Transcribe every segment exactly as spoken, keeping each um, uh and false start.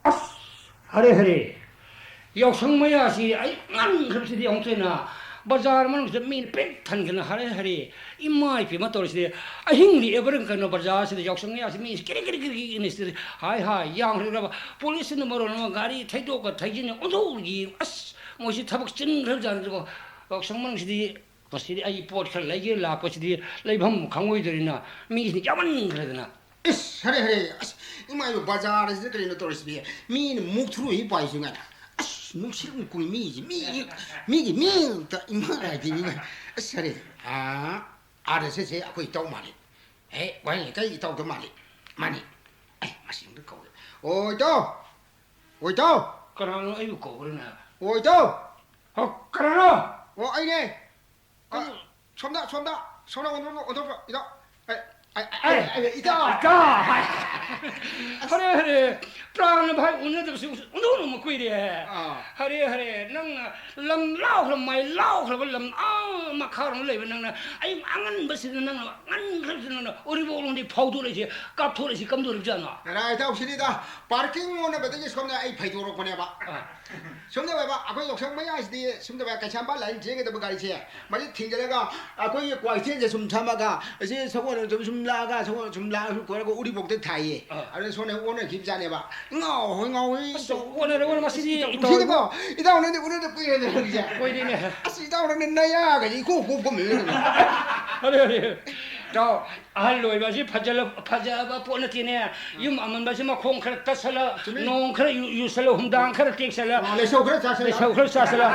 ꯑꯁ! ꯍꯔꯦ ꯍꯔꯦ! ꯌꯥꯎꯁꯪ ꯃꯌꯥꯁꯤ ꯑꯩ ꯉꯟꯈ꯭ꯔꯕꯁꯤꯗꯤ ꯑꯃꯨꯛꯇ ꯑꯣꯏꯅ ꯕꯖꯥꯔ ꯃꯅꯨꯡꯁꯤꯗ ꯃꯤꯅ ꯄꯤꯛ ꯊꯟꯈꯤꯅ ꯍꯔꯦ ꯍꯔꯦ! ꯏꯃꯥ ꯏꯄꯦꯝꯃ ꯇꯧꯔꯤꯁꯤꯗꯤ ꯑꯍꯤꯡ ꯂꯦꯛꯑꯕ꯭ꯔꯥ ꯀꯩꯅꯣ ꯕꯖꯥꯔꯁꯤꯗ ꯌꯥꯎꯁꯪ ꯃꯌꯥꯁꯤ ꯃꯤꯁꯤ ꯀꯤꯔꯤ ꯀꯤꯔꯤ ꯀꯤꯔꯤ ꯀꯤꯔꯤ ꯏꯅꯤꯁꯇ꯭ꯔꯤ ꯍꯥꯏ ꯍꯥꯏ ꯌꯥꯝꯈ꯭ꯔꯕ ꯄꯨꯂꯤꯁꯁꯤꯅ ꯃꯔꯣꯟ ꯑꯃ ꯒꯥꯔꯤ ꯊꯩꯗꯣꯛꯀ ꯊꯩꯖꯤꯟꯅ ꯑꯣꯟꯊꯣꯛꯎꯔꯒꯤ ꯑꯁ ꯃꯣꯏꯁꯤ ꯊꯕꯛ ꯆꯤꯟꯈ꯭ꯔꯕꯖꯥꯠꯅꯤꯀꯣ ꯌꯥꯎꯁꯪ ꯃꯅꯨꯡꯁꯤꯗꯤ ꯃꯁꯤꯗꯤ ꯑꯩ ꯄꯣꯠ ꯈꯔ ꯂꯩꯒꯦ ꯂꯥꯛꯄꯁꯤꯗꯤ ꯂꯩꯐꯝ ꯈꯪꯉꯣꯏꯗꯣꯔꯤꯅ ꯃꯤꯁꯤꯅ ꯌꯥꯝꯃꯟꯈ꯭ꯔꯗꯅ꯫ ꯏꯁ ꯍꯔꯦ ꯍꯔꯦ ꯑꯁ ꯏꯃꯥ ꯏꯕꯣ ꯕꯖꯥꯔꯁꯤꯗ ꯀꯔꯤꯅꯣ ꯇꯧꯔꯤꯁꯤꯗꯤ ꯃꯤꯅ ꯃꯨꯛ ꯊꯨꯔꯨꯏ ꯄꯥꯏꯁꯤ ꯉꯥꯏꯅ ꯑꯁ ꯅꯨꯡꯁꯤꯠ ꯀꯨꯏ ꯃꯤꯁꯤ ꯃꯤꯒꯤ ꯃꯤꯒꯤ ꯃꯤ ꯉꯥꯛꯇ ꯏꯃꯥ ꯍꯥꯏꯗꯤ ꯃꯤꯅ ꯑꯁ ꯍꯔꯦ ꯑꯥ ꯑꯥꯗ ꯁꯦ ꯁꯦ ꯑꯩꯈꯣꯏ ꯏꯇꯥꯎ ꯃꯥꯜꯂꯤ ꯑꯦ ꯋꯥꯍꯩ ꯀꯩ ꯏꯇꯥꯎꯗ ꯃꯥꯜꯂꯤ ꯃꯥꯅꯤ ꯑꯦ ꯃꯁꯤ ꯑꯝꯇ ꯀꯧꯒꯦ ꯑꯣ ꯏꯇꯥꯎ ꯑꯣ ꯏꯇꯥꯎ ꯀꯅꯥꯅꯣ ꯑꯩꯕꯨ ꯀꯧꯕ꯭ꯔꯅꯦ ꯑꯣ ꯏꯇꯥꯎ ꯍꯣ ꯀꯅꯥꯅꯣ ꯑꯣ ꯑꯩꯅꯦ ꯑ, ꯁꯣꯝꯗ ꯁꯣꯝꯗ ꯁꯣꯝꯗ ꯑꯣꯟꯊꯣꯛꯄ ꯑꯣꯟꯊꯣꯛꯄ ꯏꯇꯥꯎ ꯑꯦ, ꯑꯦ, ꯑꯦ, ꯑꯦ, ꯏꯇꯥꯎ ꯏꯇꯥꯎ ꯍꯥꯏ ꯍꯔꯦ ꯍꯔꯦ ꯄ꯭ꯔꯥꯟꯅ ꯚꯥꯏ ꯎꯅꯗꯕꯁꯨ ꯎꯟꯊꯣꯛꯅ ꯀꯨꯏꯔꯦ ꯑꯥ꯫ ꯍꯔꯦ ꯍꯔꯦ ꯅꯪꯅ ꯂꯝ ꯂꯥꯎꯈ꯭ꯔ ꯃꯥꯏ ꯂꯥꯎꯈ꯭ꯔꯕ ꯂꯝ ꯑꯥ ꯃꯈꯥꯔꯣꯝ ꯂꯩꯕ ꯅꯪꯅ ꯑꯩ ꯑꯉꯟꯕꯁꯤꯗ ꯅꯪꯅ ꯉꯟꯈ꯭ꯔꯕꯁꯤꯗ ꯅꯪꯅ ꯎꯔꯤꯕꯣꯛꯂꯣꯝꯗꯤ ꯐꯥꯎꯗꯣꯔꯛꯏꯁꯦ ꯀꯥꯞꯊꯣꯔꯛꯏꯁꯦ ꯀꯝꯗꯧꯔꯤꯕꯖꯥꯠꯅꯣ ꯅꯅꯥ ꯏꯇꯥꯎꯁꯤꯅꯤꯗ ꯄꯥꯔꯀꯤꯡ ꯑꯣꯟꯅꯕꯗꯒꯤ ꯁꯣꯝꯗ ꯑꯩ ꯐꯩꯗꯣꯔꯛꯄꯅꯦꯕ ꯑꯥ꯫ ꯁꯣꯝꯗ ꯑꯣꯏꯕ ꯑꯩꯈꯣꯏ ꯌꯥꯎꯁꯪ ꯃꯌꯥꯁꯤꯗꯤ ꯁꯣꯝꯗ ꯑꯣꯏꯕ ꯀꯩꯁꯥꯝꯄꯥꯠ ꯂꯥꯏꯟ ꯆꯦꯟꯒꯗꯕ ꯒꯥꯔꯤꯁꯦ ꯃꯁꯤ ꯊꯤꯡꯖꯤꯜꯂꯒ ꯑꯩꯈꯣꯏꯒꯤ ꯀ꯭ꯋꯥꯀꯩꯊꯦꯜꯁꯦ ꯁꯨꯝ ꯊꯝꯃꯒ ꯑꯁꯤ ꯁꯒꯣꯜ ꯁꯨꯝ ꯁꯨꯝ ꯂꯥꯛꯑꯒ ꯁꯒꯣꯜ ꯁꯨꯝ ꯂꯥꯛꯑꯒ ꯁꯨꯝ ꯀꯣꯏꯔꯒ ꯎꯔꯤꯄꯣꯛꯇ ꯊꯥꯏꯌꯦ ꯑꯥ꯫ ꯑꯗꯨꯅ ꯁꯣꯝꯗ ꯑꯣꯟꯅꯈꯤꯕꯖꯥꯠꯅꯦꯕ ꯉꯥꯎꯍꯣꯏ ꯉꯥꯎꯍꯣꯏ ꯑꯁ, ꯑꯣꯟꯅꯔꯦ, ꯑꯣꯟꯅꯔꯦ, ꯃꯁꯤꯗꯤ ꯏꯇꯥꯎ ꯏꯇꯥꯎ ꯏꯁꯤꯗꯤꯀꯣ ꯏꯇꯥꯎꯅꯗꯤ ꯎꯅꯗ ꯀꯨꯏꯔꯦꯅꯦ ꯍꯧꯖꯤꯛꯁꯦ ꯀꯣꯏꯔꯦꯅꯦ꯫ ꯑꯁ ꯏꯇꯥꯎꯅꯗꯤ ꯅꯌꯥꯒꯁꯦ ꯏꯀꯣꯛ ꯀꯣꯛꯄ ꯃꯤꯑꯣꯏꯗꯅ ꯑꯗꯨ, ꯑꯗꯨ, ꯏꯇꯥꯎ ꯑꯍꯜ ꯑꯣꯏꯕ ꯑꯁꯤ ꯐꯖꯂ-, ꯐꯖꯕ ꯄꯣꯠ ꯅꯠꯇꯦꯅꯦ꯫ ꯌꯨꯝ ꯑꯃꯟꯕ ꯑꯁꯤ ꯃꯈꯣꯡ ꯈꯔ ꯇꯠꯁꯜꯂ, ꯆꯨꯝꯃꯤ꯫ ꯅꯣꯡ ꯈꯔ ꯌꯨ-, ꯌꯨꯁꯜꯂ, ꯍꯨꯝꯗꯥꯡ ꯈꯔ ꯇꯦꯛꯁꯜꯂ, ꯑꯥ, ꯂꯩꯁꯧ ꯈꯔ ꯆꯥꯁꯜꯂ꯫ ꯂꯩꯁꯧ ꯈꯔ ꯆꯥꯁꯜꯂ,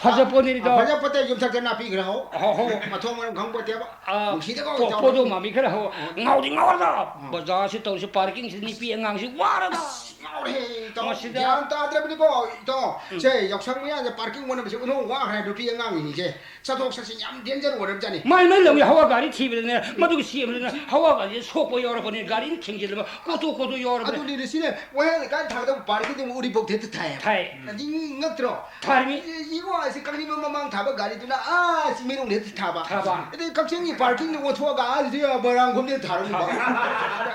ꯐꯖ ꯄꯣꯠꯅꯤ, ꯏꯇꯥꯎ꯫ ꯐꯖ ꯄꯣꯠꯇ ꯌꯨꯝꯊꯛꯇ ꯅꯥꯄꯤ ꯈꯔ ꯍꯧ꯫ ꯍꯧ, ꯍꯧ꯫ ꯃꯊꯣꯡ ꯃꯔꯝ ꯈꯪꯄꯣꯠꯇꯦꯕ꯫ ꯑꯥ, ꯅꯨꯡꯁꯤꯗꯀꯣ ꯄꯣ-, ꯏꯇꯥꯎ꯫ ꯄꯣꯗꯣ ꯃꯥꯟꯕꯤ ꯈꯔ ꯍꯧ꯫ ꯑꯥ꯫ ꯉꯥꯎꯗꯤ ꯉꯥꯎꯔꯗ, ꯑꯥ꯫ ꯕꯖꯥꯔꯁꯤ ꯇꯧꯔꯤꯁꯤ, ꯄꯥꯔꯀꯤꯡꯁꯤ ꯅꯨꯄꯤ ꯑꯉꯥꯡꯁꯤ ꯋꯥꯔꯕ꯫ ꯑꯁ! ꯉꯥꯎꯔꯦ, ꯏꯇꯥꯎ꯫ ꯃꯁꯤꯗ ꯒ꯭ꯌꯥꯟ ꯇꯥꯗ꯭ꯔꯕꯅꯤꯀꯣ, ꯏꯇꯥꯎ꯫ ꯎꯝ꯫ ꯁꯦ, ꯌꯥꯎꯁꯪ ꯃꯌꯥꯁꯦ parking ꯑꯣꯟꯅꯕꯁꯦ ꯑꯣꯟꯊꯣꯛ ꯋꯥꯈ꯭ꯔꯦ, ꯅꯨꯄꯤ ꯑꯉꯥꯡꯁꯤꯡꯁꯦ꯫ ꯆꯠꯊꯣꯛ ꯆꯠꯁꯤꯟ ꯌꯥꯝ danger ꯑꯣꯏꯔꯕꯖꯥꯠꯅꯤ꯫ ꯃꯥꯏ ꯃꯥꯏ ꯂꯝꯒꯤ ꯍꯋꯥ ꯒꯥꯔꯤ ꯊꯤꯕꯗꯅꯦ, ꯃꯗꯨꯒꯤ ꯁꯦꯝꯕꯗꯅ ꯍꯋꯥ ꯒꯥꯔꯤꯁꯦ ꯁꯣꯛꯄ ꯌꯥꯎꯔꯕꯅꯦ, ꯒꯥꯔꯤꯅ ꯊꯤꯡꯖꯤꯜꯂꯕ, ꯀꯣꯇꯣ ꯀꯣꯇꯣ ꯌꯥꯎꯔꯕꯅꯦ꯫ ꯑꯗꯨꯅꯤꯅꯦ, ꯁꯤꯅꯦ ꯋꯥꯍꯦꯡ ꯂꯩꯀꯥꯏ ꯊꯥꯒꯗꯕ parking ꯗꯨ ꯎꯔꯤꯄꯣꯛꯇ ꯍꯦꯛꯇ ꯊꯥꯏꯌꯦꯕ꯫ ꯊꯥꯏ꯫ ꯑꯗꯨꯗꯤ ꯉꯛꯇ꯭ꯔꯣ? ꯊꯥꯔꯤꯃꯤ꯫ ꯏꯕꯨꯡꯉꯣ, ꯑꯁꯤ ꯀꯛꯆꯤꯡ ꯃꯃꯥꯡ ꯊꯥꯕ ꯒꯥꯔꯤꯗꯨꯅ ꯑꯥ ꯆꯤꯡꯃꯩꯔꯣꯡꯗ ꯍꯦꯛꯇ ꯊꯥꯕ꯫ ꯊꯥꯕ꯫ ꯑꯗꯩ ꯀꯛꯆꯤꯡꯒꯤ parking ꯗꯨ ꯑꯣꯟꯊꯣꯛꯑꯒ ꯑꯥ ꯁꯤ ꯃꯣꯏꯔꯥꯡꯈꯣꯝꯗ ꯊꯥꯔꯝꯕ꯫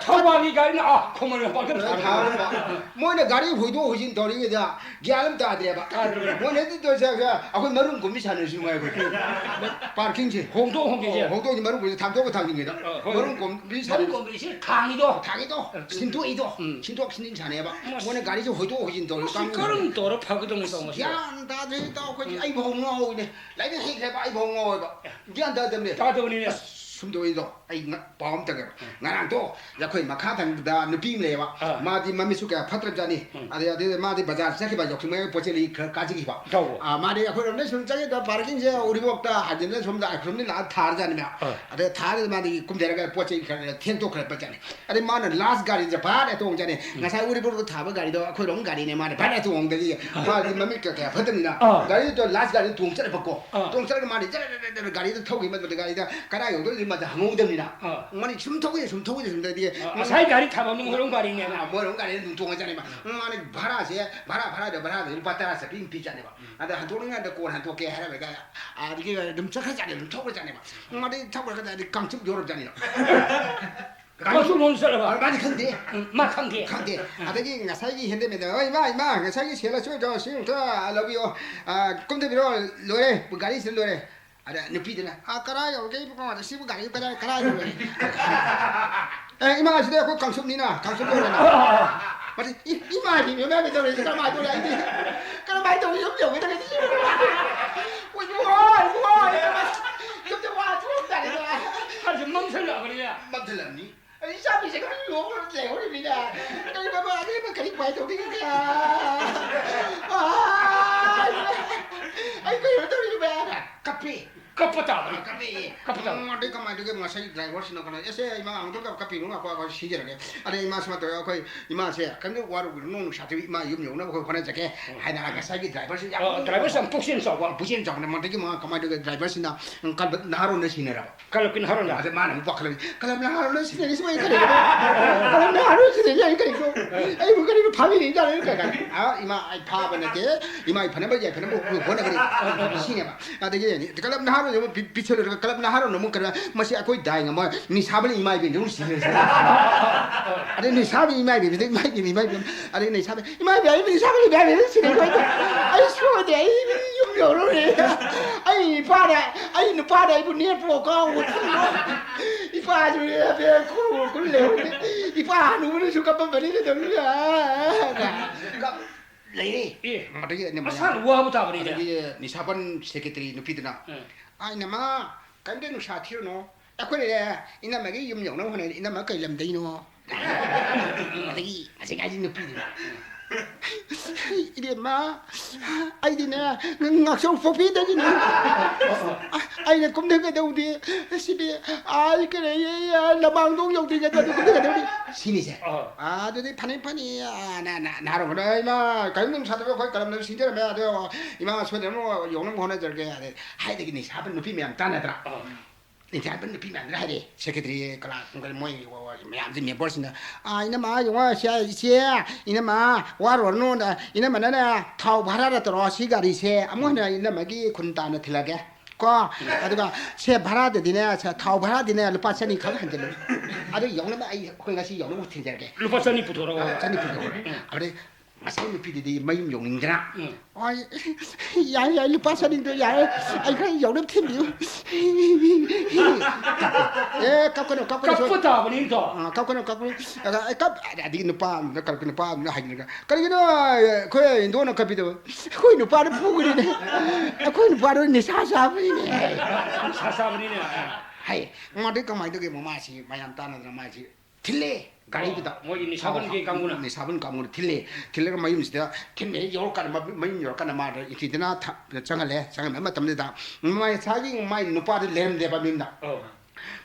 ꯊꯧꯕꯥꯜꯒꯤ ꯒꯥꯔꯤꯅ ꯑꯥ ꯈꯣꯡꯃꯟ ꯂꯝꯄꯥꯛꯇ ꯊꯥꯔꯝꯕ꯫ ꯊꯥꯔꯝꯕ꯫ ꯃꯣꯏꯅ ꯒꯥꯔꯤ ꯍꯣꯏꯗꯣꯛ ꯍꯣꯏꯖꯤꯟ ꯇꯧꯔꯤꯉꯩꯗ ꯒ꯭ꯌꯥꯟ ꯑꯃ ꯇꯥꯗ꯭ꯔꯦꯕ꯫ ꯇꯥꯗ꯭ꯔꯦ꯫ ꯃꯣꯏꯅ ꯍꯦꯛꯇ ꯇꯧꯔꯤꯁꯦ, ꯑꯩꯈꯣꯏ ꯃꯔꯨꯝ ꯀꯨꯝꯕꯤ ꯁꯥꯟꯅꯔꯤꯁꯤ ꯅꯨꯡꯉꯥꯏ ꯑꯩꯈꯣꯏ꯫ Parking ꯁꯦ꯫ ꯍꯣꯡꯗꯣꯛ ꯍꯣꯡꯖꯤꯟꯁꯦ꯫ ꯑꯣ, ꯍꯣꯡꯗꯣꯛ ꯍꯣꯡꯖꯤꯟ ꯃꯔꯨꯝ ꯀꯨꯝꯕꯤ ꯊꯥꯡꯗꯣꯛꯑꯒ ꯊꯥꯡꯖꯤꯟꯒꯦꯗ꯫ ꯑ, ꯍꯣꯏ꯫ ꯃꯔꯨꯝ ꯀꯨꯝꯕꯤ ꯃꯔꯨꯝ ꯁꯥꯟꯅꯔꯤ꯫ ꯀꯨꯝꯕꯤꯁꯦ ꯊꯥꯡꯉꯤꯗꯣ꯫ ꯊꯥꯡꯉꯤꯗꯣ꯫ ꯑ, ꯁꯤꯟꯗꯣꯛꯏꯗꯣ꯫ ꯎꯝ꯫ ꯁꯤꯟꯗꯣꯛ ꯁꯤꯟꯖꯤꯟ ꯁꯥꯟꯅꯩꯕ꯫ ꯃꯁ-, ꯃꯣꯏꯅ ꯒꯥꯔꯤꯁꯦ ꯍꯣꯏꯗꯣꯛ ꯍꯣꯏꯖꯤꯟ ꯇꯧꯔꯤ ꯃꯁꯤ ꯀꯥꯡꯕꯨꯁꯦ꯫ ꯀꯔꯝ ꯇꯧꯔ ꯐꯒꯗꯧꯅꯣ ꯇꯧ ꯃꯁꯤ? ꯒ꯭ꯌꯥꯟ ꯇꯥꯗ꯭ꯔꯦ ꯏꯇꯥꯎ, ꯑꯩꯈꯣꯏꯗꯤ ꯎꯝ꯫ ꯑꯩ ꯐꯥꯎ ꯉꯥꯎꯏꯅꯦ꯫ ꯂꯥꯏꯔꯤꯛ ꯍꯩꯈ꯭ꯔꯦꯕ ꯑꯩ ꯐꯥꯎ ꯉꯥꯎꯋꯦꯕ꯫ ꯒ꯭ꯌꯥꯟ ꯇꯥꯗꯕꯅꯦ꯫ ꯇꯥꯗꯕꯅꯤꯅꯦ꯫ ꯑꯁ, ꯁꯨꯝ ꯇꯧꯏꯗꯣ꯫ ꯑꯩ ꯉ-, ꯄꯥꯎ ꯑꯃ ꯇꯝꯒꯦꯕ꯫ ꯎꯝ꯫ ꯉꯔꯥꯡꯗꯣ ꯑꯩꯈꯣꯏ ꯃꯈꯥ ꯊꯪꯕꯗ ꯅꯨꯄꯤ ꯑꯃ ꯂꯩꯌꯦꯕ꯫ ꯑꯥ꯫ ꯃꯥꯗꯤ ꯃꯃꯤꯠꯁꯨ ꯀꯌꯥ ꯐꯠꯇ꯭ꯔꯕꯖꯥꯠꯅꯤ꯫ ꯎꯝ꯫ ꯑꯗꯩ, ꯑꯗꯩ ꯃꯥꯗꯤ ꯕꯖꯥꯔ ꯆꯠꯈꯤꯕ, ꯌꯥꯎꯁꯪ ꯃꯌꯥꯒꯤ ꯄꯣꯠ ꯆꯩ ꯂꯩ ꯈꯔ ꯀꯥꯖꯈꯤꯕ꯫ ꯇꯧꯕ꯫ ꯑꯥ, ꯃꯥꯗꯤ ꯑꯩꯈꯣꯏꯔꯣꯝꯗ ꯁꯨꯝ ꯆꯠꯈꯤꯗ parking ꯁꯦ ꯎꯔꯤꯄꯣꯛꯇ ꯍꯥꯏꯖꯤꯟꯅ ꯁꯣꯝꯗ ꯑꯩꯈꯣꯏꯔꯣꯝꯗ ꯂꯥꯛꯑ ꯊꯥꯔꯖꯥꯠꯅꯤ ꯃꯌꯥꯝ꯫ ꯑꯥ꯫ ꯑꯗꯩ ꯊꯥꯔꯒ ꯃꯥꯗꯤ ꯀꯨꯝꯊꯔꯒ ꯄꯣꯠ ꯆꯩ ꯈꯔ ꯊꯦꯡꯗꯣꯛꯈ꯭ꯔꯕꯖꯥꯠꯅꯤ꯫ ꯑꯗꯩ ꯃꯥꯅ last ꯒꯥꯔꯤꯁꯦ ꯚꯔꯥꯗ ꯇꯣꯡꯖꯥꯠꯅꯤ꯫ ꯎꯝ꯫ ꯉꯁꯥꯏ ꯎꯔꯤꯄꯣꯛꯇ ꯊꯥꯕ ꯒꯥꯔꯤꯗꯣ ꯑꯩꯈꯣꯏꯔꯣꯝ ꯒꯥꯔꯤꯅꯦ, ꯃꯥꯅ ꯚꯔꯥꯗ ꯇꯣꯡꯗꯒꯤ ꯑꯥ꯫ ꯃꯥꯗꯤ ꯃꯃꯤꯠꯀ ꯀꯌꯥ ꯐꯠꯇꯕꯅꯤꯅ ꯑꯥ꯫ ꯒꯥꯔꯤꯗꯣ last ꯒꯥꯔꯤꯗꯣ ꯇꯣꯡ ꯆꯠꯂꯕꯀꯣ꯫ ꯑꯥ꯫ ꯇꯣꯡ ꯆꯠꯂꯒ ꯃꯥꯗꯤ ꯖꯔ ꯖꯔ ꯖꯔ ꯒꯥꯔꯤꯗꯣ ꯊꯧꯈꯤ, ꯃꯗꯨꯗ ꯒꯥꯔꯤꯗ ꯀꯗꯥꯏ ꯌꯧꯗꯣꯏꯅꯣ ꯃꯥꯗꯤ ꯍꯪꯍꯧꯗꯕꯅꯤꯅ꯫ ꯑꯥ꯫ ꯃꯥꯗꯤ ꯁꯨꯝ ꯊꯧꯈꯤ, ꯁꯨꯝ ꯊꯧꯈꯤ, ꯁꯨꯝ ꯊꯧꯈꯤ꯫ ꯑꯥ, ꯉꯁꯥꯏ ꯒꯥꯔꯤ ꯊꯥꯐꯝꯗꯣ ꯃꯣꯏꯔꯣꯝ ꯒꯥꯔꯤꯅꯦꯅ꯫ ꯑꯥ, ꯃꯣꯏꯔꯣꯝ ꯒꯥꯔꯤꯗ ꯑꯗꯨꯝ ꯇꯣꯡꯉꯖꯥꯠꯅꯦꯕ꯫ ꯎꯝ꯫ ꯃꯥꯗꯤ ꯚꯔꯥꯁꯦ, ꯚꯔꯥ, ꯚꯔꯥꯗ, ꯚꯔꯥꯗ ꯂꯨꯄꯥ ꯇꯔꯥ ꯆꯠꯄꯤ ꯑꯃ ꯄꯤꯖꯥꯠꯅꯦꯕ꯫ ꯎꯝ꯫ ꯑꯗ ꯍꯟꯗꯣꯛꯅꯤꯡꯉꯥꯏꯗ ꯀꯣꯟꯅ ꯍꯟꯗꯣꯛꯀꯦ ꯍꯥꯏꯔꯝꯃꯒ ꯑꯥꯗꯒꯤ ꯑꯗꯨꯝ ꯆꯠꯈ꯭ꯔꯖꯥꯠꯅꯦ, ꯑꯗꯨꯝ ꯊꯧꯈ꯭ꯔꯖꯥꯠꯅꯦꯕ꯫ ꯎꯝ꯫ ꯃꯥꯗꯤ ꯊꯧꯈ꯭ꯔꯒ ꯑꯗꯩ ꯀꯥꯡꯆꯨꯞ ꯌꯧꯔꯕꯖꯥꯠꯅꯤꯗ꯫ ꯀꯥꯡꯆꯨꯞ ꯂꯣꯝ ꯆꯠꯂꯕ? ꯑ, ꯃꯥꯗꯤ ꯈꯪꯗꯦ꯫ ꯎꯝ, ꯃꯥ ꯈꯪꯗꯦ꯫ ꯈꯪꯗꯦ꯫ ꯎꯝ꯫ ꯑꯗꯒꯤ ꯉꯁꯥꯏꯒꯤ handyman ꯗ, "ꯍꯣꯏ, ꯏꯃꯥ, ꯏꯃꯥ, ꯉꯁꯥꯏꯒꯤ ꯁꯦꯜ ꯑꯆꯣꯏꯗꯣ ꯁꯤ ꯑꯝꯇ ꯂꯧꯕꯤꯌꯣ꯫ ꯑ, ꯀꯨꯝꯊꯕꯤꯔꯣ, ꯂꯣꯏꯔꯦ, ꯒꯥꯔꯤꯁꯤꯗ ꯂꯣꯏꯔꯦ꯫" ꯑꯗ ꯅꯨꯄꯤꯗꯨꯅ, "ꯑ, ꯀꯗꯥꯏ ꯌꯧꯔꯒꯦ ꯏꯕꯨꯡꯉꯣ? ꯁꯤꯕꯨ ꯒꯥꯔꯤ ꯀꯗꯥꯏ, ꯀꯗꯥꯏ ꯌꯧꯔꯒꯦ?" "ꯑꯦ, ꯏꯃꯥ, ꯁꯤꯗꯤ ꯑꯩꯈꯣꯏ ꯀꯥꯡꯆꯨꯞꯅꯤꯅ, ꯀꯥꯡꯆꯨꯞ ꯂꯣꯏꯔꯦꯅ꯫" ꯃꯥꯗꯤ, "ꯏ-, ꯏꯃꯥ, ꯏꯃꯥ, ꯏꯃꯥ, ꯇꯧꯔꯤꯁꯦ ꯀꯃꯥꯏꯅ ꯇꯧꯔꯤ? ꯑꯩꯗꯤ ꯀꯔꯝꯍꯥꯏꯅ ꯇꯧꯔꯤ? ꯌꯨꯝ ꯌꯧꯒꯦ ꯇꯧꯔꯤꯁꯦ꯫ ꯏꯕꯨꯡꯉꯣ, ꯏꯕꯨꯡꯉꯣ, ꯌꯨꯝꯗ ꯋꯥ ꯊꯣꯛꯑꯝꯗꯥꯏꯗ꯫" ꯍꯥꯏꯁꯦ ꯃꯝꯁꯤꯜꯂꯛꯑꯕꯅꯤꯅꯦ꯫ ꯃꯝꯁꯤꯜꯂꯛꯑꯕꯅꯤ꯫ ꯑꯩ ꯏꯆꯥꯅꯨꯄꯤꯁꯦ ꯈꯔ ꯌꯣꯛꯂꯒ ꯂꯩꯍꯧꯔꯤꯃꯤꯅ꯫ ꯀꯔꯤ ꯕꯕꯥ, ꯑꯗꯨꯅ ꯀꯔꯤ ꯎꯄꯥꯏ ꯇꯧꯅꯤ? ꯑꯥ! ꯑꯩ ꯀꯩꯅꯣ ꯇꯧꯔꯤꯃꯦ꯫ ꯀꯞꯄꯤ꯫ ꯀꯞꯄ ꯇꯥꯕꯅꯤ꯫ ꯀꯞꯄꯦ꯫ ꯀꯞꯄ ꯇꯥꯕꯅꯤ꯫ ꯎꯝ, ꯑꯗꯩ ꯀꯃꯥꯏꯅ ꯇꯧꯒꯦ, ꯉꯁꯥꯏ ꯗ꯭ꯔꯥꯏꯚꯔꯁꯤꯅ ꯀꯩꯅꯣ, "ꯑꯦꯁꯦ, ꯏꯃꯥ, ꯑꯃꯨꯛꯇ ꯀꯞꯄꯤꯅꯨ, ꯉꯥꯏꯈꯣ, ꯑꯩꯈꯣꯏ ꯁꯤꯟꯖꯔꯒꯦ꯫ ꯑꯗꯩ ꯏꯃꯥ ꯁꯨꯃꯥꯏꯅ ꯇꯧꯋꯦ, ꯑꯩꯈꯣꯏ ꯏꯃꯥꯁꯦ ꯀꯩꯝꯇ ꯋꯥꯔꯨꯒꯅꯨ, ꯅꯣꯡ ꯅꯨꯡꯁꯥ ꯊꯤꯕꯤ, ꯏꯃꯥ ꯌꯨꯝ ꯌꯧꯅꯕ ꯑꯩꯈꯣꯏ ꯍꯣꯠꯅꯖꯒꯦ" ꯍꯥꯏꯅ ꯉꯁꯥꯏꯒꯤ ꯗ꯭ꯔꯥꯏꯚꯔꯁꯤ ꯌꯥꯝ ꯑ, ꯗ꯭ꯔꯥꯏꯚꯔꯁꯤ ꯌꯥꯝ ꯄꯨꯛꯆꯦꯜ ꯆꯥꯎꯕ꯫ ꯄꯨꯛꯆꯦꯜ ꯆꯥꯎꯕꯅꯦ꯫ ꯃꯗꯒꯤ ꯃꯥ ꯀꯃꯥꯏꯅ ꯇꯧꯒꯦ, ꯗ꯭ꯔꯥꯏꯚꯔꯁꯤꯅ, ꯎꯝ, ꯀꯜꯕ ꯅꯍꯥꯔꯣꯟꯗ ꯁꯤꯟꯅꯔꯕ꯫ ꯀꯂꯞꯀꯤ ꯅꯍꯥꯔꯣꯟꯗ꯫ ꯑꯗ ꯃꯥꯅ ꯑꯃꯨꯛ ꯄꯥꯈꯠꯂꯛꯏ, "ꯀꯂꯞ ꯅꯍꯥꯔꯣꯟꯗ ꯁꯤꯟꯅꯔꯤꯁꯤ ꯃꯣꯏ ꯀꯔꯤꯒꯤꯅꯣ? ꯀꯂꯞ ꯅꯍꯥꯔꯣꯟꯗ ꯁꯤꯟꯅꯔꯤꯁꯤ ꯑꯩ ꯀꯔꯤꯒꯤꯅꯣ? ꯑꯩꯕꯨ ꯀꯔꯤꯒꯤꯅꯣ ꯐꯥꯕꯤꯔꯤꯖꯥꯠꯅꯣ?" ꯀꯥꯏꯅ꯫ ꯑ, ꯏꯃꯥ, ꯑꯩ ꯐꯥꯕ ꯅꯠꯇꯦ, ꯏꯃꯥ ꯐꯅꯕ ꯌꯥꯏꯐꯅꯕ ꯍꯣꯠꯅꯒꯅꯤ꯫ ꯁꯤꯅꯦꯕ꯫ ꯑꯗꯒꯤ ꯀꯂꯞ ꯅꯍꯥꯔꯣꯟꯁꯦ ꯑꯃꯨꯛ ꯄꯤ-, ꯄꯤꯁꯜꯂꯨꯔꯒ ꯀꯂꯞ ꯅꯍꯥꯔꯣꯟ ꯑꯃꯨꯛ ꯀꯩꯅꯣ, ꯃꯁꯤ ꯑꯩꯈꯣꯏ ꯗꯥꯏ ꯉꯝꯃꯣꯏ, ꯅꯤꯁꯥꯕꯅ ꯏꯃꯥ ꯏꯕꯦꯟꯁꯦ ꯑꯃꯨꯛ ꯁꯤꯍꯜꯂꯁꯤ꯫ ꯑꯗꯩ ꯅꯤꯁꯥꯕꯤ ꯏꯃꯥ ꯏꯕꯦꯟꯁꯦ, ꯏꯃꯥ ꯏꯕꯦꯟ, ꯏꯃꯥ ꯏꯕꯦꯟ꯫ ꯑꯗꯩ ꯅꯤꯁꯥꯕꯤ, "ꯏꯃꯥ ꯏꯕꯦꯟ, ꯑꯩ ꯅꯤꯁꯥꯕꯤ ꯏꯃꯥ ꯏꯕꯦꯟ ꯁꯤꯅꯤ ꯑꯩꯈꯣꯏ꯫ ꯑꯩ ꯁꯣꯏꯗꯦ, ꯑꯩ ꯌꯨꯝ ꯌꯧꯔꯨꯔꯦ꯫ ꯑꯩ ꯏꯄꯥꯅ, ꯑꯩ ꯅꯨꯄꯥꯅ ꯑꯩꯕꯨ ꯅꯦꯠꯄ ꯀꯥꯎꯕ ꯏꯄꯥꯁꯨ ꯈꯨꯔꯨ ꯈꯨꯔ ꯂꯩꯍꯧꯔꯦ꯫ ꯏꯄꯥ ꯍꯅꯨꯕꯅꯁꯨ ꯀꯞꯄꯝꯕꯅꯤꯅ ꯇꯧꯔꯤꯁꯦ꯫ ꯀꯞ-" ꯂꯩꯔꯦ꯫ ꯑꯦ, ꯑꯗꯒꯤ ꯑꯩꯅ ꯃꯁꯥꯅ ꯋꯥꯕ ꯇꯥꯕꯅꯤꯅꯦ꯫ ꯑꯗꯒꯤ ꯅꯤꯁꯥꯕꯟ ꯁꯦꯀ꯭ꯔꯦꯇꯔꯤ ꯅꯨꯄꯤꯗꯨꯅ, ꯎꯝ꯫ "ꯑꯥ, ꯏꯅꯝꯃ, ꯀꯔꯤꯝꯇ ꯅꯨꯡꯁꯥ ꯊꯤꯔꯨꯅꯨ꯫ ꯑꯩꯈꯣꯏꯅꯅꯦ, ꯏꯅꯝꯃꯒꯤ ꯌꯨꯝ ꯌꯧꯅꯕ ꯍꯣꯠꯅꯔꯤ꯫ ꯏꯅꯝꯃ ꯀꯩ ꯂꯝꯗꯩꯅꯣ?" ꯑꯗꯒꯤ ꯉꯁꯥꯏ ꯉꯥꯏꯁꯤ ꯅꯨꯄꯤꯗꯨꯅ, "ꯏꯕꯦꯝꯃ, ꯑꯩꯗꯤꯅꯦ, ꯉꯥꯛꯆꯧ ꯄꯣꯛꯄꯤꯗꯒꯤꯅꯦ꯫ ꯑꯩꯅ ꯀꯨꯝꯊꯒꯗꯧꯗꯤ ꯁꯤꯗꯤ, ꯑꯥ, ꯀꯔꯤ, ꯑꯥ, ꯂꯃꯥꯡꯗꯣꯡ ꯌꯧꯗ꯭ꯔꯤꯉꯩꯗ ꯑꯗꯨ ꯀꯨꯝꯊꯒꯗꯧꯗꯤ꯫" ꯁꯤꯅꯤꯁꯦ꯫ ꯑꯥ꯫ ꯑꯥ, ꯑꯗꯨꯗꯤ ꯐꯅꯤ, ꯐꯅꯤ, ꯑꯥ, ꯅ-, ꯅ-, ꯅꯍꯥꯔꯣꯟ ꯈꯣꯏꯅ, "ꯏꯃꯥ, ꯀꯔꯤꯝ ꯅꯨꯡꯁꯥꯗꯕ ꯑꯩꯈꯣꯏ ꯀꯂꯝꯅ ꯁꯤꯟꯖꯔꯝꯃꯦ, ꯑꯗꯣ ꯏꯃꯥ ꯁꯣꯏꯗꯅꯕ ꯌꯧꯅꯕ ꯍꯣꯠꯅꯖꯔꯒꯦ꯫" ꯑꯗꯩ ꯍꯥꯏꯗꯒꯤ ꯅꯤꯁꯥꯕ ꯅꯨꯄꯤ ꯃꯌꯥꯝ ꯇꯥꯟꯅꯗ꯭ꯔꯥ? ꯑꯥ꯫ ꯅꯤꯁꯥꯕ ꯅꯨꯄꯤ ꯃꯌꯥꯝꯗꯨꯅ ꯍꯥꯏꯔꯦ, ꯁꯦꯀ꯭ꯔꯦꯇꯔꯤ, ꯀꯂꯥ, ꯃꯣꯏ ꯃꯌꯥꯝꯁꯦ, ꯃꯦꯝꯕꯔꯁꯤꯡꯅ, "ꯑꯥ, ꯏꯅꯝꯃ, ꯌꯦꯡꯉꯣ, ꯁꯦ, ꯏꯆꯦ, ꯏꯅꯝꯃ, ꯋꯥꯔꯨꯔꯅꯨ, ꯏꯅꯝꯃꯅꯅꯦ ꯊꯥꯎ ꯚꯔꯥꯗ ꯇꯧꯔꯣ, ꯁꯤ ꯒꯥꯔꯤꯁꯦ ꯑꯃꯨꯛ ꯍꯟꯅ ꯏꯅꯝꯃꯒꯤ ꯈꯨꯟ ꯇꯥꯟꯅ ꯊꯤꯜꯂꯒꯦ꯫ ꯀꯣ, ꯑꯗꯨꯒ ꯁꯦ ꯚꯔꯥꯗꯗꯤꯅꯦ, ꯁꯦ ꯊꯥꯎ ꯚꯔꯥꯗꯤꯅꯦ ꯂꯨꯄꯥ ꯆꯅꯤ ꯈꯛ ꯍꯟꯖꯤꯜꯂꯨ꯫ ꯑꯗꯨ ꯌꯧꯅꯕ ꯑꯩ, ꯑꯩꯈꯣꯏ ꯉꯁꯤ ꯌꯧꯅꯕ ꯊꯤꯟꯖꯔꯒꯦ꯫" ꯂꯨꯄꯥ ꯆꯅꯤ ꯄꯨꯊꯣꯔꯛꯑꯣ꯫ ꯑ, ꯆꯅꯤ ꯄꯨꯊꯣꯔꯛꯑꯣ꯫ ꯎꯝ꯫ ꯑꯗꯩ ꯉꯁꯥꯏ ꯅꯨꯄꯤꯗꯨꯗꯤ ꯃꯌꯨꯝ ꯌꯧꯅꯤꯡꯗꯅ, ꯎꯝ꯫ "ꯍꯣꯏ, ꯌꯥꯏ, ꯌꯥꯏ, ꯂꯨꯄꯥ ꯆꯅꯤꯗꯣ ꯌꯥꯏ, ꯑꯩ ꯈꯔ ꯌꯧꯅꯕ ꯊꯤꯟꯕꯤꯌꯨ꯫" ꯑꯦ, ꯀꯞꯀꯅꯨ, ꯀꯞꯀꯅꯨ, ꯀꯞꯄ ꯁꯣꯏ-, ꯇꯥꯕꯅꯤ, ꯏꯇꯥꯎ꯫ ꯑ, ꯀꯞꯀꯅꯨ, ꯀꯞꯀꯅꯨ꯫ ꯑꯗ ꯑꯩ ꯀꯞ-, ꯑꯗꯒꯤ ꯅꯨꯄꯥ ꯑꯃꯅ, ꯀꯞ-, ꯅꯨꯄꯥ ꯑꯃꯅ ꯍꯥꯏꯅꯤꯡꯉꯒ, "ꯀꯔꯤꯒꯤꯅꯣ ꯑꯩꯈꯣꯏ ꯏꯟꯗꯣꯅ ꯀꯞꯄꯤꯗꯣ?" "ꯑꯩꯈꯣꯏ ꯅꯨꯄꯥꯗꯣ ꯐꯨꯒꯅꯤꯅꯦ꯫ ꯑꯩꯈꯣꯏ ꯅꯨꯄꯥꯗꯣ ꯅꯤꯁꯥ ꯆꯥꯕꯅꯤꯅꯦ꯫" ꯅꯤꯁꯥ ꯆꯥꯕꯅꯤꯅꯦ꯫ ꯍꯥꯏ, ꯃꯥꯗꯤ ꯀꯃꯥꯏꯅ ꯇꯧꯒꯦ? ꯃꯃꯥꯁꯤ ꯃꯌꯥꯝ ꯇꯥꯟꯅꯗꯅ ꯃꯥꯁꯤ ꯊꯤꯜꯂꯦ ꯒꯥꯔꯤꯗꯨꯗ꯫ ꯑꯣ, ꯃꯣꯏꯒꯤ ꯅꯤꯁꯥꯕꯟꯒꯤ ꯀꯥꯡꯕꯨꯅ? ꯅꯤꯁꯥꯕꯟ ꯀꯥꯡꯕꯨꯅ ꯊꯤꯜꯂꯦ꯫ ꯊꯤꯜꯂꯒ ꯃꯌꯨꯝꯁꯤꯗ, ꯊꯤꯟꯕ ꯍꯦꯛ ꯌꯧꯔꯀꯥꯟꯗ, ꯃ-, ꯃꯌꯨꯝ ꯌꯧꯔꯀꯥꯟꯗ ꯃꯥꯗꯣ ꯏꯟꯇꯤꯗꯅ ꯊ-, ꯆꯪꯍꯜꯂꯦ꯫ ꯆꯪꯍꯟꯕ ꯃꯇꯝꯗꯨꯗ ꯉꯁꯥꯏꯒꯤ ꯃꯥꯏ ꯅꯨꯄꯥꯗꯤ ꯂꯩꯔꯝꯗꯦꯕ ꯃꯌꯨꯝꯗ꯫ ꯑꯧ꯫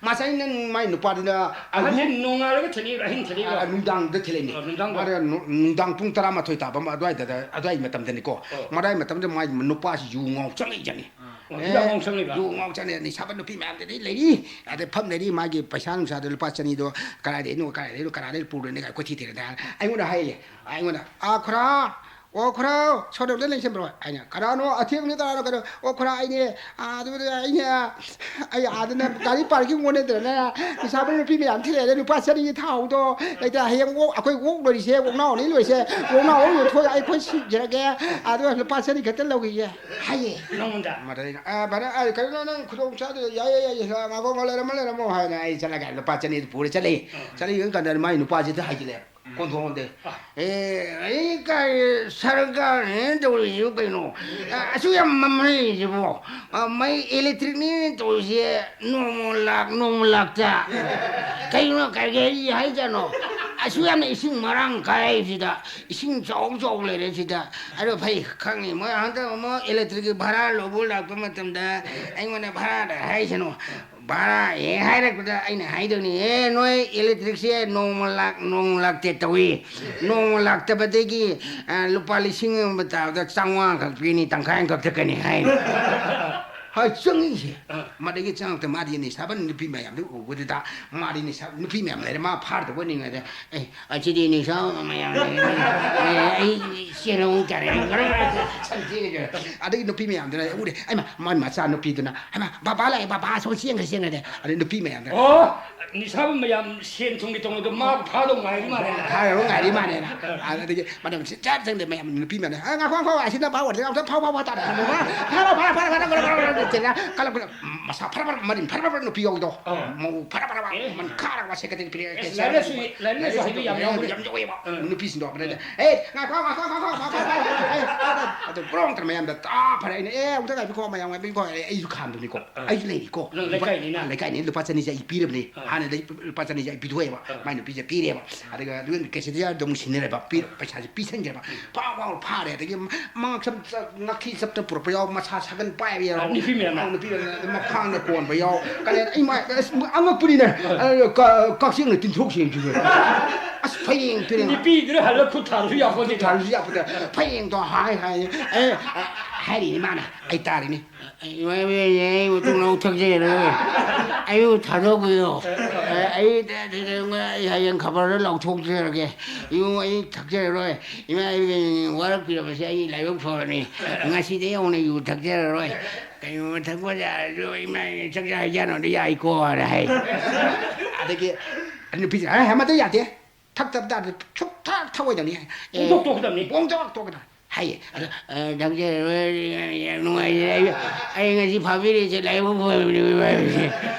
ꯉꯁꯥꯏ ꯅꯪ ꯃꯥꯏ ꯅꯨꯄꯥꯗꯨꯅ ꯑꯍꯟꯁꯦ ꯑꯌꯨꯛ ꯅꯣꯡꯉꯥꯜꯂꯒ ꯊꯤꯜꯂꯛꯏꯔꯣ, ꯑꯍꯤꯡ ꯊꯤꯜꯂꯛꯏꯔꯣ? ꯑ, ꯅꯨꯡꯗꯥꯡꯗ ꯊꯤꯜꯂꯛꯏꯅꯦ꯫ ꯑ, ꯅꯨꯡꯗꯥꯡꯗ꯫ ꯃꯥꯅ ꯅꯨ-, ꯅꯨꯡꯗꯥꯡ ꯄꯨꯡ ꯇꯔꯥꯃꯥꯊꯣꯏ ꯇꯥꯕ ꯑꯃ ꯑꯗꯨꯋꯥꯏꯗ, ꯑꯗꯨꯋꯥꯏ ꯃꯇꯝꯗꯅꯤꯀꯣ꯫ ꯑꯣ꯫ ꯃꯗꯥꯏ ꯃꯇꯝꯗ ꯃꯥꯏ ꯅꯨꯄꯥꯁꯤ ꯌꯨ ꯉꯥꯎ ꯆꯪꯉꯛꯏꯖꯥꯠꯅꯤ꯫ ꯑꯣ, ꯑꯦ, ꯌꯨ ꯉꯥꯎ ꯆꯪꯉꯛꯏꯕ? ꯌꯨ ꯉꯥꯎ ꯆꯪꯉꯛꯑꯦ꯫ ꯅꯤꯁꯥꯕꯟ ꯅꯨꯄꯤ ꯃꯌꯥꯝꯗꯨꯗꯤ ꯂꯩꯔꯤ꯫ ꯑꯗꯩ ꯐꯝ ꯂꯩꯔꯤ꯫ ꯃꯥꯒꯤ ꯄꯩꯁꯥ ꯅꯨꯡꯁꯥꯗꯣ ꯂꯨꯄꯥ ꯆꯅꯤꯗꯣ ꯀꯗꯥꯏꯗꯩꯅꯣ, ꯀꯗꯥꯏꯗꯩꯅꯣ, ꯀꯅꯥꯗꯩ ꯄꯨꯔꯨꯅꯤ ꯀꯥꯏ ꯀꯣꯏꯊꯤ ꯊꯤꯔꯦ꯫ ꯑꯩꯉꯣꯟꯗ ꯍꯥꯏꯌꯦ, ꯑꯩꯉꯣꯟꯗ, "ꯑꯥ, ꯈꯨꯔꯥ, ꯑꯣ, ꯈꯨꯔꯥ, ꯁꯣꯝꯗ ꯑꯝꯇ ꯂꯦꯡꯁꯟꯕꯤꯔꯣ꯫" ꯑꯩꯅ, "ꯀꯅꯥꯅꯣ? ꯑꯊꯦꯡꯕꯅꯤ, ꯀꯅꯥꯅꯣ, ꯀꯩꯅꯣ?" "ꯑꯣ, ꯈꯨꯔꯥ, ꯑꯩꯅꯦ, ꯑꯥ, ꯑꯗꯨ, ꯑꯩꯅꯦ, ꯑꯩ ꯑꯥꯗꯅ ꯒꯥꯔꯤ ꯄꯥꯔꯀꯤꯡ ꯑꯣꯟꯅꯗ꯭ꯔꯅ ꯅꯤꯁꯥꯕꯟ ꯅꯨꯄꯤ ꯃꯌꯥꯝ ꯊꯤꯜꯂꯛꯑꯦ꯫ ꯑꯗ ꯂꯨꯄꯥ ꯆꯅꯤꯒꯤ ꯊꯥꯎꯗꯣ ꯂꯩꯇꯦ꯫ ꯍꯌꯦꯡ ꯑꯣꯛ, ꯑꯩꯈꯣꯏ ꯑꯣꯛ ꯂꯣꯏꯔꯤꯁꯦ, ꯑꯣꯛꯅꯥꯎ ꯑꯅꯤ ꯂꯣꯏꯔꯤꯁꯦ, ꯑꯣꯛꯅꯥꯎ ꯑꯍꯨꯝ ꯌꯣꯟꯊꯣꯛꯑꯒ ꯑꯩꯈꯣꯏ ꯁꯤꯖꯔꯒꯦ꯫ ꯑꯗꯨꯒ ꯂꯨꯄꯥ ꯆꯅꯤ ꯈꯛꯇ ꯂꯧꯈꯤꯒꯦ" ꯍꯥꯏꯌꯦ꯫ ꯅꯉꯣꯟꯗ? ꯃꯗꯩꯅ, "ꯑ, ꯚꯥꯏ, ꯑ, ꯀꯩꯅꯣ, ꯅꯪ ꯈꯨꯗꯣꯡ ꯆꯥꯗꯣꯏ, ꯌꯥꯏ, ꯌꯥꯏ, ꯌꯥꯏ, ꯉꯥꯏꯈꯣ, ꯉꯥꯏꯈꯣ, ꯂꯩꯔꯝꯃꯣ, ꯂꯩꯔꯝꯃꯣ" ꯍꯥꯏꯅ ꯑꯩ ꯆꯠꯂꯒ ꯂꯨꯄꯥ ꯆꯅꯤꯗꯨ ꯄꯨꯔ ꯆꯠꯂꯦ꯫ ꯑ꯫ ꯆꯠꯂꯤꯉꯩ ꯀꯥꯟꯗ ꯃꯥꯏ ꯅꯨꯄꯥꯁꯤꯗ ꯍꯥꯏꯖꯤꯜꯂꯦ꯫ ꯎꯝ꯫ ꯀꯣꯟꯊꯣꯡꯗ꯫ ꯑ꯫ "ꯑꯦ, ꯑꯩ ꯀꯥꯏ ꯁꯔꯀꯥꯔꯅꯦ ꯇꯧꯔꯤꯁꯤꯕꯨ ꯀꯩꯅꯣ? ꯑ, ꯑꯁꯨꯛ ꯌꯥꯝ ꯃꯝꯍꯜꯂꯤꯁꯤꯕꯣ? ꯑ, ꯃꯩ ꯏꯂꯦꯛꯇ꯭ꯔꯤꯛꯅꯤ ꯇꯧꯔꯤꯁꯦ, ꯅꯣꯡꯃ ꯂꯥꯛ, ꯅꯣꯡꯃ ꯂꯥꯛꯇ꯫ ꯀꯩꯅꯣ, ꯀꯔꯤ ꯍꯥꯏꯖꯥꯠꯅꯣ? ꯑꯁꯨꯛ ꯌꯥꯝꯅ ꯏꯁꯤꯡ ꯃꯔꯥꯡ ꯀꯥꯏꯁꯤꯗ, ꯏꯁꯤꯡ ꯆꯥꯎ ꯆꯥꯎ ꯂꯩꯔꯦ ꯁꯤꯗ꯫" ꯑꯗꯣ ꯐꯩ, ꯈꯪꯉꯤ꯫ ꯃꯣꯏ ꯍꯟꯗꯛ ꯑꯃꯨꯛ ꯏꯂꯦꯛꯇ꯭ꯔꯤꯛꯀꯤ ꯚꯔꯥ ꯂꯧꯕ ꯂꯥꯛꯄ ꯃꯇꯝꯗ ꯑꯩꯉꯣꯟꯗ ꯚꯔꯥꯗ ꯍꯥꯏꯁꯅꯨ꯫ ꯚꯔꯥ ꯍꯦꯛ ꯍꯥꯏꯔꯛꯄꯗ ꯑꯩꯅ ꯍꯥꯏꯗꯣꯏꯅꯤ, "ꯑꯦ, ꯅꯣꯏ ꯏꯂꯦꯛꯇ꯭ꯔꯤꯛꯁꯦ ꯅꯣꯡꯃ ꯂꯥꯛ, ꯅꯣꯡꯃ ꯂꯥꯛꯇꯦ ꯇꯧꯏ꯫ ꯅꯣꯡꯃ ꯂꯥꯛꯇꯕꯗꯒꯤ, ꯑ, ꯂꯨꯄꯥ ꯂꯤꯁꯤꯡ ꯑꯃ ꯇꯥꯕꯗ ꯆꯥꯝꯃꯉꯥ ꯈꯛ ꯄꯤꯅꯤ, ꯇꯪꯈꯥꯏ ꯑꯃꯈꯛ ꯊꯛꯀꯅꯤ" ꯍꯥꯏꯅꯤ꯫ ꯍꯣꯏ, ꯆꯪꯉꯤꯁꯦ꯫ ꯑ꯫ ꯃꯗꯒꯤ ꯆꯪꯉꯛꯇ ꯃꯥꯗꯤ ꯅꯤꯁꯥꯕꯟ ꯅꯨꯄꯤ ꯃꯌꯥꯝꯗꯨ ꯎꯕꯗꯨꯗ, ꯃꯥꯗꯤ ꯅꯤꯁꯥ-, ꯅꯨꯄꯤ ꯃꯌꯥꯝ ꯂꯩꯔꯦ, ꯃꯥ ꯐꯥꯔꯗꯕ ꯑꯣꯏꯅꯤꯡꯉꯥꯏꯗ, "ꯑꯦ, ꯑꯁꯤꯗꯤ ꯅꯤꯁꯥ ꯃꯌꯥꯝ ꯂꯩꯔꯦ, ꯑꯦ, ꯑꯩ ꯆꯦꯜꯍꯧ ꯇꯥꯔꯦ", ꯁꯟ ꯆꯦꯟꯒ꯭ꯔꯦ꯫ ꯑꯗꯒꯤ ꯅꯨꯄꯤ ꯃꯌꯥꯝꯗꯨꯅ ꯎꯔꯦ, "ꯑꯩꯃ, ꯃꯥꯏ ꯃꯆꯥ ꯅꯨꯄꯤꯗꯨꯅ, ꯍꯩꯃ, ꯕꯕꯥ ꯂꯥꯛꯑꯦ, ꯕꯕꯥ, ꯑꯁꯣꯝ ꯆꯦꯟꯈ꯭ꯔꯦ, ꯆꯦꯟꯈ꯭ꯔꯦ"꯫ ꯑꯗꯩ ꯅꯨꯄꯤ ꯃꯌꯥꯝꯗꯨꯅ, ꯑꯣ, ꯅꯤꯁꯥꯕꯟ ꯃꯌꯥꯝ ꯁꯦꯟ ꯊꯨꯝꯒꯤ ꯇꯣꯡꯗꯣ ꯃꯥ ꯐꯥꯗꯧ ꯉꯥꯏꯔꯤ ꯃꯥꯜꯂꯦ꯫ ꯐꯥꯗꯧ ꯉꯥꯏꯔꯤ ꯃꯥꯜꯂꯦꯅ꯫ ꯑꯗꯒꯤ ꯃꯅꯝꯁꯤ ꯆꯠ ꯆꯪꯗꯦ ꯃꯌꯥꯝ ꯅꯨꯄꯤ ꯃꯌꯥꯝꯅ, "ꯑ, ꯉꯥꯏꯈꯣ, ꯉꯥꯏꯈꯣ, ꯑꯁꯤꯗ ꯐꯥꯎ ꯑꯣꯏꯔꯗꯤ ꯉꯥꯛꯇ ꯐꯥꯎ, ꯐꯥꯎ, ꯐꯥꯎ ꯇꯥꯔꯦ꯫ ꯐꯥꯔꯣ, ꯐꯥꯔꯣ, ꯐꯥꯔꯣ, ꯐꯥꯔꯣ, ꯐꯥꯔꯣ, ꯐꯥꯔꯣ, ꯐꯥꯔꯣ", ꯆꯦꯅ ꯀꯂꯛ ꯀꯂꯛ ꯃꯁꯥ ꯐꯔ ꯐꯔ ꯃꯔꯤꯟ ꯐꯔ ꯐꯔ ꯅꯨꯄꯤ ꯌꯥꯎꯏꯗꯣ꯫ ꯑꯥ꯫ ꯃꯧ ꯐꯔ ꯐꯔ ꯑꯦ꯫ ꯃꯟ ꯈꯥꯔꯒ ꯁꯦꯀ꯭ꯔꯦꯇꯔꯤ ꯄꯤꯔꯛꯑꯦ꯫ ꯑꯦꯁ, ꯂꯥꯏꯔꯤꯛ ꯂꯥꯏꯁꯨ, ꯂꯥꯏꯔꯤꯛ ꯂꯥꯏꯁꯨ ꯍꯩꯕ ꯌꯥꯝ ꯌꯥꯎꯕꯅꯦ꯫ ꯌꯥꯝ ꯌꯥꯎꯋꯦꯕ꯫ ꯑꯥ꯫ ꯅꯨꯄꯤꯁꯤꯡꯗꯣ꯫ ꯑꯗꯩꯗ, ꯑꯥ꯫ "ꯑꯦ, ꯉꯥꯏꯈꯣ, ꯉꯥꯏꯈꯣ, ꯉꯥꯏꯈꯣ, ꯉꯥꯏꯈꯣ, ꯉꯥꯏꯈꯣ, ꯉꯥꯏꯈꯣ, ꯑꯦ, ꯑꯗꯨ ꯄꯨꯔꯥ ꯇꯧꯔ ꯃꯌꯥꯝꯗ ꯇꯥ ꯐꯔꯦ꯫ ꯑꯩꯅ, 'ꯑꯦ, ꯑꯃꯨꯛꯇ ꯉꯥꯏꯕꯤꯈꯣ, ꯃꯌꯥꯝ ꯉꯥꯏꯕꯤꯈꯣ꯫ ꯑꯦ, ꯑꯩꯁꯨ ꯈꯥꯝꯗꯕꯅꯤꯀꯣ꯫ ꯑꯥ꯫ ꯑꯩꯁꯨ ꯂꯩꯔꯤꯀꯣ꯫ ꯅꯪ ꯂꯨꯄꯥ, ꯂꯩꯀꯥꯏꯅꯤꯅ꯫ ꯑꯥ, ꯂꯩꯀꯥꯏꯅꯤ꯫ ꯂꯨꯄꯥ ꯆꯅꯤꯁꯦ ꯑꯩ ꯄꯤꯔꯕꯅꯤ꯫ ꯑꯥ꯫ ꯍꯥꯟꯅꯗꯩ ꯂꯨꯄꯥ ꯆꯅꯤꯁꯦ ꯑꯩ ꯄꯤꯊꯣꯛꯑꯦꯕ꯫ ꯑꯥ꯫ ꯃꯥꯏ ꯅꯨꯄꯤꯁꯦ ꯄꯤꯔꯦꯕ꯫ ꯑꯗꯨꯒ ꯑꯗꯨꯒ ꯀꯦꯁꯦꯠꯁꯦ ꯑꯃꯨꯛ ꯁꯤꯟꯅꯔꯦꯕ꯫ ꯄꯤ-, ꯄꯩꯁꯥꯁꯦ ꯄꯤꯁꯟꯈ꯭ꯔꯦꯕ꯫ ꯐꯥꯎ ꯐꯥꯎ ꯐꯥꯔꯦ꯫ ꯑꯗꯒꯤ ꯃꯉꯛꯁꯝ ꯆ-, ꯉꯛꯊꯤ ꯆꯞꯇ ꯄꯨꯔꯛꯄ ꯌꯥꯎ, ꯃꯁꯥ ꯁꯒꯟ ꯄꯥꯏꯕ ꯌꯥꯎ꯫ ꯑꯥ, ꯅꯨꯄꯤ ꯃꯌꯥꯝꯅ꯫ ꯑꯥ, ꯅꯨꯄꯤ ꯃꯌꯥꯝꯅ꯫ ꯑꯗꯨ ꯃꯈ꯭ꯋꯥꯡꯅ ꯀꯣꯟꯕ ꯌꯥꯎ꯫ ꯀꯔꯤ ꯑꯩ ꯃꯥꯏ, ꯑꯁ, ꯑꯉꯛꯄꯅꯤꯅꯦ꯫ ꯑꯥ꯫ ꯑ, ꯀ-, ꯀꯛꯆꯦꯡꯅ ꯇꯤꯟꯊꯣꯛ ꯁꯦꯡꯈꯤꯕ꯫ ꯑꯁ, ꯐꯌꯦꯡ ꯇꯨꯔꯦꯡ꯫ ꯅꯨꯄꯤꯗꯨꯅ ꯍꯜꯂ ꯈꯨꯠ ꯊꯥꯔꯁꯨ ꯌꯥꯄꯣꯠꯇꯦ꯫ ꯈꯨꯠ ꯊꯥꯔꯁꯨ ꯌꯥꯄꯣꯠꯇꯦ꯫ ꯐꯌꯦꯡꯗꯣ ꯍꯥꯏ ꯍꯥꯏ꯫ ꯑꯦ, ꯑ, ꯍꯥꯏꯔꯤꯅꯤ ꯃꯥꯅ꯫ ꯑꯩ ꯇꯥꯔꯤꯅꯤ꯫ "ꯏꯃꯥ ꯏꯕꯦꯟ, ꯑꯩ ꯃꯇꯨꯡ ꯂꯧ ꯊꯛꯆꯔꯔꯣꯏ꯫ ꯑꯩꯕꯨ ꯊꯥꯗꯣꯛꯄꯤꯌꯣ꯫ ꯑꯩ, ꯑꯩ ꯍꯌꯦꯡ ꯈꯕꯔꯗ ꯂꯥꯎꯊꯣꯛꯆꯔꯒꯦ꯫ ꯏꯕꯨꯡꯉꯣ, ꯑꯩ ꯊꯛꯆꯔꯔꯣꯏ꯫ ꯏꯃꯥ ꯏꯕꯦꯟ ꯋꯥꯔꯛꯄꯤꯔꯕꯁꯦ ꯑꯩ ꯂꯥꯏꯕꯛ ꯐꯕꯅꯤ꯫ ꯉꯁꯤꯗꯒꯤ ꯍꯧꯅ ꯌꯨ ꯊꯛꯆꯔꯔꯣꯏ꯫ ꯀꯩꯒꯨꯝꯕ ꯊꯛꯄ ꯌꯥꯔꯁꯨ ꯏꯃꯥ ꯏꯕꯦꯟ ꯆꯥꯛ ꯆꯥ ꯍꯩꯖꯥꯟꯅꯕꯗ ꯌꯥꯏꯀꯣ"ꯅ ꯍꯥꯏ꯫ ꯑꯗꯒꯤ ꯅꯨꯄꯤꯁꯦ, "ꯑꯦ, ꯃꯗꯨ ꯌꯥꯗꯦ꯫ ꯊꯛꯇꯕ ꯇꯥꯔꯗꯤ ꯁꯨꯛꯊꯛ ꯊꯛꯑꯣꯏꯗꯕꯅꯤ"꯫ ꯑꯦ, ꯄꯨꯡꯇꯣꯛ ꯇꯣꯛꯀꯗꯕꯅꯤ꯫ ꯄꯨꯡꯇꯣꯛ ꯇꯣꯛꯀꯗꯕꯅꯤ꯫ ꯍꯥꯏꯌꯦ꯫ ꯑꯗ, "ꯑ, ꯊꯛꯆꯔꯔꯣꯏ, ꯌꯥꯝ ꯅꯨꯡꯉꯥꯏꯖꯔꯦ꯫ ꯑꯩ, ꯑꯩ ꯉꯁꯤ ꯐꯥꯕꯤꯔꯤꯁꯦ ꯂꯥꯏꯕꯛ ꯐꯕꯅꯤ, ꯏꯃꯥ ꯏꯕꯦꯟ"꯫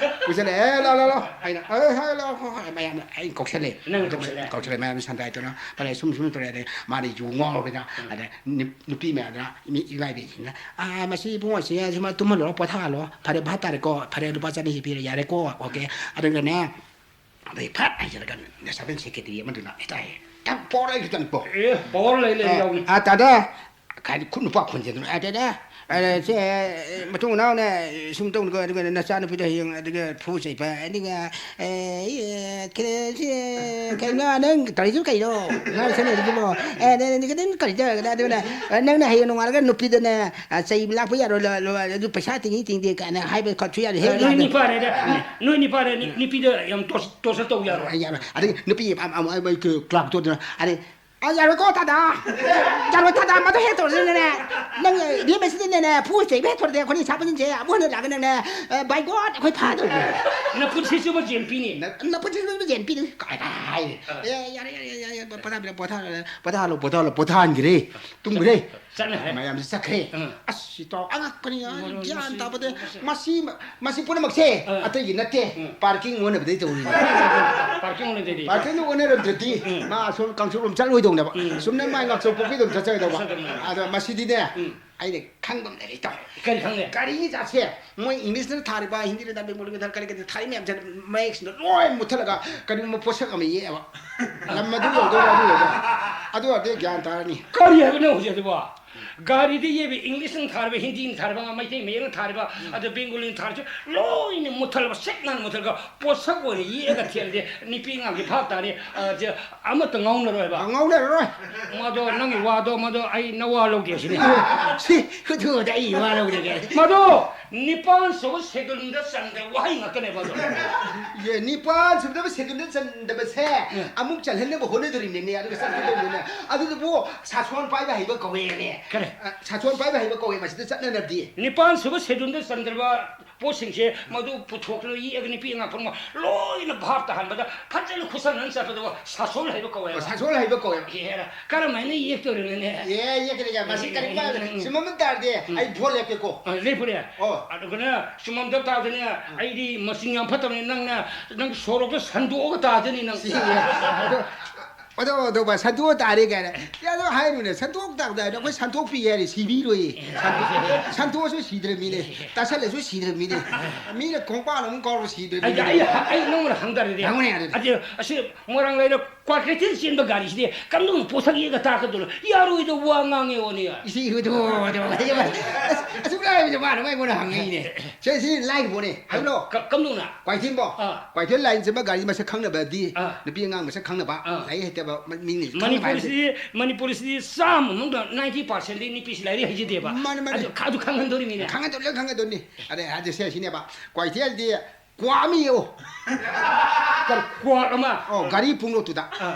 ꯄꯨꯁꯜꯂꯦ, "ꯑꯦ, ꯂꯥꯎ, ꯂꯥꯎ, ꯂꯥꯎ"꯫ ꯑꯩꯅ, "ꯑꯦ, ꯍꯥꯏ, ꯂꯥꯎ, ꯂꯥꯎ", ꯃꯌꯥꯝꯅ ꯑꯩ ꯀꯧꯁꯜꯂꯦ꯫ ꯅꯪ ꯀꯧꯁꯜꯂꯦ? ꯀꯧꯁꯜꯂꯦ, ꯃꯌꯥꯝꯅ ꯁꯟꯗꯥꯏ ꯇꯧꯅ꯫ ꯐꯔꯦ, ꯁꯨꯝ, ꯁꯨꯝ ꯇꯧꯔꯦ꯫ ꯑꯗꯩ ꯃꯥꯗꯤ ꯌꯨ ꯉꯥꯎꯔꯕꯅꯤꯅ꯫ ꯎꯝ꯫ ꯑꯗ ꯅꯨ-, ꯅꯨꯄꯤ ꯃꯌꯥꯝꯗꯨꯅ, ꯃꯤ ꯏꯕꯥꯏꯕꯤꯁꯤꯡꯅ, "ꯑꯥ, ꯃꯁꯤ ꯏꯕꯨꯡꯉꯣꯁꯤ ꯁꯨꯝ ꯇꯨꯝꯍꯜꯂꯨꯔꯣ, ꯄꯣꯊꯥꯍꯜꯂꯣ꯫ ꯐꯔꯦ, ꯚꯥꯞ ꯇꯥꯔꯦꯀꯣ꯫ ꯐꯔꯦ, ꯂꯨꯄꯥ ꯆꯅꯤꯁꯤ ꯄꯤꯔꯦ, ꯌꯥꯔꯦꯀꯣ, ꯑꯣꯀꯦ"꯫ ꯑꯗꯨꯒꯅꯦ, ꯑꯗꯩ ꯐꯠ ꯍꯥꯏꯖꯔꯒ ꯅꯦꯁꯥꯕꯦꯟ ꯁꯦꯀ꯭ꯔꯦꯇꯔꯤ ꯑꯃꯗꯨꯅ ꯍꯦꯛꯇ ꯍꯥꯏꯌꯦ꯫ ꯌꯥꯝ ꯄꯋꯥꯔ ꯂꯩꯈꯤꯗꯅꯀꯣ꯫ ꯑꯦ, ꯄꯋꯥꯔ ꯂꯩ, ꯂꯩ, ꯑꯦ, ꯌꯥꯎꯅꯤ꯫ "ꯑꯥ, ꯇꯥꯗ", ꯈꯥꯏꯗꯤ ꯈꯨꯠ ꯅꯨꯄꯥ ꯈꯣꯟꯖꯦꯜꯗꯨꯅ, "ꯑꯥ, ꯇꯥꯗ, ꯑ, ꯁꯦ, ꯑ, ꯃꯇꯨꯡ ꯃꯅꯥꯎꯅ ꯁꯨꯝ ꯇꯧꯅꯨꯀꯣ, ꯑꯗꯨꯒ ꯅꯆꯥꯅꯨꯄꯤꯗꯣ ꯍꯌꯦꯡ ꯑꯗꯨꯒ ꯐꯨ ꯆꯩꯕ, ꯑꯗꯨꯒ, ꯑꯦ, ꯑꯦ, ꯀꯩꯅꯣ, ꯁꯤ, ꯀꯩꯅꯣ, ꯅꯪ ꯇꯧꯔꯤꯗꯨꯕꯨ ꯀꯩꯅꯣ? ꯅꯪ ꯁꯦꯝꯃꯤꯗꯨꯕꯨ? ꯑꯦ, ꯅꯪ, ꯅꯪ ꯀꯩꯅꯣ ꯇꯧꯔꯤꯗꯣ?" ꯑꯗꯨꯒꯅꯦ, ꯑ, ꯅꯪꯅ ꯍꯌꯦꯡ ꯅꯣꯡꯉꯥꯜꯂꯒ ꯅꯨꯄꯤꯗꯅꯦ, ꯑ, ꯆꯩ ꯂꯥꯛꯄ ꯌꯥꯔꯣꯏ, ꯂꯣ-, ꯂꯣ-, ꯑꯗꯨ ꯄꯩꯁꯥ ꯇꯤꯡꯏ ꯇꯤꯡꯗꯦ ꯀꯥꯏꯅ ꯍꯥꯏꯕ ꯈꯣꯠꯄ ꯌꯥꯗꯦ꯫ ꯍꯦꯛ ꯅꯣꯏ ꯌꯥꯗꯦ꯫ ꯅꯤꯄꯥꯅꯦꯗ, ꯅꯣꯏ ꯅꯤꯄꯥꯅꯦ, ꯅꯨ-, ꯅꯨꯄꯤꯗ ꯌꯥꯝ ꯇꯣꯔ-, ꯇꯣꯔꯆꯔ ꯇꯧ ꯌꯥꯔꯣꯏ꯫ ꯌꯥꯔꯣꯏ꯫ ꯑꯗꯒꯤ ꯅꯨꯄꯤ ꯑꯃ, ꯑꯃ, ꯑꯃ, ꯀ꯭ꯂꯥꯛꯇꯣ ꯑꯗꯨꯅ, ꯑꯗꯩ, "ꯑ, ꯌꯥꯔꯣꯏꯀꯣ, ꯇꯥꯗ! ꯌꯥꯔꯣꯏ, ꯇꯥꯗ! ꯃꯗꯨ ꯍꯦꯛ ꯇꯧꯔꯗꯤꯅꯦ, ꯅꯪ, ꯑ, ꯏꯕꯦꯝꯃꯁꯤꯗꯅꯦ, ꯐꯨ ꯆꯩꯕ ꯍꯦꯛ ꯊꯣꯔꯗꯤ, ꯑꯩꯈꯣꯏꯅ ꯁꯥꯕꯁꯤꯡꯁꯦ ꯑꯃꯨꯛ ꯍꯟꯅ ꯂꯥꯛꯑꯒ ꯅꯪꯅꯦ, ꯑ, by God, ꯑꯩꯈꯣꯏ ꯐꯥꯗꯧꯔꯤꯅꯦ꯫ ꯅꯈꯨꯠꯁꯤꯁꯨ ꯃꯆꯦꯝ ꯄꯤꯅꯤ꯫ ꯅ-, ꯅꯈꯨꯠꯁꯤꯁꯨ ꯃꯆꯦꯝ ꯄꯤꯅꯤ꯫ ꯀꯥꯏ, ꯀꯥꯏ ꯍꯥꯏꯔꯦ꯫ ꯑ꯫ ꯑꯦ, ꯌꯥꯔꯦ, ꯌꯥꯔꯦ, ꯌꯥꯔꯦ, ꯌꯥꯔꯦ, ꯄꯣꯊꯥꯕꯤꯔꯣ, ꯄꯣꯊꯥꯔꯣ, ꯄꯣꯊꯥꯍꯜꯂꯣ, ꯄꯣꯊꯥꯍꯜꯂꯣ, ꯄꯣꯊꯥꯍꯟꯈ꯭ꯔꯦ꯫ ꯇꯨꯝꯈ꯭ꯔꯦ꯫ ꯆꯠꯅꯈ꯭ꯔꯦ꯫ ꯃꯌꯥꯝꯁꯦ ꯆꯠꯈ꯭ꯔꯦ꯫ ꯎꯝ꯫ ꯑꯁ ꯏꯇꯥꯎ ꯑꯉꯛꯄꯅꯤ, ꯃꯔꯣꯟ ꯒ꯭ꯌꯥꯟ ꯃꯁꯤ-, ꯇꯥꯕꯗ꯫ ꯃꯁꯤ-, ꯃꯁꯤ ꯃꯁꯤ ꯄꯨꯝꯅꯃꯛꯁꯦ ꯑꯥ꯫ ꯑꯇꯩꯒꯤ ꯅꯠꯇꯦ꯫ ꯎꯝ꯫ ꯄꯥꯔꯀꯤꯡ ꯑꯣꯟꯅꯕꯗꯩ ꯇꯧꯔꯤꯅꯤ꯫ ꯄꯥꯔꯀꯤꯡ ꯑꯣꯟꯅꯗꯣꯏꯗꯤ꯫ ꯄꯥꯔꯀꯤꯡꯗꯣ ꯑꯣꯟꯅꯔꯝꯗ꯭ꯔꯗꯤ ꯎꯝ꯫ ꯃꯥ ꯑꯁꯣꯝ ꯀꯥꯡꯁꯣꯔꯣꯝ ꯆꯠꯂꯣꯏꯗꯧꯅꯦꯕ꯫ ꯎꯝ꯫ ꯁꯨꯝꯅ ꯃꯥꯏ ꯉꯥꯛꯆꯧ ꯄꯣꯛꯀꯤ ꯑꯗꯨꯝ ꯆꯠꯆꯒꯗꯧꯕ꯫ ꯆꯠꯆꯒꯗꯧꯅꯦ꯫ ꯑꯗꯣ ꯃꯁꯤꯗꯤꯅꯦ, ꯎꯝ꯫ ꯑꯩꯅ ꯈꯪꯕ ꯑꯃ ꯂꯩꯔꯦ ꯏꯇꯥꯎ꯫ ꯀꯔꯤ ꯈꯪꯒꯦ? ꯒꯥꯔꯤ ꯖꯥꯠꯁꯦ ꯃꯣꯏ ꯏꯪꯂꯤꯁꯅ ꯊꯥꯔꯤꯕ, ꯍꯤꯟꯗꯤꯅ ꯊꯥꯔꯤꯕ, ꯕꯦꯡꯒꯣꯂꯤꯅ ꯊꯥꯔꯤꯕ, ꯀꯔꯤ ꯀꯔꯤ ꯊꯥꯔꯤ ꯃꯌꯥꯝꯁꯦ ꯃꯌꯦꯛꯁꯤꯡꯗꯣ ꯂꯣꯏ ꯃꯨꯠꯊꯠꯂꯒ ꯀꯔꯤꯒꯨꯝꯕ ꯄꯣꯠꯁꯛ ꯑꯃ ꯌꯦꯛꯑꯦꯕ꯫ ꯂꯝ ꯑꯗꯨ ꯌꯧꯗꯣꯏꯔꯥ ꯑꯗꯨ ꯌꯧꯗꯣꯏꯔꯥ? ꯑꯗꯨ ꯑꯣꯏꯔꯗꯤ ꯒ꯭ꯌꯥꯟ ꯇꯥꯔꯅꯤ꯫ ꯀꯔꯤ ꯍꯥꯏꯕꯅꯣ ꯍꯧꯖꯤꯛ ꯑꯗꯨꯕꯣ? ꯒꯥꯔꯤꯗ ꯌꯦꯛꯄ ꯏꯪꯂꯤꯁꯅ ꯊꯥꯔꯤꯕ, ꯍꯤꯟꯗꯤꯅ ꯊꯥꯔꯤꯕ, ꯃꯩꯇꯩ ꯃꯌꯦꯛꯅ ꯊꯥꯔꯤꯕ, ꯑꯗ ꯕꯦꯡꯒꯣꯂꯤꯅ ꯊꯥꯔꯤꯁꯨ ꯂꯣꯏꯅ ꯃꯨꯠꯊꯠꯂꯕ, ꯁꯤꯠ ꯅꯥꯟꯅ ꯃꯨꯠꯊꯠꯂꯒ ꯄꯣꯠꯁꯛ ꯑꯣꯏꯅ ꯌꯦꯛꯑꯒ ꯊꯦꯠꯂꯗꯤ ꯅꯨꯄꯤ ꯑꯉꯥꯡꯒꯤ ꯚꯥꯞ ꯇꯥꯅꯤ꯫ ꯑ, ꯁꯦ ꯑꯃꯠꯇ ꯉꯥꯎꯅꯔꯣꯏꯕ꯫ ꯉꯥꯎꯅꯔꯔꯣꯏ꯫ ꯃꯗꯣ ꯅꯪꯒꯤ ꯋꯥꯗꯣ, ꯃꯗꯣ ꯑꯩ ꯅꯋꯥ ꯂꯧꯗꯦ ꯁꯤꯅꯤ꯫ ꯁꯤ ꯈꯨꯊꯨꯗ ꯑꯩ ꯋꯥ ꯂꯧꯗꯒꯦ꯫ ꯃꯗꯣ ꯅꯤꯄꯥꯟ ꯁꯨꯕ ꯁꯦꯗꯨꯜꯗ ꯆꯟꯗꯕ ꯋꯥꯍꯩ ꯉꯥꯛꯇꯅꯦꯕ ꯑꯗꯣ꯫ ꯑꯦ, ꯅꯤꯄꯥꯟ ꯁꯨꯕꯗ ꯁꯦꯗꯨꯜꯗ ꯆꯟꯗꯕꯁꯦ ꯎꯝ꯫ ꯑꯃꯨꯛ ꯆꯜꯍꯟꯅꯕ ꯍꯣꯠꯅꯗꯣꯔꯤꯕꯅꯤꯅꯦ, ꯑꯗꯨꯒ ꯆꯠꯀꯗꯧꯔꯤꯕꯅꯤꯅꯦ꯫ ꯑꯗꯨꯗꯨꯕꯨ ꯁꯥꯁꯣꯟ ꯄꯥꯏꯕ ꯍꯩꯕ ꯀꯧꯋꯦꯅꯦ꯫ ꯀꯔꯤ? ꯑ, ꯁꯥꯁꯣꯟ ꯄꯥꯏꯕ ꯍꯩꯕ ꯀꯧꯋꯦ ꯃꯁꯤꯗ ꯆꯠꯅꯅꯕꯗꯤ꯫ ꯅꯤꯄꯥꯟ ꯁꯨꯕ ꯁꯦꯗꯨꯜꯗ ꯆꯟꯗ꯭ꯔꯕ ꯄꯣꯠꯁꯤꯡꯁꯦ ꯃꯗꯨ ꯄꯨꯊꯣꯛꯇꯅ ꯌꯦꯛꯑꯒ ꯅꯨꯄꯤ ꯑꯉꯥꯡ ꯄꯨꯝꯅꯃꯛ ꯂꯣꯏꯅ ꯚꯥꯞ ꯇꯥꯍꯟꯕꯗ ꯐꯖꯅ ꯈꯨꯠꯁꯝꯅꯅ ꯆꯠꯄꯗꯨꯕꯨ ꯁꯥꯁꯣꯜ ꯍꯥꯏꯕ ꯀꯧꯋꯦꯕ꯫ ꯑꯣ, ꯁꯥꯁꯣꯜ ꯍꯩꯕ ꯀꯧꯋꯦꯕ꯫ ꯑꯦ, ꯀꯔꯝꯍꯥꯏꯅ ꯌꯦꯛꯇꯧꯔꯤꯕꯅꯦ? ꯑꯦ, ꯌꯦꯛꯀꯅꯤ, ꯌꯦꯛꯀꯅꯤ꯫ ꯃꯁꯤ ꯀꯔꯤꯒꯨꯝꯕ ꯎꯝ, ꯎꯝ, ꯎꯝ꯫ ꯆꯨꯝꯃꯝ ꯇꯥꯔꯗꯤ ꯎꯝ꯫ ꯑꯩ ꯚꯣꯠ ꯂꯦꯞꯀꯦꯀꯣ꯫ ꯑ, ꯂꯦꯞꯄꯨꯅꯦ꯫ ꯑꯣ꯫ ꯑꯗꯨꯒꯅꯦ, ꯆꯨꯝꯃꯝꯗꯕ ꯇꯥꯗꯅꯦ, ꯑꯩꯗꯤ ꯃꯆꯤꯡ ꯌꯥꯝ ꯐꯠꯇꯕꯅꯤ, ꯅꯪꯅ, ꯅꯪ ꯁꯣꯔꯣꯛꯇ ꯁꯟꯗꯣꯛꯑꯒ ꯇꯥꯗꯅꯤ ꯅꯪ꯫ ꯁꯤ, ꯑꯗꯣ, ꯑꯗꯣ, ꯑꯗꯣ, ꯚꯥꯏ, ꯁꯟꯗꯣꯛꯑ ꯇꯥꯔꯦ ꯀꯥꯏꯅ꯫ ꯑꯦ, ꯑꯗꯣ ꯍꯥꯏꯅꯨꯅꯦ, ꯁꯟꯗꯣꯛ ꯇꯥꯕꯗ ꯍꯥꯏꯅ ꯑꯩꯈꯣꯏ ꯁꯟꯗꯣꯛꯄꯤ ꯍꯥꯏꯔꯦ, ꯁꯤꯕꯤꯔꯣꯏꯌꯦ꯫ ꯁꯟꯗꯣꯛ-, ꯁꯟꯗꯣꯛꯑꯁꯨ ꯁꯤꯗ꯭ꯔꯕ ꯃꯤꯅꯦ, ꯇꯥꯁꯜꯂꯁꯨ ꯁꯤꯗ꯭ꯔꯕ ꯃꯤꯅꯦ꯫ ꯃꯤꯅ ꯈꯣꯡꯄꯥꯛ ꯑꯃꯨꯛ ꯀꯥꯎꯔ ꯁꯤꯗ꯭ꯔꯕ ꯑꯩ, ꯃꯤꯅꯦ꯫ ꯑꯩ, ꯑꯩ ꯅꯉꯣꯟꯗ ꯍꯪꯗꯔꯗꯤ꯫ ꯍꯪꯉꯨꯅꯦ, ꯑꯗꯨꯗꯤ꯫ ꯑꯗꯨ, ꯑꯁꯤ ꯃꯣꯏꯔꯥꯡ ꯂꯩꯔꯛ ꯀ꯭ꯋꯥꯀꯩꯊꯦꯜ ꯆꯦꯟꯕ ꯒꯥꯔꯤꯁꯤꯗꯤ ꯀꯝꯗꯧꯅ ꯄꯣꯠꯁꯛ ꯌꯦꯛꯑꯒ ꯇꯥꯛꯀꯗꯣꯏꯅꯣ? ꯌꯥꯔꯣꯏꯗꯧ ꯋꯥ ꯉꯥꯡꯉꯦ ꯑꯣꯅꯤ꯫ ꯏꯁꯤ ꯏꯍꯨꯗꯨ, ꯑꯗꯨ, ꯑꯁ, ꯑꯁꯨꯛ ꯂꯥꯏꯕꯁꯦ ꯃꯥꯅ ꯑꯃꯨꯛ ꯑꯩꯉꯣꯟꯗ ꯍꯪꯉꯛꯏꯅꯦ꯫ ꯁꯦ, ꯁꯤ ꯂꯥꯏꯕ ꯄꯣꯠꯅꯦ꯫ ꯍꯥꯏꯕ꯭ꯔꯣ? ꯀ-, ꯀꯝꯗꯧꯅ? ꯀ꯭ꯋꯥꯏꯊꯦꯜꯕꯣ? ꯑꯥ꯫ ꯀ꯭ꯋꯥꯏꯊꯦꯜ ꯂꯥꯏꯟ ꯆꯦꯟꯕ ꯒꯥꯔꯤ ꯃꯁꯛ ꯈꯪꯅꯕꯗꯤ ꯑꯥ꯫ ꯅꯨꯄꯤ ꯑꯉꯥꯡ ꯃꯁꯛ ꯈꯪꯅꯕ, ꯑꯥ꯫ ꯂꯥꯏꯔꯤꯛ ꯍꯩꯇꯕ ꯃ-, ꯃꯤꯅ ꯈꯪꯅꯕ ꯍꯥꯏꯕꯁꯦ꯫ ꯃꯅꯤꯄꯨꯔꯁꯤꯗꯤ, ꯃꯅꯤꯄꯨꯔꯁꯤꯗꯤ ꯆꯥꯝꯃ ꯃꯅꯨꯡꯗ ninety percent ꯗꯤ ꯅꯨꯄꯤꯁꯤ ꯂꯥꯏꯔꯤꯛ ꯍꯩꯖꯗꯦꯕ꯫ ꯃꯥꯅꯦ, ꯃꯥꯅꯦ꯫ ꯑꯗꯨ, ꯑꯗꯨ ꯈꯪꯍꯟꯗꯣꯔꯤꯃꯤꯅꯦ꯫ ꯈꯪꯍꯟꯗꯣꯏ, ꯂꯣꯏ ꯈꯪꯍꯟꯗꯣꯏꯅꯤ꯫ ꯑꯗꯩ ꯍꯥꯏꯁꯦ ꯁꯦ ꯁꯤꯅꯦꯕ, ꯀ꯭ꯋꯥꯏꯊꯦꯜꯗꯤ ꯀ꯭ꯋꯥꯛ ꯑꯃ ꯌꯦꯡꯉꯣ꯫ ꯀ꯭ꯋꯥꯛ ꯑꯃ꯫ ꯑꯣ, ꯒꯥꯔꯤ ꯄꯨꯡꯂꯣꯠꯇꯨꯗ꯫ ꯑꯥ꯫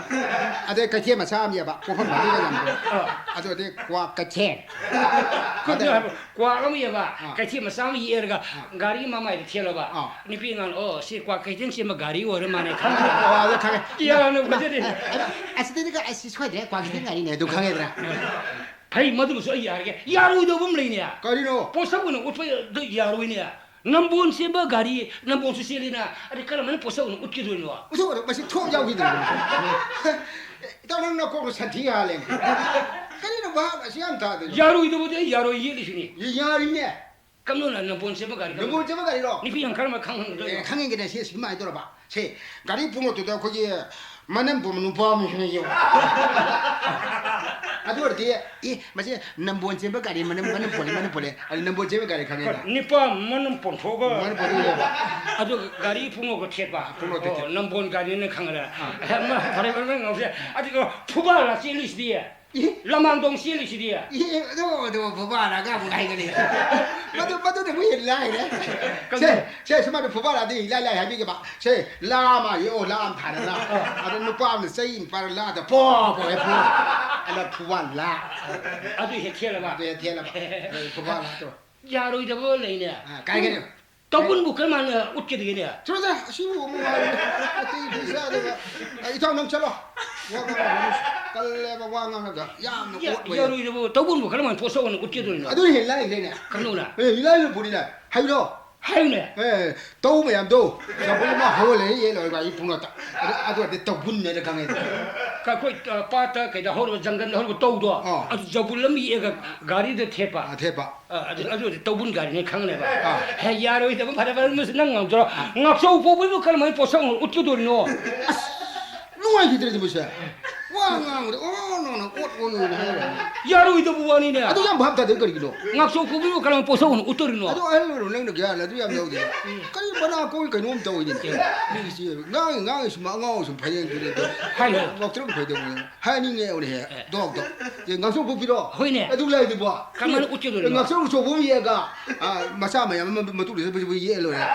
ꯑꯗꯩ ꯀꯩꯊꯦꯜ ꯃꯆꯥ ꯑꯃ ꯌꯦꯡꯕ, ꯄꯣꯠꯐꯝ ꯐꯝꯕꯤꯒ ꯌꯥꯝꯕ꯫ ꯑꯥ꯫ ꯑꯗꯨ ꯑꯗꯩ ꯀ꯭ꯋꯥꯛ ꯀꯩꯊꯦꯜ꯫ ꯀꯨꯞꯅ ꯑꯗ-, ꯍꯥꯏꯕ, ꯀ꯭ꯋꯥꯛ ꯑꯃ ꯌꯦꯡꯕ, ꯑꯥ꯫ ꯀꯩꯊꯦꯜ ꯃꯆꯥ ꯑꯃ ꯌꯦꯛꯑꯒ ꯑꯥ꯫ ꯒꯥꯔꯤ ꯃꯃꯥꯏꯗ ꯊꯦꯠꯂꯕ꯫ ꯑꯥ꯫ ꯅꯨꯄꯤ ꯑꯉꯥꯡ, "ꯑꯣ, ꯁꯤ ꯀ꯭ꯋꯥꯛ ꯀꯩꯊꯦꯜ ꯆꯦꯟꯕ ꯒꯥꯔꯤ ꯑꯣꯏꯔ ꯃꯥꯜꯂꯦ" ꯈꯪꯉꯦ꯫ ꯑꯣ, ꯑꯗꯨ ꯈꯪꯉꯦ꯫ ꯀꯤꯌꯥꯅ ꯐꯖꯔꯤ꯫ ꯑ-, ꯑ-, ꯑꯁꯤꯗꯗꯤ ꯀ-, ꯑꯁꯤ ꯁꯣꯏꯗ꯭ꯔꯦ, ꯀ꯭ꯋꯥꯛ ꯀꯩꯊꯦꯜ ꯒꯥꯔꯤꯅꯦ, ꯑꯗꯨ ꯈꯪꯉꯦꯗꯅ꯫ ꯐꯩ, ꯃꯗꯨꯃꯁꯨ ꯑꯩ ꯌꯥꯔꯒꯦ꯫ ꯌꯥꯔꯣꯏꯗꯧꯕ ꯑꯃ ꯂꯩꯅꯦ꯫ ꯀꯔꯤꯅꯣ? ꯄꯣꯠꯁꯛ ꯑꯣꯏꯅ ꯎꯠꯄꯗ ꯌꯥꯔꯣꯏꯅꯦ꯫ ꯅꯝꯕꯣꯜ ꯆꯦꯟꯕ ꯒꯥꯔꯤ, ꯅꯝꯕꯣꯜꯁꯨ ꯆꯦꯜꯂꯤꯅ, ꯑꯗꯩ ꯀꯔꯝꯍꯥꯏꯅ ꯄꯣꯠꯁꯛ ꯑꯣꯏꯅ ꯎꯠꯈꯤꯗꯣꯏꯅꯣ? ꯎꯊꯣꯛꯑꯣ, ꯃꯁꯤ ꯊꯣꯛ ꯌꯥꯎꯈꯤꯗ꯭ꯔꯕꯅꯤ꯫ ꯏꯇꯥꯎ, ꯅꯪ ꯅꯀꯣꯛꯇꯣ ꯁꯟꯊꯤ ꯍꯥꯜꯂꯦ꯫ ꯀꯔꯤꯅꯣ ꯚꯥꯞ ꯑꯁꯤ ꯌꯥꯝ ꯇꯥꯗꯦ꯫ ꯌꯥꯔꯣꯏꯗꯧꯕꯗꯤ ꯑꯩ ꯌꯥꯔꯣꯏ ꯌꯦꯠꯂꯤꯁꯤꯅꯤ꯫ ꯌꯥꯔꯤꯅꯦ꯫ ꯀꯝꯗꯧꯅ ꯅꯝꯕꯣꯜ ꯆꯦꯟꯕ ꯒꯥꯔꯤ ꯈꯪꯕ? ꯅꯝꯕꯣꯜ ꯆꯦꯟꯕ ꯒꯥꯔꯤꯔꯣ? ꯅꯨꯄꯤ ꯌꯥꯝ ꯀꯔꯝꯕ ꯈꯪꯍꯟꯒꯗꯣꯏꯅꯣ? ꯑꯦ, ꯈꯪꯉꯤꯒꯅꯦ, ꯁꯤ ꯁꯨꯃꯥꯏꯅ ꯇꯧꯔꯕ꯫ ꯁꯦ, ꯒꯥꯔꯤ ꯄꯨꯡꯂꯣꯠꯇꯨꯗ ꯑꯩꯈꯣꯏꯒꯤ ꯃꯅꯝ ꯄꯨꯝꯕ ꯅꯨꯄꯥ ꯑꯃꯁꯨ ꯂꯩꯌꯦꯕ꯫ ꯑꯗꯨ ꯑꯣꯏꯔꯗꯤ, ꯑꯦ, ꯃꯁꯤ ꯅꯝꯕꯣꯜ ꯆꯦꯟꯕ ꯒꯥꯔꯤ ꯃꯅꯝ, ꯃꯅꯝ ꯄꯣꯜꯂꯦ, ꯃꯅꯝ ꯄꯣꯜꯂꯦ꯫ ꯑꯗꯨ ꯅꯝꯕꯣꯜ ꯆꯦꯟꯕ ꯒꯥꯔꯤ ꯈꯪꯉꯦꯅ꯫ ꯅꯤꯄꯥ ꯃꯅꯝ ꯄꯣꯟꯊꯣꯛꯑꯒ ꯃꯅꯝ ꯄꯣꯜꯂꯦꯕ꯫ ꯑꯗꯨ ꯒꯥꯔꯤ ꯄꯨꯡꯂꯣꯠꯇ ꯊꯦꯠꯄ꯫ ꯄꯨꯡꯂꯣꯠꯇ ꯑꯣ, ꯊꯦꯠꯄ꯫ ꯅꯝꯕꯣꯜ ꯒꯥꯔꯤꯅ ꯈꯪꯉꯗ꯫ ꯑꯥ꯫ ꯑꯦ, ꯃꯥ ꯐꯔꯦ, ꯐꯔꯦ, ꯉꯥꯎꯁꯦ꯫ ꯑꯗꯨꯒ ꯐꯨꯕꯥꯜꯂ ꯆꯦꯜꯂꯤꯁꯤꯗꯤ꯫ ꯏ? ꯂꯃꯥꯡꯗꯣꯡ ꯆꯦꯜꯂꯤꯁꯤꯗꯤ꯫ ꯏ, ꯑꯗꯨ, ꯑꯗꯨ, ꯐꯨꯕꯥꯜꯂꯒ ꯑꯃꯨꯛ ꯍꯥꯏꯒꯅꯤ꯫ ꯃꯗꯨ, ꯃꯗꯨꯅ ꯑꯃꯨꯛ ꯍꯦꯟꯅ ꯂꯥꯏꯔꯦ꯫ ꯁꯦ, ꯁꯦ, ꯁꯨꯃꯥꯏꯅ ꯐꯨꯕꯥꯜꯂꯗꯤ ꯏꯂꯥꯏ ꯂꯥꯏ ꯍꯥꯏꯕꯤꯒꯦꯕ꯫ ꯁꯦ, ꯂꯥ ꯑꯃ ꯌꯦꯛꯑꯣ, ꯂꯥ ꯑꯃ ꯊꯥꯔꯒ꯫ ꯑꯗꯨ ꯅꯨꯄꯥ ꯑꯃꯅ ꯆꯩ ꯑꯃ ꯄꯥꯏꯔ ꯂꯥꯗ ꯄꯣ, ꯄꯣ, ꯍꯦꯛ ꯐꯨ꯫ ꯑꯗ ꯐꯨꯕꯥꯜ ꯂꯥ꯫ ꯑꯗꯨ ꯍꯦꯛ ꯊꯦꯜꯂꯕ꯫ ꯑꯗꯨ ꯍꯦꯛ ꯊꯦꯜꯂꯕ꯫ ꯑꯗꯨ ꯐꯨꯕꯥꯜ ꯂꯥ ꯇꯧ꯫ ꯌꯥꯔꯣꯏꯗꯕ ꯂꯩꯅꯦ꯫ ꯑꯥ, ꯀꯥꯏꯒꯅꯤ꯫ ꯇꯧꯕꯟꯕꯨ ꯀꯔꯝꯍꯥꯏꯅ ꯎꯠꯀꯗꯒꯦꯅꯦ? ꯆꯠꯂꯣꯗ, ꯑꯁꯤꯕꯨ ꯑꯃꯨꯛ ꯍꯥꯏꯔꯦ꯫ ꯑꯇꯩ ꯑꯇꯩ ꯆꯥꯗꯕ꯫ ꯑ, ꯏꯇꯥꯎ, ꯅꯪ ꯆꯠꯂꯣ꯫ ꯋꯥ ꯉꯥꯡꯒꯅꯨ꯫ ꯀꯜꯂꯦꯕ ꯋꯥ ꯉꯥꯡꯉꯒ꯫ ꯌꯥꯝꯅ ꯌꯥ-, ꯑꯣꯠ ꯑꯣꯏꯌꯦ꯫ ꯌꯥꯔꯣꯏꯗꯕ ꯇꯧꯕꯟꯕꯨ ꯀꯔꯝꯍꯥꯏꯅ ꯄꯣꯠꯁꯛ ꯑꯣꯏꯅ ꯎꯠꯀꯗꯣꯏꯅꯣ? ꯑꯗꯨꯅ ꯍꯦꯟꯅ ꯂꯥꯏꯔꯤꯛ ꯂꯩꯅꯦ꯫ ꯀꯝꯗꯧꯅ? ꯑꯦ, ꯏꯂꯥꯏ ꯂꯨꯄꯨꯔꯤꯅꯦ꯫ ꯍꯥꯏꯕꯤꯔꯣ? ꯍꯥꯏꯌꯨꯅꯦ꯫ ꯑꯦ, ꯇꯧ ꯃꯌꯥꯝꯗꯣ꯫ ꯆꯕꯨꯜ ꯑꯃ ꯍꯧꯍꯜꯂꯦ, ꯌꯦꯜꯂꯣꯏꯕ ꯑꯩ ꯄꯨꯡꯂꯣꯠꯇ꯫ ꯑꯗꯨ, ꯑꯗꯨ ꯑꯣꯏꯔꯗꯤ ꯇꯧꯕꯨꯟꯅꯦꯅ ꯈꯪꯉꯦ꯫ ꯑꯩꯈꯣꯏ, ꯑ, ꯄꯥꯠꯇ ꯀꯩꯗ ꯍꯧꯔꯕ, ꯖꯪꯒꯜꯗ ꯍꯧꯔꯕ ꯇꯧꯗꯣ, ꯑꯥ꯫ ꯑꯗꯨ ꯖꯕꯨꯜ ꯑꯃ ꯌꯦꯛꯑꯒ ꯒꯥꯔꯤꯗ ꯊꯦꯠꯄ꯫ ꯑꯥ, ꯊꯦꯠꯄ꯫ ꯑ, ꯑꯗꯨ, ꯑꯗꯨꯗꯤ ꯇꯧꯕꯨꯟ ꯒꯥꯔꯤꯅꯦ ꯈꯪꯅꯦꯕ꯫ ꯑꯥ꯫ ꯍꯦ, ꯌꯥꯔꯣꯏꯗꯕ, ꯐꯔꯦ, ꯐꯔꯦ, ꯃꯁꯤ ꯅꯪ ꯉꯝꯖꯔꯣ꯫ ꯉꯥꯛꯆꯧ ꯄꯣꯛꯄꯤꯕꯨ ꯀꯔꯝꯍꯥꯏꯅ ꯄꯣꯠꯁꯛ ꯑꯣꯏꯅ ꯎꯠꯀꯗꯣꯔꯤꯅꯣ? ꯑꯁ, ꯅꯨꯡꯉꯥꯏꯈꯤꯗ꯭ꯔꯦ ꯁꯤ ꯃꯁꯦ꯫ ꯋꯥ ꯉꯥꯡꯕꯗ ꯑꯣ ꯅꯣ ꯅꯣ, ꯑꯣꯠ ꯑꯣ ꯅꯣ ꯅꯣ ꯍꯥꯏꯔꯦ꯫ ꯌꯥꯔꯣꯏꯗꯕ ꯋꯥꯅꯤꯅꯦ꯫ ꯑꯗꯨ ꯌꯥꯝ ꯚꯥꯞ ꯇꯥꯗꯦ ꯀꯔꯤꯒꯤꯅꯣ? ꯉꯥꯛꯆꯧ ꯄꯣꯛꯄꯤꯕꯨ ꯀꯔꯝꯍꯥꯏꯅ ꯄꯣꯠꯁꯛ ꯑꯣꯏꯅ ꯎꯠꯇꯣꯔꯤꯅꯣ? ꯑꯗꯨ ꯑꯍꯜ ꯑꯣꯏꯔꯣ, ꯅꯪꯅ ꯒ꯭ꯌꯥꯟ ꯑꯗꯨ ꯌꯥꯝ ꯌꯥꯎꯗꯦ꯫ ꯀꯔꯤ ꯃꯅꯥ ꯀꯣꯏ ꯀꯩꯅꯣꯝ ꯇꯧꯏꯅꯦ꯫ ꯃꯤꯁꯤ ꯉꯥꯡꯉꯤ ꯉꯥꯡꯉꯤ ꯁꯨꯝ ꯑꯉꯥꯎ ꯁꯨꯝ ꯐꯩꯌꯦꯡ ꯇꯨꯔꯦ꯫ ꯍꯥꯏꯌꯣ꯫ ꯉꯥꯎꯇ꯭ꯔꯪ ꯐꯩꯗꯧꯅꯦ꯫ ꯍꯥꯏꯅꯤꯡꯉꯦ ꯎꯔꯦ꯫ ꯗꯣꯛꯇꯣ꯫ ꯁꯤ ꯉꯥꯛꯆꯧ ꯄꯣꯛꯄꯤꯔꯣ? ꯍꯣꯏꯅꯦ꯫ ꯑꯗꯨ ꯂꯩꯔꯗꯤꯕꯣ꯫ ꯀꯃꯥꯏꯅ ꯎꯠꯀꯗꯣꯏꯅꯣ? ꯉꯥꯛꯆꯧ ꯑꯆꯧꯕ ꯑꯃ ꯌꯦꯛꯑꯒ, ꯑ, ꯃꯆꯥ ꯃꯌꯥꯝ ꯑꯃ ꯃꯇꯨꯡꯗ ꯆꯠꯄꯁꯤꯕꯨ ꯌꯦꯛꯑ ꯂꯣꯏꯔꯦ꯫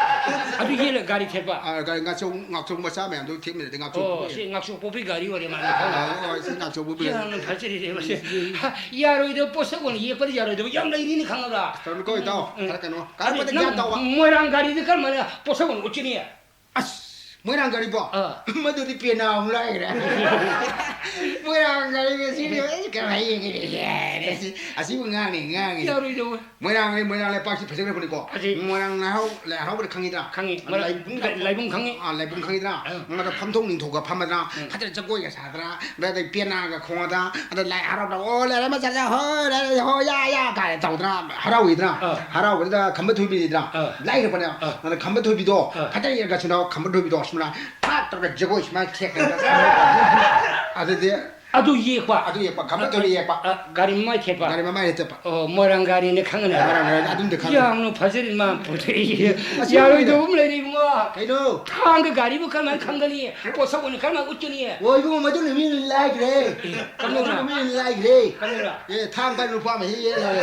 ꯑꯗꯨ ꯌꯦꯜꯂ ꯒꯥꯔꯤ ꯊꯦꯠꯄ꯫ ꯑ, ꯒꯥꯔꯤ ꯉꯥꯛꯆꯧ, ꯉꯥꯛꯆꯧ ꯃꯆꯥ ꯃꯌꯥꯝꯗꯣ ꯊꯦꯠꯃꯤꯟꯅꯗꯤ ꯉꯥꯛꯆꯧ ꯑꯣ, ꯄꯣꯛꯄꯤ꯫ ꯁꯤ ꯉꯥꯛꯆꯧ ꯄꯣꯛꯄꯤ ꯒꯥꯔꯤ ꯑꯣꯏꯔꯦ ꯃꯥꯅ ꯑ, ꯈꯪꯉꯦ꯫ ꯍꯣꯏ, ꯁꯤ ꯉꯥꯛꯆꯧ ꯄꯣꯛꯄꯤ꯫ ꯌꯥꯝꯅ ꯐꯖꯔꯤꯅꯦ ꯃꯁꯤ꯫ ꯍꯥ, ꯌꯥꯔꯣꯏꯗꯕ ꯄꯣꯠꯁꯛ ꯑꯣꯏꯅ ꯌꯦꯛꯄꯗꯤ ꯌꯥꯔꯣꯏꯗꯕ ꯌꯥꯝ ꯂꯩꯔꯤꯅꯤ ꯈꯪꯉꯕ꯭ꯔꯥ? ꯇꯧꯅꯨꯀꯣ ꯏꯇꯥꯎ, ꯎꯝ꯫ ꯐꯔꯛꯀꯅꯨ꯫ ꯑꯗꯨ ꯀꯥꯔꯛꯄꯗ ꯅꯪ ꯒ꯭ꯌꯥꯟ ꯇꯧꯕ꯫ ꯃꯣꯏꯔꯥꯡ ꯒꯥꯔꯤꯗ ꯀꯔꯝꯍꯥꯏꯅ ꯄꯣꯠꯁꯛ ꯑꯣꯏꯅ ꯎꯠꯀꯅꯤ? ꯑꯁ, ꯃꯣꯏꯔꯥꯡ ꯒꯥꯔꯤꯕꯣ? ꯑꯥ꯫ ꯃꯗꯨꯗꯤ ꯄꯦꯅꯥ ꯑꯃꯨꯛ ꯂꯥꯛꯏꯔꯦ꯫ ꯃꯣꯏꯔꯥꯡ ꯒꯥꯔꯤ ꯉꯁꯤꯗꯤ ꯑꯩ ꯀꯃꯥꯏ ꯌꯦꯡꯒꯅꯤ? ꯑꯁꯤꯕꯨ ꯉꯥꯡꯅꯤ, ꯉꯥꯡꯉꯤ꯫ ꯌꯥꯔꯣꯏꯗꯧꯕ꯫ ꯃꯣꯏꯔꯥꯡ, ꯃꯣꯏꯔꯥꯡ ꯂꯩꯄꯥꯛꯁꯤ ꯐꯖꯈ꯭ꯔꯕꯅꯤꯀꯣ꯫ ꯐꯖꯩ꯫ ꯃꯣꯏꯔꯥꯡ ꯂꯥꯏꯍꯥꯎ, ꯂꯥꯏ ꯍꯔꯥꯎꯕꯗ ꯈꯪꯉꯤꯗ꯭ꯔꯥ? ꯈꯪꯉꯤ꯫ ꯃꯣꯏꯔꯥꯡ ꯂꯥꯏꯕꯨꯡ, ꯂꯥꯏ-, ꯂꯥꯏꯕꯨꯡ ꯈꯪꯉꯤ꯫ ꯑꯥ, ꯂꯥꯏꯕꯨꯡ ꯈꯪꯉꯤꯗ꯭ꯔꯥ? ꯑꯥ꯫ ꯃꯉꯥꯗ ꯐꯝꯊꯣꯛ ꯅꯤꯡꯊꯧꯒ ꯐꯝꯃꯗ꯭ꯔꯥ? ꯎꯝ꯫ ꯐꯖꯅ ꯖꯒꯣꯏꯒ ꯁꯥꯗ꯭ꯔꯥ? ꯑꯗꯩ ꯄꯦꯅꯥꯒ ꯈꯣꯡꯉꯗ꯭ꯔꯥ? ꯑꯗ ꯂꯥꯏ ꯍꯔꯥꯎꯗ, "ꯑꯣ, ꯂꯥꯏꯔ ꯃꯆꯥꯁꯦ, ꯍꯣꯏ, ꯂꯥꯏꯔ, ꯍꯣ, ꯌꯥ, ꯌꯥ" ꯀꯥꯏꯅ ꯇꯧꯗ꯭ꯔꯥ? ꯍꯔꯥꯎꯏꯗ꯭ꯔꯥ? ꯑꯥ꯫ ꯍꯔꯥꯎꯕꯗꯨꯗ ꯈꯝꯕ ꯊꯣꯏꯕꯤꯗ꯭ꯔꯥ? ꯑꯥ꯫ ꯂꯥꯏꯔꯛꯄꯅꯦ꯫ ꯑꯥ꯫ ꯑꯗ ꯈꯝꯕ ꯊꯣꯏꯕꯤꯗꯣ ꯑꯥ꯫ ꯐꯖꯅ ꯌꯦꯡꯉꯒ ꯁꯤꯅ ꯈꯝꯕ ꯊꯣꯏꯕꯤꯗꯣ ꯁꯨꯃꯥꯏꯅ ꯐꯥꯠ ꯇꯧꯔꯒ ꯖꯒꯣꯏ ꯁꯨꯃꯥꯏꯅ ꯊꯦꯛꯇꯅ ꯑꯗꯨꯗꯤ ꯑꯗꯨ ꯌꯦꯛꯄ? ꯑꯗꯨ ꯌꯦꯛꯄ, ꯈꯝꯕ ꯊꯣꯏꯕꯤ ꯌꯦꯛꯄ꯫ ꯑ, ꯒꯥꯔꯤ ꯃꯃꯥꯏ ꯊꯦꯠꯄ? ꯒꯥꯔꯤ ꯃꯃꯥꯏꯗ ꯊꯦꯠꯄ꯫ ꯑꯣ, ꯃꯣꯏꯔꯥꯡ ꯒꯥꯔꯤꯅꯦ ꯈꯪꯉꯅꯤ꯫ ꯃꯣꯏꯔꯥꯡ ꯒꯥꯔꯤ ꯑꯗꯨꯝꯗꯤ ꯈꯪꯉꯦ꯫ ꯌꯥꯝꯅ ꯐꯖꯔꯤ ꯃꯥ ꯄꯨꯊꯣꯛꯏꯁꯦ꯫ ꯑꯁꯦꯡꯕꯅꯦ꯫ ꯌꯥꯔꯣꯏꯗꯧꯕ ꯑꯃ ꯂꯩꯔꯤ ꯏꯕꯨꯡꯉꯣ꯫ ꯀꯩꯅꯣ? ꯊꯥꯡꯒ ꯒꯥꯔꯤꯕꯨ ꯀꯔꯝꯍꯥꯏꯅ ꯈꯪꯒꯅꯤ? ꯄꯣꯠꯁꯛ ꯑꯣꯏꯅ ꯀꯔꯝꯍꯥꯏꯅ ꯎꯠꯀꯅꯤ? ꯑꯣ, ꯏꯕꯨꯡꯉꯣ, ꯃꯗꯨꯅ ꯃꯤꯅ ꯂꯥꯏꯈ꯭ꯔꯦ꯫ ꯀꯝꯗꯧꯅ? ꯃꯗꯨꯅ ꯃꯤꯅ ꯂꯥꯏꯈ꯭ꯔꯦ꯫ ꯀꯝꯗꯧꯅ? ꯑꯦ, ꯊꯥꯡ ꯄꯥꯏꯕ ꯅꯨꯄꯥ ꯑꯃ ꯍꯦꯛ ꯌꯦꯡꯉꯒ꯫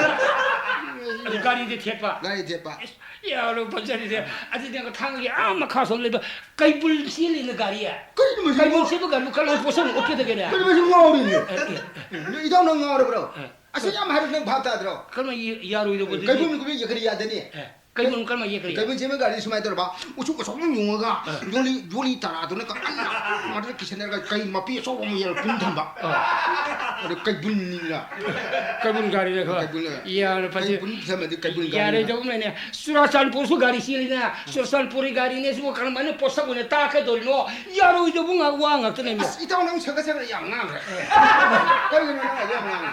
ꯑꯗꯨ ꯒꯥꯔꯤꯗꯤ ꯊꯦꯠꯄ? ꯒꯥꯔꯤ ꯊꯦꯠꯄ꯫ ꯏꯁ, ꯌꯥꯔꯣꯏ ꯐꯖꯔꯤꯁꯦ꯫ ꯑꯗꯨꯗꯤ ꯊꯥꯡꯒꯒꯤ ꯑꯥ ꯃꯈꯥ ꯁꯣꯝ ꯂꯩꯕ ꯀꯩꯕꯨꯜ ꯆꯦꯜꯂꯤꯅ ꯒꯥꯔꯤ꯫ ꯀꯩꯅꯣ ꯃꯁꯤ ꯀꯩꯕꯨꯜ ꯉꯥꯎ-, ꯆꯦꯟꯕ ꯒꯥꯔꯤ ꯀꯔꯝꯍꯥꯏꯅ ꯄꯣꯠꯁꯛ ꯎꯠꯀꯗꯒꯦꯅꯦ? ꯀꯩꯅꯣ ꯃꯁꯤ ꯉꯥꯎꯔꯤꯅꯦ? ꯑꯦ, ꯑꯦ, ꯑꯦ꯫ ꯏꯇꯥꯎ ꯅꯪ ꯉꯥꯎꯔꯕ꯭ꯔꯣ? ꯑꯦ꯫ ꯑꯁꯤ ꯌꯥꯝ ꯍꯥꯏꯔ ꯅꯪ ꯚꯥꯞ ꯇꯥꯗ꯭ꯔꯣ? ꯀꯔꯝꯍꯥꯏꯅ ꯌꯥꯔꯣꯏꯗꯧꯕꯗꯨꯗꯤ? ꯀꯩꯕꯨꯜ ꯀꯩꯕꯨꯜ ꯌꯦꯛꯈꯠꯂꯤ ꯌꯥꯗꯅꯤ꯫ ꯑꯦ, ꯀꯩꯕꯨꯜ ꯀꯔꯝꯍꯥꯏꯅ ꯌꯦꯛꯈꯠꯂꯤ? ꯀꯩꯕꯨꯜ ꯆꯦꯟꯕ ꯒꯥꯔꯤ ꯁꯨꯃꯥꯏꯅ ꯇꯧꯔꯕ, ꯎꯆꯨꯛ ꯑꯆꯧꯕ ꯑꯃ ꯌꯨꯡꯉꯒ, ꯑꯦ꯫ ꯖꯣꯂꯤ, ꯖꯣꯂꯤ ꯇꯔꯥꯗꯨꯅ ꯀ-, ꯑꯜꯂ, ꯃꯗꯨꯗ ꯀꯤꯁꯟꯅꯔꯒ ꯀꯩ ꯃꯄꯤ ꯑꯆꯧꯕ ꯑꯃ ꯌꯦꯜꯂ ꯄꯨꯡ ꯊꯝꯕ꯫ ꯑꯦ꯫ ꯑꯗꯨ ꯀꯩꯕꯨꯜꯅꯤꯅ꯫ ꯀꯩꯕꯨꯜ ꯒꯥꯔꯤꯅ ꯈꯣ꯫ ꯀꯩꯕꯨꯜꯅ꯫ ꯌꯥꯔꯦ, ꯐꯖꯩ꯫ ꯀꯩꯕꯨꯜ ꯊꯝꯃꯗꯤ ꯀꯩꯕꯨꯜ ꯒꯥꯔꯤꯅ꯫ ꯌꯥꯔꯣꯏꯗꯧꯕ ꯑꯃ ꯂꯩꯅꯦ꯫ ꯆꯨꯔꯥꯆꯥꯟꯄꯨꯔꯁꯨ ꯒꯥꯔꯤ ꯆꯦꯜꯂꯤꯗꯅ, ꯆꯨꯔꯥꯆꯥꯟꯄꯨꯔꯒꯤ ꯒꯥꯔꯤꯅꯦ ꯁꯤꯕꯨ ꯀꯔꯝꯍꯥꯏꯅ ꯄꯣꯠꯁꯛ ꯑꯣꯏꯅ ꯇꯥꯛꯀꯗꯧꯔꯤꯅꯣ? ꯌꯥꯔꯣꯏꯗꯕ ꯉꯥꯛ-, ꯋꯥ ꯉꯥꯛꯇꯅꯦ꯫ ꯑꯁ, ꯏꯇꯥꯎ, ꯅꯪ ꯁꯒꯠ ꯁꯒꯠ ꯌꯥꯝ ꯉꯥꯡꯈ꯭ꯔꯦ꯫ ꯀꯔꯤꯒꯤꯅꯣ ꯅꯪ ꯑꯗꯨ ꯌꯥꯝ ꯉꯥꯡꯉꯤ?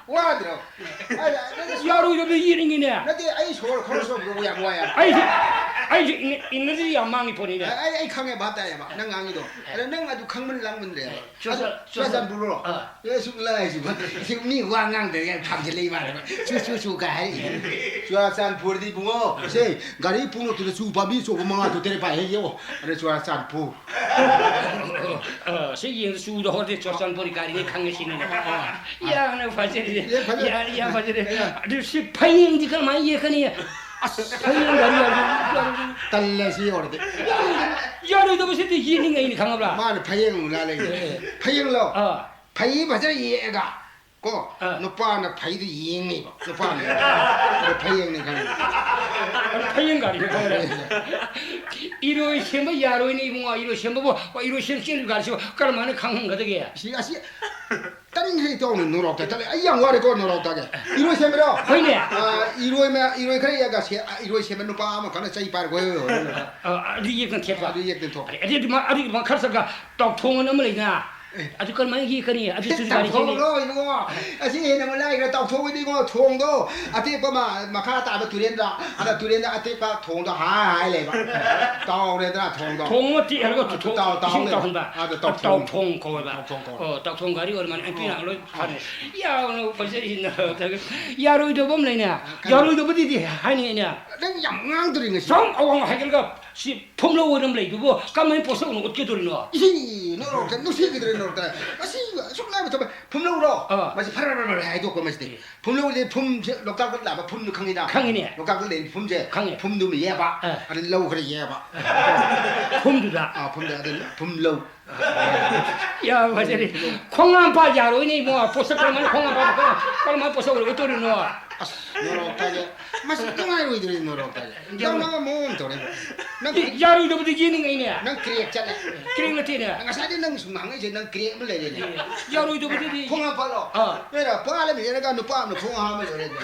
ꯋꯥꯗ꯭ꯔꯣ? ꯑꯩ, ꯑꯩ, ꯌꯥꯔꯣꯏꯗꯕꯗ ꯌꯦꯠꯅꯤꯡꯉꯤꯅꯦ꯫ ꯅꯠꯇꯦ, ꯑꯩ ꯁꯣꯔ ꯈꯣꯔ ꯁꯣꯔ ꯌꯥꯝ ꯋꯥꯏ ꯍꯥꯏꯕ꯫ ꯑꯩꯁꯨ, ꯑꯩꯁꯨ ꯏꯅ-, ꯏꯅꯔꯖꯤ ꯌꯥꯝ ꯃꯥꯡꯉꯤ ꯄꯣꯠꯅꯤꯅꯦ꯫ ꯑꯩ, ꯑꯩ, ꯑꯩ ꯈꯪꯉꯦ, ꯚꯥꯞ ꯇꯥꯏꯌꯦꯕ꯫ ꯅꯪ ꯉꯥꯡꯉꯤꯗꯣ꯫ ꯑꯗ ꯅꯪ ꯑꯗꯨ ꯈꯪꯃꯟ ꯂꯥꯡꯃꯟꯗ꯭ꯔꯦꯕ꯫ ꯆꯨꯔꯆꯥ-, ꯑꯗꯨ ꯆꯨꯔꯆꯥꯟꯄꯨꯔꯔꯣ? ꯑꯥ꯫ ꯑꯦ, ꯁꯨꯛ ꯂꯥꯏꯁꯤꯕ꯫ ꯁꯤ ꯃꯤ ꯋꯥ ꯉꯥꯡꯗ꯭ꯔꯒ ꯊꯝꯖꯤꯜꯂꯛꯏ ꯃꯥꯜꯂꯦꯕ꯫ ꯆꯨ, ꯆꯨ, ꯆꯨ ꯀꯥꯏ ꯍꯥꯏꯔꯛꯏ꯫ ꯆꯨꯔꯥꯆꯥꯟꯄꯨꯔꯗꯤ ꯏꯕꯨꯡꯉꯣ, ꯁꯦ, ꯒꯥꯔꯤ ꯄꯨꯡꯂꯣꯛꯇꯨꯗ ꯆꯨ ꯄꯥꯝꯕꯤ ꯑꯆꯧꯕ ꯃꯉꯥ ꯇꯔꯨꯛ ꯇꯔꯦꯠ ꯄꯥꯏ ꯍꯦꯛ ꯌꯦꯡꯉꯣ꯫ ꯑꯗ ꯆꯨꯔꯥꯆꯥꯟꯄꯨꯔ꯫ ꯑ, ꯁꯤ ꯌꯦꯡꯉꯨ, ꯆꯨꯗ ꯍꯧꯔꯗꯤ ꯆꯨꯔꯥꯆꯥꯟꯄꯨꯔꯒꯤ ꯒꯥꯔꯤꯅꯤ ꯈꯪꯉꯦ ꯁꯤꯅꯤꯅꯦ꯫ ꯌꯥꯝꯅ ꯐꯖꯔꯦ꯫ ꯑꯦ, ꯐꯖꯔꯦ꯫ ꯌꯥ-, ꯌꯥꯝ ꯐꯖꯔꯦ꯫ ꯑꯦ꯫ ꯑꯗꯨ ꯁꯤ ꯐꯌꯦꯡꯗꯤ ꯀꯔꯝꯍꯥꯏꯅ ꯌꯦꯛꯀꯅꯤ? ꯑꯁ, ꯐꯌꯦꯡ ꯒꯥꯔꯤ ꯌꯥꯔꯣꯏ-, ꯇꯜꯂꯦ ꯁꯤ ꯌꯧꯔꯗꯤ꯫ ꯌꯥꯔꯣꯏꯗꯕꯁꯤꯗꯤ ꯌꯦꯛꯅꯤꯡꯉꯩꯅꯤ ꯈꯪꯉꯕ꯭ꯔꯥ? ꯃꯥꯅ ꯐꯌꯦꯡ ꯂꯥꯜꯂꯛꯏꯅꯦ꯫ ꯑꯦ꯫ ꯐꯌꯦꯡꯂꯣ? ꯑꯥ꯫ ꯐꯩ ꯐꯖꯅ ꯌꯦꯛꯑꯒ ꯀꯣ, ꯑꯥ꯫ ꯅꯨꯄꯥꯅ ꯐꯩꯗꯨ ꯌꯦꯡꯉꯤꯕ, ꯅꯨꯄꯥꯅ꯫ ꯑꯗꯨ ꯐꯌꯦꯡꯅꯤ ꯈꯪꯉꯤ꯫ ꯐꯌꯦꯡ ꯒꯥꯔꯤ꯫ ꯏꯔꯣꯏ ꯁꯦꯝꯕ ꯌꯥꯔꯣꯏꯅꯦ ꯏꯕꯨꯡꯉꯣ, ꯏꯔꯣꯏ ꯁꯦꯝꯕꯕꯨ, ꯏꯔꯣꯏ ꯁꯦꯝ ꯆꯦꯜꯂꯤ ꯒꯥꯔꯤꯁꯤꯕꯨ ꯀꯔꯝ ꯍꯥꯏꯅ ꯈꯪꯍꯟꯒꯗꯒꯦ? ꯁꯤ, ꯑꯁꯤ, ꯇꯥꯅꯤꯡꯗꯦ ꯏꯇꯥꯎꯅ ꯅꯣꯔꯣꯛꯇ ꯆꯠꯂꯦ꯫ ꯑꯩ ꯌꯥꯝ ꯋꯥꯔꯦꯀꯣ ꯅꯣꯔꯣꯛꯇꯒꯤ꯫ ꯏꯔꯣꯏ ꯁꯦꯝꯕꯔꯣ? ꯍꯣꯏꯅꯦ꯫ ꯑ, ꯏꯔꯣꯏ ꯃ-, ꯏꯔꯣꯏ ꯈꯔ ꯌꯦꯛꯑꯒ ꯁꯦ-, ꯑ, ꯏꯔꯣꯏ ꯁꯦꯝꯕ ꯅꯨꯄꯥ ꯑꯃꯈꯛꯅ ꯆꯩ ꯄꯥꯏꯔꯒ ꯍꯣꯏ, ꯍꯣꯏ, ꯍꯣꯏ, ꯍꯣꯏ꯫ ꯑ, ꯑꯗꯨ ꯌꯦꯛꯇꯅ ꯊꯦꯠꯄ꯫ ꯑꯗꯨ ꯌꯦꯛꯇꯅ ꯊꯣꯛꯄ꯫ ꯑꯗꯩ ꯑꯗꯨꯗꯤ ꯃꯥ, ꯑꯗꯨꯒꯤ ꯃꯥ ꯈꯔ ꯆꯠꯂꯒ ꯇꯥꯎꯊꯣꯡ ꯑꯅ ꯑꯃ ꯂꯩꯅ꯫ ꯑꯦ꯫ ꯑꯗꯨ ꯀꯔꯝꯍꯥꯏꯅ ꯌꯦꯛꯀꯅꯤ? ꯑꯗꯨ ꯆꯨꯔꯤ ꯒꯥꯔꯤ ꯁꯦꯝꯕ꯫ ꯇꯥꯎꯊꯣꯡꯂꯣ ꯏꯕꯨꯡꯉꯣ꯫ ꯑꯁꯤ ꯍꯦꯟꯅ ꯑꯃꯨꯛ ꯂꯥꯏꯈ꯭ꯔꯦ꯫ ꯇꯥꯎꯊꯣꯡꯕꯗꯤ ꯏꯕꯨꯡꯉꯣ ꯊꯣꯡꯗꯣ ꯑꯇꯦꯛꯄ ꯃ-, ꯃꯈꯥ ꯇꯥꯕ ꯇꯨꯔꯦꯟꯗ, ꯑꯗ ꯇꯨꯔꯦꯟꯗ ꯑꯇꯦꯛꯄ ꯊꯣꯡꯗꯣ ꯍꯥꯏ ꯍꯥꯏ ꯂꯩꯕ꯫ ꯇꯥꯎꯔꯦꯗꯅ ꯊꯣꯡꯗꯣ꯫ ꯊꯣꯡ ꯑꯃ ꯇꯦꯛꯍꯜꯂꯒ ꯑꯗꯨ ꯇꯨꯊꯣꯛ-, ꯇꯥꯎ-, ꯇꯥꯎ ꯏꯁꯤꯡ ꯂꯩꯕ꯫ ꯇꯥꯎꯍꯟꯕ꯫ ꯑꯗꯨ ꯇꯥꯎꯊꯣꯡ꯫ ꯇꯥꯎꯊꯣꯡ ꯀꯧꯋꯦꯕ꯫ ꯇꯥꯎꯊꯣꯡ ꯀꯧꯋꯦ꯫ ꯑꯣ, ꯇꯥꯎꯊꯣꯡ ꯒꯥꯔꯤ ꯑꯣꯏꯔ ꯃꯥꯜꯂꯦ꯫ ꯑꯩ ꯄꯤꯔꯛꯑ ꯂꯣꯏ ꯐꯔꯦ꯫ ꯌꯥꯎꯅ ꯐꯖꯔꯤꯅ꯫ ꯌꯥꯔꯣꯏꯗꯕ ꯑꯃ ꯂꯩꯅꯦ꯫ ꯀꯔꯤ? ꯌꯥꯔꯣꯏꯗꯕꯗꯨꯗꯤ ꯍꯥꯏꯅꯤ ꯑꯩꯅ꯫ ꯅꯪ ꯌꯥꯝ ꯉꯥꯡꯗꯣꯔꯤ ꯉꯁꯤ꯫ ꯁꯨꯝ ꯑꯋꯥꯡ ꯍꯥꯏꯒꯠꯂꯒ ꯁꯤ ꯐꯨꯝꯂꯧ ꯑꯣꯏꯅ ꯑꯃ ꯂꯩꯗꯨꯕꯨ ꯀꯃꯥꯏꯅ ꯄꯣꯠꯁꯛ ꯑꯣꯏꯅ ꯎꯠꯀꯗꯣꯔꯤꯅꯣ? ꯏꯁꯤ, ꯅꯣꯔꯣꯛꯇ ꯅꯨꯡꯁꯤꯈꯤꯗ꯭ꯔꯦ ꯅꯣꯔꯣꯛꯇ꯫ ꯃꯁꯤ ꯑꯁꯨꯛ ꯂꯥꯏꯕ ꯊꯕꯛ꯫ ꯐꯨꯝꯂꯧꯔꯣ? ꯑꯥ꯫ ꯃꯁꯤ ꯐꯔ ꯐꯔ ꯐꯔ ꯍꯥꯏꯗꯣꯛꯄ ꯃꯁꯤꯗꯤ꯫ ꯎꯝ꯫ ꯐꯨꯝꯂꯧꯁꯦ ꯐꯨꯝꯁꯦ ꯂꯣꯛꯇꯥꯛꯇ ꯂꯥꯛꯄ ꯐꯨꯝꯗꯨ ꯈꯪꯉꯤꯗ? ꯈꯪꯉꯤꯅꯦ꯫ ꯂꯣꯛꯇꯥꯛꯇ ꯂꯩꯔꯤ ꯐꯨꯝꯁꯦ꯫ ꯈꯪꯉꯦ꯫ ꯐꯨꯝꯗꯨꯃ ꯌꯦꯛꯑꯕ꯫ ꯑꯥ꯫ ꯑꯗ ꯂꯧ ꯈꯔ ꯌꯦꯛꯑꯕ꯫ ꯐꯨꯝꯗꯨꯗ? ꯑꯥ, ꯐꯨꯝꯗ ꯑꯗ ꯐꯨꯝꯂꯧ꯫ ꯌꯥꯝ ꯐꯖꯔꯦ꯫ ꯈꯣꯡꯉꯥꯝꯄꯥꯠ ꯌꯥꯔꯣꯏꯅꯦ ꯏꯕꯨꯡꯉꯣ꯫ ꯄꯣꯠꯁꯛ ꯀꯔꯝꯍꯥꯏꯅ ꯈꯣꯡꯉꯥꯝꯄꯥꯠ ꯀꯔꯝ-, ꯀꯔꯝꯍꯥꯏꯅ ꯄꯣꯠꯁꯛ ꯑꯣꯏꯔꯣꯏꯗꯧꯔꯤꯅꯣ? ꯑꯁ, ꯅꯣꯔꯣꯛꯇꯒꯤ꯫ ꯃꯁꯤ ꯅꯨꯡꯉꯥꯏꯔꯣꯏꯗꯧꯔꯤ ꯅꯣꯔꯣꯛꯇꯒꯤ꯫ ꯌꯥꯝ ꯌꯥꯔꯣꯏ-, ꯅꯪ ꯑꯃ ꯃꯑꯣꯡ ꯑꯃ ꯇꯧꯔꯦ꯫ ꯅꯪ ꯑꯦ, ꯌꯥꯔꯣꯏꯗꯕꯗꯤ ꯌꯦꯡꯅꯤꯡꯉꯩꯅꯦ꯫ ꯅꯪ ꯀ꯭ꯔꯦꯛ ꯆꯠꯂꯦ꯫ ꯀ꯭ꯔꯦꯛ ꯅꯠꯇꯦꯅꯦ꯫ ꯉꯁꯥꯏꯗꯤ ꯅꯪ ꯁꯨꯝ ꯉꯥꯡꯉꯛꯏꯁꯦ ꯅꯪ ꯀ꯭ꯔꯦꯛ ꯑꯃ ꯂꯩꯔꯦꯅꯦ꯫ ꯑꯦ, ꯌꯥꯔꯣꯏꯗꯕꯗꯨꯗꯤ꯫ ꯈꯣꯡ ꯍꯥꯝ ꯐꯠꯂꯣ꯫ ꯑꯥ꯫ ꯅꯣꯏꯅ ꯄꯥꯠ ꯑꯃ ꯌꯦꯡꯉꯒ ꯅꯨꯄꯥ ꯑꯃꯅ ꯈꯣꯡ ꯍꯥꯝꯕ ꯂꯣꯏꯔꯦꯅꯦ꯫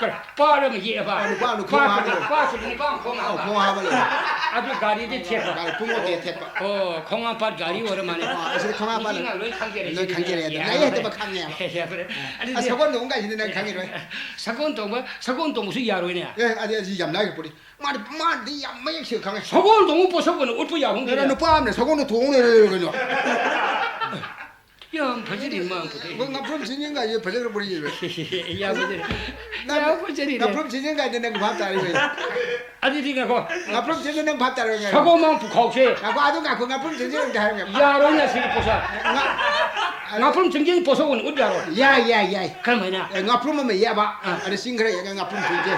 ꯀꯔꯤ? ꯄꯥꯠ ꯑꯃ ꯌꯦꯛꯑꯕ? ꯑꯥ, ꯅꯨꯄꯥ ꯑꯃꯅ ꯈꯣꯡ ꯄꯥꯠ ꯍꯥꯝꯕ ꯂꯣꯏꯔꯦ꯫ ꯄꯥꯠꯁꯤꯗ ꯅꯨꯄꯥ ꯑꯃ ꯈꯣꯡ ꯑꯥ, ꯍꯥꯝꯕ꯫ ꯈꯣꯡ ꯍꯥꯝꯕ ꯂꯣꯏꯔꯦ꯫ ꯑꯗꯨ ꯒꯥꯔꯤꯗꯤ ꯊꯦꯠꯄ꯫ ꯒꯥꯔꯤ ꯄꯨꯡ ꯑꯣꯇꯦ ꯊꯦꯠꯄ꯫ ꯑꯣ, ꯈꯣꯡꯉꯥꯝꯄꯥꯠ ꯒꯥꯔꯤ ꯑꯣꯏꯔ ꯃꯥꯜꯂꯦ꯫ ꯑꯥ, ꯑꯁꯤꯗꯤ ꯈꯣꯡꯉꯥꯝꯄꯥꯠ ꯃꯤꯁꯤꯡꯅ ꯂꯣꯏ ꯈꯪꯖꯔꯦ ꯂꯣꯏ ꯁꯤꯗꯤ꯫ ꯈꯪꯖꯔꯦ ꯑꯗꯨ꯫ ꯌꯥꯔꯦ꯫ ꯑꯩ ꯍꯦꯛꯇꯃꯛ ꯈꯪꯉꯦꯕ꯫ ꯌꯥꯔꯦ꯫ ꯑꯗꯨꯗꯤ ꯑꯁ, ꯁꯒꯣꯜ ꯇꯣꯡꯕ ꯀꯥꯏꯁꯤꯗꯤ ꯅꯪ ꯈꯪꯉꯤꯔꯣꯏ꯫ ꯁꯒꯣꯜ ꯇꯣꯡꯕ, ꯁꯒꯣꯜ ꯇꯣꯡꯕꯁꯨ ꯌꯥꯔꯣꯏꯅꯦ꯫ ꯑꯦ, ꯑꯗꯨꯗꯤ ꯑꯁꯤ ꯌꯥꯝ ꯂꯥꯏꯒꯤ ꯄꯣꯠꯅꯤ꯫ ꯃꯥꯗꯤ, ꯃꯥꯗꯤ ꯌꯥꯝ ꯃꯌꯦꯛ ꯁꯦꯡꯅ ꯈꯪꯉꯦ꯫ ꯁꯒꯣꯜ ꯇꯣꯡꯕ ꯄꯣꯠꯁꯛ ꯑꯣꯏꯅ ꯎꯠꯄ ꯌꯥꯕ ꯅꯨꯄꯥ ꯑꯃꯅ ꯁꯒꯣꯜꯗ ꯇꯣꯡ ꯂꯩꯔꯦ ꯀꯩꯅꯣ꯫ ꯌꯥꯝ ꯐꯖꯔꯤ ꯃꯥꯡꯕꯗꯤ꯫ ꯃꯣꯏ ꯉꯥꯄ꯭ꯔꯨꯝ ꯆꯤꯡꯖꯤꯟꯒꯥꯏꯁꯦ ꯐꯖꯈ꯭ꯔ ꯄꯣꯠꯅꯤ꯫ ꯌꯥꯝ ꯐꯖꯔꯤ꯫ ꯅꯪ ꯌꯥꯝ ꯐꯖꯔꯤꯅꯦ꯫ ꯉꯥꯄ꯭ꯔꯨꯝ ꯆꯤꯡꯖꯤꯟꯒꯥꯏꯗ ꯅꯪ ꯚꯥꯞ ꯇꯥꯔꯤꯕ꯫ ꯑꯗꯨꯗꯤ ꯉꯥꯏꯈꯣ꯫ ꯉꯥꯄ꯭ꯔꯨꯝ ꯆꯤꯡꯖꯤꯟ ꯅꯪ ꯚꯥꯞ ꯇꯥꯔꯣꯏ ꯉꯥꯏꯈꯣ꯫ ꯁꯒꯣꯜ ꯃꯥꯡ ꯄꯨꯈꯥꯎꯁꯦ꯫ ꯉꯥꯏꯈꯣ, ꯑꯗꯨ ꯉꯥꯏꯈꯣ, ꯉꯥꯄ꯭ꯔꯨꯝ ꯆꯤꯡꯖꯤꯟ ꯑꯝꯇ ꯍꯥꯏꯔꯝꯒꯦ꯫ ꯌꯥꯔꯣꯏꯅꯦ ꯁꯤꯒꯤ ꯄꯣꯠꯁꯛ꯫ ꯉꯥ-, ꯉꯥꯄ꯭ꯔꯨꯝ ꯆꯤꯡꯖꯤꯟ ꯄꯣꯠꯁꯛ ꯑꯣꯏꯅ ꯎꯠ ꯌꯥꯔꯣꯏ꯫ ꯌꯥꯏ, ꯌꯥꯏ, ꯌꯥꯏ꯫ ꯀꯔꯝꯍꯥꯏꯅ? ꯑꯦ, ꯉꯥꯄ꯭ꯔꯨꯝ ꯑꯃ ꯌꯦꯛꯑꯕ, ꯑꯥ꯫ ꯑꯗ ꯆꯤꯡ ꯈꯔ ꯌꯦꯛꯑꯒ ꯉꯥꯄ꯭ꯔꯨꯝ ꯆꯤꯡꯁꯦ꯫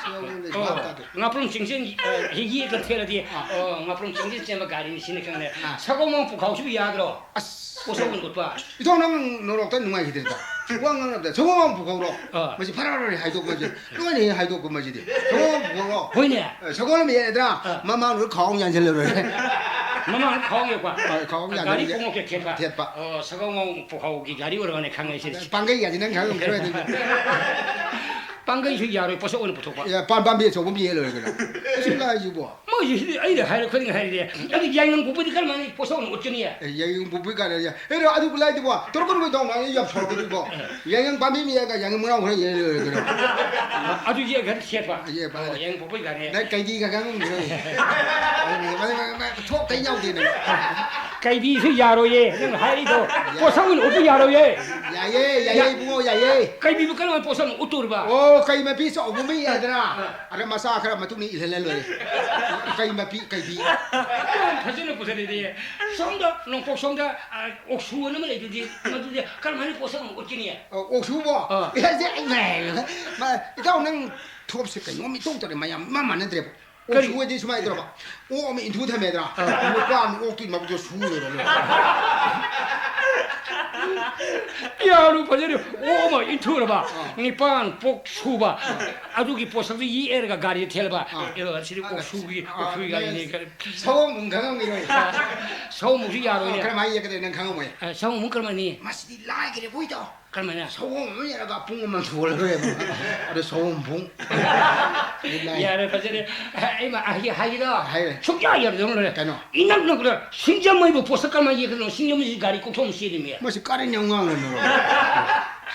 ꯁꯤ ꯌꯥꯎꯕꯅꯦ, ꯑꯣ, ꯚꯥꯞ ꯇꯥꯗꯦ꯫ ꯉꯥꯄ꯭ꯔꯨꯝ ꯆꯤꯡꯖꯤꯟ, ꯑ, ꯍꯦꯛ ꯌꯦꯛꯑꯒ ꯊꯦꯠꯂꯗꯤ, ꯑꯥ꯫ ꯑꯣ, ꯉꯥꯄ꯭ꯔꯨꯝ ꯆꯤꯡꯖꯤꯟ ꯆꯦꯟꯕ ꯒꯥꯔꯤꯅꯤ ꯁꯤꯅꯤ ꯈꯪꯅꯦ꯫ ꯑꯥ꯫ ꯁꯒꯣꯜ ꯃꯥꯡ ꯄꯨꯈꯥꯎꯁꯤꯕꯨ ꯌꯥꯗ꯭ꯔꯣ? ꯑꯁ꯫ ꯄꯣꯠꯁꯛ ꯑꯣꯏꯅ ꯎꯠꯄ꯫ ꯏꯇꯥꯎ, ꯅꯪ ꯅꯣꯔꯣꯛꯇ ꯅꯨꯡꯉꯥꯏꯈꯤꯗ꯭ꯔꯦꯗ꯫ ꯋꯥ ꯉꯥꯡꯅꯕꯗ ꯁꯒꯣꯜ ꯑꯃ ꯄꯨꯈꯧꯔꯣ꯫ ꯑꯥ꯫ ꯃꯁꯤ ꯐꯔ ꯐꯔ ꯍꯥꯏꯗꯣꯛꯄꯁꯦ ꯂꯣꯏꯅ ꯍꯦꯛ ꯍꯥꯏꯗꯣꯛꯄ ꯃꯁꯤꯗꯤ꯫ ꯁꯒꯣꯜ ꯑꯃ ꯄꯨꯈꯧꯔꯣ꯫ ꯍꯣꯏꯅꯦ꯫ ꯑꯦ, ꯁꯒꯣꯜ ꯑꯃ ꯌꯦꯛꯑꯦꯗꯅ ꯑꯥ꯫ ꯃꯃꯥꯡꯗꯨꯗ ꯈꯥꯎ ꯑꯃ ꯌꯥꯟꯁꯤꯜꯂꯔꯣꯏ꯫ ꯃꯃꯥꯡꯗ ꯈꯥꯎ ꯌꯦꯛꯄ꯫ ꯑꯥ, ꯈꯥꯎ ꯑꯃ ꯒꯥꯔꯤ ꯌꯥꯟꯁꯤꯜꯂꯒ ꯄꯣꯡꯉꯣꯛ ꯍꯦꯛ ꯊꯦꯠꯄ꯫ ꯊꯦꯠꯄ꯫ ꯑꯣ, ꯁꯒꯣꯜ ꯑꯃ ꯄꯨꯈꯧꯒꯤ ꯒꯥꯔꯤ ꯑꯣꯏꯔꯝꯒꯅꯤ ꯈꯪꯉꯦ ꯁꯤꯗꯤ꯫ ꯄꯥꯡꯒꯩ ꯒꯥꯔꯤ ꯅꯪ ꯈꯪꯉꯝꯈꯤꯔꯣꯏ ꯑꯗꯨꯗꯤ꯫ ꯄꯥꯡꯒꯩꯁꯨ ꯌꯥꯔꯣꯏ, ꯄꯣꯠꯁꯛ ꯑꯣꯏꯅ ꯄꯨꯊꯣꯛꯄ꯫ ꯑꯦ, ꯄꯥꯝ-, ꯄꯥꯝꯕꯤ ꯑꯆꯧꯕ ꯑꯃ ꯌꯦꯛꯑ ꯂꯣꯏꯔꯦ ꯀꯩꯅꯣ꯫ ꯁꯤ ꯂꯥꯏꯁꯤꯕꯣ꯫ ꯃꯣꯏꯁꯦ ꯁꯤꯗꯤ ꯑꯩꯅ ꯍꯥꯏꯔ ꯈꯨꯗꯤꯡ ꯍꯥꯏꯔꯤꯗꯤ, ꯑꯗꯨ ꯌꯥꯏꯉꯪ ꯄꯣꯛꯄꯗꯤ ꯀꯔꯝ ꯍꯥꯏꯅ ꯄꯣꯠꯁꯛ ꯑꯣꯏꯅ ꯎꯠꯀꯅꯤ? ꯑꯦ, ꯌꯥꯏꯉꯪ ꯄꯣꯛꯄꯒꯤ ꯀꯥꯟꯗ ꯌꯥ-, ꯑꯦ, ꯑꯗꯨ ꯈꯨꯠꯂꯥꯏꯗꯨꯕꯣ, ꯇꯧꯔꯛꯀꯅꯨ ꯇꯧꯅ ꯑꯩ ꯌꯥꯝ ꯁꯥꯎꯔꯛꯀꯅꯤꯀꯣ꯫ ꯌꯥꯏꯉꯪ ꯄꯥꯝꯕꯤ ꯑꯃ ꯌꯦꯛꯑꯒ ꯌꯥꯏꯉꯪ ꯃꯅꯥꯎ ꯈꯔ ꯌꯦꯛꯑ ꯂꯣꯏꯔꯦ ꯀꯩꯅꯣ꯫ ꯑꯗꯨ ꯌꯦꯛꯑꯒ ꯁꯦꯠꯄ꯫ ꯌꯦꯛꯄ꯫ ꯑꯣ, ꯌꯥꯏꯉꯪ ꯄꯣꯛꯄꯒꯤ ꯀꯥꯟꯗ꯫ ꯅꯪ ꯀꯩꯗꯤꯒ ꯈꯪꯉꯝꯈꯤꯔꯣꯏ꯫ ꯊꯣꯛ ꯀꯩ ꯌꯥꯎꯗꯦ ꯅꯪ꯫ ꯀꯩꯕꯤꯁꯨ ꯌꯥꯔꯣꯏꯌꯦ, ꯅꯪ ꯍꯥꯏꯔꯤꯗꯣ꯫ ꯄꯣꯠꯁꯛ ꯑꯣꯏꯅ ꯎꯠꯄ ꯌꯥꯔꯣꯏꯌꯦ꯫ ꯌꯥꯏꯌꯦ, ꯌꯥꯏꯌꯦ, ꯌꯥ-, ꯏꯕꯨꯡꯉꯣ, ꯌꯥꯏꯌꯦ꯫ ꯀꯩꯕꯤꯕꯨ ꯀꯔꯝꯍꯥꯏꯅ ꯄꯣꯠꯁꯛ ꯑꯣꯏꯅ ꯎꯠꯇꯣꯔꯤꯕ? ꯑꯣ, ꯀꯩ ꯃꯄꯤ ꯆꯥꯎꯕ ꯑꯃ ꯌꯥꯏꯗꯅ꯫ ꯑꯥ꯫ ꯑꯗ ꯃꯆꯥ ꯈꯔ ꯃꯇꯨꯡꯗ ꯏꯜꯍꯜꯂ ꯂꯣꯏꯔꯦ꯫ ꯀꯩ ꯃꯄꯤ, ꯀꯩꯕꯤ꯫ ꯐꯖꯅ ꯄꯨꯊꯔꯛꯏꯗꯤ꯫ ꯁꯣꯝꯗ, ꯅꯣꯡꯄꯣꯛ ꯁꯣꯝꯗ, ꯑꯥ, ꯑꯣꯛꯁꯨ ꯑꯅ ꯑꯃ ꯂꯩꯗꯨꯗꯤ, ꯃꯗꯨꯗꯤ ꯀꯔꯝꯍꯥꯏꯅ ꯄꯣꯠꯁꯛ ꯑꯃ ꯎꯠꯀꯅꯤ? ꯑ, ꯑꯣꯛꯁꯨꯕꯣ? ꯑꯥ꯫ ꯏꯍꯦ, ꯁꯦ, ꯃꯥ, ꯏꯇꯥꯎ, ꯅꯪ ꯊꯣꯛꯁꯦ ꯀꯩꯅꯣꯝ ꯏꯇꯧ ꯇꯧꯔꯦ, ꯃꯌꯥꯝ ꯏꯃꯥꯟ ꯃꯥꯟꯅꯗ꯭ꯔꯦꯕ꯫ ꯀꯔꯤ? ꯑꯣꯛꯁꯨ ꯍꯥꯏꯗꯤ ꯁꯨꯃꯥꯏꯅ ꯇꯧꯔꯕ, ꯑꯣꯛ ꯑꯃ ꯏꯟꯊꯨ ꯊꯝꯃꯦꯗꯅ, ꯑꯥ꯫ ꯅꯨꯄꯥ ꯑꯃ ꯑꯣꯛꯀꯤ ꯃꯕꯨꯛꯇ ꯁꯨꯔꯦꯕ, ꯂꯣꯏꯔꯦ꯫ ꯌꯥꯔꯨ ꯐꯖꯔꯦ, ꯑꯣꯛ ꯑꯃ ꯏꯟꯊꯨꯔꯕ, ꯑꯥ꯫ ꯅꯤꯄꯥꯟ ꯄꯣꯛ ꯁꯨꯕ, ꯑꯥ꯫ ꯑꯗꯨꯒꯤ ꯄꯣꯠꯁꯛꯇꯨ ꯌꯦꯛꯑꯦꯔꯒ ꯒꯥꯔꯤꯗ ꯊꯦꯜꯂꯕ, ꯑꯥ꯫ ꯑꯦ, ꯁꯤꯗꯤ ꯑꯥ, ꯑꯣꯛꯁꯨꯒꯤ, ꯑꯥ, ꯑꯣꯛꯁꯨꯒꯤ ꯒꯥꯔꯤꯅꯤ꯫ ꯁꯑꯣꯝ ꯑꯃꯨꯛ ꯈꯪꯉꯝꯈꯤꯔꯣꯏ꯫ ꯁꯑꯣꯝ ꯑꯃꯨꯛꯁꯨ ꯌꯥꯔꯣꯏꯅꯦ꯫ ꯑꯥ, ꯀꯔꯝꯍꯥꯏꯅ ꯌꯦꯛꯀꯗꯣꯏ ꯅꯪ ꯈꯪꯉꯝꯃꯣꯏ꯫ ꯑꯥ, ꯁꯑꯣꯝ ꯑꯃꯨꯛ ꯀꯔꯝꯍꯥꯏꯅ? ꯃꯁꯤꯗꯤ ꯂꯥꯏꯈ꯭ꯔꯦꯕꯣ, ꯏꯇꯥꯎ꯫ ꯀꯔꯝꯍꯥꯏꯅ? ꯁꯑꯣꯝ ꯑꯃ ꯌꯦꯛꯑꯒ ꯄꯨꯡ ꯑꯃ ꯊꯣꯜꯂꯔꯣꯏꯕ꯫ ꯑꯗꯣ ꯁꯑꯣꯝ ꯄꯨꯡ꯫ ꯌꯥꯔꯦ, ꯐꯖꯔꯦ꯫ ꯑꯩ ꯃꯥ ꯍꯥꯏꯒꯦ, ꯍꯥꯏꯒꯦꯗꯣ꯫ ꯍꯥꯏꯔꯦ꯫ ꯁꯨꯡꯌꯥ ꯌꯥꯔꯣꯏꯗꯧꯅ ꯂꯣꯏꯔꯦ꯫ ꯀꯩꯅꯣ? ꯏꯅꯛ ꯅꯛꯄꯗ ꯁꯤꯡꯖꯃꯩꯕꯨ ꯄꯣꯠꯁꯛ ꯀꯔꯝꯍꯥꯏꯅ ꯌꯦꯛꯀꯗꯣꯏꯅꯣ? ꯁꯤꯡꯖꯃꯩꯁꯤ ꯒꯥꯔꯤ ꯀꯣꯛꯊꯣꯛ ꯑꯃ ꯆꯦꯜꯂꯤꯃꯤ꯫ ꯃꯁꯤ ꯀꯔꯤ ꯌꯥꯝ ꯉꯥꯡꯂꯅꯣ?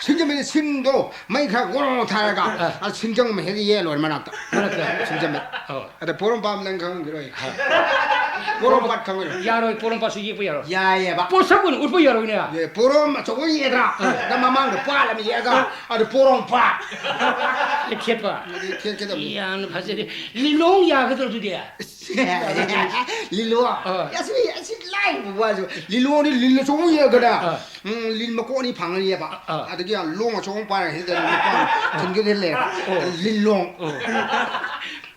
ꯁꯤꯡꯖꯃꯩꯗ ꯁꯤꯡꯗꯣ ꯃꯩ ꯈꯔ ꯒꯣꯔꯣ ꯊꯥꯔꯒ, ꯑ꯫ ꯑ, ꯁꯤꯡꯖꯪ ꯑꯃ ꯍꯦꯛꯇ ꯌꯦꯛꯑ ꯂꯣꯏꯔꯦ ꯃꯅꯥꯛꯇ꯫ ꯃꯅꯥꯛꯇ? ꯁꯤꯡꯖꯃꯩ꯫ ꯑꯧ꯫ ꯑꯗ ꯄꯣꯔꯣꯝꯄꯥꯠ ꯅꯪ ꯈꯪꯉꯝꯈꯤꯔꯣꯏ꯫ ꯍꯥ꯫ ꯄꯣꯔꯣꯝꯄꯥꯠ ꯈꯪꯉꯣꯏꯗ꯭ꯔꯣ? ꯌꯥꯔꯣꯏ, ꯄꯣꯔꯣꯝꯄꯥꯠꯁꯨ ꯌꯦꯛꯄ ꯌꯥꯔꯣꯏ꯫ ꯌꯥꯏꯌꯦꯕ꯫ ꯄꯣꯠꯁꯛ ꯑꯣꯏꯅ ꯎꯠꯄ ꯌꯥꯔꯣꯏꯅꯦ꯫ ꯑꯦ, ꯄꯣꯔꯣꯝ ꯑꯆꯧꯕ ꯌꯦꯛꯑꯗ꯭ꯔꯥ? ꯑꯥ꯫ ꯅꯪ ꯃꯃꯥꯡꯗ ꯄꯥꯠ ꯑꯃ ꯌꯦꯛꯑꯒ, ꯑꯗꯨ ꯄꯣꯔꯣꯝꯄꯥꯠ꯫ ꯊꯦꯠꯄ꯫ ꯑꯗꯨ ꯊꯦꯠꯀꯗꯕꯅꯤ꯫ ꯌꯥꯝꯅ ꯐꯖꯔꯦ꯫ ꯂꯤꯂꯣꯡ ꯌꯥꯒꯗ꯭ꯔꯣ ꯑꯗꯨꯗꯤ? ꯂꯤꯂꯣ꯫ ꯑꯥ꯫ ꯑꯁꯤ, ꯑꯁꯤ ꯂꯥꯏꯔꯕ ꯋꯥꯁꯨ꯫ ꯂꯤꯂꯣꯗꯤ ꯂꯤꯜ ꯑꯆꯧꯕ ꯌꯦꯛꯑꯒꯅꯦ꯫ ꯑꯥ꯫ ꯎꯝ, ꯂꯤꯜ ꯃꯀꯣꯛ ꯑꯅꯤ ꯐꯥꯡꯉ ꯌꯦꯛꯄ꯫ ꯑꯥ꯫ ꯑꯗꯒꯤ ꯂꯣꯡ ꯑꯆꯧꯕ ꯑꯃ ꯄꯥꯏꯔꯒ ꯁꯤꯗ ꯅꯨꯄꯥ ꯊꯤꯟꯒꯗ ꯂꯩꯔꯦ꯫ ꯑꯣ꯫ ꯂꯤꯂꯣꯡ꯫ ꯑꯣ꯫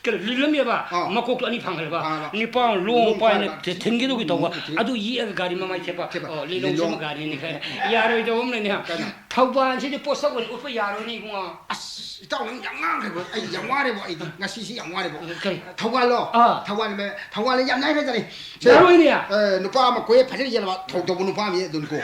ꯀꯩꯅꯣ, ꯂꯤꯜ ꯑꯃ ꯌꯦꯛꯄ, ꯑꯥ꯫ ꯃꯀꯣꯛꯇꯣ ꯑꯅꯤ ꯐꯥꯡꯍꯜꯂꯕ, ꯑꯥ꯫ ꯅꯤꯄꯥ ꯂꯣꯡ ꯂꯣꯡ ꯄꯥꯏꯅ ꯄꯥꯏꯕ꯫ ꯊꯤ-, ꯊꯤꯟꯒꯗꯧꯒꯤ ꯇꯧꯕ꯫ ꯎꯝ, ꯊꯤꯟ-, ꯑꯗꯨ ꯌꯦꯛꯑꯒ ꯒꯥꯔꯤ ꯃꯃꯥꯏ ꯊꯦꯠꯄ꯫ ꯊꯦꯠꯄ꯫ ꯑꯣ, ꯂꯤꯂꯣꯡ ꯂꯤꯂꯣꯡ꯫ ꯆꯠꯄ ꯒꯥꯔꯤꯅꯤ ꯈꯔ꯫ ꯌꯥꯔꯣꯏꯗꯧꯕ ꯑꯃ ꯂꯩꯅꯦ꯫ ꯀꯩꯅꯣ? ꯊꯧꯕꯥꯜꯁꯤꯗꯤ ꯄꯣꯠꯁꯛ ꯑꯣꯏꯅ ꯎꯠꯄ ꯌꯥꯔꯣꯏꯅꯦ ꯏꯕꯨꯡꯉꯣ꯫ ꯑꯁ, ꯏꯇꯥꯎ, ꯅꯪ ꯌꯥꯝ ꯉꯥꯡꯈ꯭ꯔꯦꯕ꯫ ꯑꯩ ꯌꯥꯝ ꯋꯥꯔꯦꯕ꯫ ꯑꯩꯗꯤ ꯉꯁꯤꯁꯤ ꯌꯥꯝ ꯋꯥꯔꯦꯕ꯫ ꯀꯔꯤ? ꯊꯧꯕꯥꯜꯂꯣ? ꯑꯥ꯫ ꯊꯧꯕꯥꯜ, ꯊꯧꯕꯥꯜ ꯌꯥꯝ ꯂꯥꯏꯈ꯭ꯔꯖꯥꯠꯅꯤ꯫ ꯁꯦ, ꯌꯥꯔꯣꯏꯅꯦ꯫ ꯑꯦ, ꯅꯨꯄꯥ ꯑꯃ ꯀꯣꯏꯌꯦ, ꯐꯖꯅ ꯌꯦꯡꯉꯕ, ꯊꯧ ꯇꯧꯕ ꯅꯨꯄꯥ ꯑꯃ ꯌꯦ ꯑꯗꯨꯅꯤꯀꯣ꯫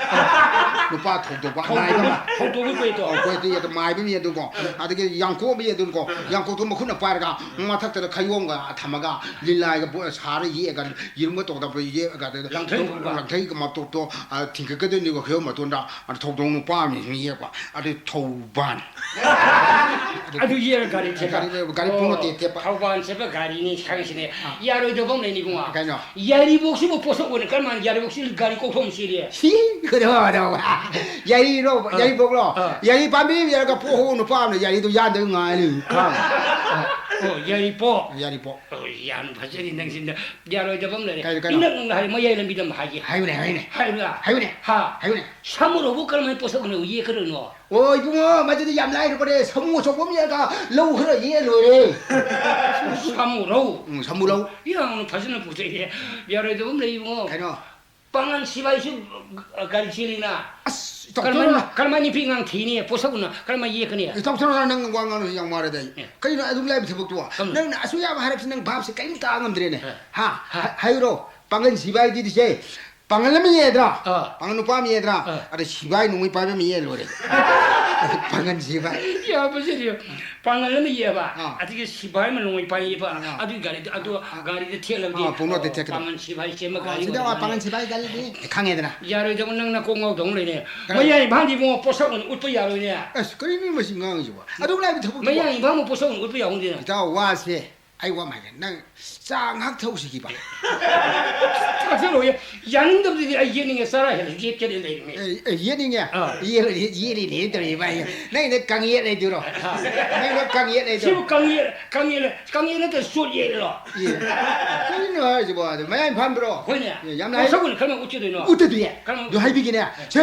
ꯅꯨꯄꯥ ꯊꯧ ꯇꯧꯕ, ꯊꯧ ꯅꯥꯏꯕ ꯇꯧꯕ, ꯑꯃ꯫ ꯊꯧ ꯇꯧꯕ ꯀꯣꯏꯗꯣ꯫ ꯑꯧ, ꯀꯣꯏ ꯑꯗꯨ ꯌꯦ ꯑꯗꯨ ꯃꯥꯏꯕ ꯑꯃ ꯌꯦ ꯑꯗꯨꯀꯣ꯫ ꯑꯗꯒꯤ ꯌꯥꯡꯀꯣꯛ ꯑꯃ ꯌꯦ ꯑꯗꯨꯀꯣ꯫ ꯌꯥꯡꯀꯣꯛꯇꯣ ꯃꯈꯨꯠꯅ ꯄꯥꯏꯔꯒ ꯃꯊꯛꯇꯗ ꯈꯌꯣꯝꯒ ꯊꯝꯃꯒ ꯂꯤꯂꯥꯒ ꯕꯣ-, ꯁꯥꯔ ꯌꯦꯛꯑꯒ ꯌꯦꯔꯨꯝꯒ ꯇꯧꯗꯕ ꯌꯦꯛꯑꯒ ꯂꯪꯊꯩ ꯈꯣꯡꯕ꯫ ꯂꯪꯊꯩꯒ ꯃꯇꯣꯛꯇꯣ, ꯑ, ꯊꯤꯡꯀꯠꯀꯗꯣꯏꯅꯤꯀꯣ ꯈꯌꯣꯝ ꯃꯇꯣꯟꯗ꯫ ꯑꯗ ꯊꯧꯗꯣꯡ ꯅꯨꯄꯥ ꯑꯃ ꯌꯦꯛꯄ꯫ ꯑꯗꯨ ꯊꯧꯕꯥꯟ꯫ ꯑꯗꯨ ꯌꯦꯛꯑꯒ ꯒꯥꯔꯤ ꯊꯦꯠꯄ꯫ ꯒꯥꯔꯤ, ꯒꯥꯔꯤ ꯄꯨꯡ ꯑꯣ, ꯃꯇꯦꯛ ꯊꯦꯠꯄ꯫ ꯊꯧꯕꯥꯟ ꯆꯠꯄ ꯒꯥꯔꯤꯅꯤ ꯈꯪꯉꯤꯁꯤꯅꯦ꯫ ꯑꯥ꯫ ꯌꯥꯔꯣꯏꯗꯕ ꯑꯃ ꯂꯩꯅꯤ ꯏꯕꯨꯡꯉꯣ꯫ ꯀꯩꯅꯣ? ꯌꯥꯏꯔꯤꯕꯣꯛꯁꯤꯕꯨ ꯄꯣꯠꯁꯛ ꯑꯣꯏꯅ ꯀꯔꯝꯍꯥꯏꯅ ꯌꯥꯏꯔꯤꯕꯣꯛꯁꯤ ꯒꯥꯔꯤ ꯀꯣꯛꯊꯣꯡ ꯆꯦꯜꯂꯤ? ꯁꯤ, ꯀꯩꯅꯣ, ꯀꯩꯅꯣ꯫ ꯌꯥꯏꯔꯤꯔꯣ, ꯑꯥ꯫ ꯌꯥꯏꯔꯤꯕꯣꯛꯂꯣ? ꯑꯥ꯫ ꯌꯥꯏꯔꯤ ꯄꯥꯝꯕꯤ ꯑꯃ ꯌꯥꯔꯒ ꯄꯣꯛꯍꯧꯕ ꯅꯨꯄꯥ ꯑꯃꯅ ꯌꯥꯏꯔꯤꯗꯣ ꯌꯥꯟꯗꯕ ꯉꯥꯏꯔꯤ꯫ ꯑꯥ꯫ ꯑꯣ, ꯌꯥꯏꯔꯤꯄꯣꯛ꯫ ꯌꯥꯏꯔꯤꯄꯣꯛ꯫ ꯑꯣ, ꯌꯥꯝ ꯐꯖꯔꯤ ꯅꯪꯁꯤꯅ꯫ ꯌꯥꯔꯣꯏꯗꯕ ꯑꯃ ꯂꯩꯔꯦ꯫ ꯀꯩꯅꯣ, ꯀꯩꯅꯣ? ꯏꯅꯛ ꯅꯛꯅ ꯍꯥꯏꯔꯦ, ꯃꯌꯥꯏ ꯂꯝꯕꯤꯗ ꯑꯃ ꯍꯥꯏꯒꯦ꯫ ꯍꯥꯏꯌꯨꯅꯦ, ꯍꯥꯏꯌꯨꯅꯦ꯫ ꯍꯥꯏꯌꯨꯔꯥ? ꯍꯥꯏꯌꯨꯅꯦ꯫ ꯍꯥ? ꯍꯥꯏꯌꯨꯅꯦ꯫ ꯁꯥꯃꯨꯔꯧꯕꯨ ꯀꯔꯝꯍꯥꯏꯅ ꯄꯣꯠꯁꯛ ꯑꯣꯏꯅ ꯌꯦꯛꯀꯗꯣꯏꯅꯣ? ꯑꯣ, ꯏꯕꯨꯡꯉꯣ, ꯃꯗꯨꯗꯤ ꯌꯥꯝ ꯂꯥꯏꯔꯕꯅꯦ꯫ ꯁꯥꯃꯨ ꯑꯆꯧꯕ ꯑꯃ ꯌꯦꯛꯑꯒ ꯂꯧ ꯈꯔ ꯌꯦꯛꯑ ꯂꯣꯏꯔꯦ꯫ ꯁꯥꯃꯨꯔꯧ? ꯎꯝ, ꯁꯥꯃꯨꯔꯧ꯫ ꯌꯥꯝꯅ ꯐꯖꯅ ꯄꯨꯊꯣꯛꯑꯦ꯫ ꯌꯥꯔꯣꯏꯗꯕ ꯑꯃ ꯂꯩ, ꯏꯕꯨꯡꯉꯣ꯫ ꯀꯩꯅꯣ? ꯄꯥꯡꯒꯟ ꯁꯤꯕꯥꯏꯁꯨ ꯒꯥꯔꯤ ꯆꯦꯜꯂꯤꯅ꯫ ꯑꯁ, ꯏꯇꯥꯎ, ꯀꯔꯝꯍꯥꯏꯅ, ꯆꯠꯂꯣꯗ꯫ ꯀꯔꯝꯍꯥꯏꯅ ꯅꯨꯄꯤ ꯑꯉꯥꯡ ꯊꯤꯅꯤ? ꯄꯣꯠꯁꯛ ꯑꯣꯏꯅ ꯀꯔꯝꯍꯥꯏꯅ ꯌꯦꯛꯀꯅꯤ? ꯏꯇꯥꯎ, ꯆꯠꯂꯣꯗ, ꯅꯪ ꯋꯥ ꯉꯥꯡꯕꯁꯤ ꯌꯥꯝ ꯋꯥꯔꯦꯗ ꯑꯩ꯫ ꯑꯦ꯫ ꯀꯔꯤꯅꯣ ꯑꯗꯨꯝ ꯂꯥꯏꯕ ꯊꯕꯛꯇꯨꯕꯣ? ꯀꯔꯝꯅ? ꯅꯪꯅ ꯑꯁꯨꯛ ꯌꯥꯝ ꯍꯥꯏꯔꯛꯁꯤ ꯅꯪ ꯚꯥꯞꯁꯤ ꯀꯔꯤꯝ ꯇꯥ ꯉꯝꯗ꯭ꯔꯦꯅꯦ꯫ ꯑꯦ꯫ ꯍꯥ? ꯍꯥ? ꯍꯥꯏ-, ꯍꯥꯏꯔꯣ꯫ ꯄꯥꯡꯒꯜ ꯁꯤꯕꯥꯏꯗꯨꯗꯤ ꯁꯦ, ꯄꯥꯡꯒꯜ ꯑꯃ ꯌꯦꯛꯑꯗ꯭ꯔꯥ? ꯑꯥ꯫ ꯄꯥꯡꯒꯜ ꯅꯨꯄꯥ ꯑꯃ ꯌꯦꯛꯑꯗ꯭ꯔꯥ? ꯑꯥ꯫ ꯑꯗ ꯁꯤꯕꯥꯏ ꯅꯣꯡꯃꯩ ꯄꯥꯏꯕ ꯑꯃ ꯌꯦꯛꯑ ꯂꯣꯏꯔꯦ꯫ ꯄꯥꯡꯒꯜ ꯁꯤꯕꯥꯏ꯫ ꯌꯥꯕꯁꯤꯗꯤ ꯄꯥꯡꯒꯜ ꯑꯃ ꯌꯦꯛꯑꯕ, ꯑꯥ꯫ ꯑꯗꯒꯤ ꯁꯤꯕꯥꯏ ꯑꯃ ꯅꯣꯡꯃꯩ ꯄꯥꯏꯌꯦꯕ, ꯑꯥ꯫ ꯑꯗꯨꯒꯤ ꯒꯥꯔꯤꯗꯣ, ꯑꯗꯨ ꯑꯥ꯫ ꯒꯥꯔꯤꯗ ꯊꯦꯠꯂꯕꯗꯤ, ꯑꯥ, ꯄꯨꯡꯂꯣꯠꯇ ꯑꯣ, ꯊꯦꯠꯀꯗꯕ꯫ ꯄꯥꯡꯒꯜ ꯁꯤꯕꯥꯏ ꯁꯦꯝꯕ ꯑꯥ, ꯒꯥꯔꯤ ꯁꯤꯗ ꯑꯃ ꯋꯥ ꯄꯥꯡꯒꯜ ꯁꯤꯕꯥꯏ ꯒꯥꯔꯤꯗꯤ ꯈꯪꯉꯦꯗꯅ꯫ ꯌꯥꯔꯣꯏꯗꯕ ꯅꯪꯅ ꯀꯣꯛ ꯉꯥꯎꯗꯧ ꯂꯩꯔꯦ꯫ ꯀꯔꯤ? ꯃꯌꯥꯡ ꯏꯝꯐꯥꯜꯗꯤ ꯏꯕꯨꯡꯉꯣ ꯄꯣꯠꯁꯛ ꯑꯣꯏꯅ ꯎꯠꯄ ꯌꯥꯔꯣꯏꯅꯦ꯫ ꯑꯁ, ꯀꯔꯤꯅꯣ ꯃꯁꯤ ꯉꯥꯡꯉꯤꯁꯤꯕꯣ? ꯑꯗꯨꯝ ꯂꯥꯏꯕ ꯊꯕꯛꯇꯨꯕꯣ? ꯃꯌꯥꯡ ꯏꯝꯐꯥꯜꯕꯨ ꯄꯣꯠꯁꯛ ꯑꯣꯏꯅ ꯎꯠꯄ ꯌꯥꯍꯧꯗꯦꯅ꯫ ꯏꯇꯥꯎ, ꯋꯥꯁꯦ ꯑꯩ ꯋꯥ ꯑꯃ ꯍꯥꯏꯒꯦ, ꯅꯪ ꯆꯥ ꯉꯥꯏꯍꯥꯛ ꯊꯛꯎꯁꯤꯈꯤꯕ꯫ ꯊꯛꯆꯜꯂꯣꯏꯌꯦ꯫ ꯌꯥꯅꯤꯡꯗꯕꯗꯨꯗꯤ ꯑꯩ ꯌꯦꯠꯅꯤꯡꯉꯦ, ꯆꯔꯥ ꯍꯦꯜꯂ ꯌꯦꯠꯀꯦꯅ ꯂꯩꯔꯤꯃꯤ꯫ ꯑꯦ, ꯑꯦ, ꯌꯦꯠꯅꯤꯡꯉꯦ? ꯑꯥ꯫ ꯌꯦꯠꯂ-, ꯌꯦꯠ-, ꯌꯦꯠꯂꯤꯅꯦ ꯇꯧꯔꯤꯕ ꯑꯩ꯫ ꯅꯪꯒꯤꯗ ꯀꯪꯌꯦꯠ ꯂꯩꯗꯣꯏꯔꯣ? ꯑꯥ꯫ ꯅꯪꯒꯤꯗ ꯀꯪꯌꯦꯠ ꯂꯩꯗꯣꯏꯔꯣ? ꯁꯤꯕꯨ ꯀꯪꯌꯦꯠ, ꯀꯪꯌꯦꯠ, ꯀꯪꯌꯦꯠ ꯅꯠꯇ꯭ꯔ ꯆꯣꯠ ꯌꯦꯠꯂꯤꯔꯣ? ꯌꯦꯠ꯫ ꯀꯔꯤꯅꯣ ꯍꯥꯏꯁꯤꯕꯣ? ꯑꯗꯨ ꯃꯌꯥꯡ ꯏꯝꯐꯥꯜꯗ꯭ꯔꯣ? ꯍꯣꯏꯅꯦ꯫ ꯑꯦ, ꯌꯥꯝꯅ ꯍꯥꯏ-, ꯃꯁꯛ ꯑꯣꯏꯅ ꯀꯔꯝꯅ ꯎꯠꯆꯗꯣꯏꯅꯣ? ꯎꯠꯇꯗꯤ꯫ ꯀꯔꯝ-, ꯑꯗꯨ ꯍꯥꯏꯕꯤꯒꯦꯅꯦ꯫ ꯁꯦ,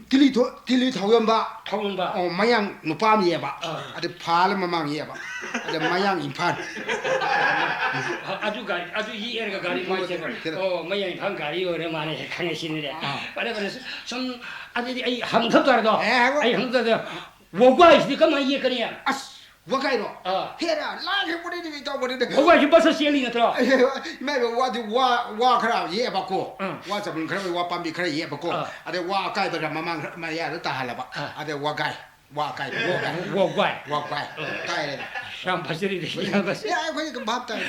ꯇꯤꯂꯤ ꯊꯣ-, ꯇꯤꯂꯤ ꯊꯥꯎ ꯌꯣꯟꯕ꯫ ꯊꯥꯎ ꯌꯣꯟꯕ꯫ ꯑꯣ, ꯃꯌꯥꯡ ꯅꯨꯄꯥ ꯑꯃ ꯌꯦꯛꯑꯦꯕ꯫ ꯑꯥ꯫ ꯑꯗ ꯐꯥꯜ ꯑꯃ ꯃꯃꯥꯡ ꯌꯦꯛꯑꯦꯕ꯫ ꯑꯗ ꯃꯌꯥꯡ ꯏꯝꯐꯥꯜ꯫ ꯑꯗꯨ ꯒꯥꯔꯤ, ꯑꯗꯨ ꯌꯦꯛꯑꯔꯒ ꯒꯥꯔꯤ ꯃꯥꯏ ꯆꯠꯈ꯭ꯔꯦ꯫ ꯑꯣ, ꯃꯌꯥꯡ ꯏꯝꯐꯥꯜ ꯒꯥꯔꯤ ꯑꯣꯏꯔꯦ ꯃꯥꯅꯦ, ꯈꯪꯉꯦ ꯁꯤꯅꯤꯅꯦ꯫ ꯑꯥ꯫ ꯐꯔꯦ, ꯐꯔꯦ, ꯁꯨꯝ ꯑꯗꯨꯗꯤ ꯑꯩ ꯍꯪꯗꯕ ꯇꯥꯔꯦꯗꯣ꯫ ꯑꯦ, ꯍꯪꯉꯣ꯫ ꯑꯩ ꯍꯪꯗꯕ ꯇꯥꯔꯦ꯫ ꯋꯥꯒꯥꯏꯁꯤꯗꯤ ꯀꯃꯥꯏꯅ ꯌꯦꯛꯀꯅꯤ? ꯑꯁ, ꯋꯥꯒꯥꯏꯔꯣ? ꯑꯥ꯫ ꯍꯦꯔꯥ, ꯂꯥꯏꯈ꯭ꯔꯦ, ꯋꯥꯔꯤꯗꯤ ꯏꯇꯥꯎ, ꯋꯥꯔꯤꯗꯤ꯫ ꯋꯥꯒꯥꯏꯁꯤ ꯕꯁꯇ ꯆꯦꯜꯂꯤ ꯅꯠꯇ꯭ꯔꯣ? ꯑꯦ, ꯏꯃꯥ ꯏꯕꯦꯝ, ꯋꯥꯗꯤ ꯋꯥ, ꯋꯥ ꯈꯔ ꯌꯦꯛꯑꯕꯀꯣ꯫ ꯑꯥ꯫ ꯋꯥ ꯆꯕꯨꯟ ꯈꯔ, ꯋꯥ ꯄꯥꯝꯕꯤ ꯈꯔ ꯌꯦꯛꯑꯕꯀꯣ꯫ ꯑꯥ꯫ ꯑꯗꯩ ꯋꯥ ꯑꯀꯥꯏꯕ ꯈꯔ ꯃꯃꯥꯡ ꯈꯔ ꯃꯌꯥꯗ ꯇꯥꯍꯜꯂꯕ꯫ ꯑꯥ꯫ ꯑꯗꯩ ꯋꯥꯒꯥꯏ, ꯋꯥ ꯑꯀꯥꯏꯕ, ꯋꯥꯒꯥꯏ꯫ ꯋꯥꯒꯥꯏ꯫ ꯋꯥꯒꯥꯏ꯫ ꯑꯥ꯫ ꯀꯥꯏꯔꯦꯅꯦ꯫ ꯌꯥꯝ ꯐꯖꯔꯤꯅꯦ, ꯌꯥꯝ ꯐꯖꯩ꯫ ꯑꯦ, ꯑꯩꯈꯣꯏꯗꯤ ꯑꯗꯨꯝ ꯚꯥꯞ ꯇꯥꯏ꯫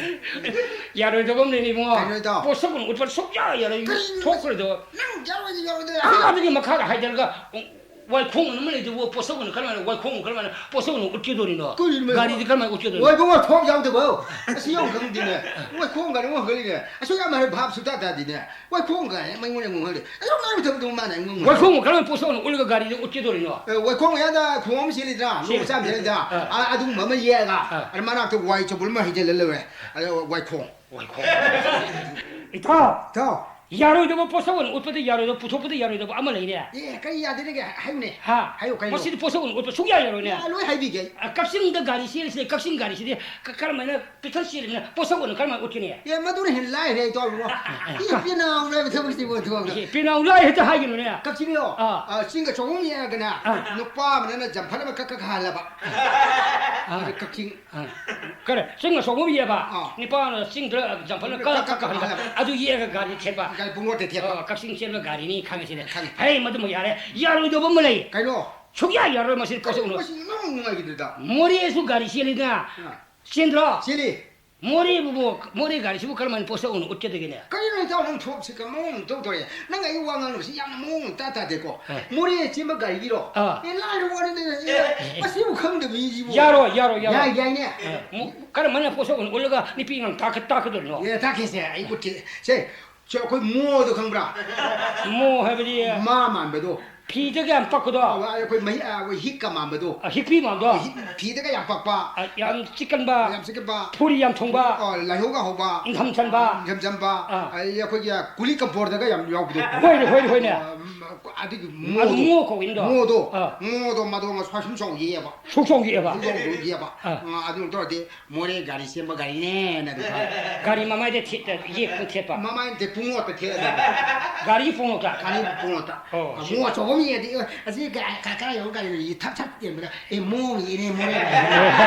ꯌꯥꯔꯣꯏꯗꯕ ꯑꯃ ꯂꯩꯔꯦ, ꯏꯕꯨꯡꯉꯣ꯫ ꯀꯩꯅꯣ, ꯏꯇꯥꯎ? ꯄꯣꯠꯁꯛ ꯑꯣꯏꯅ ꯎꯠꯄ ꯁꯨꯛꯌꯥ ꯌꯥꯔꯣꯏ꯫ ꯀꯔꯤꯅꯣ? ꯊꯣꯛꯈ꯭ꯔꯣꯏꯗꯕ꯫ ꯅꯪ ꯌꯥꯔꯣꯏꯗꯤ ꯌꯥꯔꯣꯏꯗ꯫ ꯑꯗꯨ, ꯑꯗꯨꯒꯤ ꯃꯈꯥꯗ ꯍꯥꯏꯊꯔꯒ, ꯋꯥꯏꯈꯣꯡ ꯑꯃ ꯂꯩꯗꯨꯕꯨ ꯄꯣꯠꯁꯛ ꯑꯣꯏꯅ ꯀꯔꯝꯍꯥꯏꯅ, ꯋꯥꯏꯈꯣꯡ ꯀꯔꯝꯍꯥꯏꯅ ꯄꯣꯠꯁꯛ ꯑꯣꯏꯅ ꯎꯠꯀꯗꯣꯔꯤꯅꯣ? ꯀꯔꯤꯅꯣ? ꯒꯥꯔꯤꯗꯤ ꯀꯔꯝꯍꯥꯏꯅ ꯎꯠꯀꯗꯣꯔꯤꯅꯣ? ꯋꯥꯏꯈꯣꯡ ꯋꯥꯏꯈꯣꯡ ꯌꯥꯎꯗꯕ꯫ ꯑꯁꯤ ꯌꯥꯝ ꯈꯪꯗꯦꯅꯦ꯫ ꯋꯥꯏꯈꯣꯡ ꯒꯥꯔꯤ ꯑꯃ ꯍꯪꯒꯠꯂꯤꯅꯦ꯫ ꯑꯁꯨꯛ ꯌꯥꯝ ꯍꯥꯏ ꯚꯥꯞ ꯁꯨꯛꯇꯥ ꯇꯥꯗꯦꯅꯦ꯫ ꯋꯥꯏꯈꯣꯡ ꯒꯥꯔꯤ ꯑꯃ ꯑꯩꯉꯣꯟꯗ ꯑꯃꯨꯛ ꯍꯪꯂꯦ꯫ ꯑꯁꯨꯛ ꯉꯥꯡꯕ ꯃꯇꯝꯗ ꯃꯥꯅ ꯑꯩꯉꯣꯟꯗ ꯋꯥꯏꯈꯣꯡ ꯀꯔꯝꯍꯥꯏꯅ ꯄꯣꯠꯁꯛ ꯑꯣꯏꯅ ꯎꯠꯂꯒ ꯒꯥꯔꯤꯗ ꯎꯠꯀꯗꯣꯔꯤꯅꯣ? ꯑꯦ, ꯋꯥꯏꯈꯣꯡ ꯃꯌꯥꯗ ꯈꯣꯡ ꯑꯃ ꯆꯦꯜꯂꯤꯗ꯭ꯔꯥ? ꯂꯧ ꯆꯦꯜꯂꯤ꯫ ꯃꯆꯥ ꯑꯃ ꯆꯦꯜꯂꯤꯗ꯭ꯔꯥ? ꯑꯥ꯫ ꯑꯥ, ꯑꯗꯨꯒꯨꯝꯕ ꯑꯃ ꯌꯦꯛꯑꯒ, ꯑꯥ꯫ ꯑꯗ ꯃꯅꯥꯛꯇ ꯋꯥꯏ ꯆꯕꯨꯜ ꯑꯃ ꯍꯩꯖꯤꯜꯂ ꯂꯧꯔꯦ꯫ ꯑꯗ ꯋꯥꯏꯈꯣꯡ꯫ ꯋꯥꯏꯈꯣꯡ꯫ ꯏꯇꯥꯎ! ꯏꯇꯥꯎ! ꯌꯥꯔꯣꯏꯗꯕ ꯄꯣꯠꯁꯛ ꯑꯣꯏꯅ ꯎꯠꯄꯗ ꯌꯥꯔꯣꯏꯗꯕ, ꯄꯨꯊꯣꯛꯄꯗ ꯌꯥꯔꯣꯏꯗꯕ ꯑꯃ ꯂꯩꯔꯦ꯫ ꯑꯦ, ꯀꯔꯤ ꯌꯥꯗꯦꯅꯦ? ꯍꯥꯏꯌꯨꯅꯦ꯫ ꯍꯥ? ꯍꯥꯏꯌꯨ, ꯀꯩꯅꯣ? ꯃꯁꯤꯗꯤ ꯄꯣꯠꯁꯛ ꯑꯣꯏꯅ ꯎꯠꯄ ꯁꯨꯛꯌꯥ ꯌꯥꯔꯣꯏꯅꯦ꯫ ꯌꯥ, ꯂꯣꯏ ꯍꯥꯏꯕꯤꯒꯦ ꯑꯩ꯫ ꯑ, ꯀꯛꯆꯤꯡꯗ ꯒꯥꯔꯤ ꯆꯦꯜꯂꯤꯁꯦ, ꯀꯛꯆꯤꯡ ꯒꯥꯔꯤꯁꯤꯗꯤ ꯀ-, ꯀꯔꯝꯍꯥꯏꯅ ꯄꯤꯊꯛ ꯆꯦꯜꯂꯤꯕꯅ ꯄꯣꯠꯁꯛ ꯑꯣꯏꯅ ꯀꯔꯝꯍꯥꯏꯅ ꯎꯠꯀꯅꯤ? ꯑꯦ, ꯃꯗꯨꯅ ꯍꯦꯟꯅ ꯂꯥꯏꯔꯦ, ꯏꯇꯥꯎ ꯏꯕꯨꯡꯉꯣ꯫ ꯑ, ꯑ, ꯑ, ꯏ ꯀꯛ- ꯄꯤꯅꯥꯎ ꯂꯩꯕ ꯊꯕꯛꯁꯤꯕꯨ, ꯊꯕꯛ ꯑꯃ꯫ ꯏ ꯄꯤꯅꯥꯎ ꯂꯥꯏ ꯍꯦꯛꯇ ꯍꯥꯏꯒꯅꯨꯅꯦ꯫ ꯀꯛꯆꯤꯡꯂꯣ? ꯑꯥ꯫ ꯑ, ꯆꯤꯡ ꯑꯆꯧꯕ ꯑꯃ ꯌꯦꯡꯉꯒꯅꯦ, ꯑꯥ꯫ ꯅꯨꯄꯥ ꯑꯃꯅ ꯖꯝꯐꯔ ꯑꯃ ꯀꯛ ꯀꯛ ꯍꯥꯜꯂꯕ꯫ ꯑꯥ꯫ ꯑꯗꯨ ꯀꯛꯆꯤꯡ꯫ ꯑꯥ꯫ ꯀꯔꯦ, ꯆꯤꯡ ꯑꯆꯧꯕ ꯑꯃ ꯌꯦꯛꯑꯕ? ꯑꯥ꯫ ꯅꯨꯄꯥ ꯑꯃꯅ ꯆꯤꯡꯗ ꯖꯝꯐꯔꯅ ꯀꯛ ꯀꯛ ꯀꯛ ꯀꯛ ꯍꯥꯜꯂꯕ꯫ ꯍꯥꯜꯂꯕ꯫ ꯑꯗꯨ ꯌꯦꯛꯑꯒ ꯒꯥꯔꯤ ꯊꯦꯠꯄ꯫ ꯒꯥꯔꯤ ꯄꯨꯡꯂꯣꯠꯇ ꯊꯦꯠꯄ꯫ ꯑꯣ, ꯀꯛꯆꯤꯡ ꯆꯦꯟꯕ ꯒꯥꯔꯤꯅꯤ ꯈꯪꯉꯦ ꯁꯤꯅꯦ꯫ ꯈꯪꯉꯦ꯫ ꯍꯩ, ꯃꯗꯨꯃ ꯌꯥꯔꯦ꯫ ꯌꯥꯔꯣꯏꯗꯕ ꯑꯃ ꯂꯩ꯫ ꯀꯩꯅꯣ? ꯁꯨꯛꯌꯥ ꯌꯥꯔꯣꯏ ꯃꯁꯤ ꯄꯣꯠꯁꯛ ꯑꯣꯏꯅ꯫ ꯃꯁꯤ ꯅꯨꯡ ꯅꯨꯡꯉꯥꯏꯈꯤꯗ꯭ꯔꯦꯗ꯫ ꯃꯣꯔꯦꯁꯨ ꯒꯥꯔꯤ ꯆꯦꯜꯂꯤꯗꯅ꯫ ꯑꯥ꯫ ꯆꯦꯟꯗ꯭ꯔꯣ? ꯆꯦꯜꯂꯤ꯫ ꯃꯣꯔꯦꯕꯨ, ꯃꯣꯔꯦ ꯒꯥꯔꯤꯁꯤꯕꯨ ꯀꯔꯝꯍꯥꯏꯅ ꯄꯣꯠꯁꯛ ꯑꯣꯏꯅ ꯎꯠꯀꯗꯒꯦꯅꯦ? ꯀꯔꯤꯅꯣ ꯏꯇꯥꯎ ꯅꯪ ꯊꯣꯛꯁꯤ ꯀꯃꯥꯏꯅ ꯇꯧ ꯇꯧꯔꯦ? ꯅꯪ ꯑꯩ ꯋꯥ ꯉꯥꯡꯅꯕꯁꯤ ꯌꯥꯝꯅ ꯃꯑꯣꯡ ꯑꯃ ꯏꯇꯥ ꯇꯥꯗꯦꯀꯣ꯫ ꯑꯦ꯫ ꯃꯣꯔꯦ ꯆꯦꯟꯕ ꯒꯥꯔꯤꯒꯤꯔꯣ? ꯑꯥ꯫ ꯑꯦ, ꯂꯥꯏꯔꯕ ꯋꯥꯅꯤꯗ, ꯑꯦ, ꯑꯦ, ꯑꯦ, ꯑꯦ꯫ ꯃꯁꯤꯕꯨ ꯈꯪꯗꯕ ꯃꯤꯁꯤꯕꯨ꯫ ꯌꯥꯔꯣꯏ, ꯌꯥꯔꯣꯏ, ꯌꯥꯔꯣꯏ꯫ ꯌꯥꯏ, ꯌꯥꯏꯅꯦ꯫ ꯑꯦ, ꯃꯣ-, ꯀꯔꯝꯍꯥꯏꯅ ꯄꯣꯠꯁꯛ ꯑꯣꯏꯅ ꯎꯠꯂꯒ ꯅꯨꯄꯤ ꯑꯉꯥꯡ ꯇꯥꯛꯀ-, ꯇꯥꯛꯀꯗꯣꯏꯅꯣ? ꯑꯦ, ꯇꯥꯛꯀꯦꯁꯦ, ꯑꯩ ꯎꯠꯀꯦ꯫ ꯁꯦ, ꯁꯦ, ꯑꯩꯈꯣꯏ ꯃꯣꯗꯣ ꯈꯪꯕ꯭ꯔꯥ? ꯃꯣ ꯍꯥꯏꯕꯗꯤ? ꯃꯥ ꯃꯥꯟꯕꯗꯣ꯫ ꯐꯤꯗꯒ ꯌꯥꯝ ꯄꯛꯄꯗꯣ? ꯑꯣ, ꯑꯩꯈꯣꯏ ꯃꯍꯤ-, ꯑ, ꯑꯩꯈꯣꯏ ꯍꯤꯛꯀ ꯃꯥꯟꯕꯗꯣ꯫ ꯑ, ꯍꯤꯛꯄꯤ ꯃꯥꯟꯕꯗꯣ? ꯑ, ꯍꯤꯛ-, ꯐꯤꯗꯒ ꯌꯥꯝ ꯄꯛꯄ꯫ ꯑ, ꯌꯥꯝ ꯆꯤꯛꯀꯟꯕ꯫ ꯌꯥꯝ ꯆꯤꯛꯀꯟꯕ꯫ ꯐꯨꯔꯤ ꯌꯥꯝ ꯊꯨꯡꯕ꯫ ꯑꯣ, ꯂꯥꯏꯍꯧꯒ ꯍꯧꯕ꯫ ꯏꯪꯊꯝ ꯆꯟꯕ꯫ ꯏꯪꯊꯝ ꯆꯟꯕ꯫ ꯑꯥ꯫ ꯑꯗꯩ ꯑꯩꯈꯣꯏꯒꯤ ꯀꯨꯂꯤ ꯀꯝꯐꯣꯔꯗꯒ ꯌꯥꯝ ꯌꯥꯎꯕꯗꯣ꯫ ꯍꯣꯏꯅꯦ, ꯍꯣꯏꯅꯦ, ꯍꯣꯏꯅꯦ꯫ ꯑꯣ, ꯎꯝ, ꯑꯗꯨꯒꯤ ꯑꯗꯨ ꯃꯣꯗꯣ, ꯃꯣ ꯀꯧꯏꯅꯗꯣ? ꯃꯣꯗꯣ, ꯑꯥ꯫ ꯃꯣꯗꯣ ꯃꯗꯣ ꯉꯁꯥꯏ ꯁꯨꯝ ꯆꯥꯎ ꯌꯦꯛꯑꯦꯕ꯫ ꯁꯨꯝ ꯆꯥꯎ ꯌꯦꯛꯑꯦꯕ? ꯁꯨꯝ ꯆꯥꯎ ꯌꯦꯛꯑꯦꯕ꯫ ꯑꯥ꯫ ꯑꯥ, ꯑꯗꯨ ꯇꯧꯔꯗꯤ ꯃꯣꯔꯦ ꯒꯥꯔꯤ ꯁꯦꯝꯕ ꯒꯥꯔꯤꯅꯦꯅ ꯑꯗꯨꯝ ꯈꯪꯉꯦ꯫ ꯒꯥꯔꯤ ꯃꯃꯥꯏꯗ ꯊꯦꯠꯇ-, ꯌꯦꯛꯄ ꯊꯦꯠꯄ? ꯃꯃꯥꯏ ꯅꯠꯇꯦ, ꯄꯨꯡꯉꯣꯠꯇ ꯊꯦꯠꯂꯦ ꯑꯗꯨꯝ꯫ ꯒꯥꯔꯤ ꯄꯨꯡꯉꯣꯠꯇ? ꯒꯥꯔꯤ ꯄꯨꯡꯉꯣꯠꯇ꯫ ꯑꯣ, ꯑꯥ, ꯁꯤ ꯃꯣ ꯑꯆꯧꯕ ꯑꯃ ꯌꯦꯡꯉꯗꯤ, "ꯑꯦ, ꯑꯁꯤ ꯀ-, ꯀ-, ꯀꯔꯥꯏ ꯌꯧꯔ ꯒꯥꯔꯤꯅꯣ?" ꯌꯦ ꯊꯛ ꯊꯛ ꯌꯦꯡꯕꯗ, "ꯑꯦ, ꯃꯣ ꯌꯦꯛꯏꯅꯦ, ꯃꯣꯔꯦ ꯒꯥꯔꯤ."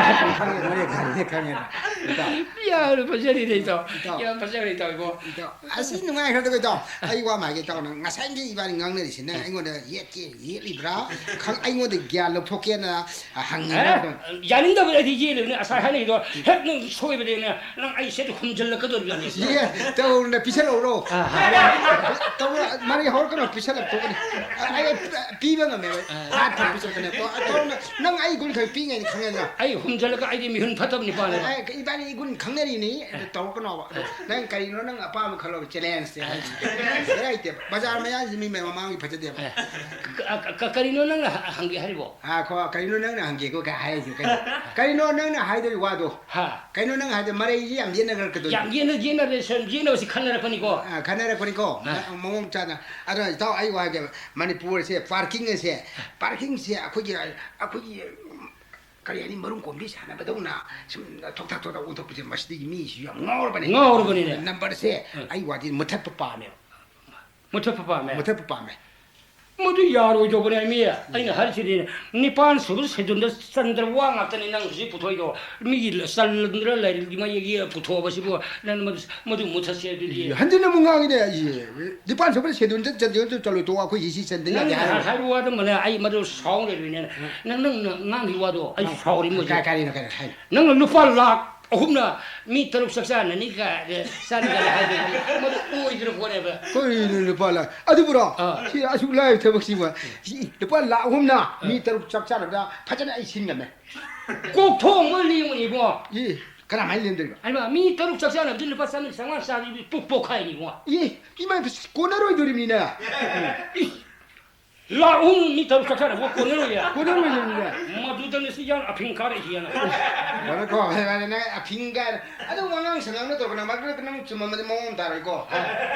ꯈꯪꯉꯦ, ꯃꯣꯔꯦ ꯒꯥꯔꯤꯅꯦ ꯈꯪꯉꯦ꯫ ꯏꯇꯥꯎ꯫ ꯌꯥꯝꯅ ꯐꯖꯔꯤꯅꯦ, ꯏꯇꯥꯎ꯫ ꯏꯇꯥꯎ꯫ ꯌꯥꯝ ꯐꯖꯔꯦ, ꯏꯇꯥꯎ, ꯏꯕꯣ꯫ ꯏꯇꯥꯎ, ꯑꯁꯤ ꯅꯨꯡꯉꯥꯏꯈ꯭ꯔꯗꯀꯣ, ꯏꯇꯥꯎ꯫ ꯑꯩ ꯋꯥ ꯑꯃ ꯍꯥꯏꯒꯦ, ꯏꯇꯥꯎ, ꯅꯪ ꯉꯁꯥꯏꯒꯤ ꯏꯕꯥꯅꯤ ꯉꯥꯡꯅꯔꯤꯁꯤ, ꯅꯪ ꯑꯩꯉꯣꯟꯗ ꯌꯦꯠꯀꯦ ꯌꯦꯠꯂꯤꯕ꯭ꯔꯥ? ꯈꯪ-, ꯑꯩꯉꯣꯟꯗ ꯒ꯭ꯌꯥꯟ ꯂꯧꯊꯣꯛꯀꯦꯅ ꯍꯪꯉꯤꯕ꯭ꯔꯥ? ꯑꯦ, ꯌꯥꯅꯤꯡꯗꯕꯗꯤ ꯑꯩꯗꯤ ꯌꯦꯠꯂꯤꯕꯅꯤ, ꯉꯁꯥꯏ ꯍꯥꯏꯅꯩꯗꯣ ꯍꯦꯛ ꯅꯪ ꯁꯣꯏꯕꯗꯒꯤꯅꯦ, ꯅꯪ ꯑꯩ ꯁꯦꯠ ꯍꯨꯝꯖꯤꯜꯂꯛꯀꯗꯧꯔꯤꯕꯅꯤ꯫ ꯌꯦ, ꯇꯧꯅ ꯄꯤꯁꯜꯂꯛꯎꯔꯣ? ꯑꯥ, ꯍꯥꯏꯔꯣ꯫ ꯇꯧꯅ ꯃꯔꯩ ꯍꯧꯔꯛꯀꯅꯣ, ꯄꯤꯁꯜꯂꯛꯇꯣꯛꯀꯅꯤ꯫ ꯑꯩ ꯄꯤꯕ ꯉꯝꯃꯦꯕ꯫ ꯑꯥ꯫ ꯍꯥꯠꯇ ꯄꯤꯁꯜꯂꯛꯀꯅꯤ꯫ ꯇꯧꯅ ꯅꯪ ꯑꯩ ꯒꯨꯟ ꯈꯔ ꯄꯤꯉꯩꯅꯤ ꯈꯪꯉꯦꯗꯅ꯫ ꯑꯩ ꯍꯨꯝꯖꯤꯜꯂꯒ ꯑꯩꯗꯤ ꯃꯤꯍꯨꯟ ꯐꯠꯇꯕ ꯅꯨꯄꯥꯅꯦꯕ꯫ ꯑꯦ, ꯏꯕꯥꯅꯤ ꯏꯒꯨꯟ ꯈꯪꯅꯔꯤꯅꯤ, ꯑꯗꯨ ꯇꯧꯔꯛꯀꯅꯣꯕ꯫ ꯑꯗꯣ ꯅꯪ ꯀꯔꯤꯅꯣ ꯅꯪ ꯑꯄꯥꯝꯕ ꯈꯜꯂꯣꯕ, ꯆꯦꯂꯦꯟꯖꯁꯦ ꯍꯥꯏꯁꯦ꯫ ꯕꯦꯔꯥ ꯂꯩꯇꯦꯕ꯫ ꯕꯖꯥꯔ ꯃꯌꯥꯁꯤ ꯃꯤ ꯃꯃꯥꯡꯒꯤ ꯐꯖꯗꯦꯕ꯫ ꯑꯦ, ꯀ-, ꯀ-, ꯀꯔꯤꯅꯣ ꯅꯪꯅ ꯍ-, ꯍꯪꯒꯦ ꯍꯥꯏꯔꯤꯕꯣ? ꯉꯥꯏꯈꯣ, ꯀꯔꯤꯅꯣ ꯅꯪꯅ ꯍꯪꯒꯦꯀꯣ ꯀꯥꯏ ꯍꯥꯏꯔꯤꯁꯦ? ꯀꯩꯅꯣ, ꯀꯔꯤꯅꯣ ꯅꯪꯅ ꯍꯥꯏꯗꯣꯔꯤ ꯋꯥꯗꯣ? ꯍꯥ? ꯀꯩꯅꯣ ꯅꯪ ꯍꯥꯏꯗꯣ? ꯃꯔꯩꯁꯤ ꯌꯥꯝ ꯌꯦꯠꯅꯈ꯭ꯔꯀꯗꯣꯏꯅꯤ꯫ ꯌꯥꯝ ꯌꯦꯠꯅ-, ꯌꯦꯠꯅꯔꯦ, ꯁꯨꯝ ꯌꯦꯠꯅꯕꯁꯤ ꯈꯟꯅꯔꯛꯄꯅꯤꯀꯣ꯫ ꯑ, ꯈꯟꯅꯔꯛꯄꯅꯤꯀꯣ꯫ ꯑ꯫ ꯃ-, ꯃꯑꯣꯡ ꯆꯥꯅ꯫ ꯑꯗꯣ ꯏꯇꯥꯎ, ꯑꯩ ꯋꯥ ꯍꯥꯏꯒꯦꯕ꯫ ꯃꯅꯤꯄꯨꯔꯁꯦ, ꯄꯥꯔꯀꯤꯡ ꯑꯁꯦ, ꯄꯥꯔꯀꯤꯡꯁꯦ ꯑꯩꯈꯣꯏꯒꯤ, ꯑꯩꯈꯣꯏꯒꯤ ꯀꯔꯤ ꯍꯥꯏꯅꯤ, ꯃꯔꯨꯝ ꯀꯣꯟꯕꯤ ꯁꯥꯟꯅꯕꯗꯧꯅ ꯁꯨꯝ ꯊꯣꯛ ꯊꯥꯛ ꯊꯣꯛ ꯊꯥꯛ ꯑꯣꯟꯊꯣꯛꯄꯁꯦ, ꯃꯁꯤꯗꯒꯤ ꯃꯤꯁꯨ ꯌꯥꯝ ꯉꯥꯎꯔꯕꯅꯦ꯫ ꯉꯥꯎꯔꯕꯅꯤꯅꯦ꯫ ꯅꯝꯕꯔꯁꯦ ꯎꯝ꯫ ꯑꯩ ꯋꯥꯗꯤ ꯃꯨꯊꯠꯄ ꯄꯥꯝꯃꯦꯕ꯫ ꯃꯨꯊꯠꯄ ꯄꯥꯝꯃꯦ꯫ ꯃꯨꯊꯠꯄ ꯄꯥꯝꯃꯦ꯫ ꯃꯗꯨ ꯌꯥꯔꯣꯏꯗꯧꯕꯅꯦ, ꯃꯤ꯫ ꯑꯩꯅ ꯍꯥꯏꯔꯤꯁꯤꯗꯤ, ꯅꯤꯄꯥꯟ ꯁꯨꯕ ꯁꯦꯗꯨꯜꯗ ꯆꯟꯗ꯭ꯔ ꯋꯥ ꯉꯥꯛꯇꯅꯤ ꯅꯪ ꯍꯧꯖꯤꯛ ꯄꯨꯊꯣꯛꯏꯗꯣ꯫ ꯃꯤꯒꯤ ꯆꯟꯗ꯭ꯔ ꯂꯩꯔꯗꯤ ꯃꯌꯦꯛ ꯌꯦꯛꯑ ꯄꯨꯊꯣꯛꯑꯕꯁꯤꯕꯨ ꯅꯪ ꯃꯗꯨ, ꯃꯗꯨ ꯃꯨꯊꯠꯁꯦ ꯑꯗꯨꯗꯤ꯫ ꯍꯟꯖꯤꯟꯅ ꯑꯃꯨꯛ ꯉꯥꯡꯉꯤꯅꯦ ꯑꯩꯁꯦ꯫ ꯅꯤꯄꯥꯟ ꯁꯨꯕ ꯁꯦꯗꯨꯜꯗ ꯆꯟꯗ꯭ꯔ ꯆꯠꯂꯣꯏ ꯇꯣꯛꯑꯣ, ꯑꯩꯈꯣꯏ ꯁꯤ ꯁꯤ ꯆꯟꯗ ꯌꯥꯗꯦ ꯅꯪꯅ ꯍꯥꯏꯔꯣ꯫ ꯍꯥꯏꯕ ꯋꯥꯗꯨꯃꯅꯦ ꯑꯩ ꯃꯗꯨ ꯁꯥꯎ ꯂꯩꯔꯣꯏꯅꯦ꯫ ꯅꯪ, ꯅꯪꯅ ꯉꯥꯡꯈꯤꯕ ꯋꯥꯗꯣ ꯑꯩ ꯁꯥꯎꯔꯤ ꯃꯣꯏꯁꯦ꯫ ꯀꯥꯏ-, ꯀꯥꯏꯗꯅꯣ, ꯀꯥꯏꯗꯅꯣ ꯍꯥꯏꯅꯣ? ꯅꯪꯅ ꯂꯨꯄꯥ ꯂꯥꯛ ꯑꯍꯨꯝꯅ ꯃꯤ ꯇꯔꯨꯛ ꯆꯥꯛ ꯆꯥꯅꯅꯤ ꯀꯥꯏ, ꯆꯥꯅꯒꯅꯤ ꯍꯥꯏꯕꯗꯨꯗꯤ ꯃꯗꯨ ꯑꯣꯏꯗ꯭ꯔ ꯄꯣꯠꯅꯦꯕ꯫ ꯀꯔꯤꯅꯣ ꯂꯨꯄꯥ ꯂꯥꯛ? ꯑꯗꯨꯕꯨꯔꯣ? ꯑꯥ꯫ ꯁꯤ ꯑꯁꯨꯛ ꯂꯥꯏꯕ ꯊꯕꯛꯁꯤꯕꯨ, ꯁꯤ ꯂꯨꯄꯥ ꯂꯥꯛ ꯑꯍꯨꯝꯅ ꯃꯤ ꯑꯥ꯫ ꯇꯔꯨꯛ ꯆꯥꯛ ꯆꯥꯅꯕꯗ ꯐꯖꯅ ꯑꯩ ꯁꯤꯟ ꯉꯝꯃꯦ꯫ ꯀꯣꯛ ꯊꯣꯡꯕ ꯂꯦꯡꯕꯅꯤꯕꯣ꯫ ꯏ, ꯀꯔꯝꯍꯥꯏꯅ ꯂꯦꯡꯗꯣꯏꯕ? ꯍꯥꯏꯕ, ꯃꯤ ꯇꯔꯨꯛ ꯆꯥꯛ ꯆꯥꯅꯕꯗꯤ ꯂꯨꯄꯥ ꯆꯥꯝꯃꯔꯤ ꯆꯥꯝꯃꯉꯥ ꯆꯥꯕꯗꯤ ꯄꯨꯛ ꯄꯣꯛꯈꯥꯏꯅꯤꯕꯣ꯫ ꯏ, ꯏꯃꯥ, ꯀꯣꯟꯅꯔꯣꯏꯗꯣꯔꯤꯕꯅꯤꯅꯦ꯫ ꯏ, ꯂꯥꯛ ꯑꯍꯨꯝ ꯃꯤ ꯇꯔꯨꯛ ꯆꯥꯛ ꯆꯥꯅꯕ ꯀꯣꯟꯅꯔꯣꯏꯌꯦ꯫ ꯀꯣꯟꯅꯔꯣꯏꯗꯣꯔꯤꯕꯅꯤꯅꯦ꯫ ꯃꯗꯨꯗꯅꯤ ꯁꯤ ꯌꯥꯝ ꯑꯐꯤꯡ ꯀꯥꯔꯛꯏꯁꯤ ꯌꯥꯝꯅ꯫ ꯃꯔꯛ ꯈꯣ, ꯍꯥꯏꯕꯅꯦ, ꯅꯪ ꯑꯐꯤꯡ ꯀꯥꯏꯅ꯫ ꯑꯗꯨꯝ ꯋꯥꯉꯥꯡ ꯁꯉꯥꯡꯅ ꯇꯧꯔꯒ ꯅꯪ ꯃꯔꯛꯇ ꯅꯪ ꯆꯨꯝꯃꯝꯃꯗꯤ ꯃꯑꯣꯡ ꯑꯃ ꯇꯥꯔꯣꯏꯀꯣ꯫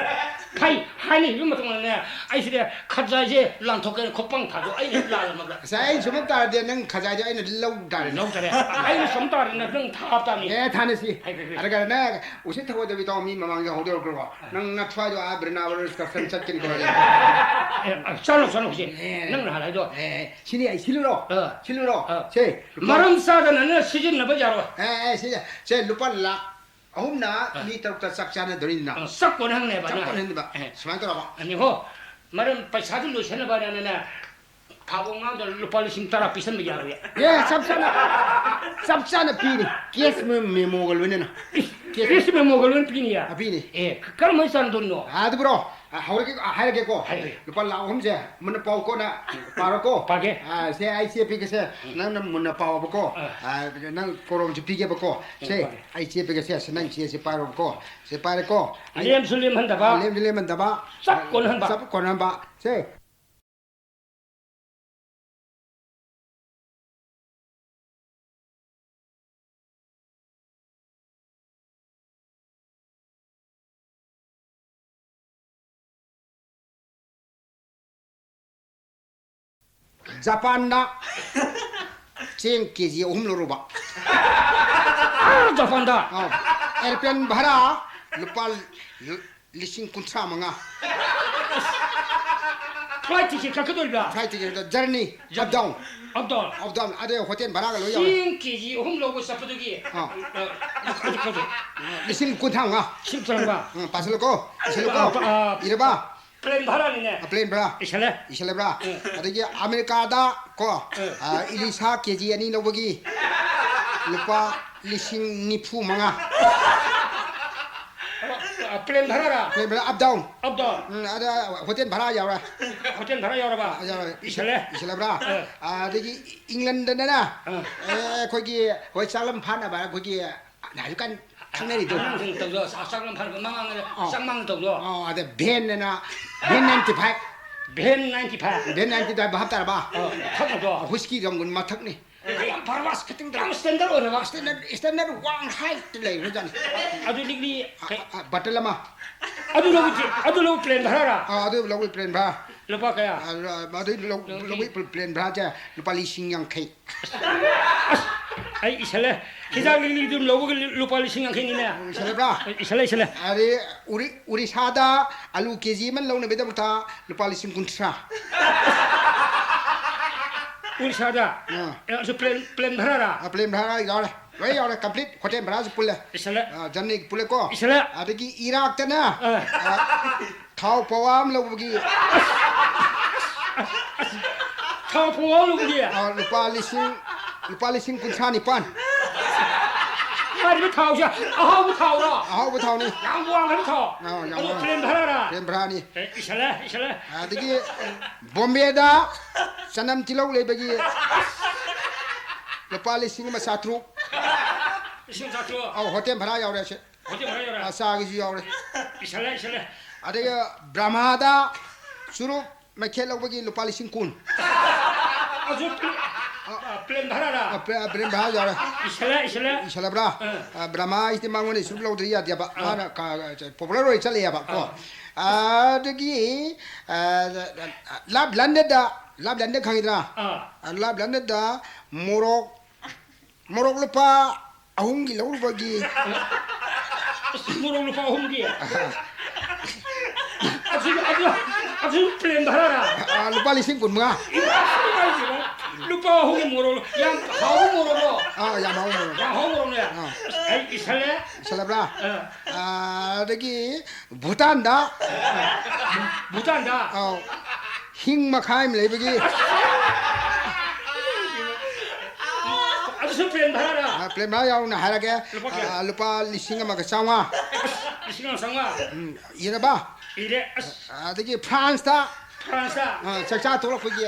ꯐꯩ ꯍꯥꯏꯅ ꯏꯕ ꯃꯇꯨꯡꯗꯅꯦ, ꯑꯩꯁꯤꯗꯤ ꯈꯖꯥꯏꯁꯦ ꯂꯥꯟꯊꯣꯛꯀꯦꯅ ꯈꯣꯄꯥꯡ ꯊꯥꯗꯣ ꯑꯩꯅ ꯂꯥꯜꯂꯝꯃꯒ꯫ ꯑꯁ, ꯑꯩ ꯁꯨꯝ ꯇꯥꯔꯗꯤ ꯅꯪ ꯈꯖꯥꯏꯗꯤ ꯑꯩꯅ ꯂꯧ ꯇꯥꯔꯦ꯫ ꯂꯧ ꯇꯥꯔꯦ꯫ ꯑꯩꯅ ꯁꯨꯝ ꯇꯥꯔꯗꯤ ꯅꯪ ꯊꯥꯕ ꯇꯥꯕꯅꯤ꯫ ꯑꯦ, ꯊꯥꯅꯁꯤ꯫ ꯍꯥꯏ, ꯍꯥꯏ, ꯍꯥꯏ꯫ ꯑꯗꯨꯒ ꯅꯪ ꯎꯁꯤꯠ ꯊꯧꯑꯣꯏꯗꯕꯤ ꯇꯧ, ꯃꯤ ꯃꯃꯥꯡꯗ ꯍꯧꯗꯣꯔꯛꯈ꯭ꯔꯣ꯫ ꯅꯪ ꯅꯊ꯭ꯋꯥꯏꯗꯣ ꯑꯥ ꯕ꯭ꯔꯤꯟꯗꯥꯕꯟ excursion ꯆꯠꯀꯅꯤ ꯀꯧꯔꯗꯤ꯫ ꯑꯦ, ꯑ, ꯆꯠꯂꯣ, ꯆꯠꯂꯣ ꯍꯧꯖꯤꯛ꯫ ꯑꯦ꯫ ꯅꯪ ꯅꯍꯥꯟ ꯍꯥꯏꯗꯣ꯫ ꯑꯦ, ꯑꯦ, ꯁꯤꯅꯤ ꯑꯩ ꯁꯤꯜꯂꯨꯔꯣ? ꯑ꯫ ꯁꯤꯜꯂꯨꯔꯣ? ꯑ꯫ ꯁꯦ, ꯂꯨꯄꯥ ꯃꯔꯝ ꯆꯥꯗꯅ ꯅꯪ ꯁꯤꯖꯤꯟꯅꯕ ꯌꯥꯔꯣꯏ꯫ ꯑꯦ, ꯑꯦ, ꯁꯤꯗ, ꯁꯦ, ꯂꯨꯄꯥ ꯂꯥꯈ ꯑꯍꯨꯝꯅ ꯑ꯫ ꯃꯤ ꯇꯔꯨꯛꯇ ꯆꯥꯛ ꯆꯥꯅꯗꯣꯔꯤꯅꯤꯅ꯫ ꯑ, ꯆꯥꯛ ꯀꯣꯟꯅꯍꯪꯅꯦꯕ ꯆꯥꯛ ꯅꯪ꯫ ꯀꯣꯟꯅꯍꯟꯕ꯫ ꯑꯦ꯫ ꯁꯨꯃꯥꯏꯅ ꯇꯧꯔꯕ? ꯑꯅꯤꯍꯣ, ꯃꯔꯝ ꯄꯩꯁꯥꯗꯨ ꯂꯣꯏꯁꯟꯅꯕ ꯅꯪꯅꯅꯦ, ꯊꯥꯕꯣꯡ ꯉꯥꯡꯗ ꯂꯨꯄꯥ ꯂꯤꯁꯤꯡ ꯇꯔꯥ ꯄꯤꯁꯟꯕ ꯌꯥꯔꯣꯏ꯫ ꯑꯦ, ꯆꯞ ꯆꯥꯅ, ꯆꯞ ꯆꯥꯅ ꯄꯤꯅꯤ꯫ Cash memo-ꯒ ꯂꯣꯏꯅꯅ꯫ Cash cash memo-ꯒ ꯂꯣꯏꯅ ꯄꯤꯅꯤꯌꯦ? ꯑ, ꯄꯤꯅꯤ꯫ ꯑꯦ, ꯀꯔꯝꯍꯥꯏꯅ ꯆꯥꯟꯅꯗꯣꯏꯅꯣ? ꯑꯗꯨꯕ꯭ꯔꯣ, ꯑ, ꯍꯧꯔꯒꯦ, ꯑ, ꯍꯥꯏꯔꯒꯦꯀꯣ꯫ ꯍꯥꯏꯔꯒꯦ꯫ ꯂꯨꯄꯥ ꯂꯥꯈ ꯑꯍꯨꯝꯁꯦ ꯃꯨꯟꯅ ꯄꯥꯎꯀꯣ ꯅꯪ꯫ ꯄꯥꯔꯣꯀꯣ꯫ ꯄꯥꯒꯦ꯫ ꯑ, ꯁꯦ, ꯑꯩ ꯆꯦ ꯄꯤꯒꯦꯁꯦ꯫ ꯎꯝ꯫ ꯅꯪꯅ ꯃꯨꯟꯅ ꯄꯥꯎꯑꯣꯕꯀꯣ꯫ ꯑ꯫ ꯑ, ꯅꯪ ꯀꯣꯔꯣꯝꯁꯨ ꯄꯤꯒꯦꯕꯀꯣ꯫ ꯎꯝ, ꯁꯦ, ꯄꯥꯒꯦ꯫ ꯑꯩ ꯆꯦ ꯄꯤꯒꯦꯁꯦ꯫ ꯁꯦ, ꯅꯪ ꯆꯦꯁꯦ ꯄꯥꯏꯔꯣꯕꯀꯣ꯫ ꯁꯦ, ꯄꯥꯏꯔꯦꯀꯣ꯫ ꯑꯩ ꯂꯦꯝꯁꯨ ꯂꯦꯝꯍꯟꯗꯕ꯫ ꯑ, ꯂꯦꯝꯁꯨ ꯂꯦꯝꯍꯟꯗꯕ꯫ ꯆꯞ ꯀꯣꯟꯅꯍꯟꯕ꯫ ꯆꯞ ꯀꯣꯟꯅꯍꯟꯕ꯫ ꯁꯦ꯫ ꯖꯄꯥꯟꯗ ꯆꯦꯡ ꯀꯦ ꯖꯤ ꯑꯍꯨꯝ ꯂꯧꯔꯨꯕ꯫ ꯑꯥ, ꯖꯄꯥꯟꯗ? ꯑꯥ꯫ Airplane ꯚꯔꯥ ꯂꯨꯄꯥ ꯂꯤꯁꯤꯡ ꯀꯨꯟꯊ꯭ꯔꯥ ꯃꯉꯥ꯫ Flight ticket ꯀꯛꯀꯗꯧꯔꯤꯕ꯭ꯔꯥ? Flight ticket, journey, journey꯫ Up down꯫ Up down꯫ Up down꯫ ꯑꯗꯩ hotel ꯚꯔꯥꯒ ꯂꯣꯏ ꯌꯥꯎꯔꯦ꯫ ꯆꯦꯡ ꯀꯦ ꯖꯤ ꯑꯍꯨꯝ ꯂꯧꯕ ꯆꯠꯄꯗꯨꯒꯤ, ꯑꯥ꯫ ꯑ, ꯂꯤꯁꯤꯡ ꯀꯨꯟꯊ꯭ꯔꯥ ꯃꯉꯥ꯫ ꯂꯤꯁꯤꯡ ꯀꯨꯟꯊ꯭ꯔꯥ ꯃꯉꯥ꯫ ꯎꯝ, ꯄꯥꯁꯤꯜꯂꯨꯀꯣ, ꯏꯁꯤꯜꯂꯨꯀꯣ꯫ ꯑ, ꯑ, ꯏꯔꯕ? Plane ꯚꯔꯥꯅꯤꯅꯦ꯫ ꯑ, plane ꯚꯔꯥ꯫ ꯏꯁꯜꯂꯦ꯫ ꯏꯁꯜꯂꯕ꯭ꯔꯥ? ꯎꯝ꯫ ꯑꯗꯒꯤ ꯑꯃꯦꯔꯤꯀꯥꯗ ꯀꯣ, ꯎꯝ꯫ ꯑ, ꯏꯂꯤꯁꯥ ꯀꯦ ꯖꯤ ꯑꯅꯤ ꯂꯧꯕꯒꯤ ꯂꯨꯄꯥ ꯂꯤꯁꯤꯡ ꯅꯤꯐꯨ ꯃꯉꯥ꯫ ꯑ, plane ꯚꯔꯥꯔꯥ? Plane ꯚꯔꯥ, up down꯫ Up down꯫ ꯎꯝ, ꯑꯗ hotel ꯚꯔꯥ ꯌꯥꯎꯔꯦ꯫ Hotel ꯚꯔꯥ ꯌꯥꯎꯔꯕ? ꯌꯥꯎꯔꯦ꯫ ꯏꯁꯜꯂꯦ꯫ ꯏꯁꯜꯂꯕ꯭ꯔꯥ? ꯎꯝ꯫ ꯑꯗꯒꯤ ꯏꯪꯂꯟꯗꯅꯅꯦ, ꯎꯝ꯫ ꯑꯦ, ꯑꯩꯈꯣꯏꯒꯤ, ꯍꯣꯏ, ꯆꯥꯛꯂꯝ ꯐꯥꯅꯕ ꯑꯩꯈꯣꯏꯒꯤ ꯍꯧꯖꯤꯛꯀꯥꯟ ꯊꯛꯅꯔꯤꯗꯣ꯫ ꯑꯉꯥꯡꯁꯤꯡ ꯇꯧꯗꯣ, ꯆꯥꯛ, ꯆꯥꯛꯂꯝ ꯐꯥꯅꯕ ꯃꯃꯥꯡꯗ ꯑꯥ꯫ ꯆꯥꯛꯃꯥꯡꯗ ꯇꯧꯗꯣ꯫ ꯑꯥ, ꯑꯗ van ꯑꯅ, van ninety five꯫ Van ninety five꯫ Van ninety five ꯚꯥꯞ ꯇꯥꯔꯕ? ꯑꯥ, ꯊꯛꯅꯕꯗꯣ꯫ Whisky ꯗꯣ ꯃꯊꯛꯅꯤ꯫ ꯑꯦ, ꯌꯥꯝ ꯐꯥꯔꯃꯥꯁ ꯈꯤꯇꯪ ꯌꯥꯝ ꯁ꯭ꯇꯦꯟꯗꯔꯠ ꯑꯣꯏꯔꯕ꯫ ꯁ꯭ꯇꯦꯟꯗꯔꯠ, ꯁ꯭ꯇꯦꯟꯗꯔꯠ ꯋꯥꯡ ꯍꯥꯏꯠꯇ ꯂꯩꯕꯖꯥꯠꯅꯤ꯫ ꯑꯗꯨ ꯂꯤꯛꯂꯤ ꯑ, ꯀꯩ-, ꯑ, ꯑ, ꯕꯇꯜ ꯑꯃ꯫ ꯑꯗꯨ ꯂꯧꯕ ꯆꯦ-, ꯑꯗꯨ ꯂꯧꯕ ꯄ꯭ꯂꯦꯟ ꯚꯔꯥꯔꯥ? ꯑꯥ, ꯑꯗꯨ ꯂꯧꯕ ꯄ꯭ꯂꯦꯟ ꯚꯔꯥ꯫ ꯂꯨꯄꯥ ꯀꯌꯥ? ꯑ, ꯑꯗꯨ ꯂꯧ-, ꯂꯧꯕ ꯂꯧꯕꯒꯤ ꯄ꯭ꯂꯦꯟ ꯚꯔꯥꯁꯦ ꯂꯨꯄꯥ ꯂꯤꯁꯤꯡ ꯌꯥꯡꯈꯩ꯫ ꯑꯁ, ꯑꯩ ꯏꯁꯜꯂꯦ꯫ ꯍꯤꯗꯥꯛ ꯂꯤꯛꯂꯤꯗꯨ ꯂꯧꯕꯒꯤ ꯂꯨꯄꯥ ꯂꯤꯁꯤꯡ ꯌꯥꯡꯈꯩꯅꯤꯅꯦ꯫ ꯏꯁꯜꯂꯕ꯭ꯔꯥ? ꯏꯁꯜꯂꯦ, ꯏꯁꯜꯂꯦ꯫ ꯑꯗꯩ ꯎꯔꯤ-, ꯎꯔꯤꯁꯥꯗ ꯑꯂꯨ ꯀꯦ ꯖꯤ ꯑꯃ ꯂꯧꯅꯕꯒꯤꯗꯃꯛꯇ ꯂꯨꯄꯥ ꯂꯤꯁꯤꯡ ꯀꯨꯟꯊ꯭ꯔꯥ꯫ ꯎꯔꯤꯁꯥꯗ? ꯑꯥ꯫ ꯑꯦ, ꯑꯗꯨ ꯄ꯭ꯂꯦꯟ, ꯄ꯭ꯂꯦꯟ ꯚꯔꯥꯔꯥ? ꯑꯥ, ꯄ꯭ꯂꯦꯟ ꯚꯔꯥ ꯌꯥꯎꯔꯦ꯫ ꯂꯣꯏ ꯌꯥꯎꯔꯦ, complete꯫ ꯍꯣꯇꯦꯜ ꯚꯔꯥꯁꯨ ꯄꯨꯜꯂꯦ꯫ ꯏꯁꯜꯂꯦ꯫ ꯑꯥ, journey ꯄꯨꯜꯂꯦꯀꯣ꯫ ꯏꯁꯜꯂꯦ꯫ ꯑꯗꯒꯤ ꯏꯔꯥꯛꯇꯅ, ꯑꯥ꯫ ꯑꯥ, ꯊꯥꯎ ꯄꯋꯥ ꯑꯃ ꯂꯧꯕꯒꯤ ꯊꯥꯎ ꯄꯋꯥ ꯑꯃ ꯂꯧꯕꯒꯤ? ꯑꯥ, ꯂꯨꯄꯥ ꯂꯤꯁꯤꯡ, ꯂꯨꯄꯥ ꯂꯤꯁꯤꯡ ꯀꯨꯟꯊ꯭ꯔꯥ ꯅꯤꯄꯥꯟ꯫ ꯍꯥꯏꯔꯤꯕ ꯊꯥꯎꯁꯦ ꯑꯍꯥꯎꯕ ꯊꯥꯎꯔꯣ? ꯑꯍꯥꯎꯕ ꯊꯥꯎꯅꯤ꯫ ꯌꯥꯝ ꯋꯥꯡꯈ꯭ꯔꯕ ꯊꯥꯎ? ꯑꯥ, ꯌꯥꯝ ꯑꯗꯣ ꯋꯥꯡ-, ꯄ꯭ꯂꯦꯟ ꯚꯔꯥꯔꯥ? ꯄ꯭ꯂꯦꯟ ꯚꯔꯥꯅꯤ꯫ ꯑꯦ, ꯏꯁꯜꯂꯦ, ꯏꯁꯜꯂꯦ꯫ ꯑꯗꯒꯤ ꯕꯣꯝꯕꯦꯗ ꯆꯅꯝ ꯇꯤꯜꯍꯧ ꯂꯩꯕꯒꯤ ꯂꯨꯄꯥ ꯂꯤꯁꯤꯡ ꯑꯃ ꯆꯥꯇ꯭ꯔꯨꯛ꯫ ꯂꯤꯁꯤꯡ ꯑꯃ ꯆꯥꯇ꯭ꯔꯨꯛ? ꯑꯧ, ꯍꯣꯇꯦꯜ ꯚꯔꯥ ꯌꯥꯎꯔꯦ ꯁꯦ꯫ ꯍꯣꯇꯦꯜ ꯚꯔꯥ ꯌꯥꯎꯔꯦ? ꯑꯥ, ꯆꯥꯒꯤꯁꯨ ꯌꯥꯎꯔꯦ꯫ ꯏꯁꯜꯂꯦ, ꯏꯁꯜꯂꯦ꯫ ꯑꯗꯒꯤ ꯕ꯭ꯔꯍꯃꯥꯗ ꯆꯨꯔꯨꯞ ꯃꯩꯈꯦꯠ ꯂꯧꯕꯒꯤ ꯂꯨꯄꯥ ꯂꯤꯁꯤꯡ ꯀꯨꯟ꯫ ꯑꯗꯨ ꯄ꯭ꯂꯦ-, ꯑꯥ, ꯄ꯭ꯂꯦꯟ ꯚꯔꯥꯔꯥ? ꯑꯥ, ꯄ꯭ꯂꯦ-, ꯄ꯭ꯂꯦꯟ ꯚꯔꯥ ꯌꯥꯎꯔꯦ꯫ ꯏꯁꯜꯂꯦ, ꯏꯁꯜꯂꯦ꯫ ꯏꯁꯜꯂꯕ꯭ꯔꯥ? ꯑꯥ꯫ ꯑꯥ, ꯕ꯭ꯔꯍꯃꯥ ꯍꯥꯏꯁꯤꯗꯤ ꯃꯉꯣꯟꯗ ꯆꯨꯔꯨꯞ ꯂꯧꯗ꯭ꯔꯗꯤ ꯌꯥꯗꯦꯕ꯫ ꯑꯥ꯫ ꯃꯥꯅ ꯀ-, ꯄꯣꯄꯨꯂꯔ ꯑꯣꯏ ꯆꯠꯂꯦꯕ ꯀꯣ꯫ ꯑꯥ꯫ ꯑꯗꯒꯤ, ꯑꯥ, ꯂꯥꯞ ꯂꯟꯗꯟꯗ, ꯂꯥꯞ ꯂꯟꯗꯟ ꯈꯪꯉꯤꯗꯅ? ꯑꯥ꯫ ꯂꯥꯞ ꯂꯟꯗꯟꯗ ꯃꯣꯔꯣꯛ, ꯃꯣꯔꯣꯛ ꯂꯨꯄꯥ ꯑꯍꯨꯝꯒꯤ ꯂꯧꯔꯨꯕꯒꯤ꯫ ꯑꯁ, ꯃꯣꯔꯣꯛ ꯂꯨꯄꯥ ꯑꯍꯨꯝꯒꯤ? ꯑꯗꯨ, ꯑꯗꯨ, ꯑꯗꯨ ꯄ꯭ꯂꯦꯟ ꯚꯔꯥꯔꯥ? ꯑꯥ, ꯂꯨꯄꯥ ꯂꯤꯁꯤꯡ ꯀꯨꯟꯃꯉꯥ꯫ ꯏꯃꯥ, ꯂꯨꯄꯥ ꯑꯍꯨꯝꯒꯤ ꯃꯣꯔꯣꯛ, ꯌꯥꯝ ꯍꯥꯎꯕ ꯃꯣꯔꯣꯛꯂꯣ? ꯑꯥ, ꯌꯥꯝ ꯍꯥꯎꯕ ꯃꯣꯔꯣꯛ꯫ ꯌꯥꯝ ꯍꯥꯎꯕ ꯃꯣꯔꯣꯛꯅꯦ꯫ ꯑꯥ꯫ ꯑꯁ, ꯑꯩ ꯏꯁꯜꯂꯦ꯫ ꯏꯁꯜꯂꯕ꯭ꯔꯥ? ꯑꯥ꯫ ꯑꯥ, ꯑꯗꯒꯤ ꯚꯨꯇꯥꯟꯗ꯫ ꯚꯨꯇꯥꯟꯗ? ꯑꯧ꯫ ꯍꯤꯡ ꯃꯈꯥꯏ ꯑꯃ ꯂꯩꯕꯒꯤ꯫ ꯑꯗꯨꯁꯨ ꯄ꯭ꯂꯦꯟ ꯚꯔꯥꯔꯥ? ꯑꯥ, ꯄ꯭ꯂꯦꯟ ꯚꯔꯥ ꯌꯥꯎꯅ ꯍꯥꯏꯔꯒꯦ꯫ ꯂꯨꯄꯥ ꯀꯌꯥ? ꯑꯥ, ꯂꯨꯄꯥ ꯂꯤꯁꯤꯡ ꯑꯃꯒ ꯆꯥꯝꯃꯉꯥ꯫ ꯑꯁ, ꯂꯤꯁꯤꯡ ꯑꯃ ꯆꯥꯝꯃꯉꯥ? ꯎꯝ, ꯏꯔꯕ? ꯏꯔꯦ, ꯑꯁ꯫ ꯑꯗꯒꯤ ꯐ꯭ꯔꯥꯟꯁꯇ꯫ ꯐ꯭ꯔꯥꯟꯁꯇ? ꯑꯥ, ꯆꯥꯛꯆꯥ ꯇꯣꯛꯂꯛꯄꯒꯤ,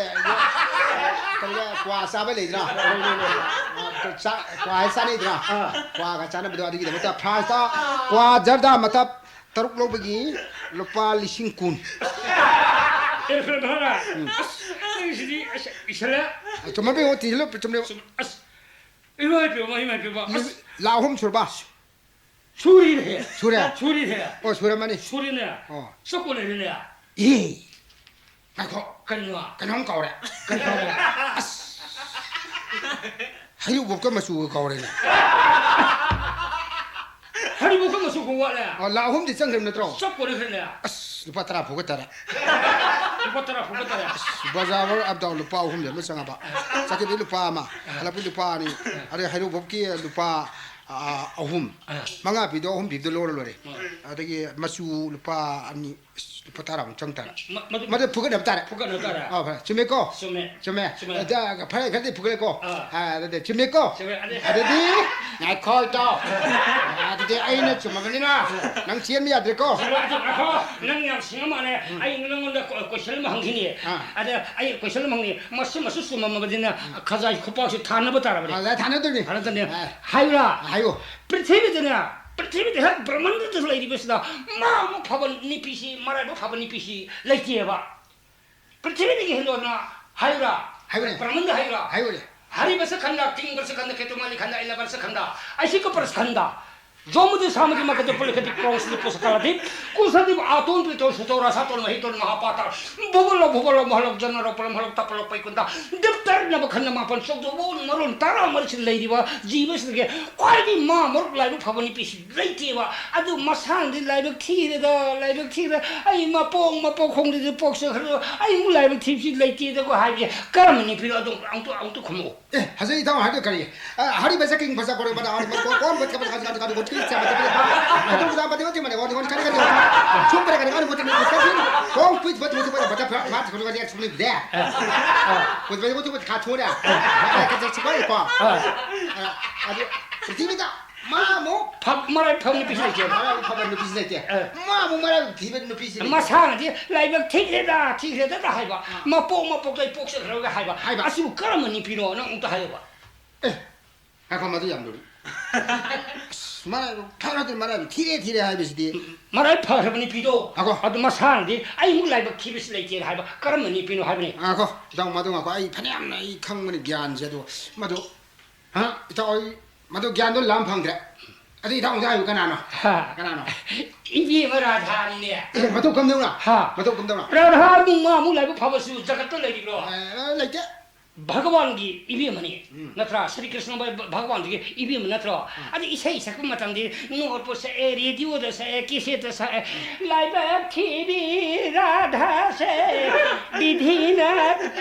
ꯀꯩꯅꯣ, ꯀ꯭ꯋꯥ ꯆꯥꯕ ꯂꯩꯗ꯭ꯔꯥ? ꯑꯥ, ꯆꯥ-, ꯀ꯭ꯋꯥ ꯍꯥꯏ ꯆꯥꯅꯩꯗ꯭ꯔꯥ? ꯑꯥ꯫ ꯀ꯭ꯋꯥꯒ ꯆꯥꯅꯕꯗꯣ, ꯑꯗꯨꯒꯤꯗꯃꯛꯇ ꯐ꯭ꯔꯥꯟꯁꯇ ꯀ꯭ꯋꯥ ꯖꯔꯗꯥ ꯃꯇꯞ ꯇꯔꯨꯛ ꯂꯧꯕꯒꯤ ꯂꯨꯄꯥ ꯂꯤꯁꯤꯡ ꯀꯨꯟ꯫ ꯑꯦ, ꯐꯔꯦ, ꯐꯔꯦ꯫ ꯎꯝ꯫ ꯑꯁ, ꯅꯪꯒꯤꯁꯤꯗꯤ, ꯑꯁ, ꯏꯁꯜꯂꯦ꯫ ꯆꯨꯝꯃꯕ ꯌꯦꯡꯉꯣ, ꯇꯤꯁꯤꯜꯂꯨ, ꯆꯨꯝꯃꯦ꯫ ꯆꯨꯝ-, ꯑꯁ, ꯏꯃꯥ ꯏꯄꯦꯝꯃ, ꯏꯃꯥ ꯏꯄꯦꯝꯃ, ꯑꯁ! ꯂꯥꯛ ꯑꯍꯨꯝ ꯁꯨꯔꯕ? ꯁꯨꯔꯤꯅꯦ꯫ ꯁꯨꯔꯦ? ꯁꯨꯔꯤꯅꯦ꯫ ꯑꯣ, ꯁꯨꯔꯝꯃꯅꯤ꯫ ꯁꯨꯔꯤꯅꯦ꯫ ꯑꯣ꯫ ꯆꯞ ꯀꯣꯟꯅꯔꯦꯅꯦ꯫ ꯏ! ꯉꯥꯏꯈꯣ꯫ ꯀꯩꯅꯣ? ꯀꯩꯅꯣꯝ ꯀꯥꯎꯔꯦ꯫ ꯀꯩ ꯀꯥꯎꯔꯦ? ꯑꯁ! ꯍꯩꯔꯨꯕꯣꯞꯀ ꯃꯆꯨꯒ ꯀꯥꯎꯔꯦꯅꯦ꯫ ꯍꯩꯔꯨꯕꯣꯞꯀ ꯃꯆꯨꯒ ꯋꯥꯠꯂꯦ? ꯑꯣ, ꯂꯥꯛ ꯑꯍꯨꯝꯗꯤ ꯆꯪꯈ꯭ꯔꯕ ꯅꯠꯇ꯭ꯔꯣ? ꯆꯞ ꯀꯣꯟꯅꯈ꯭ꯔꯦꯅꯦ꯫ ꯑꯁ, ꯂꯨꯄꯥ ꯇꯔꯥ ꯐꯨꯒꯠꯇꯔꯦ꯫ ꯂꯨꯄꯥ ꯇꯔꯥ ꯐꯨꯒꯠꯇꯔꯦ꯫ ꯑꯁ, ꯕꯖꯥꯔ ꯐꯥꯎ up down ꯂꯨꯄꯥ ꯑꯍꯨꯝꯗꯤ ꯑꯗꯨꯝ ꯆꯪꯉꯕ꯫ ꯆꯠꯈꯤꯕꯗꯩ ꯂꯨꯄꯥ ꯑꯃ, ꯍꯜꯂꯛꯄꯩ ꯂꯨꯄꯥ ꯑꯅꯤ, ꯑꯗꯩ ꯍꯩꯔꯨꯕꯣꯞꯀꯤ ꯂꯨꯄꯥ, ꯑ, ꯑꯍꯨꯝ, ꯑ꯫ ꯃꯉꯥ ꯄꯤꯗꯣ ꯑꯍꯨꯝ ꯄꯤꯕꯗꯣ ꯂꯧꯔ ꯂꯣꯏꯔꯦ꯫ ꯎꯝ꯫ ꯑꯗꯒꯤ ꯃꯆꯨ ꯂꯨꯄꯥ ꯑꯅꯤ, ꯑꯁ, ꯂꯨꯄꯥ ꯇꯔꯥꯃꯨꯛ ꯆꯪ ꯇꯥꯔꯦ꯫ ꯃ-, ꯃꯗꯨ ꯃꯗꯨ ꯐꯨꯒꯠꯅꯕ ꯇꯥꯔꯦ꯫ ꯐꯨꯒꯠꯅꯕ ꯇꯥꯔꯦ꯫ ꯑꯥ, ꯐꯔꯦ꯫ ꯆꯨꯝꯃꯦꯀꯣ? ꯆꯨꯝꯃꯦ꯫ ꯆꯨꯝꯃꯦ꯫ ꯆꯨꯝꯃꯦ꯫ ꯑꯗ, ꯐꯔꯦ, ꯈꯔꯗꯤ ꯐꯨꯒꯠꯂꯦꯀꯣ? ꯑꯥ꯫ ꯑꯥ, ꯑꯗꯨꯗꯤ ꯆꯨꯝꯃꯦꯀꯣ? ꯆꯨꯝꯃꯦ꯫ ꯑꯗꯨ ꯑꯗꯨꯗꯤ, ꯉꯥꯏꯈꯣ, ꯏꯇꯥꯎ꯫ ꯑꯗꯨꯗꯤ ꯑꯩꯅ ꯆꯨꯝꯃꯕꯅꯤꯅ ꯅꯪ ꯆꯦꯟꯕ ꯌꯥꯗ꯭ꯔꯦꯀꯣ? ꯆꯨꯝꯃꯦ, ꯉꯥꯏꯈꯣ꯫ ꯅꯪ ꯌꯥꯝ ꯁꯤꯡꯉ ꯃꯥꯜꯂꯦ꯫ ꯎꯝ꯫ ꯑꯩ ꯅꯪꯉꯣꯟꯗ ꯀꯣ-, question ꯑꯃ ꯍꯪꯈꯤꯅꯤ꯫ ꯑꯥ꯫ ꯑꯗ ꯑꯩ question ꯑꯃ ꯍꯪꯅꯤ꯫ ꯃꯁꯤꯃꯁꯨ ꯆꯨꯝꯃꯝꯃꯕꯅꯤꯅ ꯎꯝ꯫ ꯈꯖꯥꯏ ꯈꯨꯄꯥꯛꯁꯤ ꯊꯥꯅꯕ ꯇꯥꯔꯕꯅꯤ꯫ ꯑꯥ, ꯑꯗ ꯊꯥꯅꯗꯣꯏꯅꯤ꯫ ꯊꯥꯅꯗꯣꯏꯅꯤ꯫ ꯑꯥ꯫ ꯍꯥꯏꯌꯨꯔꯥ? ꯑꯥ, ꯍꯥꯏꯌꯨ꯫ ꯄ꯭ꯔꯤꯊꯤꯕꯤꯗꯅꯦ, ꯄ꯭ꯔꯤꯊꯤꯕꯤꯗ ꯍꯦꯛ ꯕ꯭ꯔꯍꯃꯟꯗꯗ ꯂꯩꯔꯤꯕꯁꯤꯗ ꯃꯥꯃꯨꯛ ꯐꯕ ꯅꯨꯄꯤꯁꯤ, ꯃꯔꯥꯏꯕꯛ ꯐꯕ ꯅꯨꯄꯤꯁꯤ ꯂꯩꯇꯦꯕ꯫ ꯄ꯭ꯔꯤꯊꯤꯕꯤꯗꯒꯤ ꯍꯦꯟꯗꯣꯛꯅ ꯍꯥꯏꯌꯨꯔꯥ? ꯍꯥꯏꯌꯨꯅꯦ꯫ ꯕ꯭ꯔꯍꯃꯟꯗ ꯍꯥꯏꯌꯨꯔꯥ? ꯍꯥꯏꯌꯨꯅꯦ꯫ ꯍꯔꯤꯕꯁ ꯈꯟꯗ, ꯀꯤꯡꯕꯁ ꯈꯟꯗ, ꯀꯦꯇꯨꯃꯥꯂꯤ ꯈꯟꯗ, ꯑꯦꯂꯕꯁ ꯈꯟꯗ, ꯑꯩꯁꯤꯀ ꯄꯔꯁ ꯈꯟꯗ, ꯖꯣꯃꯨꯗꯤ ꯁꯥꯃꯗꯤ ꯃꯀꯗ ꯄꯨꯂꯤꯈꯗꯤ ꯀ꯭ꯔꯣꯡꯁ ꯂꯤꯄꯨ ꯁꯀꯂꯗꯤꯞ, ꯀꯨꯁꯗꯤꯞ ꯑꯥꯇꯣꯟ ꯄ꯭ꯔꯤꯇꯣꯟ ꯁꯨꯇꯣ ꯔꯥꯁꯥꯇꯣꯟ ꯃꯍꯤꯇꯣꯟ ꯃꯍꯥꯄꯥꯇꯥ, ꯕꯣꯕꯂꯣ ꯚꯨꯕꯂꯣ ꯃꯍꯂꯣ ꯖꯅꯔꯣ ꯄꯂꯝ ꯍꯂꯣ ꯇꯄꯂꯣ ꯄꯩꯀꯨꯟꯗ, ꯗꯤꯞꯇꯔꯅꯕ ꯈꯟꯗ ꯃꯥꯄꯟ ꯆꯧꯗꯣ ꯃꯔꯣꯟ ꯇꯔꯥ ꯃꯔꯤꯁꯤꯗ ꯂꯩꯔꯤꯕ ꯖꯤꯕꯁꯤꯗꯒꯤ ꯈ꯭ꯋꯥꯏꯗꯒꯤ ꯃꯥ ꯃꯔꯨꯞ ꯂꯥꯏꯕꯛ ꯐꯕ ꯅꯨꯄꯤꯁꯤ ꯂꯩꯇꯦꯕ꯫ ꯑꯗꯨ ꯃꯁꯥꯅꯗꯤ ꯂꯥꯏꯕꯛ ꯊꯤꯔꯦꯗ, ꯂꯥꯏꯕꯛ ꯊꯤꯔꯦ, ꯑꯩ ꯃꯄꯣꯛ ꯃꯄꯣꯛ ꯈꯣꯡꯗꯗꯤ ꯄꯣꯛꯆꯈ꯭ꯔꯦ, ꯑꯩ ꯑꯃꯨꯛ ꯂꯥꯏꯕꯛ ꯊꯤꯕꯁꯤ ꯂꯩꯇꯦꯗꯀꯣ ꯍꯥꯏꯕꯁꯦ ꯀꯔꯝꯕ ꯅꯨꯄꯤꯅꯣ? ꯑꯗꯨ ꯑꯃꯨꯛꯇ, ꯑꯃꯨꯛꯇ ꯈꯨꯝꯃꯛꯑꯣ꯫ ꯑꯦ, ꯍꯧꯖꯤꯛ ꯏꯇꯥꯎ ꯍꯥꯏꯗꯣ ꯀꯔꯤ? ꯑ, ꯍꯔꯤꯕ ꯆꯀꯤꯡ ꯐꯖ ꯀꯣꯔꯦ ꯃꯗꯥ ꯍꯔꯤꯕ ꯀꯣ-, ꯀꯣꯟ ꯕꯠ ꯀꯕ ꯀꯕ ꯀꯕ ꯀꯣ ꯊꯤ ꯆꯥ ꯕꯠ ꯀꯕ ꯀꯣ꯫ ꯑꯗꯨ ꯃꯗꯥ ꯕꯠ ꯀꯣ ꯊꯤ ꯃꯗꯥ ꯀꯣ ꯊꯤ ꯀꯣ ꯊꯤ ꯀꯔꯤ ꯀꯔꯤ ꯀꯣ꯫ ꯁꯨꯝ ꯀꯔꯤ ꯀꯔꯤ ꯀꯣ ꯊꯤ ꯃꯗꯥ ꯀꯣ ꯊꯤ꯫ ꯀꯣ ꯄꯤꯠ ꯕꯠ ꯀꯣ ꯊꯤ ꯃꯗꯥ ꯕꯠ ꯐ꯭ꯂꯥꯠ ꯐ꯭ꯂꯥꯠ ꯀꯣ ꯊꯤ ꯃꯗꯥ ꯁꯨꯝ ꯂꯤꯕ ꯗꯦ꯫ ꯀꯣ ꯕꯠ ꯀꯣ ꯊꯤ ꯃꯗꯥ ꯀꯥ ꯊꯣꯔꯦ꯫ ꯀ ꯆ ꯆ ꯀꯣ ꯀꯣ꯫ ꯑ, ꯑꯗꯨ ꯄ꯭ꯔꯤꯊꯤꯕꯤꯗ ꯃꯥ ꯑꯃꯨꯛ ꯐ-, ꯃꯔꯥꯏ ꯐꯕ ꯅꯨꯄꯤꯁꯤ ꯂꯩꯇꯦ꯫ ꯃꯔꯥꯏ ꯐꯕ ꯅꯨꯄꯤꯁꯤ ꯂꯩꯇꯦ꯫ ꯑ꯫ ꯃꯥ ꯑꯃꯨꯛ ꯃꯔꯥꯏ ꯊꯤꯕ ꯅꯨꯄꯤꯁꯤ ꯂꯩꯇꯦ꯫ ꯃꯁꯥꯅꯗꯤ ꯂꯥꯏꯕꯛ ꯊꯤꯈ꯭ꯔꯦꯗ, ꯊꯤꯈ꯭ꯔꯦꯗ ꯍꯥꯏꯕ꯫ ꯑ꯫ ꯃꯄꯣꯛ ꯃꯄꯣꯛꯇ ꯑꯩ ꯄꯣꯛꯆꯈ꯭ꯔꯒ ꯍꯥꯏꯕ꯫ ꯍꯥꯏꯕ꯫ ꯑꯁꯤꯕꯨ ꯀꯔꯝꯕ ꯅꯨꯄꯤꯅꯣ? ꯅꯪ ꯑꯝꯇ ꯍꯥꯏꯌꯨꯕ꯫ ꯑꯦ, ꯉꯥꯏꯈꯣ, ꯃꯗꯨ ꯌꯥꯝ ꯂꯨꯔꯤ꯫ ꯑꯁ, ꯃꯔꯥꯏꯕꯛ ꯐꯔꯗꯤ ꯃꯔꯥꯏꯕꯛ ꯊꯤꯔꯦ ꯊꯤꯔꯦ ꯍꯥꯏꯕꯁꯤꯗꯤ꯫ ꯎꯝ, ꯎꯝ. ꯃꯔꯥꯏ ꯐꯈ꯭ꯔꯕ ꯅꯨꯄꯤꯗꯣ, ꯉꯥꯏꯈꯣ꯫ ꯑꯗꯨ ꯃꯁꯥꯅꯗꯤ ꯑꯩꯃꯨꯛ ꯂꯥꯏꯕꯛ ꯊꯤꯕꯁꯤ ꯂꯩꯇꯦꯅ ꯍꯥꯏꯕ ꯀꯔꯝꯕ ꯅꯨꯄꯤꯅꯣ ꯍꯥꯏꯕꯅꯤ? ꯉꯥꯏꯈꯣ, ꯏꯇꯥꯎ, ꯃꯗꯨ ꯉꯥꯏꯈꯣ꯫ ꯑꯩ ꯐꯅꯌꯥꯝꯅ ꯑꯩ ꯈꯪꯕꯅꯤ ꯒ꯭ꯌꯥꯟꯁꯦ, ꯑꯗꯣ ꯃꯗꯨ ꯑ, ꯏꯇꯥꯎ, ꯑꯩ ꯃꯗꯨ ꯒ꯭ꯌꯥꯟꯗꯣ ꯂꯥꯝ ꯐꯪꯗ꯭ꯔꯦ꯫ ꯑꯗꯨ ꯏꯇꯥꯎ ꯑꯃꯨꯛꯇ ꯍꯥꯏꯌꯨ, ꯀꯅꯥꯅꯣ? ꯍꯥ꯫ ꯀꯅꯥꯅꯣ? ꯏꯕꯦꯝꯃ ꯔꯥꯙꯥꯅꯤꯅꯦ꯫ ꯑꯦ, ꯃꯇꯧ ꯀꯝꯗꯧꯅ? ꯍꯥ꯫ ꯃꯇꯧ ꯀꯝꯗꯧꯅ? ꯔꯥꯙꯥ ꯃꯨꯡ ꯃꯥ ꯑꯃꯨꯛ ꯂꯥꯏꯕꯛ ꯐꯕꯁꯨ ꯖꯒꯠꯇ ꯂꯩꯔꯤꯕ꯭ꯔꯣ? ꯑꯦ, ꯂꯩꯇꯦ꯫ ꯚꯒꯋꯥꯟꯒꯤ ꯏꯕꯦꯝꯃꯅꯤ꯫ ꯎꯝ꯫ ꯅꯠꯇ꯭ꯔꯥ? ꯁ꯭ꯔꯤ ꯀ꯭ꯔꯤꯁꯅ ꯚ-, ꯚ-, ꯚꯒꯋꯥꯟꯗꯨꯒꯤ ꯏꯕꯦꯝꯃ ꯅꯠꯇ꯭ꯔꯣ? ꯎꯝ꯫ ꯑꯗ ꯏꯁꯩ ꯁꯛꯄ ꯃꯇꯝꯗꯤ ꯅꯣꯠꯄꯨ ꯁꯛꯑꯦ, ꯔꯦꯗꯤꯑꯣꯗ ꯁꯛꯑꯦ, ꯀꯦꯁꯦꯠꯇ ꯁꯛꯑꯦ꯫ ꯎꯝ꯫ ꯂꯥꯏꯕꯛ ꯊꯤꯕꯤ ꯔꯥꯙꯥꯁꯦ ꯕꯤꯙꯤꯅ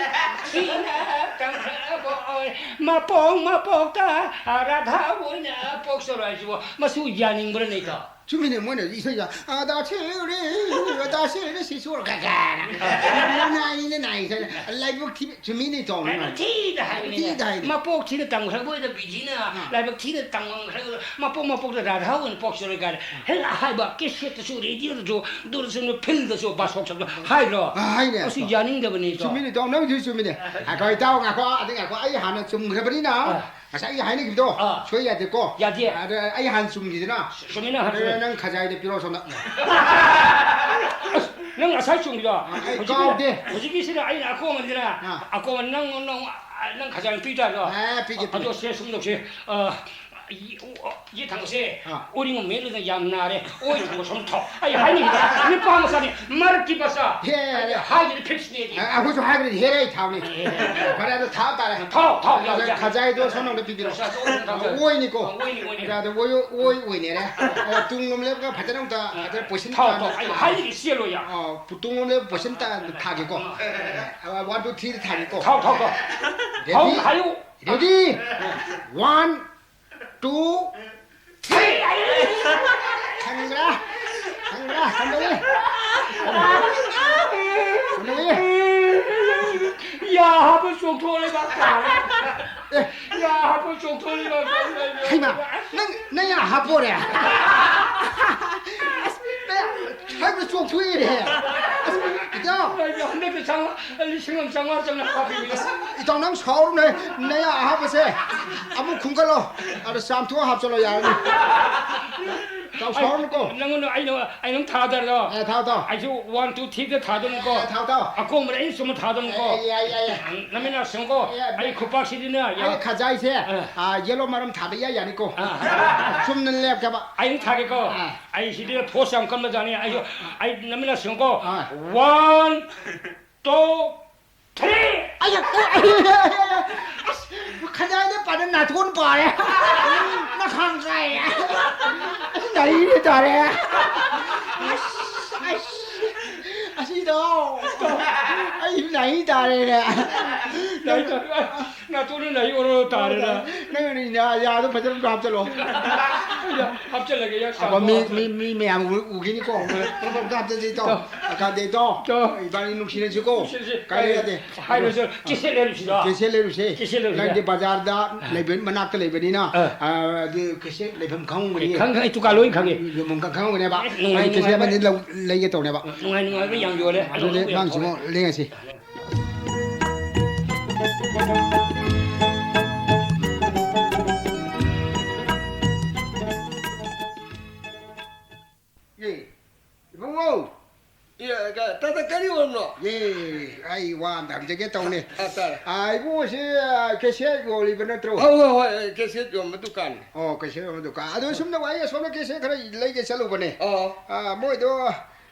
ꯊꯤꯅ ꯇꯝꯈ꯭ꯔꯕ ꯑꯣꯏ꯫ ꯃꯄꯣꯛ ꯃꯄꯣꯛꯇ ꯔꯥꯙꯥ ꯑꯣꯏꯅ ꯄꯣꯛꯆꯔꯣ ꯍꯥꯏꯁꯤꯕꯨ ꯃꯁꯨ ꯌꯥꯅꯤꯡꯕ꯭ꯔꯥ ꯅꯩꯀꯣ? ꯆꯨꯝꯃꯤꯅꯦ, ꯃꯣꯏꯅ ꯏꯁꯩꯗ, "ꯑꯗꯥ ꯁꯤꯔꯤ, ꯑꯗꯥ ꯁꯤꯔꯤ ꯁꯤꯁꯨ" ꯀꯥꯏꯅ꯫ ꯅꯥꯏꯅꯦ, ꯅꯥꯏꯁꯦ꯫ ꯂꯥꯏꯕꯛ ꯊꯤꯕ, ꯆꯨꯝꯃꯤꯅꯦ, ꯆꯥꯎꯅ ꯂꯥꯏꯕꯛ ꯅꯥꯏ꯫ ꯊꯤꯗ ꯍꯥꯏꯕꯅꯤꯅꯦ꯫ ꯊꯤꯗ ꯍꯥꯏꯅꯦ꯫ ꯃꯄꯣꯛ ꯊꯤꯅ ꯇꯝꯈ꯭ꯔꯕ ꯑꯣꯏꯅ ꯕꯤꯙꯤꯅ ꯑꯥ꯫ ꯂꯥꯏꯕꯛ ꯊꯤꯅ ꯇꯝꯈ꯭ꯔꯒ ꯃꯄꯣꯛ ꯃꯄꯣꯛꯇ ꯔꯥꯙꯥ ꯑꯣꯏꯅ ꯄꯣꯛꯆꯔꯣꯏ ꯀꯥꯏꯅ꯫ ꯍꯦꯛ ꯍꯥꯏꯕ ꯀꯦꯁꯦꯠꯇꯁꯨ, ꯔꯦꯗꯤꯑꯣꯗꯁꯨ, ꯗꯨꯔꯗꯔꯁꯟꯗ, ꯐꯤꯜꯗꯁꯨ, ꯕꯥꯁꯣꯛꯁꯇꯁꯨ ꯍꯥꯏꯗ꯭ꯔꯣ? ꯑꯥ, ꯍꯥꯏꯅꯦ꯫ ꯑꯁꯤ ꯌꯥꯅꯤꯡꯗꯕꯅꯤ, ꯏꯇꯥꯎ꯫ ꯆꯨꯝꯃꯤꯅꯦ, ꯏꯇꯥꯎ, ꯅꯪꯁꯨ ꯆꯨꯝꯃꯤꯅꯦ꯫ ꯉꯥꯏꯈꯣ, ꯏꯇꯥꯎ, ꯉꯥꯏꯈꯣ, ꯑꯗꯨ ꯉꯥꯏꯈꯣ, ꯑꯩ ꯍꯥꯟꯅ ꯆꯨꯝꯈ꯭ꯔꯕꯅꯤꯅ꯫ ꯑꯥ꯫ ꯉꯁꯥꯏꯒꯤ ꯍꯥꯏꯅꯈꯤꯕꯗꯣ ꯑꯥ꯫ ꯁꯣꯏ ꯌꯥꯗꯦꯀꯣ꯫ ꯌꯥꯗꯦ꯫ ꯑꯗ ꯑꯩ ꯍꯥꯟꯅ ꯆꯨꯝꯈꯤꯗꯅ꯫ ꯆꯨꯝꯃꯤꯅ ꯍꯥꯟꯅ ꯑꯗ ꯆꯨꯝꯃꯤ꯫ ꯅꯪ ꯈꯖꯥꯏꯗꯣ ꯄꯤꯔꯛꯑꯣ ꯁꯣꯝꯗ꯫ ꯑꯁ, ꯅꯪ ꯉꯁꯥꯏ ꯆꯨꯝꯈꯤꯗꯣ꯫ ꯑꯩ ꯍꯧꯖꯤꯛꯀꯤꯅ, ꯀꯥꯎꯗꯦ꯫ ꯍꯧꯖꯤꯛꯀꯤꯁꯤꯅ ꯑꯩꯅ ꯑꯀꯣꯟꯕꯅꯤꯗꯅ꯫ ꯑꯥ꯫ ꯑꯀꯣꯟꯕ ꯅꯪ, ꯅꯪ, ꯅꯪ ꯈꯖꯥꯏ ꯄꯤ ꯇꯥꯔꯦ꯫ ꯑꯦ, ꯄꯤꯒꯦ, ꯄꯤꯒꯦ꯫ ꯑꯗꯣ ꯁꯦ ꯁꯨꯝ ꯇꯧꯁꯦ꯫ ꯑ, ꯌꯦ-, ꯑꯣ, ꯌꯦꯠ ꯊꯪꯕꯁꯦ ꯑꯥ꯫ ꯎꯔꯤꯡ ꯑꯃ ꯃꯦꯠꯂꯨꯗꯅ ꯌꯥꯝ ꯅꯥꯔꯦ꯫ ꯑꯣꯏ ꯊꯪꯕ ꯁꯨꯝ ꯊꯥꯎ꯫ ꯑꯩ ꯍꯥꯏꯅꯤꯡꯉꯤꯗ ꯅꯨꯄꯥ ꯃꯆꯥꯅꯤ, ꯃꯔꯛꯀꯤ ꯃꯆꯥ꯫ ꯍꯦ, ꯑꯩ ꯍꯥꯏꯗꯨꯅ ꯐꯤꯛꯁꯅꯦꯗꯤ꯫ ꯑ, ꯑꯩꯈꯣꯏꯁꯨ ꯍꯥꯏꯈ꯭ꯔꯗꯤ ꯍꯦꯔꯩ ꯊꯥꯎꯅꯤ꯫ ꯐꯔꯦ, ꯑꯗꯣ ꯊꯥ ꯇꯥꯔꯦ꯫ ꯊꯥꯎ, ꯊꯥꯎ, ꯌꯥꯎ, ꯑꯗꯣ ꯌꯥꯎ꯫ ꯈꯖꯥꯏꯗꯣ ꯁꯣꯝꯂꯣꯝꯗ ꯄꯤꯕꯤꯔꯣ꯫ ꯈꯖꯥꯏꯗꯣ ꯑꯣꯏꯅ ꯊꯥꯎ꯫ ꯑꯣꯏꯅꯤꯀꯣ꯫ ꯑꯣꯏꯅꯤ, ꯑꯣꯏꯅꯤ꯫ ꯑꯗꯣ ꯑꯣꯏ, ꯑꯣꯏ ꯑꯣꯏꯅꯔꯦ꯫ ꯑꯗꯣ ꯇꯨꯡꯂꯣꯝ ꯂꯦꯞꯄꯒ ꯐꯖꯅ ꯑꯝꯇ, ꯑ, ꯐꯖꯅ position ꯊꯥꯎ, ꯇꯥꯅ ꯊꯥꯎ꯫ ꯑꯩ ꯊꯥ-, ꯍꯥꯏꯔꯤꯒꯤ ꯆꯦꯜꯂꯣ ꯌꯥ꯫ ꯑ, ꯇꯨꯡꯂꯣꯝ ꯂꯦꯞꯄ position ꯇꯥ-, ꯊꯥꯒꯦꯀꯣ꯫ ꯑ, one, two, three ꯗ ꯊꯥꯒꯦꯀꯣ꯫ ꯊꯥꯎ, ꯊꯥꯎ, ꯊꯥꯎ꯫ Ready? ꯊꯥꯎ ꯍꯥꯏꯌꯨ꯫ Ready? One, two, three. ꯈꯪꯕ꯭ꯔꯥ? ꯈꯪꯕ꯭ꯔꯥ? ꯀꯝꯗꯧꯏ? ꯀꯝꯗꯧꯏ? ꯌꯥ ꯍꯥꯞꯄ ꯆꯣꯡꯊꯣꯛꯂꯦꯕ꯫ ꯑꯦ꯫ ꯌꯥ ꯍꯥꯞꯄ ꯆꯣꯡꯊꯣꯛꯂꯦꯕ꯫ ꯍꯩꯃꯥ, ꯅꯪ, ꯅꯪ ꯌꯥ ꯍꯥꯞꯄꯣꯔꯦ? ꯑꯁ, ꯅꯪ ꯍꯥꯏꯕ ꯆꯣꯡꯊꯣꯛꯏꯅꯦ꯫ ꯑꯁ, ꯏꯇꯥꯎ꯫ ꯍꯟꯗꯛꯇ ꯆꯥꯝꯃꯉꯥ, ꯂꯤꯁꯤꯡ ꯑꯃ ꯆꯥꯝꯃꯉꯥ ꯆꯪꯅ ꯍꯥꯞꯄꯤꯕꯅꯦ꯫ ꯑꯁ, ꯏꯇꯥꯎ, ꯅꯪ ꯁꯥꯎꯔꯨꯅꯦ꯫ ꯅꯌꯥ ꯑꯍꯥꯞꯄꯁꯦ ꯑꯃꯨꯛ ꯈꯨꯝꯒꯠꯂꯣ꯫ ꯑꯗ ꯆꯥꯝꯊꯣꯛꯑ ꯍꯥꯞꯆꯜꯂꯣ, ꯌꯥꯔꯅꯤ꯫ ꯇꯥꯎ, ꯁꯥꯎꯔꯅꯨꯀꯣ꯫ ꯅꯪꯉꯣꯟꯗ ꯑꯩꯅ, ꯑꯩ ꯅꯪ ꯊꯥꯗꯔꯣ? ꯑꯦ, ꯊꯥꯎ, ꯊꯥꯎ꯫ ꯑꯩꯁꯨ one, two, three ꯗ ꯊꯥꯗꯅꯨꯀꯣ꯫ ꯑꯦ, ꯊꯥꯎ, ꯊꯥꯎ꯫ ꯑꯀꯣꯟꯕꯗ ꯑꯩꯅ ꯆꯨꯝꯅ ꯊꯥꯗꯅꯨꯀꯣ꯫ ꯑꯦ, ꯌꯥꯏ, ꯌꯥꯏ, ꯌꯥꯏ꯫ ꯅꯃꯤꯠ ꯅꯥ ꯁꯤꯡꯉꯨꯀꯣ꯫ ꯑꯦ, ꯑꯩ ꯈꯨꯄꯥꯛꯁꯤꯗꯤꯅꯦ, ꯌꯥ-, ꯑꯩ ꯈꯖꯥꯏꯁꯦ, ꯑ꯫ ꯑ, yellow ꯃꯔꯝ ꯊꯥꯕ ꯏꯌꯥ ꯌꯥꯅꯤꯀꯣ꯫ ꯑ꯫ ꯆꯨꯝꯅ ꯂꯦꯞꯀꯦꯕ꯫ ꯑꯩ ꯑꯗꯨꯝ ꯊꯥꯒꯦꯀꯣ꯫ ꯑ꯫ ꯑꯩ ꯁꯤꯗꯤ force ꯌꯥꯝ ꯀꯟꯕ ꯖꯥꯠꯅꯤ꯫ ꯑꯩꯁꯨ, ꯑꯩ ꯅꯃꯤꯠ ꯅꯥ ꯁꯤꯡꯉꯨꯀꯣ꯫ ꯑ꯫ One, two, three꯫ ꯑꯌꯥ! ꯑꯁ! ꯈꯖꯥꯏꯗ ꯄꯥꯗ ꯅꯥꯇꯣꯟ ꯄꯥꯔꯦ꯫ ꯅꯈꯥꯡ ꯀꯥꯏꯔꯦ꯫ ꯑꯁ, ꯅꯩꯔꯦ ꯇꯥꯔꯦ꯫ ꯑꯁ! ꯑꯁ! ꯑꯁꯤꯗꯣ ꯑꯩ ꯅꯩ ꯇꯥꯔꯦꯅꯦ꯫ ꯅꯩ ꯇꯥꯔꯦ꯫ ꯅꯥꯇꯣꯟꯗ ꯅꯩ ꯑꯣꯔꯣ ꯇꯥꯔꯦꯅꯦ꯫ ꯅꯪ ꯌꯥꯗꯣ ꯐꯖꯅ ꯍꯥꯞꯆꯜꯂꯣ꯫ ꯍꯥꯞꯆꯜꯂꯒꯦ, ꯌꯥ, ꯑꯕ, ꯃꯤ, ꯁꯥꯗꯣꯛꯑꯣ꯫ ꯃꯤ, ꯃꯤ ꯃꯌꯥꯝ ꯎ-, ꯎꯈꯤꯅꯤꯀꯣ꯫ ꯄꯨꯂꯞ ꯄꯨꯂꯞ ꯍꯥꯞꯆꯁꯤ, ꯏꯇꯥꯎ꯫ ꯇꯥꯎ꯫ ꯑꯀꯥꯟꯗ, ꯏꯇꯥꯎ꯫ ꯇꯥꯎ꯫ ꯏꯕꯥꯅꯤ ꯅꯨꯡꯁꯤꯅꯁꯤꯀꯣ꯫ ꯅꯨꯡꯁꯤꯅꯁꯤ꯫ ꯀꯥꯏ ꯌꯥꯗꯦ꯫ ꯍꯥꯏꯔꯁꯨ, ꯀꯦꯁꯦꯠ ꯂꯩꯔꯨꯁꯤꯔꯣ? ꯀꯦꯁꯦꯠ ꯂꯩꯔꯨꯁꯦ꯫ ꯀꯦꯁꯦꯠ ꯂꯩꯔꯨꯁꯤꯔꯥ? ꯅꯪꯗꯤ ꯕꯖꯥꯔꯗ ꯑꯥ꯫ ꯂꯩꯕ, ꯃꯅꯥꯛꯇ ꯂꯩꯕꯅꯤꯅ, ꯑꯥ꯫ ꯑꯥ, ꯑꯗꯨ ꯀꯦꯁꯦꯠ ꯂꯩꯐꯝ ꯈꯪꯉꯝꯒꯅꯤ꯫ ꯈꯪ-, ꯈꯪ-, ꯑꯩ ꯗꯨꯀꯥꯟ ꯂꯣꯏ ꯈꯪꯉꯦ꯫ ꯌꯣꯟꯐꯝ ꯈꯪ-, ꯈꯪꯉꯝꯒꯅꯦꯕ꯫ ꯑꯦ, ꯅꯨꯡꯉꯥꯏ, ꯑꯩ ꯀꯦꯁꯦꯠ ꯅꯨꯡꯉꯥꯏꯕ꯫ ꯑꯃꯗꯤ ꯂꯧ-, ꯂꯩꯒꯦ ꯇꯧꯅꯦꯕ꯫ ꯅꯨꯡꯉꯥꯏ, ꯅꯨꯡꯉꯥꯏꯕ ꯌꯥꯝ ꯌꯣꯜꯂꯦ꯫ ꯑꯗꯨꯗꯤ ꯑꯅꯧꯕ ꯌꯥꯝ ꯃꯥꯡꯁꯤꯃꯣ ꯊꯣꯛꯂꯛꯑꯦ꯫ ꯂꯦꯡꯉꯁꯤ꯫ ꯑꯦ, ꯏꯕꯨꯡꯉꯣ! ꯑꯦ, ꯀ-, ꯇꯥ, ꯇꯥ, ꯀꯔꯤ ꯑꯣꯏꯔꯕꯅꯣ? ꯑꯦ, ꯑꯩ ꯋꯥ ꯑꯝꯇ ꯍꯪꯖꯒꯦ ꯇꯧꯅꯦ꯫ ꯑ, ꯇꯥꯔꯦ꯫ ꯑ, ꯏꯕꯨꯡꯉꯣꯁꯤ, ꯑ, ꯀꯦꯁꯦꯠ ꯌꯣꯜꯂꯤꯕ ꯅꯠꯇ꯭ꯔꯣ? ꯍꯣꯏ, ꯍꯣꯏ, ꯍꯣꯏ, ꯀꯦꯁꯦꯠ ꯌꯣꯟꯕ ꯗꯨꯀꯥꯟꯅꯤ꯫ ꯑꯣ, ꯀꯦꯁꯦꯠ ꯌꯣꯟꯕ ꯗꯨꯀꯥꯟ꯫ ꯑꯗꯣ ꯁꯨꯝꯅ ꯋꯥꯔꯤ ꯑꯁꯣꯝꯅ ꯀꯦꯁꯦꯠ ꯈꯔ ꯂꯩꯒꯦ ꯆꯠꯂꯨꯕꯅꯦ꯫ ꯑꯣ꯫ ꯑ, ꯃꯣꯏꯗꯣ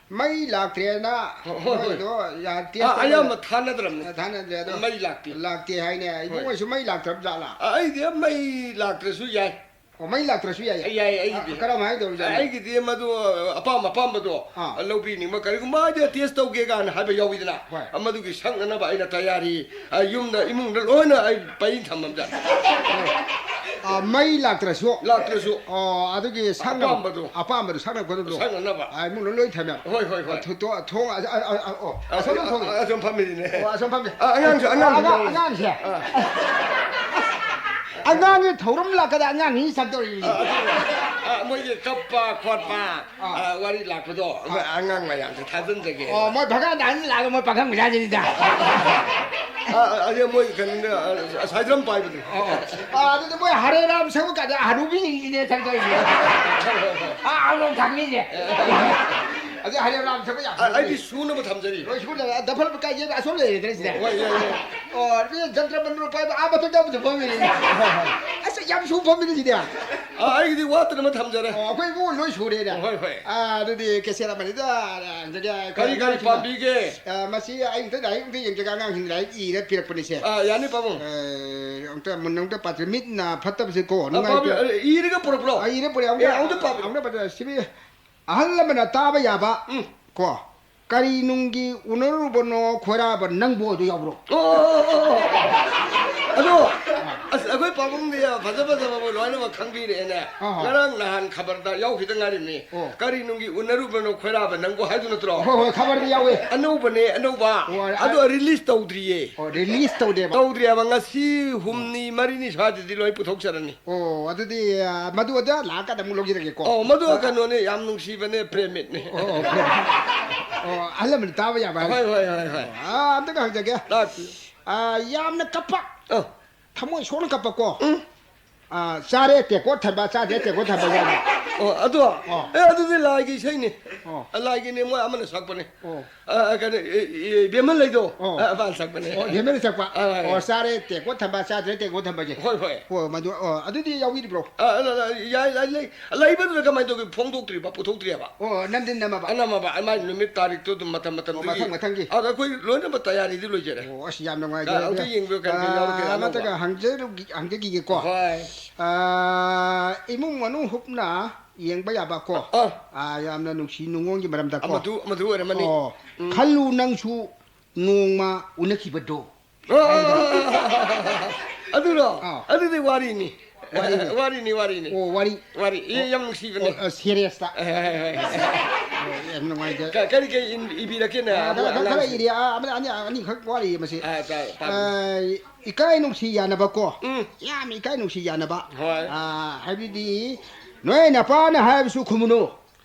ꯃꯩ ꯂꯥꯛꯇ꯭ꯔꯦꯅ ꯍꯣꯏ, ꯍꯣꯏ, ꯍꯣꯏ꯫ ꯃꯣꯏꯗꯣ ꯌꯥ-, test ꯑꯥ, ꯇꯧꯕ ꯑꯌꯥꯝꯕ ꯊꯥꯅꯗ꯭ꯔꯕꯅꯦ꯫ ꯑ, ꯊꯥꯅꯗ꯭ꯔꯦ ꯑꯗꯣ꯫ ꯃꯩ ꯂꯥꯛꯇꯦ꯫ ꯂꯥꯛꯇꯦ ꯍꯥꯏꯅꯦ꯫ ꯍꯣꯏ꯫ ꯏꯕꯨꯡꯉꯣꯁꯨ ꯃꯩ ꯂꯥꯛꯇ꯭ꯔꯕ ꯖꯥꯠꯂꯥ? ꯑ, ꯑꯩꯗꯤ ꯃꯩ ꯂꯥꯛꯇ꯭ꯔꯁꯨ ꯌꯥꯏ꯫ ꯑꯣ, ꯃꯩ ꯂꯥꯛꯇ꯭ꯔꯁꯨ ꯌꯥꯏ? ꯑ, ꯌꯥꯏ, ꯑꯩꯒꯤꯗꯤ꯫ ꯑ, ꯀꯔꯝꯍꯥꯏꯅ ꯇꯧꯔꯤꯖꯥꯠꯅꯣ? ꯑꯩꯒꯤꯗꯤ ꯃꯗꯨ ꯑꯄꯥꯝ ꯑꯄꯥꯝꯕꯗꯣ, ꯑꯥ꯫ ꯂꯧꯕꯤꯅꯤꯡꯕ, ꯀꯔꯤꯒꯨꯝꯕ ꯍꯥꯏꯗꯤ test ꯇꯧꯒꯦ ꯀꯥꯏꯅ ꯍꯥꯏꯕ ꯌꯥꯎꯋꯤꯗꯅ, ꯍꯣꯏ꯫ ꯃꯗꯨꯒꯤ ꯁꯛꯅꯅꯕ ꯑꯩꯅ ꯇꯌꯥꯔꯤ, ꯑ, ꯌꯨꯝꯗ, ꯏꯃꯨꯡꯗ ꯂꯣꯏꯅ ꯑꯩ ꯄꯩ ꯊꯝꯃꯝꯖꯥꯠꯅꯤ꯫ ꯑ, ꯃꯩ ꯂꯥꯛꯇ꯭ꯔꯁꯨ? ꯂꯥꯛꯇ꯭ꯔꯁꯨ꯫ ꯑꯣ, ꯑꯗꯨꯒꯤ ꯁꯛꯅ-, ꯑꯄꯥꯝꯕꯗꯣ꯫ ꯑꯄꯥꯝꯕꯗꯣ ꯁꯛꯅ ꯈꯣꯠꯅꯕꯗꯣ꯫ ꯁꯛꯅꯅꯕ꯫ ꯑ, ꯏꯃꯨꯡꯗ ꯂꯣꯏ ꯊꯝꯃꯦ꯫ ꯍꯣꯏ, ꯍꯣꯏ, ꯍꯣꯏ꯫ ꯑ, ꯊꯣ-, ꯊꯣꯡ, ꯑ, ꯑ, ꯑ, ꯑꯣ, ꯑ, ꯑꯁꯣꯝꯗ ꯑ, ꯊꯣꯡ꯫ ꯑ, ꯑꯁꯣꯝ ꯐꯝꯃꯤꯅꯤꯅꯦ꯫ ꯑꯣ, ꯑꯁꯣꯝ ꯐꯝꯃꯤ꯫ ꯑ, ꯑꯉꯥꯡꯁꯨ, ꯑꯉꯥꯡꯁꯨ ꯑꯉꯥꯡ-, ꯌꯥꯎꯋꯤ꯫ ꯑꯉꯥꯡꯁꯦ? ꯑ꯫ ꯑꯉꯥꯡꯒꯤ ꯊꯧꯔꯝ ꯂꯥꯛꯀꯗ ꯑꯉꯥꯡ ꯃꯤ ꯁꯛꯇꯧꯔꯤꯅꯤ꯫ ꯑ, ꯑꯗꯨ, ꯑ, ꯃꯣꯏꯒꯤ ꯀꯞꯄ ꯈꯣꯠꯄ, ꯑꯥ꯫ ꯑ, ꯋꯥꯔꯤ ꯂꯥꯛꯄꯗꯣ, ꯑꯥ꯫ ꯑꯉꯥꯡ ꯃꯌꯥꯝꯁꯦ ꯊꯥꯖꯤꯟꯖꯒꯦ꯫ ꯑꯣ, ꯃꯣꯏ ꯐꯪꯒꯥꯟꯗ ꯍꯟꯖꯤꯜꯂꯛꯑꯒ ꯃꯣꯏ ꯄꯥꯈꯪ ꯃꯆꯥꯁꯤꯅꯤꯗ꯫ ꯑ, ꯑ, ꯑꯗꯩ ꯃꯣꯏ ꯀꯩꯅꯣꯅꯦ, ꯑ, ꯑ, ꯁꯥꯏꯗ꯭ꯔꯝ ꯄꯥꯏꯕꯗꯨ꯫ ꯑꯣ, ꯑꯣ꯫ ꯑ, ꯑꯗꯨꯗꯤ ꯃꯣꯏ ꯍꯔꯦ ꯔꯥꯝ ꯁꯛꯄ ꯀꯥꯟꯗ ꯍꯅꯨꯕꯤꯁꯤꯡꯁꯤꯅꯦ ꯁꯛꯇꯣꯏꯁꯦ꯫ ꯑ, ꯑꯂꯣꯝ ꯊꯥꯡꯃꯤꯁꯦ꯫ ꯑꯗꯩ ꯍꯔꯦ ꯔꯥꯝ ꯁꯛꯄ ꯌꯥꯝ ꯑ, ꯑꯩꯗꯤ ꯁꯨꯅꯕ ꯊꯝꯖꯔꯤ꯫ ꯂꯣꯏ ꯁꯨꯅꯕ, ꯗꯐꯜ ꯀꯥꯏꯁꯦ ꯑꯁꯣꯝ ꯂꯩꯔꯦꯗꯅ ꯁꯤꯗ꯫ ꯍꯣꯏ, ꯌꯥꯏ, ꯌꯥꯏ꯫ ꯑꯣ, ꯑꯗꯨꯗꯤ ꯖꯟꯇ꯭ꯔ ꯃꯟꯇ꯭ꯔ ꯄꯥꯏꯕ ꯑꯥ ꯃꯊꯛꯇ ꯑꯃꯁꯨ ꯐꯝꯃꯤꯅꯦ꯫ ꯑꯁ, ꯌꯥꯝ ꯁꯨ ꯐꯝꯃꯤꯅꯦ ꯁꯤꯗꯤ꯫ ꯑ, ꯑꯩꯒꯤꯗꯤ ꯋꯥꯠꯇꯅꯕ ꯊꯝꯖꯔꯦ꯫ ꯑꯣ, ꯑꯩꯈꯣꯏ ꯏꯕꯨꯡꯉꯣ ꯂꯣꯏ ꯁꯨꯔꯦꯅꯦ꯫ ꯍꯣꯏ, ꯍꯣꯏ꯫ ꯑ, ꯑꯗꯨꯗꯤ ꯀꯦꯁꯦꯠ ꯑꯃꯅꯤꯗ, ꯑ, ꯌꯦꯡꯖꯒꯦ꯫ ꯀꯔꯤ, ꯀꯔꯤ ꯑꯉꯥꯡꯁꯤꯡꯅ꯫ ꯄꯥꯝꯕꯤꯒꯦ? ꯑ, ꯃꯁꯤ ꯑꯩ ꯑꯝꯇ ꯂꯥꯏꯔꯤꯛ ꯑꯝꯇ ꯌꯦꯡꯖꯒꯦ꯫ ꯑꯉꯥꯡꯁꯤꯡ ꯂꯥꯏꯔꯤꯛ ꯏꯔ ꯄꯤꯔꯛꯄꯅꯤꯁꯦ꯫ ꯑ, ꯌꯥꯅꯤ, ꯄꯥꯕꯨꯡ꯫ ꯑ, ꯑꯝꯇ ꯃꯨꯟꯅ ꯑꯝꯇ ꯄꯥꯊꯣꯛ-, ꯃꯤꯠ ꯅꯥ ꯐꯠꯇꯕꯁꯦ ꯀꯣ, ꯑ, ꯅꯨꯡꯉꯥꯏꯇꯦ꯫ ꯄꯥꯕꯨꯡ, ꯑ, ꯏꯔꯒ ꯄꯨꯔꯛꯄ꯭ꯔꯣ? ꯑ, ꯏꯔ ꯄꯨꯔꯛꯑꯦ꯫ ꯑꯦ, ꯑꯃꯨꯛꯇ, ꯑꯃꯨꯛꯇ ꯄꯥꯕꯤꯌꯨ꯫ ꯑꯃꯨꯛꯇ ꯄꯥꯊꯣꯛ-, ꯁꯤꯕꯤ ꯑꯍꯜ ꯂꯃꯟꯅ ꯇꯥꯕ ꯌꯥꯕ, ꯎꯝ꯫ ꯀꯣ, "ꯀꯔꯤ ꯅꯨꯡꯒꯤ ꯎꯅꯔꯨꯕꯅꯣ ꯈꯣꯏꯔꯥꯕ ꯅꯪꯕꯨ?" ꯑꯗꯨ ꯌꯥꯎꯕ꯭ꯔꯣ? ꯑꯣ, ꯑꯣ, ꯑꯣ, ꯑꯣ꯫ ꯑꯗꯣ, ꯑꯁ, ꯑꯩꯈꯣꯏ ꯄꯥꯕꯨꯡꯗꯤ ꯐꯖ ꯐꯖꯕ ꯂꯣꯏꯅꯃꯛ ꯈꯪꯕꯤꯔꯛꯑꯦꯅꯦ꯫ ꯑꯍꯣ꯫ ꯉꯔꯥꯡ ꯅꯍꯥꯟ ꯈꯕꯔꯗ ꯌꯥꯎꯈꯤꯗ ꯉꯥꯏꯔꯤꯕꯅꯤ꯫ ꯑꯣ꯫ "ꯀꯔꯤ ꯅꯨꯡꯒꯤ ꯎꯅꯔꯨꯕꯅꯣ ꯈꯣꯏꯔꯥꯕ ꯅꯪꯕꯨ?" ꯍꯥꯏꯗꯨ ꯅꯠꯇ꯭ꯔꯣ? ꯍꯣꯏ, ꯍꯣꯏ, ꯈꯕꯔꯗ ꯌꯥꯎꯋꯦ꯫ ꯑꯅꯧꯕꯅꯦ, ꯑꯅꯧꯕ꯫ ꯑꯣ, ꯑ-, ꯑꯗꯣ ꯔꯤꯂꯤꯁ ꯇꯧꯗ꯭ꯔꯤꯌꯦ꯫ ꯑꯣ, ꯔꯤꯂꯤꯁ ꯇꯧꯗꯦꯕ꯫ ꯇꯧꯗ꯭ꯔꯤꯌꯦꯕ꯫ ꯉꯁꯤ ꯍꯨꯝꯅꯤ ꯃꯔꯤꯅꯤ ꯁ꯭ꯋꯥꯏꯗꯗꯤ ꯂꯣꯏ ꯄꯨꯊꯣꯛꯆꯔꯅꯤ꯫ ꯑꯣ, ꯑꯗꯨꯗꯤ, ꯑ, ꯃꯗꯨ ꯑꯗ ꯂꯥꯛꯑꯀꯥꯟꯗ ꯑꯃꯨꯛ ꯂꯧꯖꯔꯒꯦꯀꯣ꯫ ꯑꯣ, ꯃꯗꯨ ꯑ, ꯀꯩꯅꯣꯅꯦ, ꯌꯥꯝ ꯅꯨꯡꯁꯤꯕꯅꯦ, ꯄ꯭ꯔꯦꯝꯃꯤꯠꯅꯦ꯫ ꯑꯣ, ꯑꯣ, ꯄ꯭ꯔꯦꯝꯃꯤꯠ꯫ ꯑꯣ, ꯑꯍꯜ ꯂꯃꯟ ꯇꯥꯕ ꯌꯥꯕ ꯍꯥꯏ꯫ ꯍꯣꯏ, ꯍꯣꯏ, ꯍꯣꯏ, ꯍꯣꯏ꯫ ꯑ, ꯑꯝꯇꯒ ꯍꯪꯖꯒꯦ꯫ ꯇꯥꯛꯄꯤꯌꯨ꯫ ꯑ, ꯌꯥꯝꯅ ꯀꯞꯄ, ꯑ꯫ ꯊꯃꯣꯏ ꯁꯣꯛꯅ ꯀꯞꯄꯀꯣ꯫ ꯎꯝ꯫ ꯑ, "ꯆꯥꯔꯦ ꯇꯦꯡꯀꯣꯠ ꯊꯟꯕ, ꯆꯥꯗ꯭ꯔꯦ ꯇꯦꯡꯀꯣꯠ ꯊꯟꯕ" ꯌꯥꯎꯕ꯫ ꯑꯣ, ꯑꯗꯣ? ꯑꯣ꯫ ꯑꯦ, ꯑꯗꯨꯗꯤ ꯂꯥꯏꯒꯤ ꯏꯁꯩꯅꯤ꯫ ꯑꯣ꯫ ꯑ, ꯂꯥꯏꯒꯤꯅꯦ, ꯃꯣꯏ ꯑꯃꯅ ꯁꯛꯄꯅꯦ꯫ ꯑꯣ꯫ ꯑ, ꯑ, ꯀꯩꯅꯣ, ꯑꯦ, ꯑꯦ, ꯕꯦꯝꯍꯟ ꯂꯩꯗꯣ? ꯑꯣ꯫ ꯑ, ꯃꯥꯅ ꯁꯛꯄꯅꯦ꯫ ꯑꯣ, ꯕꯦꯝꯍꯟ ꯁꯛꯄ? ꯑ, ꯑ, ꯑꯣ, ꯑ꯫ "ꯆꯥꯔꯦ ꯇꯦꯡꯀꯣꯠ ꯊꯟꯕ, ꯆꯥꯗ꯭ꯔꯦ ꯇꯦꯡꯀꯣꯠ ꯊꯟꯕꯁꯦ"꯫ ꯍꯣꯏ, ꯍꯣꯏ꯫ ꯑꯣ, ꯃꯗꯨ, ꯑꯣ, ꯑꯗꯨꯗꯤ ꯌꯥꯎꯕꯤꯔꯤꯕ꯭ꯔꯣ? ꯑ, ꯑ, ꯑ, ꯌꯥꯏ, ꯌꯥꯏ, ꯂꯩ꯫ ꯂꯩꯕꯗꯨꯗ ꯀꯃꯥꯏꯅ ꯇꯧꯒꯦ? ꯐꯣꯡꯗꯣꯛꯇ꯭ꯔꯤꯕ, ꯄꯨꯊꯣꯛꯇ꯭ꯔꯤꯕ꯫ ꯑꯣ, ꯅꯝꯗꯤ ꯅꯝꯃꯕ? ꯑ, ꯅꯝꯃꯕ꯫ ꯃꯥꯏ ꯅꯨꯃꯤꯠ ꯇꯥꯔꯤꯛꯇꯣ ꯑꯗꯨꯝ ꯃꯇꯝ ꯑꯣ, ꯃꯇꯝꯗꯨꯒꯤ꯫ ꯃꯊꯪ, ꯃꯊꯪꯒꯤ꯫ ꯑꯗ ꯑꯩꯈꯣꯏ ꯂꯣꯏꯅꯃꯛ ꯇꯌꯥꯔꯤꯗꯤ ꯂꯣꯏꯖꯔꯦ꯫ ꯑꯣ, ꯑꯁ, ꯌꯥꯝ ꯅꯨꯡꯉꯥꯏꯖꯔꯦ꯫ ꯑ, ꯑꯝꯇ ꯌꯦꯡꯕꯤꯌꯨ, ꯀꯔꯤ ꯀꯔꯤ ꯑ, ꯌꯥꯎꯔꯤꯒꯦ ꯑꯅꯧꯕ? ꯑꯃꯠꯇꯒ ꯍꯪꯖꯔꯨꯒꯤ-, ꯍꯪꯖꯈꯤꯒꯦꯀꯣ꯫ ꯍꯣꯏ꯫ ꯑ, ꯏꯃꯨꯡ ꯃꯅꯨꯡ ꯍꯨꯞꯅ ꯌꯦꯡꯕ ꯌꯥꯕ ꯀꯣ꯫ ꯑ꯫ ꯑ, ꯌꯥꯝꯅ ꯅꯨꯡꯁꯤ ꯅꯨꯡꯉꯣꯟꯒꯤ ꯃꯔꯝꯗ ꯀꯣ꯫ ꯑꯃꯗꯨ, ꯑꯃꯗꯨ ꯑꯣꯏꯔꯝꯃꯅꯤ꯫ ꯑꯣ, ꯎꯝ꯫ "ꯈꯜꯂꯨ ꯅꯪꯁꯨ ꯅꯣꯡꯃ ꯎꯅꯈꯤꯕꯗꯣ"꯫ ꯑ, ꯑ, ꯑ, ꯑ, ꯑ, ꯑ꯫ ꯑꯗꯨꯔꯣ? ꯑꯥ꯫ ꯑꯗꯨꯗꯤ ꯋꯥꯔꯤꯅꯤ꯫ ꯋꯥꯔꯤꯅꯤ꯫ ꯋꯥꯔꯤꯅꯤ, ꯋꯥꯔꯤꯅꯤ꯫ ꯑꯣ, ꯋꯥꯔꯤ꯫ ꯋꯥꯔꯤ꯫ ꯏ-, ꯑꯣ, ꯌꯥꯝ ꯅꯨꯡꯁꯤꯕꯅꯦ꯫ ꯑꯣ, ꯑ, ꯁꯦꯔꯤꯌꯁꯇ꯫ ꯍꯣꯏ, ꯍꯣꯏ, ꯍꯣꯏ, ꯍꯣꯏ꯫ ꯑꯣ, ꯌꯥꯝ ꯅꯨꯡꯉꯥꯏꯖꯔꯦ꯫ ꯀ-, ꯀꯔꯤ ꯀꯔꯤ ꯏꯟ-, ꯏꯕꯤꯔꯛꯀꯦꯅꯦ, ꯑꯥ, ꯈꯔ, ꯈꯔ, ꯈꯔ ꯑꯉꯥꯡꯁꯤꯡ? ꯏꯔꯤ, ꯑꯥ, ꯑꯃꯅ ꯑꯅꯤ, ꯑꯅꯤꯈꯛ ꯋꯥꯠꯂꯤꯌꯦ ꯃꯁꯤ꯫ ꯑꯥ, ꯇꯥ-, ꯇꯥꯕꯤꯌꯨ꯫ ꯑꯥ, ꯏꯀꯥꯏ ꯅꯨꯡꯁꯤ ꯌꯥꯅꯕꯀꯣ꯫ ꯎꯝ꯫ ꯌꯥꯝ ꯏꯀꯥꯏ ꯅꯨꯡꯁꯤ ꯌꯥꯅꯕ꯫ ꯍꯣꯏ꯫ ꯑꯥ, ꯍꯥꯏꯕꯗꯤ, ꯅꯣꯏ ꯅꯄꯥꯅ ꯍꯥꯏꯕꯁꯨ ꯈꯨꯝꯃꯨꯅꯨ꯫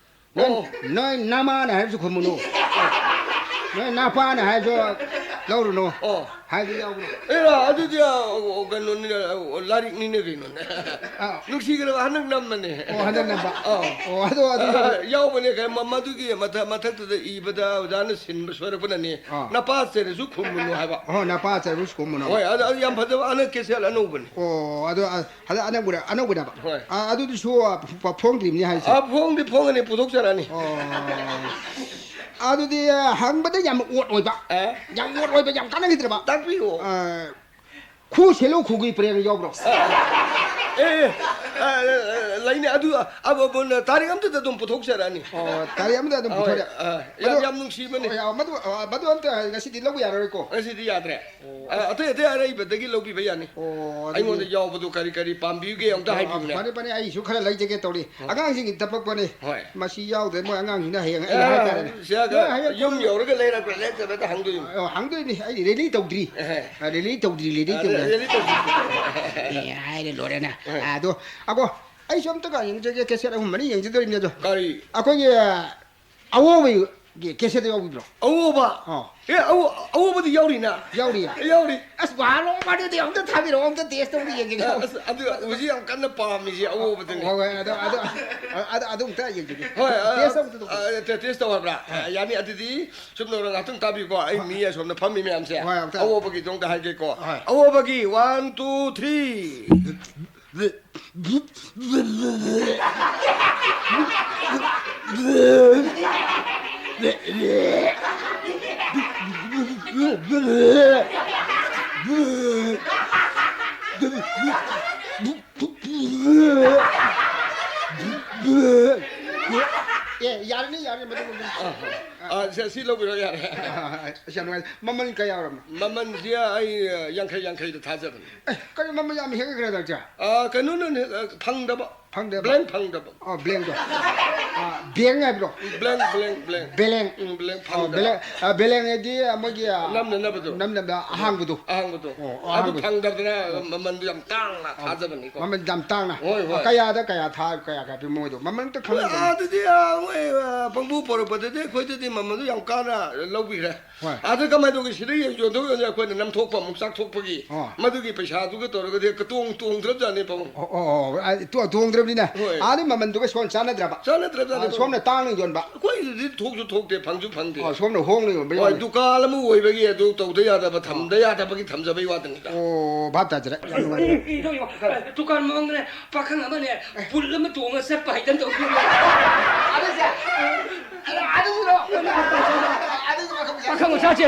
ꯅꯣꯏ, ꯑꯣ꯫ ꯅꯣꯏ ꯅꯃꯥꯅ ꯍꯥꯏꯕꯁꯨ ꯈꯨꯝꯃꯨꯅꯨ꯫ ꯅꯣꯏ ꯅꯄꯥꯅ ꯍꯥꯏꯕꯁꯨ ꯂꯧꯔꯨꯅꯨ꯫ ꯑꯣ꯫ ꯍꯥꯏꯕ ꯌꯥꯎꯕ꯭ꯔꯣ? ꯑꯦꯔꯥ, ꯑꯗꯨꯗꯤ, ꯑ, ꯑꯣ, ꯀꯩꯅꯣꯅꯤꯅꯦ, ꯑ, ꯂꯥꯏꯔꯤꯛꯅꯤꯅꯦ ꯀꯩꯅꯣꯅꯦ꯫ ꯑꯥ꯫ ꯅꯨꯡꯁꯤꯈ꯭ꯔꯕ ꯍꯟꯗꯛ ꯅꯝꯕꯅꯦ꯫ ꯑꯣ, ꯍꯟꯗꯛ ꯅꯝꯕ꯫ ꯑꯥ꯫ ꯑꯣ, ꯑꯗꯣ, ꯑꯗꯨ ꯑ, ꯌꯥꯎꯕꯅꯦ, ꯀꯩ, ꯃ-, ꯃꯗꯨꯒꯤ ꯃꯊ-, ꯃꯊꯛꯇꯨꯗ ꯏꯕꯗ ꯑꯣꯖꯥꯅ ꯁꯤꯟꯕ ꯁꯣꯏꯔꯛꯄꯅꯅꯦ꯫ ꯑꯥ꯫ "ꯅꯄꯥ ꯆꯩꯔꯁꯨ ꯈꯨꯝꯃꯨꯅꯨ" ꯍꯥꯏꯕ꯫ ꯑꯣ, "ꯅꯄꯥ ꯆꯩꯔꯁꯨ ꯈꯨꯝꯃꯨꯅꯨ" ꯍꯥꯏꯕ꯫ ꯍꯣꯏ, ꯑꯗꯨ, ꯑꯗꯨ ꯌꯥꯝ ꯐꯖꯕ, ꯍꯟꯗꯛ ꯀꯦꯁꯦꯠ ꯑꯅꯧꯕꯅꯤ꯫ ꯑꯣ, ꯑꯗꯣ, ꯑ, ꯍꯟꯗꯛ ꯑꯅꯧꯕꯔ-, ꯑꯅꯧꯕꯅꯦꯕ? ꯍꯣꯏ꯫ ꯑ, ꯑꯗꯨꯗꯨꯁꯨ, ꯑ, ꯐ-, ꯐ-, ꯐꯣꯡꯗ꯭ꯔꯤꯕꯅꯤ ꯍꯥꯏꯁꯦ꯫ ꯑ, ꯐꯣꯡꯗꯤ ꯐꯣꯡꯒꯅꯤ, ꯄꯨꯊꯣꯛꯆꯔꯛꯑꯅꯤ꯫ ꯑꯣ꯫ ꯑꯗꯨꯗꯤ, ꯑ, ꯍꯪꯕꯗ ꯌꯥꯝ ꯑꯣꯠ ꯑꯣꯏꯕ꯫ ꯑ? ꯌꯥꯝ ꯑꯣꯠ ꯑꯣꯏꯕ, ꯌꯥꯝ ꯀꯥꯟꯅꯈꯤꯗ꯭ꯔꯕ? ꯇꯥꯛꯄꯤꯌꯨ꯫ ꯑ, "ꯈꯨ ꯁꯦꯂꯧ ꯈꯨꯒꯤ ꯄꯔꯦꯡ" ꯌꯥꯎꯕ꯭ꯔꯣ? ꯑ, ꯑꯦ, ꯑꯦ, ꯑ, ꯑ, ꯑ, ꯂꯩꯅꯤ꯫ ꯑꯗꯨ, ꯑ, ꯑ, ꯑ, ꯇꯥꯔꯤꯛ ꯑꯃꯗꯨꯗ ꯑꯗꯨꯝ ꯄꯨꯊꯣꯛꯆꯔꯛꯑꯅꯤ꯫ ꯑꯣ, ꯇꯥꯔꯤꯛ ꯑꯃꯗ ꯑꯗꯨꯝ ꯍꯣꯏ, ꯄꯨꯊꯣꯔꯛꯑꯦ꯫ ꯑ, ꯌꯥꯝ, ꯑꯗꯣ, ꯌꯥꯝ ꯅꯨꯡꯁꯤꯕꯅꯤ꯫ ꯑꯣ, ꯌꯥꯝ, ꯃꯗꯨ, ꯑ, ꯃꯗꯨ ꯑꯝꯇ ꯉꯁꯤꯗꯤ ꯂꯧꯕ ꯌꯥꯔꯔꯣꯏꯀꯣ? ꯉꯁꯤꯗꯤ ꯌꯥꯗ꯭ꯔꯦ꯫ ꯑꯣ, ꯑ, ꯑꯁ꯫ ꯑꯇꯩ, ꯑꯇꯩ ꯑꯔꯩꯕꯗꯒꯤ ꯂꯧꯕꯤꯕ ꯌꯥꯅꯤ꯫ ꯑꯣ, ꯑꯗꯨꯗꯤ ꯑꯩꯉꯣꯟꯗ ꯌꯥꯎꯕꯗꯣ ꯀꯔꯤ ꯀꯔꯤ ꯄꯥꯝꯕꯤꯒꯦ ꯑꯝꯇ ꯑꯣ, ꯍꯥꯏꯕꯤꯌꯨꯅꯦ꯫ ꯐꯅꯤ, ꯐꯅꯤ, ꯑꯩꯁꯨ ꯈꯔ ꯂꯩꯖꯒꯦ ꯇꯧꯔꯤ꯫ ꯍꯣꯏ꯫ ꯑꯉꯥꯡꯁꯤꯡꯒꯤ ꯇꯄꯛꯄꯅꯦ꯫ ꯍꯣꯏ꯫ ꯃꯁꯤ ꯌꯥꯎꯗ꯭ꯔꯦ, ꯃꯣꯏ ꯑꯉꯥꯡꯁꯤꯡꯅ ꯍꯌꯦꯡ ꯑꯩꯅ ꯑꯦ, ꯍꯥꯏꯇꯥꯔꯦꯅꯦ꯫ ꯁꯤꯗ ꯃꯣꯏ ꯍꯌꯦꯡ ꯌꯨꯝ ꯌꯧꯔꯒ ꯂꯩꯔꯛꯄ꯭ꯔꯥ ꯂꯩꯔꯛꯇꯕ꯭ꯔꯥ ꯍꯪꯗꯣꯏꯅꯤ꯫ ꯑꯣ, ꯍꯪꯗꯣꯏꯅꯤ꯫ ꯑꯩ ꯔꯦꯂꯤ ꯇꯧꯗ꯭ꯔꯤ꯫ ꯑꯦꯍꯦ꯫ ꯑ, ꯔꯦꯂꯤ ꯇꯧꯗ꯭ꯔꯤ, ꯔꯦꯂꯤ ꯑ, ꯇꯧꯗ꯭ꯔꯤ꯫ ꯔꯦꯂꯤ ꯇꯧꯗ꯭ꯔꯤ꯫ ꯑꯦ, ꯍꯥꯏꯔꯦ ꯂꯣꯏꯔꯦꯅ꯫ ꯍꯣꯏ꯫ ꯑ, ꯑꯗꯣ, ꯑꯒꯣ, ꯑꯩꯁꯨ ꯑꯝꯇꯒ ꯌꯦꯡꯖꯒꯦ, ꯀꯦꯁꯦꯠ ꯑꯍꯨꯝ ꯃꯔꯤ ꯌꯦꯡꯖꯗꯣꯔꯤꯕꯅꯤ ꯑꯗꯣ꯫ ꯀꯔꯤ? ꯑꯩꯈꯣꯏꯒꯤ, ꯑ, ꯑꯋꯣꯕꯒꯤ ꯀꯦꯁꯦꯠꯇ ꯌꯥꯎꯕꯤꯕ꯭ꯔꯣ? ꯑꯋꯣꯕ? ꯑꯥ꯫ ꯑꯦ, ꯑꯋꯣ-, ꯑꯋꯣꯕꯗꯤ ꯌꯥꯎꯔꯤꯅ? ꯌꯥꯎꯔꯤꯌꯦ? ꯌꯥꯎꯔꯤ꯫ ꯑꯁ, ꯚꯥꯏ, ꯅꯣꯡꯃꯗꯨꯗꯤ ꯑꯝꯇ ꯊꯥꯕꯤꯔꯛꯑꯣ, ꯑꯝꯇ ꯇꯦꯁ ꯇꯧꯒꯦ ꯌꯦꯡꯒꯦ꯫ ꯑ, ꯑꯁ, ꯑꯗꯨ ꯍꯧꯖꯤꯛ ꯌꯥꯝ ꯀꯟꯅ ꯄꯥꯝꯃꯤꯁꯦ ꯑꯋꯣꯕꯗꯨꯅꯤ꯫ ꯍꯣꯏ, ꯍꯣꯏ, ꯑꯗꯨ, ꯑꯗꯨ, ꯑ, ꯑꯗꯨ, ꯑꯗꯨ ꯑꯝꯇ ꯌꯦꯡꯖꯒꯦ꯫ ꯍꯣꯏ, ꯑ, ꯇꯦꯁ ꯇꯧꯕꯗꯨ ꯑ, ꯇꯦ-, ꯇꯦꯁ ꯇꯧ ꯍꯥꯏꯕ꯭ꯔꯥ? ꯑ, ꯌꯥꯅꯤ, ꯑꯗꯨꯗꯤ ꯁꯨꯝ ꯇꯧꯔꯒ ꯉꯥꯛꯇꯪ ꯇꯥꯕꯤꯌꯨꯀꯣ꯫ ꯑꯩ ꯃꯤ ꯑꯁꯣꯝꯗ ꯐꯝꯃꯤ ꯃꯌꯥꯝꯁꯦ꯫ ꯍꯣꯏ, ꯑꯝꯇ꯫ ꯑꯋꯣꯕꯒꯤꯗꯣ ꯑꯝꯇ ꯍꯥꯏꯒꯦꯀꯣ꯫ ꯍꯣꯏ꯫ ꯑꯋꯣꯕꯒꯤ, one, two, three꯫ ꯑꯦ, ꯌꯥꯔꯅꯤ, ꯌꯥꯔꯅꯤ, ꯃꯗꯨ, ꯃꯗꯨ꯫ ꯑ, ꯑ, ꯁꯤ, ꯁꯤ ꯂꯧꯕꯤꯔꯣ, ꯌꯥꯔꯦ꯫ ꯑ, ꯑ, ꯑ, ꯑꯁ, ꯌꯥꯝ ꯅꯨꯡꯉꯥꯏ꯫ ꯃꯃꯜ ꯀꯌꯥ ꯑꯣꯏꯔꯝꯅꯣ? ꯃꯃꯜꯁꯦ ꯑꯩ, ꯑ, ꯌꯥꯡꯈꯩ, ꯌꯥꯡꯈꯩꯗ ꯊꯥꯖꯕꯅꯦ꯫ ꯑꯦ, ꯀꯩꯅꯣ ꯃꯃꯜ ꯌꯥꯝ ꯍꯦꯟꯒꯠꯈ꯭ꯔꯦ ꯍꯟꯗꯛꯁꯦ? ꯑ, ꯀꯩꯅꯣꯅꯅꯦ, ꯑ, ꯐꯪꯗꯕ꯫ ꯐꯪꯗꯦꯕ? Blank ꯐꯪꯗꯕ꯫ ꯑꯣ, blank ꯇꯣ꯫ ꯕꯦꯡ ꯍꯥꯏꯕ꯭ꯔꯣ? ꯕ꯭ꯂꯦꯡ, ꯕ꯭ꯂꯦꯡ, ꯕ꯭ꯂꯦꯡ꯫ ꯕꯦꯂꯦꯡ꯫ ꯎꯝ, ꯕ꯭ꯂꯦꯡ ꯑꯣ, ꯐꯪꯗꯕ꯫ ꯕꯦꯂꯦꯡ, ꯑ, ꯕꯦꯂꯦꯡ ꯍꯥꯏꯗꯤ ꯃꯣꯏꯒꯤ, ꯑ, ꯅꯝꯅꯅꯕꯗꯣ꯫ ꯅꯝꯅꯕ ꯑꯍꯥꯡꯕꯗꯣ꯫ ꯑꯍꯥꯡꯕꯗꯣ꯫ ꯑꯣ, ꯑꯗꯨ ꯑꯍꯥꯡꯕꯗꯣ꯫ ꯐꯪꯗꯕꯗꯅ ꯃꯃꯟꯗꯨ ꯌꯥꯝ ꯇꯥꯡꯅ ꯊꯥꯖꯕꯅꯤꯀꯣ꯫ ꯃꯃꯜ ꯌꯥꯝ ꯇꯥꯡꯅ꯫ ꯍꯣꯏ, ꯍꯣꯏ꯫ ꯀꯌꯥꯗ ꯀꯌꯥ ꯊꯥ-, ꯀꯌꯥ ꯀꯌꯥ ꯄꯤ ꯃꯣꯏꯗꯣ? ꯃꯃꯜ ꯑꯝꯇ ꯍꯣꯏ, ꯈꯪꯗꯕꯅꯤ꯫ ꯑꯗꯨꯗꯤ, ꯑ, ꯃꯣꯏ, ꯑ, ꯄꯪꯄꯨ ꯄꯨꯔꯛꯄꯗꯗꯤ ꯑꯩꯈꯣꯏꯗꯗꯤ ꯃꯃꯜꯗꯨ ꯌꯥꯝ ꯀꯥꯅ ꯂꯧꯕꯤꯈ꯭ꯔꯦ꯫ ꯍꯣꯏ꯫ ꯑꯗꯨ ꯀꯃꯥꯏꯅ ꯇꯧꯒꯦ? ꯁꯤꯗ ꯌꯦꯟ ꯌꯣꯟꯊꯣꯛ ꯌꯣꯟꯊꯣꯛ ꯑꯩꯈꯣꯏꯅ ꯅꯝꯊꯣꯛꯄ ꯑꯃꯨꯛ ꯆꯥꯛꯊꯣꯛꯄꯒꯤ ꯑꯣ꯫ ꯃꯗꯨꯒꯤ ꯄꯩꯁꯥꯗꯨꯒ ꯇꯧꯔꯒꯗꯤ ꯀꯇꯣꯡ ꯇꯣꯡꯗ꯭ꯔꯕꯖꯥꯠꯅꯤ ꯄꯥꯕꯨꯡ꯫ ꯑꯣ, ꯑꯣ, ꯑꯣ, ꯑ, ꯇꯣ-, ꯇꯣꯡꯗ꯭ꯔꯕꯅꯤꯅ꯫ ꯍꯣꯏ꯫ ꯑꯥꯗ ꯃꯃꯜꯗꯨꯒ ꯁꯣꯝ ꯆꯥꯟꯅꯗ꯭ꯔꯕ꯫ ꯆꯥꯟꯅꯗ꯭ꯔꯕꯖꯥꯠꯅꯤ ꯑ, ꯄꯥꯕꯨꯡ꯫ ꯁꯣꯝꯅ ꯇꯥꯡꯅ ꯌꯣꯟꯕ꯫ ꯑꯩꯈꯣꯏꯗꯗꯤ ꯊꯣꯛꯁꯨ ꯊꯣꯛꯇꯦ, ꯐꯪꯁꯨ ꯐꯪꯗꯦ꯫ ꯑꯣ, ꯁꯣꯝꯅ ꯍꯣꯡꯅ ꯌꯣꯟꯕ ꯍꯣꯏ, ꯌꯥꯎꯅꯤ꯫ ꯗꯨꯀꯥꯟ ꯑꯃ ꯑꯣꯏꯕꯒꯤ ꯑꯗꯨ ꯇꯧꯗ ꯌꯥꯗꯕ, ꯊꯝꯗ ꯌꯥꯗꯕꯒꯤ ꯊꯝꯖꯕꯩ ꯋꯥꯗꯅꯤꯗ꯫ ꯑꯣ, ꯚꯥꯞ ꯇꯥꯖꯔꯦ꯫ ꯌꯥꯝ ꯅꯨꯡꯉꯥꯏꯖꯔꯦ꯫ ꯏ, ꯏ, ꯏ, ꯏ, ꯗꯨꯀꯥꯟ ꯃꯃꯥꯡꯗꯅꯦ ꯄꯥꯈꯪ ꯑꯃꯅꯦ ꯕꯨꯜ ꯑꯃ ꯇꯣꯡꯉ ꯆꯠꯄ ꯍꯩꯇꯅ ꯇꯧꯕꯤꯔꯣ꯫ ꯑꯗꯨꯁꯦ, ꯑꯗꯨ, ꯑꯗꯨꯁꯨꯔꯣ? ꯑꯗꯨꯁꯨ ꯄꯥꯈꯪ ꯃꯆꯥ꯫ ꯄꯥꯈꯪ ꯃꯆꯥꯁꯦ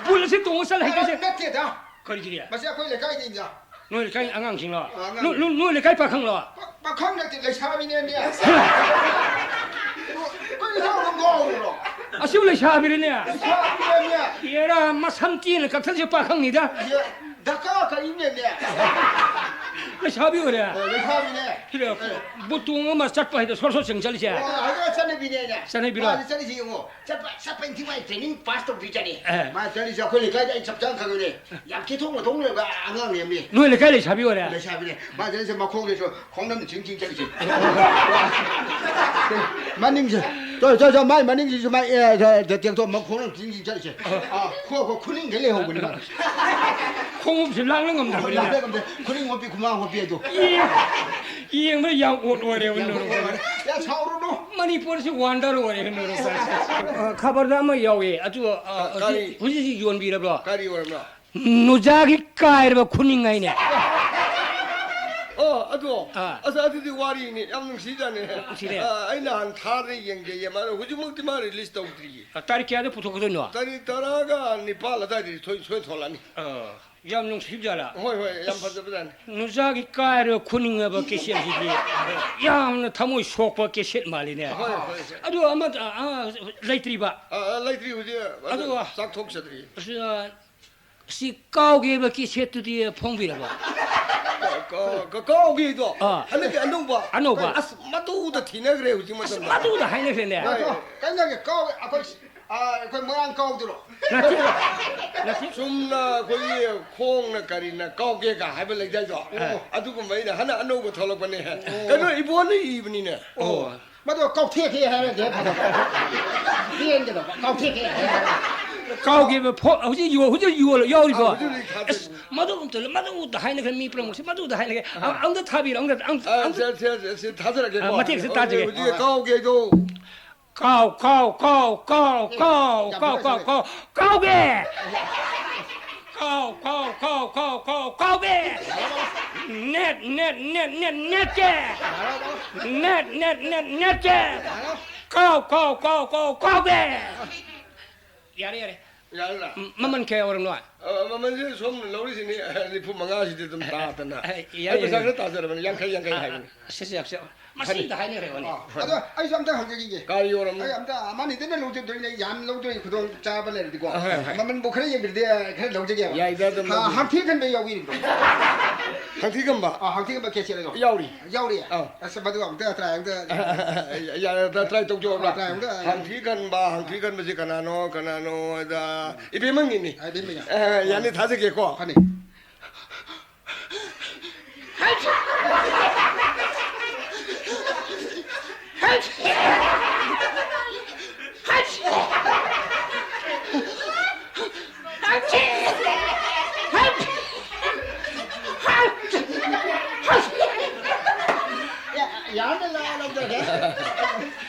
ꯕꯨꯜ ꯑꯁꯤ ꯇꯣꯡꯉ ꯆꯠꯂ ꯍꯩꯇꯁꯦ꯫ ꯅꯠꯇꯦꯗ꯫ ꯀꯔꯤꯒꯤꯅꯤ? ꯃꯁꯤ ꯑꯩꯈꯣꯏ ꯂꯩꯀꯥꯏꯒꯤꯅꯤꯗ꯫ ꯅꯣꯏ ꯂꯩꯀꯥꯏ ꯑꯉꯥꯡꯁꯤꯡꯂꯣ? ꯑꯉꯥꯡ꯫ ꯅꯣꯏ, ꯅꯣꯏ, ꯅꯣꯏ ꯂꯩꯀꯥꯏ ꯄꯥꯈꯪꯂꯣ? ꯄꯥ-, ꯄꯥꯈꯪ ꯅꯠꯇꯦ, ꯂꯩꯁꯥꯕꯤꯅꯦꯃꯤ꯫ ꯀꯩꯅꯣ ꯅꯪ ꯉꯥꯎꯔꯤꯔꯣ? ꯑꯁꯤꯕꯨ ꯂꯩꯁꯥꯕꯤꯔꯅꯦ? ꯂꯩꯁꯥꯕꯤꯅꯦꯃꯤ꯫ ꯑꯦꯔꯥ, ꯃꯁꯝ ꯇꯦꯟꯅ ꯀꯛꯊꯠꯂꯤꯁꯦ ꯄꯥꯈꯪꯅꯤꯗ꯫ ꯗꯀꯥ ꯀꯔꯤꯅꯦꯃꯤ? ꯂꯩꯁꯥꯕꯤ ꯑꯣꯏꯔꯦ꯫ ꯑꯣ, ꯂꯩꯁꯥꯕꯤꯅꯦ꯫ ꯁꯤꯗ ꯕꯨꯠ ꯇꯣꯡꯉ ꯑꯃ ꯆꯠꯄ ꯍꯩꯇ ꯁꯣꯔ ꯁꯣꯔ ꯆꯦꯡ ꯆꯠꯂꯤꯁꯦ꯫ ꯑꯣ, ꯑꯗꯨ ꯆꯠꯅꯕꯤꯅꯦ ꯑꯩꯅ꯫ ꯆꯠꯅꯕꯤꯔꯣ? ꯃꯥꯗꯤ ꯆꯠꯂꯤꯁꯤ ꯌꯦꯡꯉꯣ꯫ ꯆꯠꯄ, ꯆꯠꯄ ꯏꯟꯊꯤ ꯅꯨꯡꯉꯥꯏ training pass ꯇꯧꯗ꯭ꯔꯤ ꯆꯠꯅꯤ꯫ ꯑꯦ꯫ ꯃꯥ ꯆꯠꯂꯤꯁꯦ ꯑꯩꯈꯣꯏ ꯂꯩꯀꯥꯏꯗ ꯑꯩ ꯆꯞ ꯆꯥꯅ ꯈꯪꯉꯕꯅꯦ꯫ ꯌꯥꯝ ꯀꯦꯊꯣꯛ ꯃꯊꯣꯛ ꯂꯩꯕ ꯑꯉꯥꯡꯅꯦꯃꯤ꯫ ꯅꯣꯏ ꯂꯩꯀꯥꯏ ꯂꯩꯁꯥꯕꯤ ꯑꯣꯏꯔꯦ? ꯂꯩꯁꯥꯕꯤꯅꯦ꯫ ꯃꯥ ꯆꯠꯂꯤꯁꯦ ꯃꯈꯣꯡꯗꯁꯨ ꯈꯣꯡꯅꯝ ꯆꯤꯡ ꯆꯤꯡ ꯆꯠꯂꯤꯁꯦ꯫ ꯃꯅꯤꯡꯁꯦ꯫ ꯆꯣ, ꯆꯣ, ꯆꯣ, ꯃꯥꯏ ꯃꯅꯤꯡꯁꯤꯁꯨ ꯃꯥꯏ, ꯑꯦ, ꯇꯦ-, ꯇꯦꯡꯊꯣꯛ ꯃꯈꯣꯡꯅꯝ ꯆꯤꯡ ꯆꯤꯡ ꯆꯠꯂꯤꯁꯦ꯫ ꯑꯥ, ꯈꯣ, ꯈꯣ, ꯈꯨꯅꯤꯡꯗꯩ ꯂꯩꯍꯧꯕꯅꯤ ꯃꯥ꯫ ꯈꯣꯡꯎꯞꯁꯤ ꯂꯥꯡꯅ ꯉꯝꯗꯕꯅꯤꯅ꯫ ꯂꯥꯛꯄ ꯉꯝꯗꯦ꯫ ꯈꯨꯅꯤꯡ ꯍꯣꯠꯄꯤ, ꯈꯨꯃꯥꯡ ꯍꯣꯠꯄꯤ ꯑꯗꯣ꯫ ꯌꯦꯡꯕꯗ ꯌꯥꯝ ꯑꯣꯠ ꯑꯣꯏꯔꯦ ꯅꯣꯔꯣꯛ꯫ ꯌꯥꯝ ꯁꯥꯎꯔꯨꯅꯨ꯫ ꯃꯅꯤꯄꯨꯔꯁꯤ ꯋꯥꯟꯗꯔ ꯑꯣꯏꯔꯦ ꯅꯣꯔꯣꯛ꯫ ꯑ, ꯈꯕꯔꯗ ꯑꯃ ꯌꯥꯎꯏ꯫ ꯑꯗꯨ, ꯑ, ꯀꯔꯤ? ꯍꯧꯖꯤꯛ, ꯍꯧꯖꯤꯛ ꯌꯣꯟꯕꯤꯔꯕ꯭ꯔꯣ? ꯀꯔꯤ ꯑꯣꯏꯔꯕꯅꯣ? ꯅꯨꯖꯥꯒꯤ ꯀꯥꯏꯔꯕ ꯈꯨꯅꯤꯡ ꯍꯥꯏꯅꯦ꯫ ꯑꯣ, ꯑꯗꯣ꯫ ꯑꯥ꯫ ꯑꯁ, ꯑꯗꯨꯗꯤ ꯋꯥꯔꯤꯅꯤ꯫ ꯌꯥꯝ ꯅꯨꯡꯁꯤꯖꯥꯠꯅꯤ꯫ ꯅꯨꯡꯁꯤꯔꯦ꯫ ꯑ, ꯑꯩ ꯅꯍꯥꯟ ꯊꯥꯔꯦ, ꯌꯦꯡꯖꯩꯌꯦ꯫ ꯃꯥꯅ ꯍꯧꯖꯤꯛꯃꯛꯇꯤ ꯃꯥ release ꯇꯧꯗ꯭ꯔꯤꯌꯦ꯫ ꯑ, ꯇꯥꯔꯤꯛ ꯀꯌꯥꯗ ꯄꯨꯊꯣꯛꯀꯗꯣꯏꯅꯣ? ꯇꯥꯔꯤꯛ ꯇꯔꯥꯒ ꯅꯤꯄꯥꯜ ꯑꯗꯥꯏꯗꯗꯤ ꯊꯣꯏ-, ꯁꯣꯏ ꯊꯣꯛꯂꯛꯑꯅꯤ꯫ ꯑ, ꯌꯥꯝ ꯅꯨꯡꯁꯤꯕꯖꯥꯠꯂ? ꯍꯣꯏ, ꯍꯣꯏ, ꯌꯥꯝ ꯐꯖꯕꯖꯥꯠꯅꯤ꯫ ꯅꯨꯖꯥꯒꯤ ꯀꯥꯏꯔꯕ ꯈꯨꯅꯤꯡ ꯍꯥꯏꯕ cassette ꯁꯤꯗꯤ ꯌꯥꯝꯅ ꯊꯃꯣꯏ ꯁꯣꯛꯄ cassette ꯃꯥꯜꯂꯤꯅꯦ꯫ ꯍꯣꯏ, ꯍꯣꯏ, ꯍꯣꯏ꯫ ꯑꯗꯨ ꯑꯃ, ꯑ, ꯑ, ꯂꯩꯇ꯭ꯔꯤꯕ? ꯑ, ꯑ, ꯂꯩꯇ꯭ꯔꯤ ꯍꯧꯖꯤꯛ꯫ ꯑꯗꯨ ꯑꯗꯨꯒ ꯆꯥꯛꯊꯣꯛꯆꯗ꯭ꯔꯤ꯫ ꯑꯁ, ꯑ, ꯁꯤ ꯀꯥꯎꯒꯦ ꯍꯥꯏꯕ cassette ꯇꯨꯗꯤ ꯐꯣꯡꯕꯤꯔꯕꯣ? ꯀ- ꯀ- ꯀꯥꯎꯒꯦꯗꯣ꯫ ꯑꯥ꯫ ꯍꯟꯗꯛꯀꯤ ꯑꯅꯧꯕ꯫ ꯑꯅꯧꯕ꯫ ꯑꯁ, ꯃꯗꯨꯗ ꯊꯤꯅꯈ꯭ꯔꯦ ꯍꯧꯖꯤꯛ ꯑꯁ, ꯃꯇꯝꯗ꯫ ꯃꯗꯨꯗ ꯍꯥꯏꯅꯈ꯭ꯔꯦꯅꯦ꯫ ꯍꯣꯏ꯫ ꯑꯗꯣ, ꯀꯩꯅꯣꯒꯤ ꯀꯥꯎ-, ꯑꯩꯈꯣꯏ, ꯑꯥ, ꯑꯩꯈꯣꯏ ꯃꯣꯏꯔꯥꯡ ꯀꯥꯎꯗꯨꯔꯣ? ꯅꯠꯇꯦ꯫ ꯅꯠꯇꯦ꯫ ꯆꯨꯝꯅ ꯑꯩꯈꯣꯏꯒꯤ ꯈꯣꯡꯅ ꯀꯔꯤꯅ ꯀꯥꯎꯒꯦꯒ ꯍꯥꯏꯕ ꯂꯩꯗꯥꯏꯗꯣ? ꯑꯣ꯫ ꯑꯗꯨꯒꯨꯝꯕ ꯑꯩꯅ ꯍꯟꯗꯛ ꯑꯅꯧꯕ ꯊꯣꯛꯂꯛꯄꯅꯦ꯫ ꯑꯣ꯫ ꯀꯩꯅꯣ, ꯏꯕꯣꯟꯅ ꯏꯕꯅꯤꯅꯦ꯫ ꯑꯣ꯫ ꯃꯗꯣ ꯀꯥꯎꯊꯦꯛꯀꯦ ꯍꯥꯏꯔꯗꯤ ꯐꯗꯧꯕ꯫ ꯆꯦꯟꯒꯗꯧꯕ, ꯀꯥꯎꯊꯦꯛꯀꯦ ꯍꯥꯏꯔꯗꯤ꯫ ꯀꯥꯎꯒꯦꯕ ꯐꯣ-, ꯍꯧꯖꯤꯛ ꯌꯣ-, ꯍꯧꯖꯤꯛ ꯌꯣꯜꯂ-, ꯌꯥꯎꯔꯤꯕꯣ? ꯑꯥ, ꯍꯧꯖꯤꯛ ꯍꯧꯖꯤꯛ ꯊꯥꯗꯣꯛꯏ꯫ ꯑꯁ, ꯃꯗꯨ ꯑꯝꯇ, ꯃꯗꯨꯗ ꯍꯥꯏꯅꯈ꯭ꯔꯦ ꯃꯤ ꯄꯨꯝꯅꯃꯛꯁꯦ, ꯃꯗꯨꯗ ꯍꯥꯏꯅꯈ꯭ꯔꯦ꯫ ꯑꯥ꯫ ꯑꯝ-, ꯑꯝꯇ ꯊꯥꯕꯤꯔꯣ, ꯑꯝꯇ, ꯑꯝ-, ꯑꯥ, ꯑꯝꯇ꯫ ꯁꯦ, ꯁꯦ, ꯁꯦ, ꯁꯦ, ꯊꯥꯖꯔꯛꯀꯦꯀꯣ꯫ ꯑꯥ, ꯃꯇꯦꯛꯁꯦ ꯇꯥꯖꯒꯦ꯫ ꯍꯧꯖꯤꯛ ꯀꯥꯎꯒꯦꯗꯣ꯫ ꯀꯥꯎ, ꯀꯥꯎ, ꯀꯥꯎ, ꯀꯥꯎ, ꯑꯦ, ꯀꯥꯎ, ꯌꯥꯝ ꯀꯥꯎ, ꯐꯖꯅ ꯀꯥꯎ, ꯁꯥꯟꯅꯩ꯫ ꯀꯥꯎ, ꯀꯥꯎꯒꯦ! ꯀꯥꯎ, ꯀꯥꯎ, ꯀꯥꯎ, ꯀꯥꯎ, ꯀꯥꯎ, ꯀꯥꯎꯒꯦ! ꯅꯦꯠ, ꯅꯦꯠ, ꯅꯦꯠ, ꯅꯦꯠ, ꯅꯦꯠꯀꯦ! ꯅꯦꯠ, ꯅꯦꯠ, ꯅꯦꯠ, ꯅꯦꯠꯀꯦ! ꯀꯥꯎ, ꯀꯥꯎ, ꯀꯥꯎ, ꯀꯥꯎ, ꯀꯥꯎꯒꯦ! ꯌꯥꯔꯦ, ꯌꯥꯔꯦ꯫ ꯌꯥꯔꯦꯅ? ꯎꯝ, ꯃꯃꯜ ꯀꯌꯥ ꯑꯣꯏꯔꯝꯅꯣ? ꯑ, ꯃꯃꯜꯁꯦ ꯁꯣꯝ ꯂꯧꯔꯤꯁꯤꯅꯤ, ꯅꯤꯐꯨ ꯃꯉꯥꯁꯤꯗꯤ ꯑꯗꯨꯝ ꯇꯥꯗꯅ꯫ ꯑꯦ, ꯌꯥꯏ, ꯑꯩ ꯄꯩꯁꯥ ꯌꯥꯏ꯫ ꯈꯔ ꯇꯥꯖꯔꯕꯅꯤ, ꯌꯥꯡꯈꯩ, ꯌꯥꯡꯈꯩ ꯑꯥ, ꯍꯥꯏꯕꯅꯤ꯫ ꯑꯥ, ꯁꯤꯁꯦ ꯌꯥꯝ ꯁꯤ-, ꯃꯁꯤꯗ ꯍꯥꯏꯅꯔꯦꯕꯅꯦ꯫ ꯑꯥ, ꯑꯗꯣ ꯑꯩꯁꯨ ꯑꯝꯇ ꯍꯪꯖꯈꯤꯒꯦ꯫ ꯀꯔꯤ ꯑꯣꯏꯔꯝꯅꯣ? ꯑꯩ ꯑꯝꯇ ꯑꯃ ꯑꯅꯤꯗꯅ ꯂꯧꯖꯗꯣꯏꯅꯦ, ꯌꯥꯝ ꯂꯧꯗꯣꯏ ꯈꯨꯗꯣꯡ ꯆꯥꯕ ꯂꯩꯔꯗꯤꯀꯣ꯫ ꯑ, ꯍꯣꯏ, ꯍꯣꯏ꯫ ꯃꯃꯜꯕꯨ ꯈꯔ ꯌꯦꯡꯕꯤꯔꯗꯤ ꯈꯔ ꯂꯧꯖꯒꯦꯕ꯫ ꯌꯥꯏꯗ, ꯑꯗꯨꯝ ꯍꯥ, ꯂꯧꯖꯒꯦ꯫ ꯍꯥꯡꯊꯤ ꯈꯟꯕ ꯌꯥꯎꯕꯤꯔꯤꯕ꯭ꯔꯣ? ꯍꯥꯡꯊꯤ ꯈꯟꯕ? ꯑꯥ, ꯍꯥꯡꯊꯤ ꯈꯟꯕ ꯀꯦꯁꯦꯠ ꯑꯗꯣ꯫ ꯌꯥꯎꯔꯤ꯫ ꯌꯥꯎꯔꯤ? ꯑꯥ꯫ ꯑꯁ, ꯃꯗꯨ ꯑꯝꯇ try ꯑꯝꯇ꯫ ꯌꯥꯔꯦ, try ꯇꯧꯖꯧ꯫ ꯑꯥ, try ꯑꯝꯇ꯫ ꯍꯥꯡꯊꯤ ꯈꯟꯕ, ꯍꯥꯡꯊꯤ ꯈꯟꯕꯁꯤ ꯀꯅꯥꯅꯣ, ꯀꯅꯥꯅꯣ, ꯑꯗ ꯏꯕꯦꯝꯃꯒꯤꯅꯤ꯫ ꯑꯥ, ꯏꯕꯦꯝꯃꯒꯤ꯫ ꯑ, ꯌꯥꯅꯤ, ꯊꯥꯖꯒꯦꯀꯣ꯫ ꯐꯅꯤ꯫ ꯌꯥ-, ꯌꯥꯅꯤ, ꯂꯥꯛꯑꯣ, ꯂꯧꯖꯒꯦ꯫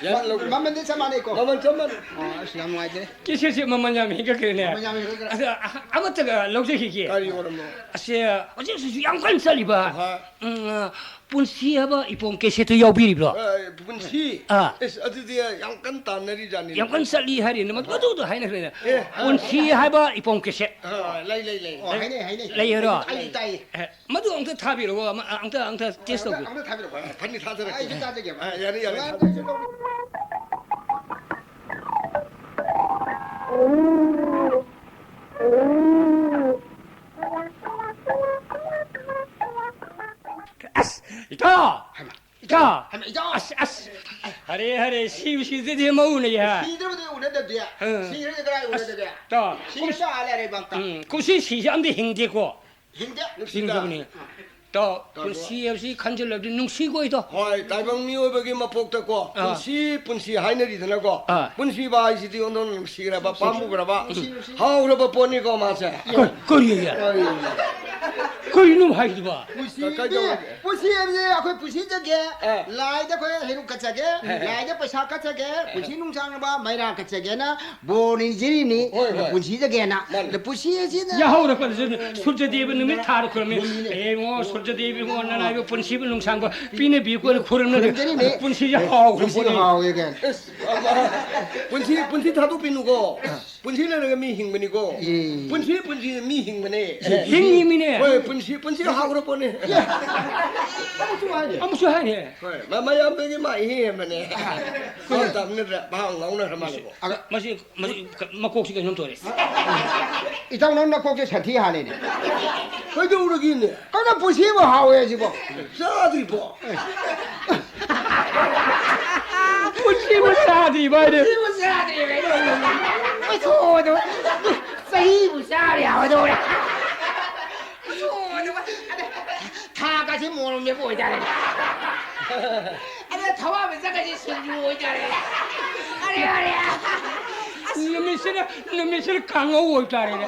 ꯌꯥꯅꯤ, ꯂꯧꯖꯒꯦ꯫ ꯃꯃꯜꯗꯤ ꯆꯞ ꯃꯥꯟꯅꯩꯀꯣ? ꯃꯃꯜ ꯆꯞ ꯃꯥꯟꯅꯩ꯫ ꯑꯣ, ꯑꯁ, ꯌꯥꯝ ꯅꯨꯡꯉꯥꯏꯖꯔꯦ꯫ ꯀꯦꯁꯦꯠꯁꯦ ꯃꯃꯜ ꯌꯥꯝ ꯍꯦꯟꯒꯠꯈ꯭ꯔꯦꯅꯦ꯫ ꯃꯃꯜ ꯌꯥꯝ ꯍꯦꯟꯒꯠꯈ꯭ꯔꯦ꯫ ꯑꯗ, ꯑ-, ꯑꯃꯠꯇꯒ ꯂꯧꯖꯈꯤꯒꯦ꯫ ꯀꯔꯤ ꯑꯣꯏꯔꯝꯅꯣ? ꯑꯁꯦ, ꯍꯧꯖꯤꯛ ꯍꯧꯖꯤꯛꯁꯨ ꯌꯥꯝ ꯀꯟꯅ ꯆꯠꯂꯤꯕ, ꯑꯍꯥ꯫ ꯎꯝ, ꯑ, ꯄꯨꯟꯁꯤ ꯍꯥꯏꯕ ꯏꯄꯣꯝ ꯀꯦꯁꯦꯠꯇꯨ ꯌꯥꯎꯕꯤꯔꯤꯕ꯭ꯔꯣ? ꯑ, ꯄꯨꯟꯁꯤ? ꯑꯥ꯫ ꯑꯦꯁ, ꯑꯗꯨꯗꯤ ꯌꯥꯝ ꯀꯟꯅ ꯇꯥꯟꯅꯔꯤ ꯖꯥꯠꯅꯤꯅꯦ꯫ ꯌꯥꯝ ꯀꯟꯅ ꯆꯠꯂꯤ ꯍꯥꯏꯔꯤꯅꯦ꯫ ꯃꯗꯨ-, ꯑꯍꯥ꯫ ꯃꯗꯨꯗꯣ ꯍꯥꯏꯅꯈ꯭ꯔꯦꯅꯦ꯫ ꯑꯦ, ꯑ, ꯄꯨꯟꯁꯤ ꯍꯥꯏꯕ ꯏꯄꯣꯝ ꯀꯦꯁꯦꯠ꯫ ꯑ, ꯂꯩ, ꯂꯩ, ꯂꯩ꯫ ꯑꯣ, ꯍꯥꯏꯅꯩ, ꯍꯥꯏꯅꯩ꯫ ꯂꯩꯌꯦꯔꯣ? ꯑꯩ ꯇꯥꯏꯌꯦ꯫ ꯑꯦ, ꯃꯗꯨ ꯑꯝꯇ ꯊꯥꯕꯤꯔꯛꯑꯣ, ꯑꯃ, ꯑ, ꯑꯝꯇ, ꯑꯝꯇ test ꯑꯝꯇ, ꯇꯧꯕꯤꯌꯨ꯫ ꯑꯝꯇ ꯊꯥꯕꯤꯔꯛꯑꯣ꯫ ꯑ, ꯐꯅꯤ, ꯊꯥꯖꯔꯛꯀꯦ꯫ ꯑꯩꯁꯨ ꯇꯥꯖꯒꯦꯕ꯫ ꯑ, ꯌꯥꯅꯤ, ꯌꯥꯅꯤ, ꯊꯥꯖꯔꯛꯀꯦ꯫ ꯏꯇꯥꯎ! ꯍꯩꯃꯥ, ꯏꯇꯥꯎ! ꯑꯁ, ꯑꯁ! ꯍꯔꯦ, ꯍꯔꯦ, ꯁꯤꯕꯨ ꯁꯤꯗ꯭ꯔꯗꯤ ꯑꯃ ꯎꯅꯩ ꯍꯥꯏ꯫ ꯁꯤꯗ꯭ꯔꯕꯗꯤ ꯎꯅꯗꯕꯗꯤ? ꯑꯥ꯫ ꯁꯤꯈ꯭ꯔꯗꯤ ꯀꯗꯥꯏ ꯑꯁ, ꯎꯅꯗꯒꯦ? ꯏꯇꯥꯎ, ꯁꯤꯈ꯭ꯔꯗꯤ ꯑꯥ ꯂꯩꯔꯦ ꯏꯕꯥꯛꯇ꯫ ꯎꯝ, ꯀꯨꯝꯁꯤ ꯁꯤꯁꯦ ꯑꯝꯗꯤ ꯍꯤꯡꯗꯦꯀꯣ꯫ ꯍꯤꯡꯗꯦ꯫ ꯍꯤꯡꯗꯕꯅꯤ꯫ ꯏꯇꯥꯎ, ꯇꯥꯕ꯭ꯔꯣ? ꯄꯨꯟꯁꯤ ꯍꯥꯏꯕꯁꯤ ꯈꯟꯖꯤꯜꯂꯕꯗꯤ ꯅꯨꯡꯁꯤꯀꯣ, ꯏꯇꯥꯎ꯫ ꯍꯣꯏ, ꯇꯥꯏꯕꯪ ꯃꯤꯑꯣꯏꯕꯒꯤ ꯃꯄꯣꯛꯇꯀꯣ, ꯑꯥ꯫ ꯄꯨꯟꯁꯤ, ꯄꯨꯟꯁꯤ ꯍꯥꯏꯅꯔꯤꯗꯅꯀꯣ꯫ ꯑꯥ꯫ ꯄꯨꯟꯁꯤꯕ ꯍꯥꯏꯁꯤꯗꯤ ꯑꯣꯟꯊꯣꯛꯅ ꯅꯨꯡꯁꯤꯔꯕ, ꯄꯥꯝꯃꯨꯈ꯭ꯔꯕ, ꯅꯨꯡꯁꯤ, ꯅꯨꯡꯁꯤ꯫ ꯍꯥꯎꯈ꯭ꯔꯕ ꯄꯣꯠꯅꯤꯀꯣ ꯃꯥꯁꯦ꯫ ꯀ-, ꯀꯔꯤ? ꯀꯔꯤ? ꯀꯔꯤꯅꯣ ꯍꯥꯏꯁꯤꯕꯣ? ꯄꯨꯟꯁꯤ, ꯀꯩꯗꯧꯔꯒꯦ? ꯄꯨꯟꯁꯤ ꯍꯥꯏꯕꯁꯦ ꯑꯩꯈꯣꯏ ꯄꯨꯟꯁꯤ ꯆꯠꯀꯦ, ꯑꯥ꯫ ꯂꯥꯏꯗ ꯑꯩꯈꯣꯏ ꯍꯩꯔꯨꯛ ꯀꯠꯆꯒꯦ, ꯑꯥ꯫ ꯂꯥꯏꯗ ꯄꯩꯁꯥ ꯀꯠꯆꯒꯦ, ꯑꯥ꯫ ꯄꯨꯟꯁꯤ ꯅꯨꯡꯁꯥꯡꯅꯕ ꯃꯩꯔꯥ ꯀꯠꯆꯒꯦꯅ ꯕꯣꯔ ꯅꯤꯖꯔꯤꯅꯤ, ꯍꯣꯏ, ꯍꯣꯏ꯫ ꯄꯨꯟꯁꯤꯗꯒꯦꯅ꯫ ꯃꯥꯅꯤ꯫ ꯑꯗ ꯄꯨꯟꯁꯤ ꯑꯁꯤꯅ ꯌꯥꯍꯧꯔꯛꯄꯗꯁꯨ ꯁꯨꯔꯖꯗꯦꯕ ꯅꯨꯃꯤꯠ ꯊꯥꯔ ꯈꯨꯔꯝꯃꯤ꯫ ꯃꯥꯅꯤꯅꯦ꯫ ꯑꯦ, ꯏꯕꯨꯡꯉꯣ, ꯁꯨꯔꯖꯗꯦꯕ ꯏꯕꯨꯡꯉꯣ, ꯅꯅꯥꯏꯕ ꯄꯨꯟꯁꯤꯕꯨ ꯅꯨꯡꯁꯥꯡꯕ ꯄꯤꯅꯕꯤꯌꯨꯀꯣꯅ ꯈꯨꯔꯨꯝꯅꯔꯤ꯫ ꯈꯨꯔꯨꯝꯖꯔꯤꯅꯦ꯫ ꯄꯨꯟꯁꯤꯁꯦ ꯍꯥꯎꯈ꯭ꯔ ꯄꯨꯟꯁꯤ ꯄꯣꯠꯅꯤ꯫ ꯍꯥꯎꯋꯦ ꯀꯥꯏꯅ꯫ ꯑꯁ, ꯑꯃ, ꯄꯨꯟꯁꯤ, ꯄꯨꯟꯁꯤ ꯊꯥꯗꯣꯛꯄꯤꯅꯨꯀꯣ꯫ ꯄꯨꯟꯁꯤ ꯂꯩꯔꯒ ꯃꯤ ꯍꯤꯡꯕꯅꯤꯀꯣ꯫ ꯑꯦ꯫ ꯄꯨꯟꯁꯤ, ꯄꯨꯟꯁꯤꯅ ꯃꯤ ꯍꯤꯡꯕꯅꯦ꯫ ꯍꯤꯡꯉꯤꯃꯤꯅꯦ꯫ ꯍꯣꯏ, ꯄꯨꯟꯁꯤ, ꯄꯨꯟꯁꯤ ꯍꯥꯎꯈ꯭ꯔ ꯄꯣꯠꯅꯤ꯫ ꯑꯦ꯫ ꯑꯃꯨꯛꯁꯨ ꯍꯥꯏꯅꯦ꯫ ꯑꯃꯨꯛꯁꯨ ꯍꯥꯏꯅꯦ꯫ ꯍꯣꯏ, ꯃ-, ꯃꯌꯥꯝꯗꯒꯤ ꯃꯥ ꯏꯍꯦꯟ ꯍꯦꯟꯕꯅꯦ꯫ ꯃꯥ ꯇꯝꯅꯗ꯭ꯔꯦ, ꯃꯍꯥꯛ ꯉꯥꯎꯅꯈ꯭ꯔ ꯃꯥꯜꯂꯦꯀꯣ꯫ ꯑꯗ ꯃꯁꯤ, ꯃꯁꯤ ꯃꯀꯣꯛꯁꯤ ꯀꯩꯅꯣꯝ ꯇꯧꯔꯦ꯫ ꯏꯇꯥꯎ, ꯅꯪ ꯅꯀꯣꯛꯁꯦ ꯁꯟꯊꯤ ꯍꯥꯜꯂꯦꯅꯦ꯫ ꯀꯩꯗꯧꯔꯒꯦꯅꯦ? ꯀꯔꯝꯅ ꯄꯨꯟꯁꯤꯕꯨ ꯍꯥꯎꯋꯦ ꯍꯥꯏꯁꯤꯕꯣ? ꯆꯥꯗ꯭ꯔꯤꯕꯣ? ꯄꯨꯟꯁꯤꯕꯨ ꯆꯥꯗ꯭ꯔꯤꯕ ꯍꯥꯏꯅꯦ꯫ ꯄꯨꯟꯁꯤꯕꯨ ꯆꯥꯗ꯭ꯔꯤꯕ ꯍꯥꯏꯅꯦ꯫ ꯃꯗꯨ, ꯆꯍꯤꯕꯨ ꯆꯥꯔꯦ ꯍꯥꯏꯗꯧꯔꯦ꯫ ꯃꯗꯨ, ꯊꯥ ꯀꯥꯁꯦ ꯃꯣꯔꯣꯛ ꯃꯦꯠꯄ ꯑꯣꯏꯇꯥꯔꯦ꯫ ꯑꯗ ꯊꯋꯥꯟ ꯃꯤꯆꯥꯛ ꯀꯥꯁꯦ ꯁꯤꯡꯖꯨ ꯑꯣꯏꯇꯥꯔꯦ꯫ ꯑꯔꯦ, ꯑꯔꯦ꯫ ꯑꯁ꯫ ꯅꯨꯃꯤꯠꯁꯤꯅ, ꯅꯨꯃꯤꯠꯁꯤꯅ ꯀꯥꯡꯉꯧ ꯑꯣꯏꯇꯥꯔꯦꯅꯦ꯫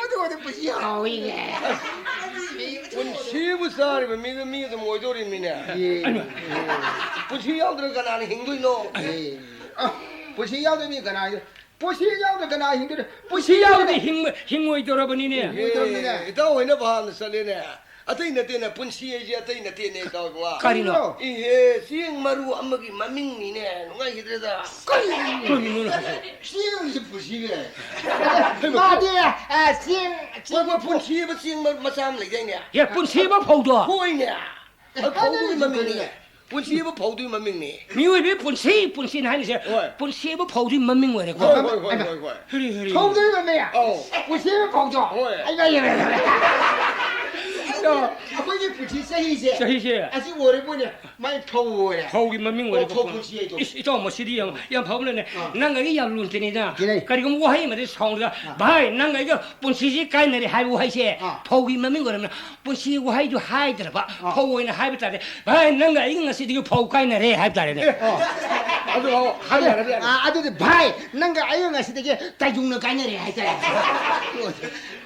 ꯑꯗꯨ ꯑꯣꯏꯔꯗꯤ ꯄꯨꯟꯁꯤ ꯍꯥꯎꯋꯤꯅꯦ꯫ ꯄꯨꯟꯁꯤꯕꯨ ꯆꯥꯔꯤꯕ ꯃꯤꯗꯨ ꯃꯤ ꯑꯗꯨꯝ ꯑꯣꯏꯗꯣꯔꯤꯕꯅꯤꯅꯦ꯫ ꯑꯦ꯫ ꯄꯨꯟꯁꯤ ꯌꯥꯎꯗ꯭ꯔꯒ ꯀꯅꯥꯅ ꯍꯤꯡꯗꯣꯏꯅꯣ? ꯑꯦ꯫ ꯑ, ꯄꯨꯟꯁꯤ ꯌꯥꯎꯗ꯭ꯔ ꯃꯤ ꯀꯅꯥ ꯍꯤꯡꯗꯣꯏꯅꯣ? ꯄꯨꯟꯁꯤ ꯌꯥꯎꯗ꯭ꯔ ꯀꯅꯥ ꯍꯤꯡꯗꯣꯏꯅꯣ? ꯄꯨꯟꯁꯤ ꯌꯥꯎꯗ꯭ꯔꯗꯤ ꯍꯤꯡ-, ꯍꯤꯡꯉꯣꯏꯗꯧꯔꯕꯅꯤꯅꯦ꯫ ꯍꯤꯡꯉꯣꯏꯗꯧꯔꯕꯅꯤꯅꯦ꯫ ꯑꯦ, ꯏꯇꯥꯎ ꯍꯣꯏꯅ ꯚꯥꯞꯅ ꯆꯠꯂꯦꯅꯦ꯫ ꯑꯇꯩ ꯅꯠꯇꯦꯅꯦ, ꯄꯨꯟꯁꯤ ꯍꯥꯏꯁꯦ ꯑꯇꯩ ꯅꯠꯇꯦꯅꯦ, ꯏꯇꯥꯎ ꯏꯕꯨꯡꯉꯣ꯫ ꯀꯔꯤꯅꯣ? ꯏꯍꯦ, ꯆꯦꯡ ꯃꯔꯨ ꯑꯃꯒꯤ ꯃꯃꯤꯡꯅꯤꯅꯦ, ꯅꯨꯡꯉꯥꯏꯈꯤꯗ꯭ꯔꯦꯗ꯫ ꯀꯔꯤ-, ꯀꯔꯤꯅꯣꯅꯦ ꯍꯥꯏꯁꯦ? ꯆꯦꯡꯁꯤ ꯄꯨꯟꯁꯤꯅꯦ꯫ ꯃꯥꯗꯤ, ꯑ, ꯆꯦꯡ, ꯍꯣꯏ, ꯍꯣꯏ, ꯆꯦꯡ ꯄꯨꯟꯁꯤ ꯍꯥꯏꯕ ꯆꯦꯡ ꯃ-, ꯃꯆꯥ ꯑꯃ ꯂꯩꯗꯥꯏꯅꯦ? ꯑꯦ, ꯄꯨꯟꯁꯤ ꯍꯥꯏꯕ ꯐꯧꯗꯣ? ꯍꯣꯏꯅꯦ꯫ ꯑ, ꯐꯧꯗꯨꯒꯤ ꯃꯃꯤꯡꯅꯤꯅꯦ꯫ ꯄꯨꯟꯁꯤ ꯍꯥꯏꯕ ꯐꯧꯗꯨꯒꯤ ꯃꯃꯤꯡꯅꯤ꯫ ꯃꯤꯑꯣꯏꯕꯒꯤ ꯄꯨꯟꯁꯤ, ꯄꯨꯟꯁꯤꯅ ꯍꯥꯏꯔꯤꯁꯦ, ꯍꯣꯏ꯫ ꯄꯨꯟꯁꯤ ꯍꯥꯏꯕ ꯐꯧꯗꯨꯒꯤ ꯃꯃꯤꯡ ꯑꯣꯏꯔꯦꯀꯣ꯫ ꯍꯣꯏ, ꯍꯣꯏ, ꯍꯣꯏ, ꯍꯣꯏ, ꯍꯣꯏ꯫ ꯍꯔꯤ, ꯍꯔꯤ꯫ ꯐꯧꯗꯨꯒꯤ ꯃꯃꯤꯡ? ꯑꯧ꯫ ꯄꯨꯟꯁꯤ ꯍꯥꯏꯕ ꯐꯧꯗꯣ? ꯍꯣꯏ꯫ ꯑꯩ ꯉꯛꯏꯅꯦ꯫ ꯑꯩꯈꯣꯏꯒꯤ ꯄꯨꯟꯁꯤ ꯆꯍꯤꯁꯦ ꯆꯍꯤꯁꯦ ꯑꯁꯤ ꯑꯣꯏꯔꯕꯣꯅꯦ꯫ ꯃꯥꯏ ꯐꯧ ꯑꯣꯏꯔꯦ꯫ ꯐꯧꯒꯤ ꯃꯃꯤꯡ ꯑꯣꯏꯔꯦ꯫ ꯑꯣ, ꯐꯧ ꯄꯨꯟꯁꯤ ꯍꯥꯏꯗꯣ꯫ ꯏꯁ, ꯏꯇꯥꯎ, ꯃꯁꯤꯗꯤ ꯌꯥꯝ, ꯌꯥꯝ ꯐꯕ ꯂꯩꯅꯦ꯫ ꯑꯥ꯫ ꯅꯪ ꯑꯩꯒ ꯌꯥꯝ ꯂꯨꯅ ꯇꯤꯟꯅꯩꯗꯅ꯫ ꯇꯤꯟꯅꯩ꯫ ꯀꯔꯤꯒꯨꯝꯕ ꯋꯥꯍꯩ ꯑꯃꯗꯤ ꯁꯥꯎꯅꯗ, ꯑꯥ꯫ "ꯚꯥꯏ, ꯅꯪ ꯑꯩꯒ ꯄꯨꯟꯁꯤꯁꯤ ꯀꯥꯏꯅꯔꯦ" ꯍꯥꯏꯕ ꯋꯥꯍꯩꯁꯦ ꯑꯥ꯫ ꯐꯧꯒꯤ ꯃꯃꯤꯡ ꯑꯣꯏꯔꯝꯅꯤꯅ ꯄꯨꯟꯁꯤ ꯋꯥꯍꯩꯗꯨ ꯍꯥꯏꯗ꯭ꯔꯕ ꯑꯥ꯫ ꯐꯧ ꯑꯣꯏꯅ ꯍꯥꯏꯕ ꯇꯥꯔꯦ꯫ "ꯚꯥꯏ, ꯅꯪꯒ ꯑꯩꯒ ꯉꯁꯤꯗꯒꯤ ꯐꯧ ꯀꯥꯏꯅꯔꯦ" ꯍꯥꯏꯕ ꯇꯥꯔꯦꯅꯦ꯫ ꯑꯦ, ꯑꯣ꯫ ꯑꯗꯨ, ꯑꯣ, ꯍꯥꯏꯅꯔꯕ ꯌꯥꯔꯦ꯫ ꯑꯥ, ꯑꯗꯨꯗꯤ, "ꯚꯥꯏ, ꯅꯪꯒ ꯑꯩꯒ ꯉꯁꯤꯗꯒꯤ ꯇꯥꯏꯖꯨꯡꯅ ꯀꯥꯏꯅꯔꯦ" ꯍꯥꯏꯇꯥꯔꯦ꯫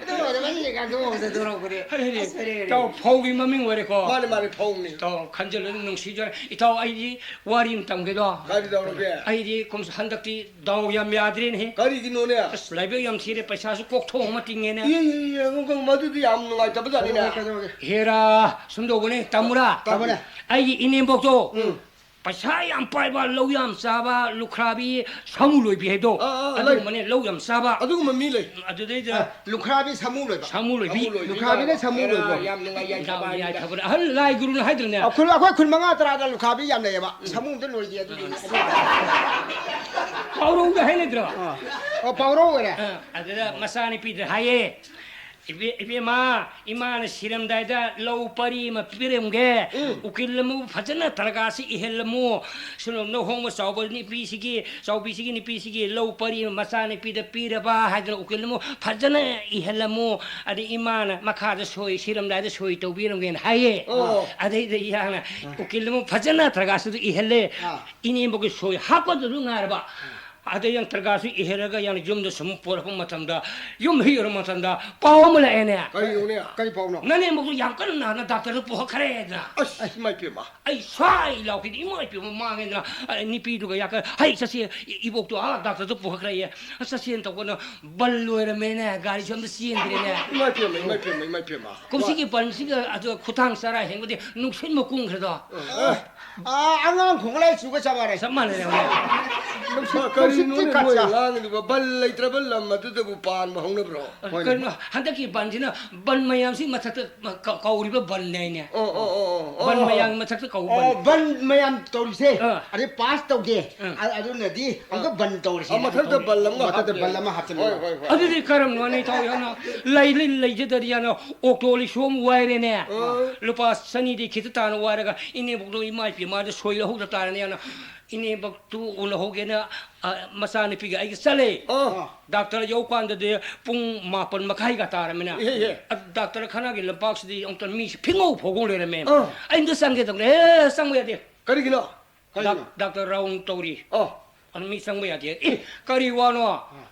ꯑꯗꯨ ꯑꯣꯏꯔꯕꯅꯤꯅꯦ, ꯀꯥꯡꯊꯣꯛ ꯑꯃꯗ ꯊꯣꯔꯛꯄꯅꯦ꯫ ꯍꯥꯏꯗꯤ, ꯑꯁ, ꯐꯔꯦꯅꯦ꯫ ꯏꯇꯥꯎ, ꯐꯧꯒꯤ ꯃꯃꯤꯡ ꯑꯣꯏꯔꯦꯀꯣ꯫ ꯃꯥꯅꯦ, ꯃꯥꯅꯦ, ꯐꯧꯅꯤ꯫ ꯏꯇꯥꯎ, ꯈꯟꯖꯤꯜꯂꯨ, ꯅꯨꯡꯁꯤꯖꯔꯦ꯫ ꯏꯇꯥꯎ, ꯑꯩꯗꯤ ꯋꯥꯔꯤ ꯑꯃ ꯇꯝꯒꯦꯗꯣ꯫ ꯀꯔꯤ ꯇꯧꯔꯒꯦ? ꯑꯩꯗꯤ ꯀꯨꯝꯁ-, ꯍꯟꯗꯛꯇꯤ ꯗꯥꯎ ꯌꯥꯝ ꯌꯥꯗ꯭ꯔꯦꯅꯦꯍꯦ꯫ ꯀꯔꯤꯒꯤꯅꯣꯅꯦ? ꯑꯁ, ꯂꯥꯏꯕꯛ ꯌꯥꯝ ꯊꯤꯔꯦ, ꯄꯩꯁꯥꯁꯨ ꯀꯣꯛꯊꯣꯡ ꯑꯃ ꯇꯤꯡꯉꯦꯅꯦ꯫ ꯏ, ꯏ, ꯏ, ꯑꯉꯥꯡ ꯃꯗꯨꯗꯤ ꯌꯥꯝ ꯅꯨꯡꯉꯥꯏꯇꯕ ꯖꯥꯠꯅꯤꯅꯦ꯫ ꯀꯩꯗꯧꯔꯒꯦ, ꯀꯩꯗꯧꯔꯒꯦ? ꯍꯦꯔꯥ, ꯁꯨꯝ ꯇꯧꯕꯅꯦ, ꯇꯥꯃꯨꯔꯥ꯫ ꯇꯥꯃꯨꯔꯥ꯫ ꯑꯩꯒꯤ ꯏꯅꯦꯝꯕꯣꯛꯇꯣ ꯎꯝ꯫ ꯄꯩꯁꯥ ꯌꯥꯝ ꯄꯥꯏꯕ, ꯂꯧ ꯌꯥꯝ ꯆꯥꯕ, ꯂꯨꯈ꯭ꯔꯥꯕꯤ, ꯁꯥꯃꯨ ꯂꯣꯏꯕꯤ ꯍꯥꯏꯗꯣ, ꯑꯥ, ꯑꯥ, ꯂꯩ꯫ ꯑꯗꯨꯒꯨꯝꯕꯅꯦ, ꯂꯧ ꯌꯥꯝ ꯆꯥꯕ꯫ ꯑꯗꯨꯒꯨꯝꯕ ꯃꯤ ꯂꯩ꯫ ꯑꯗꯨꯗꯩꯗ ꯑ, ꯂꯨꯈ꯭ꯔꯥꯕꯤ ꯁꯥꯃꯨ ꯂꯣꯏꯕ꯫ ꯁꯥꯃꯨ ꯂꯣꯏꯕꯤ꯫ ꯁꯥꯃꯨ ꯂꯣꯏꯕꯤ ꯂꯨꯈ꯭ꯔꯥꯕꯤꯅ ꯀꯥꯏꯅ꯫ ꯁꯥꯃꯨ ꯂꯣꯏꯕ꯫ ꯑꯦꯔꯥ, ꯌꯥꯝ ꯅꯨꯡꯉꯥꯏ ꯌꯥꯏꯐꯕ ꯗꯥꯎ ꯍꯥꯏꯕꯗ꯫ ꯌꯥꯏꯐꯕꯅ꯫ ꯑꯍꯜ ꯂꯥꯏ ꯒꯨꯔꯨꯅ ꯍꯥꯏꯗ꯭ꯔꯅꯦ? ꯑꯩꯈꯣꯏ, ꯑꯩꯈꯣꯏ ꯈꯨꯟ ꯃꯉꯥ ꯇꯔꯥꯗ ꯂꯨꯈ꯭ꯔꯥꯕꯤ ꯌꯥꯝ ꯂꯩꯌꯦꯕ꯫ ꯁꯥꯃꯨ ꯑꯝꯇ ꯂꯣꯏꯗꯦ ꯑꯗꯨꯒꯤ꯫ ꯄꯥꯎꯔꯧꯗ ꯍꯥꯏꯅꯗ꯭ꯔꯣ? ꯑꯥ꯫ ꯑꯣ, ꯄꯥꯎꯔꯧ ꯑꯣꯏꯔꯦ꯫ ꯑꯥ, ꯑꯗꯨꯗ ꯃꯆꯥꯅꯨꯄꯤꯗ ꯍꯥꯏꯌꯦ, "ꯏꯕꯦ-, ꯏꯕꯦꯝꯃ, ꯏꯃꯥꯅ ꯁꯤꯔꯝꯗꯥꯏꯗ ꯂꯧ ꯄꯔꯤ ꯑꯃ ꯄꯤꯔꯝꯒꯦ꯫ ꯎꯝ꯫ ꯎꯀꯤꯜ ꯑꯃꯕꯨ ꯐꯖꯅ ꯇꯔꯒꯥꯁꯤ ꯏꯍꯜꯂꯝꯃꯨ꯫ ꯁꯨꯝ ꯂꯧꯍꯣꯡꯕ ꯆꯥꯎꯕ ꯅꯨꯄꯤꯁꯤꯒꯤ, ꯆꯥꯎꯕꯤꯁꯤꯒꯤ ꯅꯨꯄꯤꯁꯤꯒꯤ ꯂꯧ ꯄꯔꯤ ꯑꯃ ꯃꯆꯥꯅꯨꯄꯤꯗ ꯄꯤꯔꯕ" ꯍꯥꯏꯗꯅ ꯎꯀꯤꯜ ꯑꯃꯕꯨ ꯐꯖꯅ ꯏꯍꯜꯂꯝꯃꯨ꯫ ꯑꯗꯩ ꯏꯃꯥꯅ ꯃꯈꯥꯗ ꯁꯣꯏ, ꯁꯤꯔꯝꯗꯥꯏꯗ ꯁꯣꯏ ꯇꯧꯕꯤꯔꯝꯒꯦꯅ ꯍꯥꯏꯌꯦ꯫ ꯑꯣ꯫ ꯑꯗꯩꯗ ꯏꯌꯥꯅ ꯑꯥ꯫ ꯎꯀꯤꯜ ꯑꯃꯕꯨ ꯐꯖꯅ ꯇꯔꯒꯥꯁꯤꯗ ꯏꯍꯜꯂꯦ꯫ ꯑꯥ꯫ ꯏꯅꯦꯝꯕꯣꯛꯀꯤ ꯁꯣꯏ ꯍꯥꯞꯄꯗꯨ ꯉꯥꯏꯔꯕ꯫ ꯑꯗꯩ ꯌꯥꯝ ꯇꯔꯒꯥꯁꯨ ꯏꯍꯦꯜꯂꯒ ꯌꯥꯝ ꯌꯨꯝꯗ ꯁꯨꯝ ꯄꯣꯔꯛꯄ ꯃꯇꯝꯗ, ꯌꯨꯝ ꯍꯦꯛ ꯌꯧꯔ ꯃꯇꯝꯗ ꯄꯥꯎ ꯑꯃ ꯂꯥꯛꯑꯦꯅꯦ꯫ ꯀꯔꯤꯅꯣꯅꯦ? ꯀꯔꯤ ꯄꯥꯎꯅꯣ? "ꯅꯅꯦꯝꯕꯣꯛꯇꯣ ꯌꯥꯝ ꯀꯟꯅ ꯅꯥꯗꯅ ꯗꯥꯛꯇꯔꯗ ꯄꯨꯈꯠꯈ꯭ꯔꯦꯗꯅ"꯫ ꯑꯁ, ꯏꯃꯥ ꯏꯄꯦꯝꯃ꯫ ꯑꯩ ꯁ꯭ꯋꯥꯏ ꯂꯥꯎꯈꯤꯗꯤ ꯏꯃꯥ ꯏꯄꯦꯝꯃ ꯃꯥꯡꯉꯦꯗꯅ, ꯑ, ꯅꯨꯄꯤꯗꯨꯒ ꯌꯥꯀ-, "ꯍꯩ, ꯆꯠꯁꯦ, ꯏ-, ꯏꯕꯣꯛꯇꯣ ꯑꯥ ꯗꯥꯛꯇꯔꯗ ꯄꯨꯈꯠꯈ꯭ꯔꯦꯌꯦ꯫ ꯑ, ꯆꯠꯁꯦꯅ ꯇꯧꯕꯅ ꯕꯟ ꯂꯣꯏꯔꯝꯃꯦꯅꯦ, ꯒꯥꯔꯤꯁꯨ ꯑꯝꯇ ꯆꯦꯟꯗ꯭ꯔꯦꯅꯦ"꯫ ꯏꯃꯥ ꯏꯄꯦꯝꯃ, ꯏꯃꯥ ꯏꯄꯦꯝꯃ, ꯏꯃꯥ ꯏꯄꯦꯝꯃ꯫ ꯀꯨꯝꯁꯤꯒꯤ ꯕꯟꯁꯤꯒ ꯑꯗꯨ ꯈꯨꯊꯥꯡ ꯆꯔꯥ ꯍꯦꯟꯕꯗꯤ ꯅꯨꯡꯁꯤꯠ ꯃꯀꯨꯡꯈ꯭ꯔꯦꯗꯣ꯫ ꯑ꯫ ꯑꯥ, ꯑꯉꯥꯡ ꯈꯣꯡꯒꯠꯂꯛꯏ ꯆꯨꯒ ꯆꯞ ꯃꯥꯟꯅꯩ꯫ ꯆꯞ ꯃꯥꯟꯅꯔꯦ ꯍꯧꯖꯤꯛ꯫ ꯅꯨꯡꯁꯤꯠ ꯀꯔꯤ ꯀꯩꯅꯣꯅꯦ ꯈꯠ ꯅꯣꯏ ꯆꯥ꯫ ꯉꯥꯡꯉꯤꯗꯨꯕꯣ? ꯕꯟ ꯂꯩꯇ꯭ꯔꯕ ꯂꯝ ꯑꯗꯨꯗꯕꯨ ꯄꯥꯟꯕ ꯍꯧꯅꯕ꯭ꯔꯣ? ꯍꯣꯏꯅꯦ꯫ ꯀꯩꯅꯣ, ꯍꯟꯗꯛꯀꯤ ꯕꯟꯁꯤꯅ ꯕꯟ ꯃꯌꯥꯝꯁꯤ ꯃꯊꯛꯇ ꯀ-, ꯀꯧꯔꯤꯕ ꯕꯟꯅꯦ ꯍꯥꯏꯅꯦ꯫ ꯑꯣ, ꯑꯣ, ꯑꯣ, ꯑꯣ, ꯕꯟ ꯑꯣ, ꯃꯌꯥꯝꯒꯤ ꯃꯊꯛꯇ ꯀꯧꯕ ꯑꯣ, ꯕꯟ꯫ ꯕꯟ ꯃꯌꯥꯝ ꯇꯧꯔꯤꯁꯦ꯫ ꯑꯥ꯫ ꯑꯗꯩ ꯄꯥꯁ ꯇꯧꯗꯦ꯫ ꯑꯥ꯫ ꯑ-, ꯑꯗꯨꯅꯗꯤ ꯑꯃꯨꯛꯀ ꯕꯟ ꯇꯧꯔꯁꯤ꯫ ꯑꯥ, ꯃꯊꯛꯇ ꯕꯟ ꯑꯃ ꯃꯊꯛꯇ ꯍꯥꯞꯆꯤꯜꯂꯦ꯫ ꯕꯟ ꯑꯃ ꯍꯥꯞꯆꯤꯜꯂꯦ꯫ ꯍꯣꯏ, ꯍꯣꯏ, ꯍꯣꯏ꯫ ꯑꯗꯨꯗꯤ ꯀꯔꯝꯅꯣꯅꯦ, ꯏꯇꯥꯎ ꯌꯥꯝꯅ ꯂꯩ-, ꯂꯩ-, ꯂꯩꯖꯗꯔꯤ ꯌꯥꯅ ꯑꯣꯛꯇꯣ ꯔꯤꯛꯁꯣ ꯑꯃ ꯋꯥꯏꯔꯦꯅꯦ꯫ ꯑꯥ꯫ ꯂꯨꯄꯥ ꯆꯅꯤꯗꯤ ꯈꯤꯇ ꯇꯥꯅ ꯋꯥꯏꯔꯒ ꯏꯅꯦꯕꯣꯛꯇꯣ ꯏꯃꯥ ꯏꯄꯦꯝꯃꯗ ꯁꯣꯏ ꯂꯧꯍꯧꯗ ꯇꯥꯔꯦꯅꯦ ꯌꯥꯅ꯫ ꯏꯅꯦꯕꯣꯛꯇꯨ ꯎꯅꯍꯧꯒꯦꯅ, ꯑ, ꯃꯆꯥꯅꯨꯄꯤꯒ ꯑꯩꯒ ꯆꯠꯂꯦ꯫ ꯑꯥ꯫ ꯗꯥꯛꯇꯔ ꯌꯧꯀꯥꯟꯗꯗꯤ ꯄꯨꯡ ꯃꯥꯄꯟ ꯃꯈꯥꯏꯒ ꯇꯥꯔꯝꯃꯤꯅ꯫ ꯏꯍꯦ, ꯏꯍꯦ꯫ ꯑ, ꯗꯥꯛꯇꯔ ꯈꯅꯥꯒꯤ ꯂꯝꯄꯥꯛꯁꯤꯗꯤ ꯑꯃꯨꯛꯇ ꯃꯤꯁꯤ ꯐꯤꯡꯉꯧ ꯐꯥꯎꯒꯧ ꯂꯩꯔꯝꯃꯦ꯫ ꯑꯥ꯫ ꯑꯩ ꯑꯝꯇ ꯆꯪꯒꯦ ꯇꯧꯕꯅꯦ꯫ ꯑꯦ, ꯆꯪꯕ ꯌꯥꯗꯦ꯫ ꯀꯔꯤꯒꯤꯅꯣ? ꯀꯔꯤꯒꯤꯅꯣ? ꯗꯥꯛ-, ꯗꯥꯛꯇꯔ ꯔꯥꯎꯟ ꯇꯧꯔꯤ꯫ ꯑꯣ꯫ ꯑꯗꯨ ꯃꯤ ꯆꯪꯕ ꯌꯥꯗꯦ꯫ ꯑꯦ, ꯀꯔꯤ ꯋꯥꯅꯣ? ꯑꯥ꯫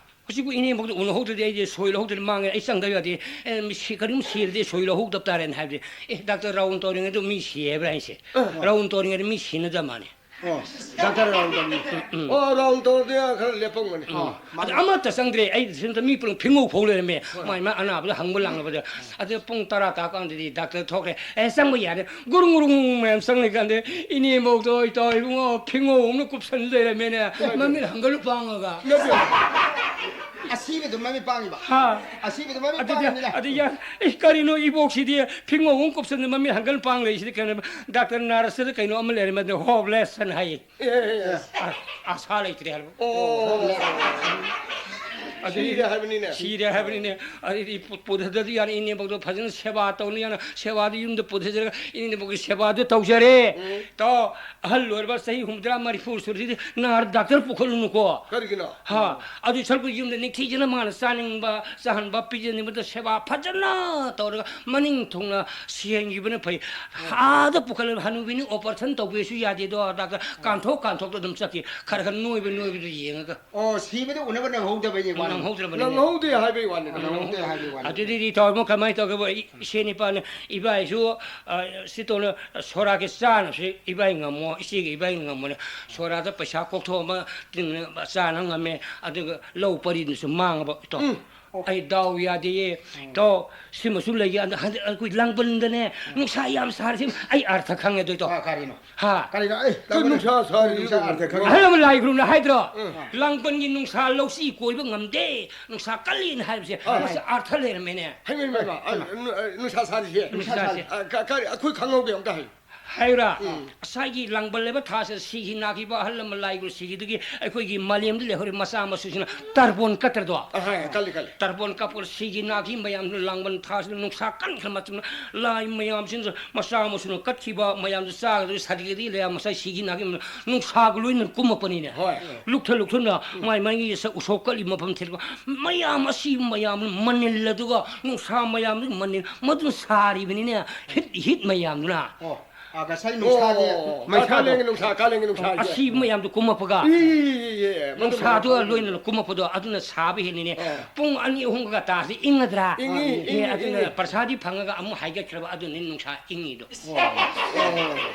ꯍꯧꯖꯤꯛꯄꯨ ꯏꯅꯦꯝꯕꯣꯛꯇ ꯎꯅꯍꯧꯗ꯭ꯔꯗꯤ ꯑꯩꯗꯤ ꯁꯣꯏ ꯂꯧꯍꯧꯗ꯭ꯔꯗꯤ ꯃꯥꯡꯉꯦ꯫ ꯑꯩ ꯆꯪꯗꯕ ꯌꯥꯗꯦ꯫ ꯑꯦ, ꯃꯤ ꯁꯤ-, ꯀꯔꯤꯒꯨꯝꯕ ꯁꯤꯔꯗꯤ ꯁꯣꯏ ꯂꯧꯍꯧꯗꯕ ꯇꯥꯔꯦꯅ ꯍꯥꯏꯕꯗꯤ, "ꯑꯦ, ꯗꯥꯛꯇꯔ ꯔꯥꯎꯟ ꯇꯧꯔꯤꯉꯩꯗ ꯃꯤ ꯁꯤ ꯍꯥꯏꯕ꯭ꯔꯥ?" ꯍꯥꯏꯁꯦ꯫ ꯑꯥ꯫ ꯔꯥꯎꯟ ꯇꯧꯔꯤꯉꯩꯗ ꯃꯤ ꯁꯤꯅꯗꯕ ꯃꯥꯅꯤ꯫ ꯑꯣ, ꯗꯥꯛꯇꯔ ꯔꯥꯎꯟ ꯇꯧꯔꯤ꯫ ꯎꯝ, ꯎꯝ꯫ ꯑꯣ, ꯔꯥꯎꯟ ꯇꯧꯔꯗꯤ ꯈꯔ ꯂꯦꯞꯄꯝꯒꯅꯤ꯫ ꯎꯝ꯫ ꯑꯥ, ꯑꯗ ꯃꯥꯅꯤ꯫ ꯑꯃꯠꯇ ꯆꯪꯗ꯭ꯔꯦ꯫ ꯑꯩ ꯁꯤꯗ ꯃꯤ ꯄꯨꯂꯞ ꯐꯤꯡꯉꯧ ꯐꯧ ꯂꯩꯔꯝꯃꯦ꯫ ꯍꯣꯏ꯫ ꯃꯥꯏ, ꯃꯥꯏ ꯑꯅꯥꯕꯗ ꯍꯪꯕ ꯂꯥꯛꯅꯕꯗ꯫ ꯑꯗꯨ ꯄꯨꯡ ꯇꯔꯥ ꯇꯥꯀꯥꯟꯗꯗꯤ ꯗꯥꯛꯇꯔ ꯊꯣꯛꯈ꯭ꯔꯦ꯫ "ꯑꯦ, ꯆꯪꯕ ꯌꯥꯔꯦ꯫" ꯒꯨꯔꯨꯡ ꯒꯨꯔꯨꯡ ꯃꯌꯥꯝ ꯆꯪꯂꯀꯥꯟꯗ ꯏꯅꯦꯝꯕꯣꯛꯇꯣ, "ꯏꯇꯥꯎ ꯏꯕꯨꯡꯉꯣ, ꯐꯤꯡꯉꯧ ꯑꯃꯅ ꯀꯨꯞꯁꯟ ꯂꯩꯔꯝꯃꯦꯅꯦ, ꯏꯃꯥꯏ ꯃꯃꯤꯠ ꯄꯦꯝꯃ꯫ ꯍꯪꯒꯜ ꯄꯥꯡꯉꯒ꯫" ꯏꯃꯥꯏ ꯄꯦꯝꯃ꯫ ꯑꯁꯤꯕꯗꯨ ꯃꯃꯤꯠ ꯄꯥꯡꯉꯤꯕ? ꯍꯥ? ꯑꯁꯤꯕꯗꯨ ꯃꯃꯤꯠ ꯑꯗꯨꯗꯤ, ꯄꯥꯡꯉꯤꯅꯤꯅꯦ꯫ ꯑꯗꯨꯗꯤ ꯌꯥ-, "ꯑꯦ, ꯀꯔꯤꯅꯣ ꯏꯕꯣꯛꯁꯤꯗꯤ ꯐꯤꯡꯉꯧ ꯑꯃ ꯀꯨꯞꯁꯟꯗ ꯃꯃꯤꯠ ꯍꯪꯒꯜ ꯄꯥꯡ ꯂꯩꯔꯤꯁꯤꯗꯤ ꯀꯩꯅꯣ?" ꯗꯥꯛꯇꯔ ꯅꯥꯔꯁꯇꯗ ꯀꯩꯅꯣ ꯑꯃ ꯂꯩꯔꯝꯃꯦ, ꯑꯗꯨ ꯍꯣꯞꯂꯦꯁ ꯑꯅ ꯍꯥꯏꯌꯦ꯫ ꯑꯦ, ꯑꯦ, ꯑꯦ꯫ ꯑ-, ꯑꯁꯥ ꯂꯩꯇ꯭ꯔꯦ ꯍꯥꯏꯕ꯫ ꯑꯣ꯫ ꯑꯗꯨꯗꯤ ꯁꯤꯔꯦ ꯍꯥꯏꯕꯅꯤꯅꯦ꯫ ꯁꯤꯔꯦ ꯍꯥꯏꯕꯅꯤꯅꯦ꯫ ꯑꯗꯨꯗꯤ ꯄꯨ-, ꯄꯨꯊꯗꯗꯤ ꯌꯥꯅꯤ, ꯏꯅꯦꯝꯕꯣꯛꯇꯣ ꯐꯖꯅ ꯁꯦꯕꯥ ꯇꯧꯅꯤ ꯌꯥꯅꯤ, ꯁꯦꯕꯥꯗꯨ ꯌꯨꯝꯗ ꯄꯨꯊꯖꯔꯒ ꯏꯅꯦꯝꯕꯣꯛꯀꯤ ꯁꯦꯕꯥꯗꯨ ꯇꯧꯖꯔꯦ꯫ ꯎꯝ꯫ ꯇꯥꯎ, ꯑꯍꯜ ꯑꯣꯏꯔꯕ ꯆꯍꯤ ꯍꯨꯝꯐꯨꯇꯔꯥ, ꯃꯔꯤꯐꯨ ꯁꯨꯔꯁꯤꯗꯤ ꯅꯥꯔ ꯗꯥꯛꯇꯔ ꯄꯨꯈꯠꯂꯨꯅꯨꯀꯣ꯫ ꯀꯔꯤꯒꯤꯅꯣ? ꯍꯥ, ꯎꯝ꯫ ꯑꯗꯨ ꯁꯔꯨꯛꯄꯨ ꯌꯨꯝꯗ ꯅꯤꯡꯊꯤꯖꯅ ꯃꯥꯅ ꯆꯥꯅꯤꯡꯕ, ꯆꯥꯍꯟꯕ, ꯄꯤꯖꯅꯤꯡꯕꯗ ꯁꯦꯕꯥ ꯐꯖꯅ ꯇꯧꯔꯒ ꯃꯅꯤꯡ ꯊꯨꯡꯅ ꯁꯦꯟꯈꯤꯕꯅ ꯐꯩ꯫ ꯎꯝ꯫ ꯑꯥꯗ ꯄꯨꯈꯠꯂꯒ ꯍꯅꯨꯕꯤꯅꯤ ꯑꯣꯄꯔꯦꯁꯟ ꯇꯧꯕꯤꯁꯨ ꯌꯥꯗꯦꯗꯣ, ꯗꯥꯛꯇꯔ꯫ ꯎꯝ꯫ ꯀꯥꯟꯊꯣꯛ ꯀꯥꯟꯊꯣꯛꯇ ꯑꯗꯨꯝ ꯆꯠꯈꯤ꯫ ꯈꯔ ꯈꯔ ꯅꯣꯏꯕ ꯅꯣꯏꯕꯗꯨ ꯌꯦꯡꯉꯒ꯫ ꯑꯣ, ꯁꯤꯕꯗ ꯎꯅꯕ ꯅꯪꯍꯧꯗꯕꯩꯅꯦ, ꯋꯥꯅꯤ꯫ ꯅꯪꯍꯧꯗ꯭ꯔꯕꯅꯤꯅꯦ꯫ ꯅꯪꯍꯧꯗꯦ ꯍꯥꯏꯕꯩ ꯋꯥꯅꯤ꯫ ꯅꯪꯍꯧꯗꯦ ꯍꯥꯏꯕꯩ ꯋꯥꯅꯤ꯫ ꯑꯗꯨꯗꯤ ꯏꯇꯥꯎ ꯑꯃ ꯀꯃꯥꯏꯅ ꯇꯧꯒꯦꯕ? ꯏ-, ꯏꯆꯦ ꯅꯤꯄꯥꯅ ꯏꯕꯥꯏꯁꯨ, ꯑ, ꯁꯤ ꯇꯧꯅ ꯁꯣꯔꯥꯒꯤ ꯆꯥꯅꯕꯁꯤ ꯏꯕꯥꯏ ꯉꯝꯃꯣ, ꯏꯆꯦꯒ ꯏꯕꯥꯏ ꯉꯝꯃꯣꯅꯦ꯫ ꯁꯣꯔꯥꯗ ꯄꯩꯁꯥ ꯀꯣꯛꯊꯣꯛ ꯑꯃ ꯇꯤꯡꯅ ꯆꯥꯅ ꯉꯝꯃꯦ, ꯑꯗꯨꯒ ꯂꯧ ꯄꯔꯤꯗꯨꯁꯨ ꯃꯥꯡꯉꯕ, ꯏꯇꯥꯎ꯫ ꯎꯝ꯫ ꯑꯩ ꯗꯥꯎ ꯌꯥꯗꯦꯌꯦ꯫ ꯇꯣ, ꯁꯤꯃꯁꯨ ꯂꯩꯒꯦ꯫ ꯑꯗ ꯍꯟꯗꯛ ꯑꯩꯈꯣꯏ ꯂꯥꯡꯕꯟꯗꯅꯦ, ꯅꯨꯡꯁꯥ ꯌꯥꯝ ꯁꯥꯔꯤꯁꯦ꯫ ꯑꯩ ꯑꯥꯔꯊ ꯈꯪꯉꯦ ꯑꯗꯨꯏꯗꯣ꯫ ꯑꯥ, ꯀꯔꯤꯅꯣ? ꯍꯥ? ꯀꯔꯤꯅꯣ? ꯑꯩ ꯀꯩ ꯂꯥꯡꯕꯟ-, ꯅꯨꯡꯁꯥ ꯁꯥꯔꯤ? ꯅꯨꯡꯁꯥ ꯑꯥꯔꯊ ꯈꯪꯉꯦ꯫ ꯑꯍꯜ ꯑꯃ ꯂꯥꯏ ꯈꯨꯔꯨꯝꯅ ꯍꯥꯏꯗ꯭ꯔꯣ? ꯎꯝ꯫ ꯂꯥꯡꯕꯟꯒꯤ ꯅꯨꯡꯁꯥ ꯂꯧꯁꯤ ꯀꯣꯏꯕ ꯉꯝꯗꯦ, ꯅꯨꯡꯁꯥ ꯀꯜꯂꯤꯅ ꯍꯥꯏꯕꯁꯦ꯫ ꯑꯥ꯫ ꯃꯁꯤ ꯑꯥꯔꯊ ꯂꯩꯔꯝꯃꯦꯅꯦ꯫ ꯍꯩꯃ, ꯍꯩꯃ, ꯍꯩꯃ꯫ ꯑꯥ, ꯅꯨ-, ꯑ, ꯅꯨꯡꯁꯥ ꯁꯥꯔꯤꯁꯦ? ꯅꯨꯡꯁꯥ ꯁꯥꯔꯤꯁꯦ꯫ ꯑꯥ, ꯀ-, ꯀꯔꯤ, ꯑꯩꯈꯣꯏ ꯈꯪꯍꯧꯗꯦ, ꯑꯝꯇ ꯍꯥꯏꯌꯨ꯫ ꯍꯥꯏꯔꯥ? ꯎꯝ꯫ ꯉꯁꯥꯏꯒꯤ ꯂꯥꯡꯕꯜ ꯂꯩꯕ ꯊꯥꯁꯦ ꯁꯤꯈꯤ ꯅꯥꯈꯤꯕ ꯑꯍꯜ ꯂꯃꯟ ꯂꯥꯏꯒꯨꯔꯨ ꯁꯤꯈꯤꯗꯒꯤ ꯑꯩꯈꯣꯏꯒꯤ ꯃꯥꯂꯦꯝꯗ ꯂꯩꯍꯧꯔꯤꯕ ꯃꯆꯥ ꯃꯁꯨꯁꯤꯅ ꯇꯔꯕꯣꯟ ꯀꯠꯇ꯭ꯔꯗꯣ? ꯑꯍꯣꯏ, ꯀꯜꯂꯤ, ꯀꯜꯂꯤ꯫ ꯇꯔꯕꯣꯟ ꯀꯞꯄ ꯁꯤꯈꯤ ꯅꯥꯈꯤ ꯃꯌꯥꯝꯗꯨꯅ ꯂꯥꯡꯕꯟ ꯊꯥꯁꯤꯗ ꯅꯨꯡꯁꯥ ꯀꯟꯈ꯭ꯔ ꯃꯇꯝꯗ ꯂꯥꯏ ꯃꯌꯥꯝꯁꯤꯅ ꯃꯆꯥ ꯃꯁꯨꯅ ꯀꯠꯈꯤꯕ ꯃꯌꯥꯝꯗꯨ ꯆꯥꯒꯗꯕ ꯁꯔꯤꯒꯗꯤ ꯂꯩꯔ ꯃꯁꯥ ꯁꯤꯈꯤ ꯅꯥꯈꯤ ꯃꯌꯥꯝ ꯅꯨꯡꯁꯥꯒ ꯂꯣꯏꯅ ꯀꯨꯝꯃꯛꯄꯅꯤꯅꯦ꯫ ꯍꯣꯏ꯫ ꯂꯨꯞꯊ ꯂꯨꯞꯊꯅ ꯃꯥꯏ ꯃꯥꯏꯒꯤ ꯎꯁꯣꯞ ꯀꯠꯂꯤ ꯃꯐꯝ ꯊꯤꯔꯒ ꯃꯌꯥꯝ ꯑꯁꯤꯕ ꯃꯌꯥꯝ ꯃꯅꯤꯜ ꯑꯗꯨꯒ ꯅꯨꯡꯁꯥ ꯃꯌꯥꯝꯗꯨꯒꯤ ꯃꯅꯤꯜ ꯃꯗꯨꯅ ꯁꯥꯔꯤꯕꯅꯤꯅꯦ꯫ ꯍꯤꯠ, ꯍꯤꯠ ꯃꯌꯥꯝꯗꯨꯅ꯫ ꯑꯣ꯫ ꯑꯥ, ꯉꯁꯥꯏ ꯅꯨꯡꯁꯥꯒꯤ ꯑꯣ, ꯃꯩꯁꯥꯗꯣ꯫ ꯀꯥꯂꯦꯟꯒꯤ ꯅꯨꯡꯁꯥ, ꯀꯥꯂꯦꯟꯒꯤ ꯅꯨꯡꯁꯥꯁꯦ꯫ ꯑꯁꯤꯕ ꯃꯌꯥꯝꯗꯣ ꯀꯨꯝꯃꯛꯄꯒ ꯏ, ꯏ, ꯏ, ꯏ, ꯃꯗꯨ ꯅꯨꯡꯁꯥꯗꯨꯒ ꯃꯗꯨ ꯂꯣꯏꯅꯅ ꯀꯨꯝꯃꯛꯄꯗꯣ ꯑꯗꯨꯅ ꯁꯥꯕ ꯍꯦꯟꯅꯤꯅꯦ꯫ ꯑꯣ꯫ ꯄꯨꯡ ꯑꯅꯤ ꯑꯍꯨꯝꯒ ꯇꯥꯔꯗꯤ ꯏꯪꯉꯗ꯭ꯔꯥ? ꯏꯪꯉꯤ, ꯑꯦ, ꯏꯪꯉꯤ, ꯑꯗꯨꯅ ꯏꯪꯉꯤ꯫ ꯄ꯭ꯔꯁꯥꯗꯤ ꯐꯪꯉꯒ ꯑꯃꯨꯛ ꯍꯥꯏꯒꯠꯈ꯭ꯔꯕ ꯑꯗꯨꯅꯤ ꯅꯨꯡꯁꯥ ꯏꯪꯉꯤꯗꯣ꯫ ꯑꯣ,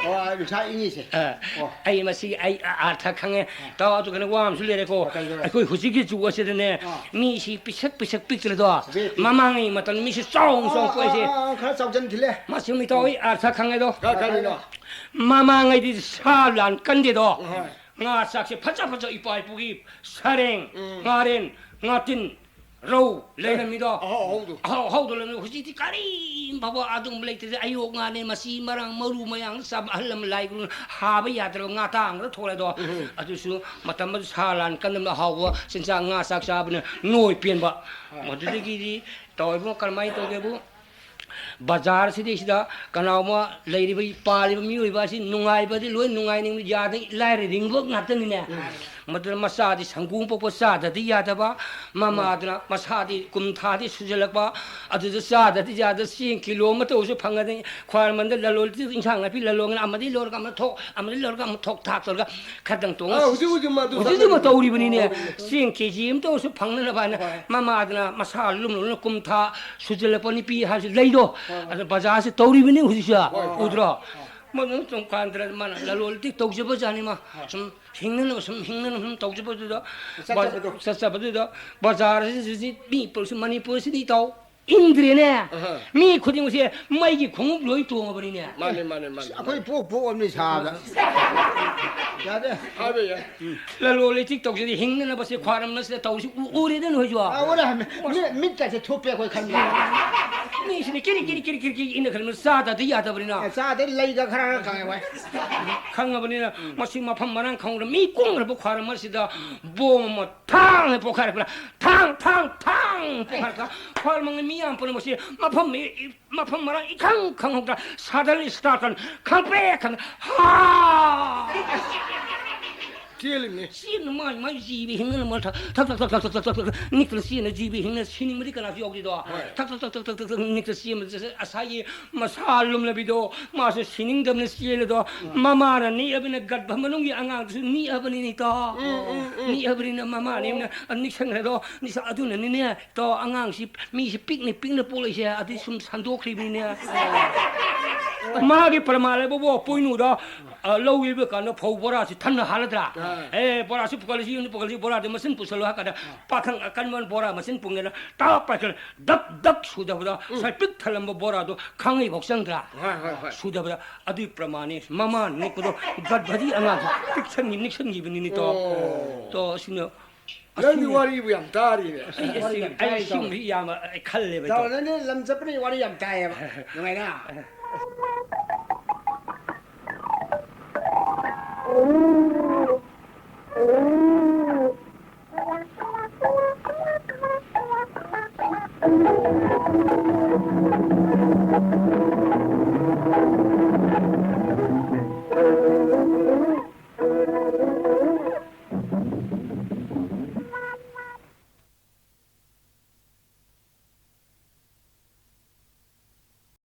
ꯑꯣ, ꯑꯥ, ꯅꯨꯡꯁꯥ ꯏꯪꯉꯤꯁꯦ꯫ ꯑ, ꯑꯣ꯫ ꯑꯩ ꯃꯁꯤ ꯑꯩ ꯑꯥꯔꯊ ꯈꯪꯉꯦ꯫ ꯑꯥ꯫ ꯇꯥꯎ, ꯑꯗꯨ ꯀꯩꯅꯣ ꯋꯥ ꯑꯃꯁꯨ ꯂꯩꯔꯦꯀꯣ꯫ ꯀꯩ ꯂꯩꯔꯦ? ꯑꯩꯈꯣꯏ ꯍꯧꯖꯤꯛꯀꯤ ꯖꯨꯒ ꯑꯁꯤꯗꯅꯦ, ꯑꯥ꯫ ꯃꯤꯁꯤ ꯄꯤꯁꯛ ꯄꯤꯁꯛ ꯄꯤꯛꯇ꯭ꯔꯗꯣ, ꯄꯤꯛ, ꯄꯤꯛ꯫ ꯃꯃꯥꯡꯉꯩ ꯃꯇꯝ ꯃꯤꯁꯤ ꯆꯥꯎꯅ ꯑꯥ, ꯆꯥꯎꯅ ꯄꯣꯛꯏꯁꯦ꯫ ꯑꯥ, ꯑꯥ, ꯈꯔ ꯆꯥꯎꯖꯟꯈꯤꯂꯦ꯫ ꯃꯁꯤ ꯃꯤꯇꯥꯎ ꯑꯩ ꯑꯥꯔꯊ ꯈꯪꯉꯦꯗꯣ꯫ ꯀ-, ꯀꯔꯤꯅꯣ? ꯃꯃꯥꯡꯉꯩꯗꯤ ꯁꯥ ꯂꯥꯟ ꯀꯟꯗꯦꯗꯣ꯫ ꯍꯣꯏ꯫ ꯉꯥ ꯆꯥꯛꯁꯦ ꯐꯖ ꯐꯖ ꯏꯄꯥ ꯏꯄꯨꯒꯤ ꯁꯔꯦꯡ, ꯎꯝ꯫ ꯉꯥꯔꯦꯟ, ꯉꯥꯇꯤꯟ, ꯔꯧ ꯂꯩꯔꯝꯃꯤꯗꯣ꯫ ꯑꯍꯥꯎ ꯑꯍꯥꯎꯗꯣ꯫ ꯑꯍꯥꯎ ꯑꯍꯥꯎꯗꯣ ꯂꯩꯔꯝꯃꯤ꯫ ꯍꯧꯖꯤꯛꯇꯤ ꯀꯔꯤꯝ ꯐꯥꯎꯕ ꯑꯗꯨꯒꯨꯝꯕ ꯂꯩꯇ꯭ꯔꯦ꯫ ꯑꯌꯣꯛ ꯉꯥꯅꯦ, ꯃꯆꯤ ꯃꯔꯥꯡ, ꯃꯔꯨ ꯃꯌꯥꯡ ꯆꯥꯕ ꯑꯍꯜ ꯂꯃꯟ ꯂꯥꯏ ꯒꯨꯔꯨꯅ ꯍꯥꯕ ꯌꯥꯗ꯭ꯔꯕ ꯉꯥ ꯇꯥꯡꯕꯗ ꯊꯣꯛꯂꯦꯗꯣ꯫ ꯎꯝ꯫ ꯑꯗꯨꯁꯨ ꯃꯇꯝ ꯑꯗꯨ ꯁꯥ ꯂꯥꯟ ꯀꯟꯅꯕ ꯑꯍꯥꯎꯕ ꯆꯤꯟꯖꯥꯛ ꯉꯥ ꯆꯥꯛ ꯆꯥꯕꯅ ꯅꯣꯏ ꯄꯦꯟꯕ꯫ ꯍꯣꯏ꯫ ꯃꯗꯨꯗꯒꯤꯗꯤ ꯇꯧꯏꯕꯨ ꯀꯔꯝꯍꯥꯏꯅ ꯇꯧꯒꯦꯕꯨ? ꯕꯖꯥꯔꯁꯤꯗꯩꯁꯤꯗ ꯀꯅꯥꯒꯨꯝꯕ ꯂꯩꯔꯤꯕ, ꯄꯥꯜꯂꯤꯕ ꯃꯤꯑꯣꯏꯕ ꯑꯁꯤ ꯅꯨꯡꯉꯥꯏꯕꯗꯤ ꯂꯣꯏ ꯅꯨꯡꯉꯥꯏꯅꯤꯡꯕ ꯌꯥꯗ ꯂꯥꯏꯔꯔꯤꯡꯕ ꯉꯥꯛꯇꯅꯤꯅꯦ꯫ ꯎꯝ꯫ ꯃꯗꯨꯅ ꯃꯆꯥꯗꯤ ꯁꯪꯒꯣꯝ ꯄꯣꯛꯄ ꯆꯥꯗꯗꯤ ꯌꯥꯗꯕ, ꯎꯝ꯫ ꯃꯃꯥꯗꯨꯅ ꯃꯁꯥꯗꯤ ꯀꯨꯝ ꯊꯥꯗꯤ ꯁꯨꯖꯜꯂꯛꯄ, ꯑꯗꯨꯗ ꯆꯥꯗꯗꯤ ꯌꯥꯗ ꯆꯦꯡ ꯀꯤꯂꯣ ꯑꯃ ꯇꯧꯔꯁꯨ ꯐꯪꯉꯗꯤ ꯈ꯭ꯋꯥꯏꯔꯃꯟꯗ ꯂꯂꯣꯜ ꯏꯟꯁꯥꯡ ꯅꯥꯄꯤ ꯂꯂꯣꯟꯒꯅ ꯑꯃꯗꯒꯤ ꯂꯧꯔꯒ ꯑꯃ ꯊꯣꯛ, ꯑꯃꯗꯒꯤ ꯂꯧꯔꯒ ꯑꯃ ꯊꯣꯛ ꯊꯥꯛ ꯇꯧꯔꯒ ꯈꯗꯪ ꯇꯣꯡꯉ ꯑꯥ, ꯍꯧꯖꯤꯛ, ꯍꯧꯖꯤꯛ ꯃꯗꯨ ꯍꯧꯖꯤꯛ ꯍꯧꯖꯤꯛ ꯆꯠꯅꯔꯤ꯫ ꯇꯧꯔꯤꯕꯅꯤꯅꯦ꯫ ꯇꯧꯔꯤꯕꯅꯤ꯫ ꯆꯦꯡ ꯀꯦ ꯖꯤ ꯑꯃꯇ ꯑꯣꯏꯔꯁꯨ ꯐꯪꯅꯅꯕ ꯍꯥꯏꯅ ꯍꯣꯏ꯫ ꯃꯃꯥꯗꯨꯅ ꯃꯁꯥ ꯂꯨꯝꯅ ꯂꯨꯝꯅ ꯀꯨꯝ ꯊꯥ ꯁꯨꯖꯜꯂꯛꯄ ꯅꯨꯄꯤ ꯍꯥꯏꯕꯁꯤ ꯂꯩꯗꯣ꯫ ꯍꯣꯏ, ꯍꯣꯏ꯫ ꯑꯗꯨ ꯕꯖꯥꯔꯁꯤ ꯇꯧꯔꯤꯕꯅꯤ ꯍꯧꯖꯤꯛꯁꯦ꯫ ꯍꯣꯏ, ꯍꯣꯏ꯫ ꯎꯗ꯭ꯔꯣ? ꯍꯣꯏ꯫ ꯃꯗꯨ ꯇꯣꯡꯀꯥꯟꯗ꯭ꯔ ꯃꯥꯅ ꯂꯂꯣꯟ ꯏꯇꯤꯛ ꯇꯧꯖꯕꯖꯥꯠꯅꯤ ꯃꯥ꯫ ꯍꯣꯏ꯫ ꯁꯨꯝ ꯍꯤꯡꯅꯅꯕ, ꯁꯨꯝ ꯍꯤꯡꯅꯅꯕ ꯁꯨꯝ ꯇꯧꯖꯕꯗꯨꯗ, ꯆꯠꯆꯕꯗꯣ꯫ ꯆꯠꯆꯕꯗꯨꯗ, ꯕꯖꯥꯔ ꯑꯁꯤꯗꯤ ꯃꯤ ꯄꯨꯝꯁꯤ, ꯃꯅꯤꯄꯨꯔ ꯑꯁꯤꯗꯤ ꯏꯇꯥꯎ ꯏꯪꯗ꯭ꯔꯦꯅꯦ꯫ ꯑꯍ꯫ ꯃꯤ ꯈꯨꯗꯤꯡꯃꯛꯁꯦ ꯃꯩꯒꯤ ꯈꯣꯡꯎꯞ ꯂꯣꯏ ꯇꯣꯡꯉꯕꯅꯤꯅꯦ꯫ ꯃꯥꯅꯦ, ꯃꯥꯅꯦ, ꯃꯥꯅꯦ꯫ ꯑꯩꯈꯣꯏ ꯄꯣꯛ ꯄꯣꯛꯑꯝꯅꯤ ꯁꯥꯕꯗ꯫ ꯌꯥꯗꯦ꯫ ꯍꯥꯏꯕ ꯌꯥꯏ꯫ ꯂꯂꯣꯟ ꯏꯇꯤꯛ ꯇꯧꯖꯗꯦ, ꯍꯤꯡꯅꯅꯕꯁꯦ ꯈ꯭ꯋꯥꯔꯝ ꯑꯁꯤꯗ ꯇꯧꯔꯤꯁꯤ ꯎ-, ꯎꯔꯦꯗ ꯅꯣꯏꯁꯨ꯫ ꯑꯥ, ꯎꯔꯦ꯫ ꯃꯤ-, ꯃꯤꯠꯀꯁꯦ ꯊꯨꯞꯄꯦ ꯑꯩꯈꯣꯏ ꯈꯟꯕꯗ꯫ ꯃꯤꯁꯤꯅ ꯀꯤꯔꯤ ꯀꯤꯔꯤ ꯀꯤꯔꯤ ꯀꯤꯔꯤ ꯀꯤꯔꯤ ꯏꯟꯅ ꯈꯜꯂꯤ, ꯆꯥꯗꯗꯤ ꯌꯥꯗꯕꯅꯤꯅ꯫ ꯑꯦ, ꯆꯥꯗꯩ ꯂꯩꯒ ꯈꯔ ꯈꯔ ꯈꯪꯉꯦ ꯚꯥꯏ꯫ ꯈꯪꯉꯕꯅꯤꯅ ꯃꯁꯤ ꯃꯐꯝ ꯃꯔꯥꯡ ꯈꯪꯗ꯭ꯔ ꯃꯤ ꯀꯨꯝꯈ꯭ꯔꯕ ꯈ꯭ꯋꯥꯔꯝ ꯑꯁꯤꯗ ꯕꯣꯝ ꯑꯃ ꯊꯥꯡ ꯍꯥꯏꯅ ꯄꯣꯈꯥꯏꯔꯛꯄꯅ ꯊꯥꯡ, ꯊꯥꯡ, ꯊꯥꯡ ꯄꯣꯈꯥꯏꯔꯛꯄ꯫ ꯈ꯭ꯋꯥꯔꯝ ꯃꯤ ꯌꯥꯝ ꯄꯨꯝꯅꯃꯛꯁꯤ ꯃꯐꯝ ꯃꯤ-, ꯃꯐꯝ ꯃꯔꯥꯡ ꯏꯈꯪ ꯈꯪꯍꯧꯗ꯭ꯔ ꯁꯥꯗꯟ ꯏꯁꯇꯥꯔꯇꯟ ꯈꯪꯄ꯭ꯔꯦꯛ ꯈꯪ-, ꯍꯥ! ꯆꯦꯜꯂꯤꯅꯦ꯫ ꯆꯦꯟꯅ ꯃꯥꯏ ꯃꯥꯏ ꯖꯤꯕ ꯍꯤꯡꯅꯅ ꯃꯔ ꯊꯛ ꯊꯛ ꯊꯛ ꯊꯛ ꯊꯛ ꯊꯛ ꯊꯛ ꯊꯛ ꯅꯤꯛꯇꯅ ꯆꯦꯟꯅ ꯖꯤꯕ ꯍꯤꯡꯅ ꯁꯤꯅꯤꯡꯕꯗꯤ ꯀꯅꯥꯁꯨ ꯌꯥꯎꯗꯦꯗꯣ꯫ ꯍꯣꯏ꯫ ꯊꯛ ꯊꯛ ꯊꯛ ꯊꯛ ꯊꯛ ꯊꯛ ꯊꯛ ꯅꯤꯛꯇꯅ ꯆꯦꯟꯕꯁꯦ ꯉꯁꯥꯏꯒꯤ ꯃꯁꯥ ꯂꯨꯝꯂꯕꯤꯗꯣ ꯃꯥꯁꯨ ꯁꯤꯅꯤꯡꯗꯕꯅ ꯆꯦꯜꯂꯦꯗꯣ꯫ ꯃꯃꯥꯅ ꯅꯤꯛꯑꯕꯅꯤꯅ ꯒꯔꯚ ꯃꯅꯨꯡꯒꯤ ꯑꯉꯥꯡꯗꯨꯁꯨ ꯅꯤꯛꯑꯕꯅꯤꯅꯦ ꯏꯇꯥꯎ꯫ ꯅꯤꯛꯑꯕꯅꯤꯅ ꯃꯃꯥꯅꯦꯅ ꯅꯤꯛꯁꯟꯈ꯭ꯔꯦꯗꯣ꯫ ꯅꯤꯛꯁ-, ꯑꯗꯨꯅꯅꯤꯅꯦ ꯏꯇꯥꯎ ꯑꯉꯥꯡꯁꯤ ꯃꯤꯁꯤ ꯄꯤꯛꯅ ꯄꯤꯛꯅ ꯄꯣꯛꯂꯛꯏꯁꯦ ꯑꯗꯨꯗꯤ ꯁꯨꯝ ꯁꯟꯗꯣꯛꯈ꯭ꯔꯤꯕꯅꯤꯅꯦ꯫ ꯃꯥꯒꯤ ꯄ꯭ꯔꯃꯥꯟ ꯍꯥꯏꯕꯕꯨ ꯄꯣꯏꯅꯨꯗ, ꯑ, ꯂꯧ ꯌꯩꯕ ꯀꯥꯟꯗ ꯐꯧ ꯕꯣꯔꯥꯁꯤ ꯊꯟꯅ ꯍꯥꯜꯂꯗ꯭ꯔꯥ? ꯑꯥ꯫ ꯑꯦ, ꯕꯣꯔꯥꯁꯤ ꯄꯨꯈꯠꯂꯁꯤ, ꯌꯨꯝꯗ ꯄꯨꯈꯠꯂꯁꯤ, ꯕꯣꯔꯥꯗꯤ ꯃꯆꯤꯟ ꯄꯨꯁꯜꯂꯨ ꯍꯥꯏ ꯀꯥꯟꯗ ꯄꯥꯈꯪ ꯑꯀꯟꯕ ꯕꯣꯔꯥ ꯃꯆꯤꯟ ꯄꯨꯡꯉꯦꯅ ꯇꯥꯞ ꯄꯥꯏꯈꯠꯂ ꯗꯛ ꯗꯛ ꯁꯨꯗꯕꯗ ꯉꯁꯥꯏ ꯄꯤꯛ ꯊꯜꯂꯝꯕ ꯕꯣꯔꯥꯗꯣ ꯈꯥꯡꯉꯩꯐꯥꯎ ꯆꯪꯗ꯭ꯔꯥ? ꯍꯣꯏ, ꯍꯣꯏ, ꯍꯣꯏ꯫ ꯁꯨꯗꯕꯗ ꯑꯗꯨꯒꯤ ꯄ꯭ꯔꯃꯥꯟꯅꯤ ꯃꯃꯥ ꯅꯤꯛꯄꯗꯣ ꯒꯔꯚꯗꯤ ꯑꯉꯥꯡꯁꯦ ꯄꯤꯛꯁꯟꯈꯤ ꯅꯤꯛꯁꯟꯈꯤꯕꯅꯤꯅꯦ ꯇꯣ꯫ ꯑꯣ꯫ ꯇꯣ ꯑꯁꯤꯅ ꯅꯪꯗꯤ ꯋꯥꯔꯤꯕꯨ ꯌꯥꯝ ꯇꯥꯔꯤꯅꯦ꯫ ꯑꯩ ꯑꯁꯤ-, ꯑꯩ ꯁꯤꯒꯨꯝꯕꯁꯤ ꯌꯥꯝꯅ ꯑꯩ ꯈꯜꯂꯦꯕ ꯇꯧꯔꯣ, ꯏꯇꯥꯎ꯫ ꯅꯪꯗꯤ ꯂꯝ ꯆꯠꯄꯅꯤ ꯋꯥꯔꯤ ꯌꯥꯝ ꯇꯥꯏꯌꯦꯕ꯫ ꯅꯨꯡꯉꯥꯏꯅ꯫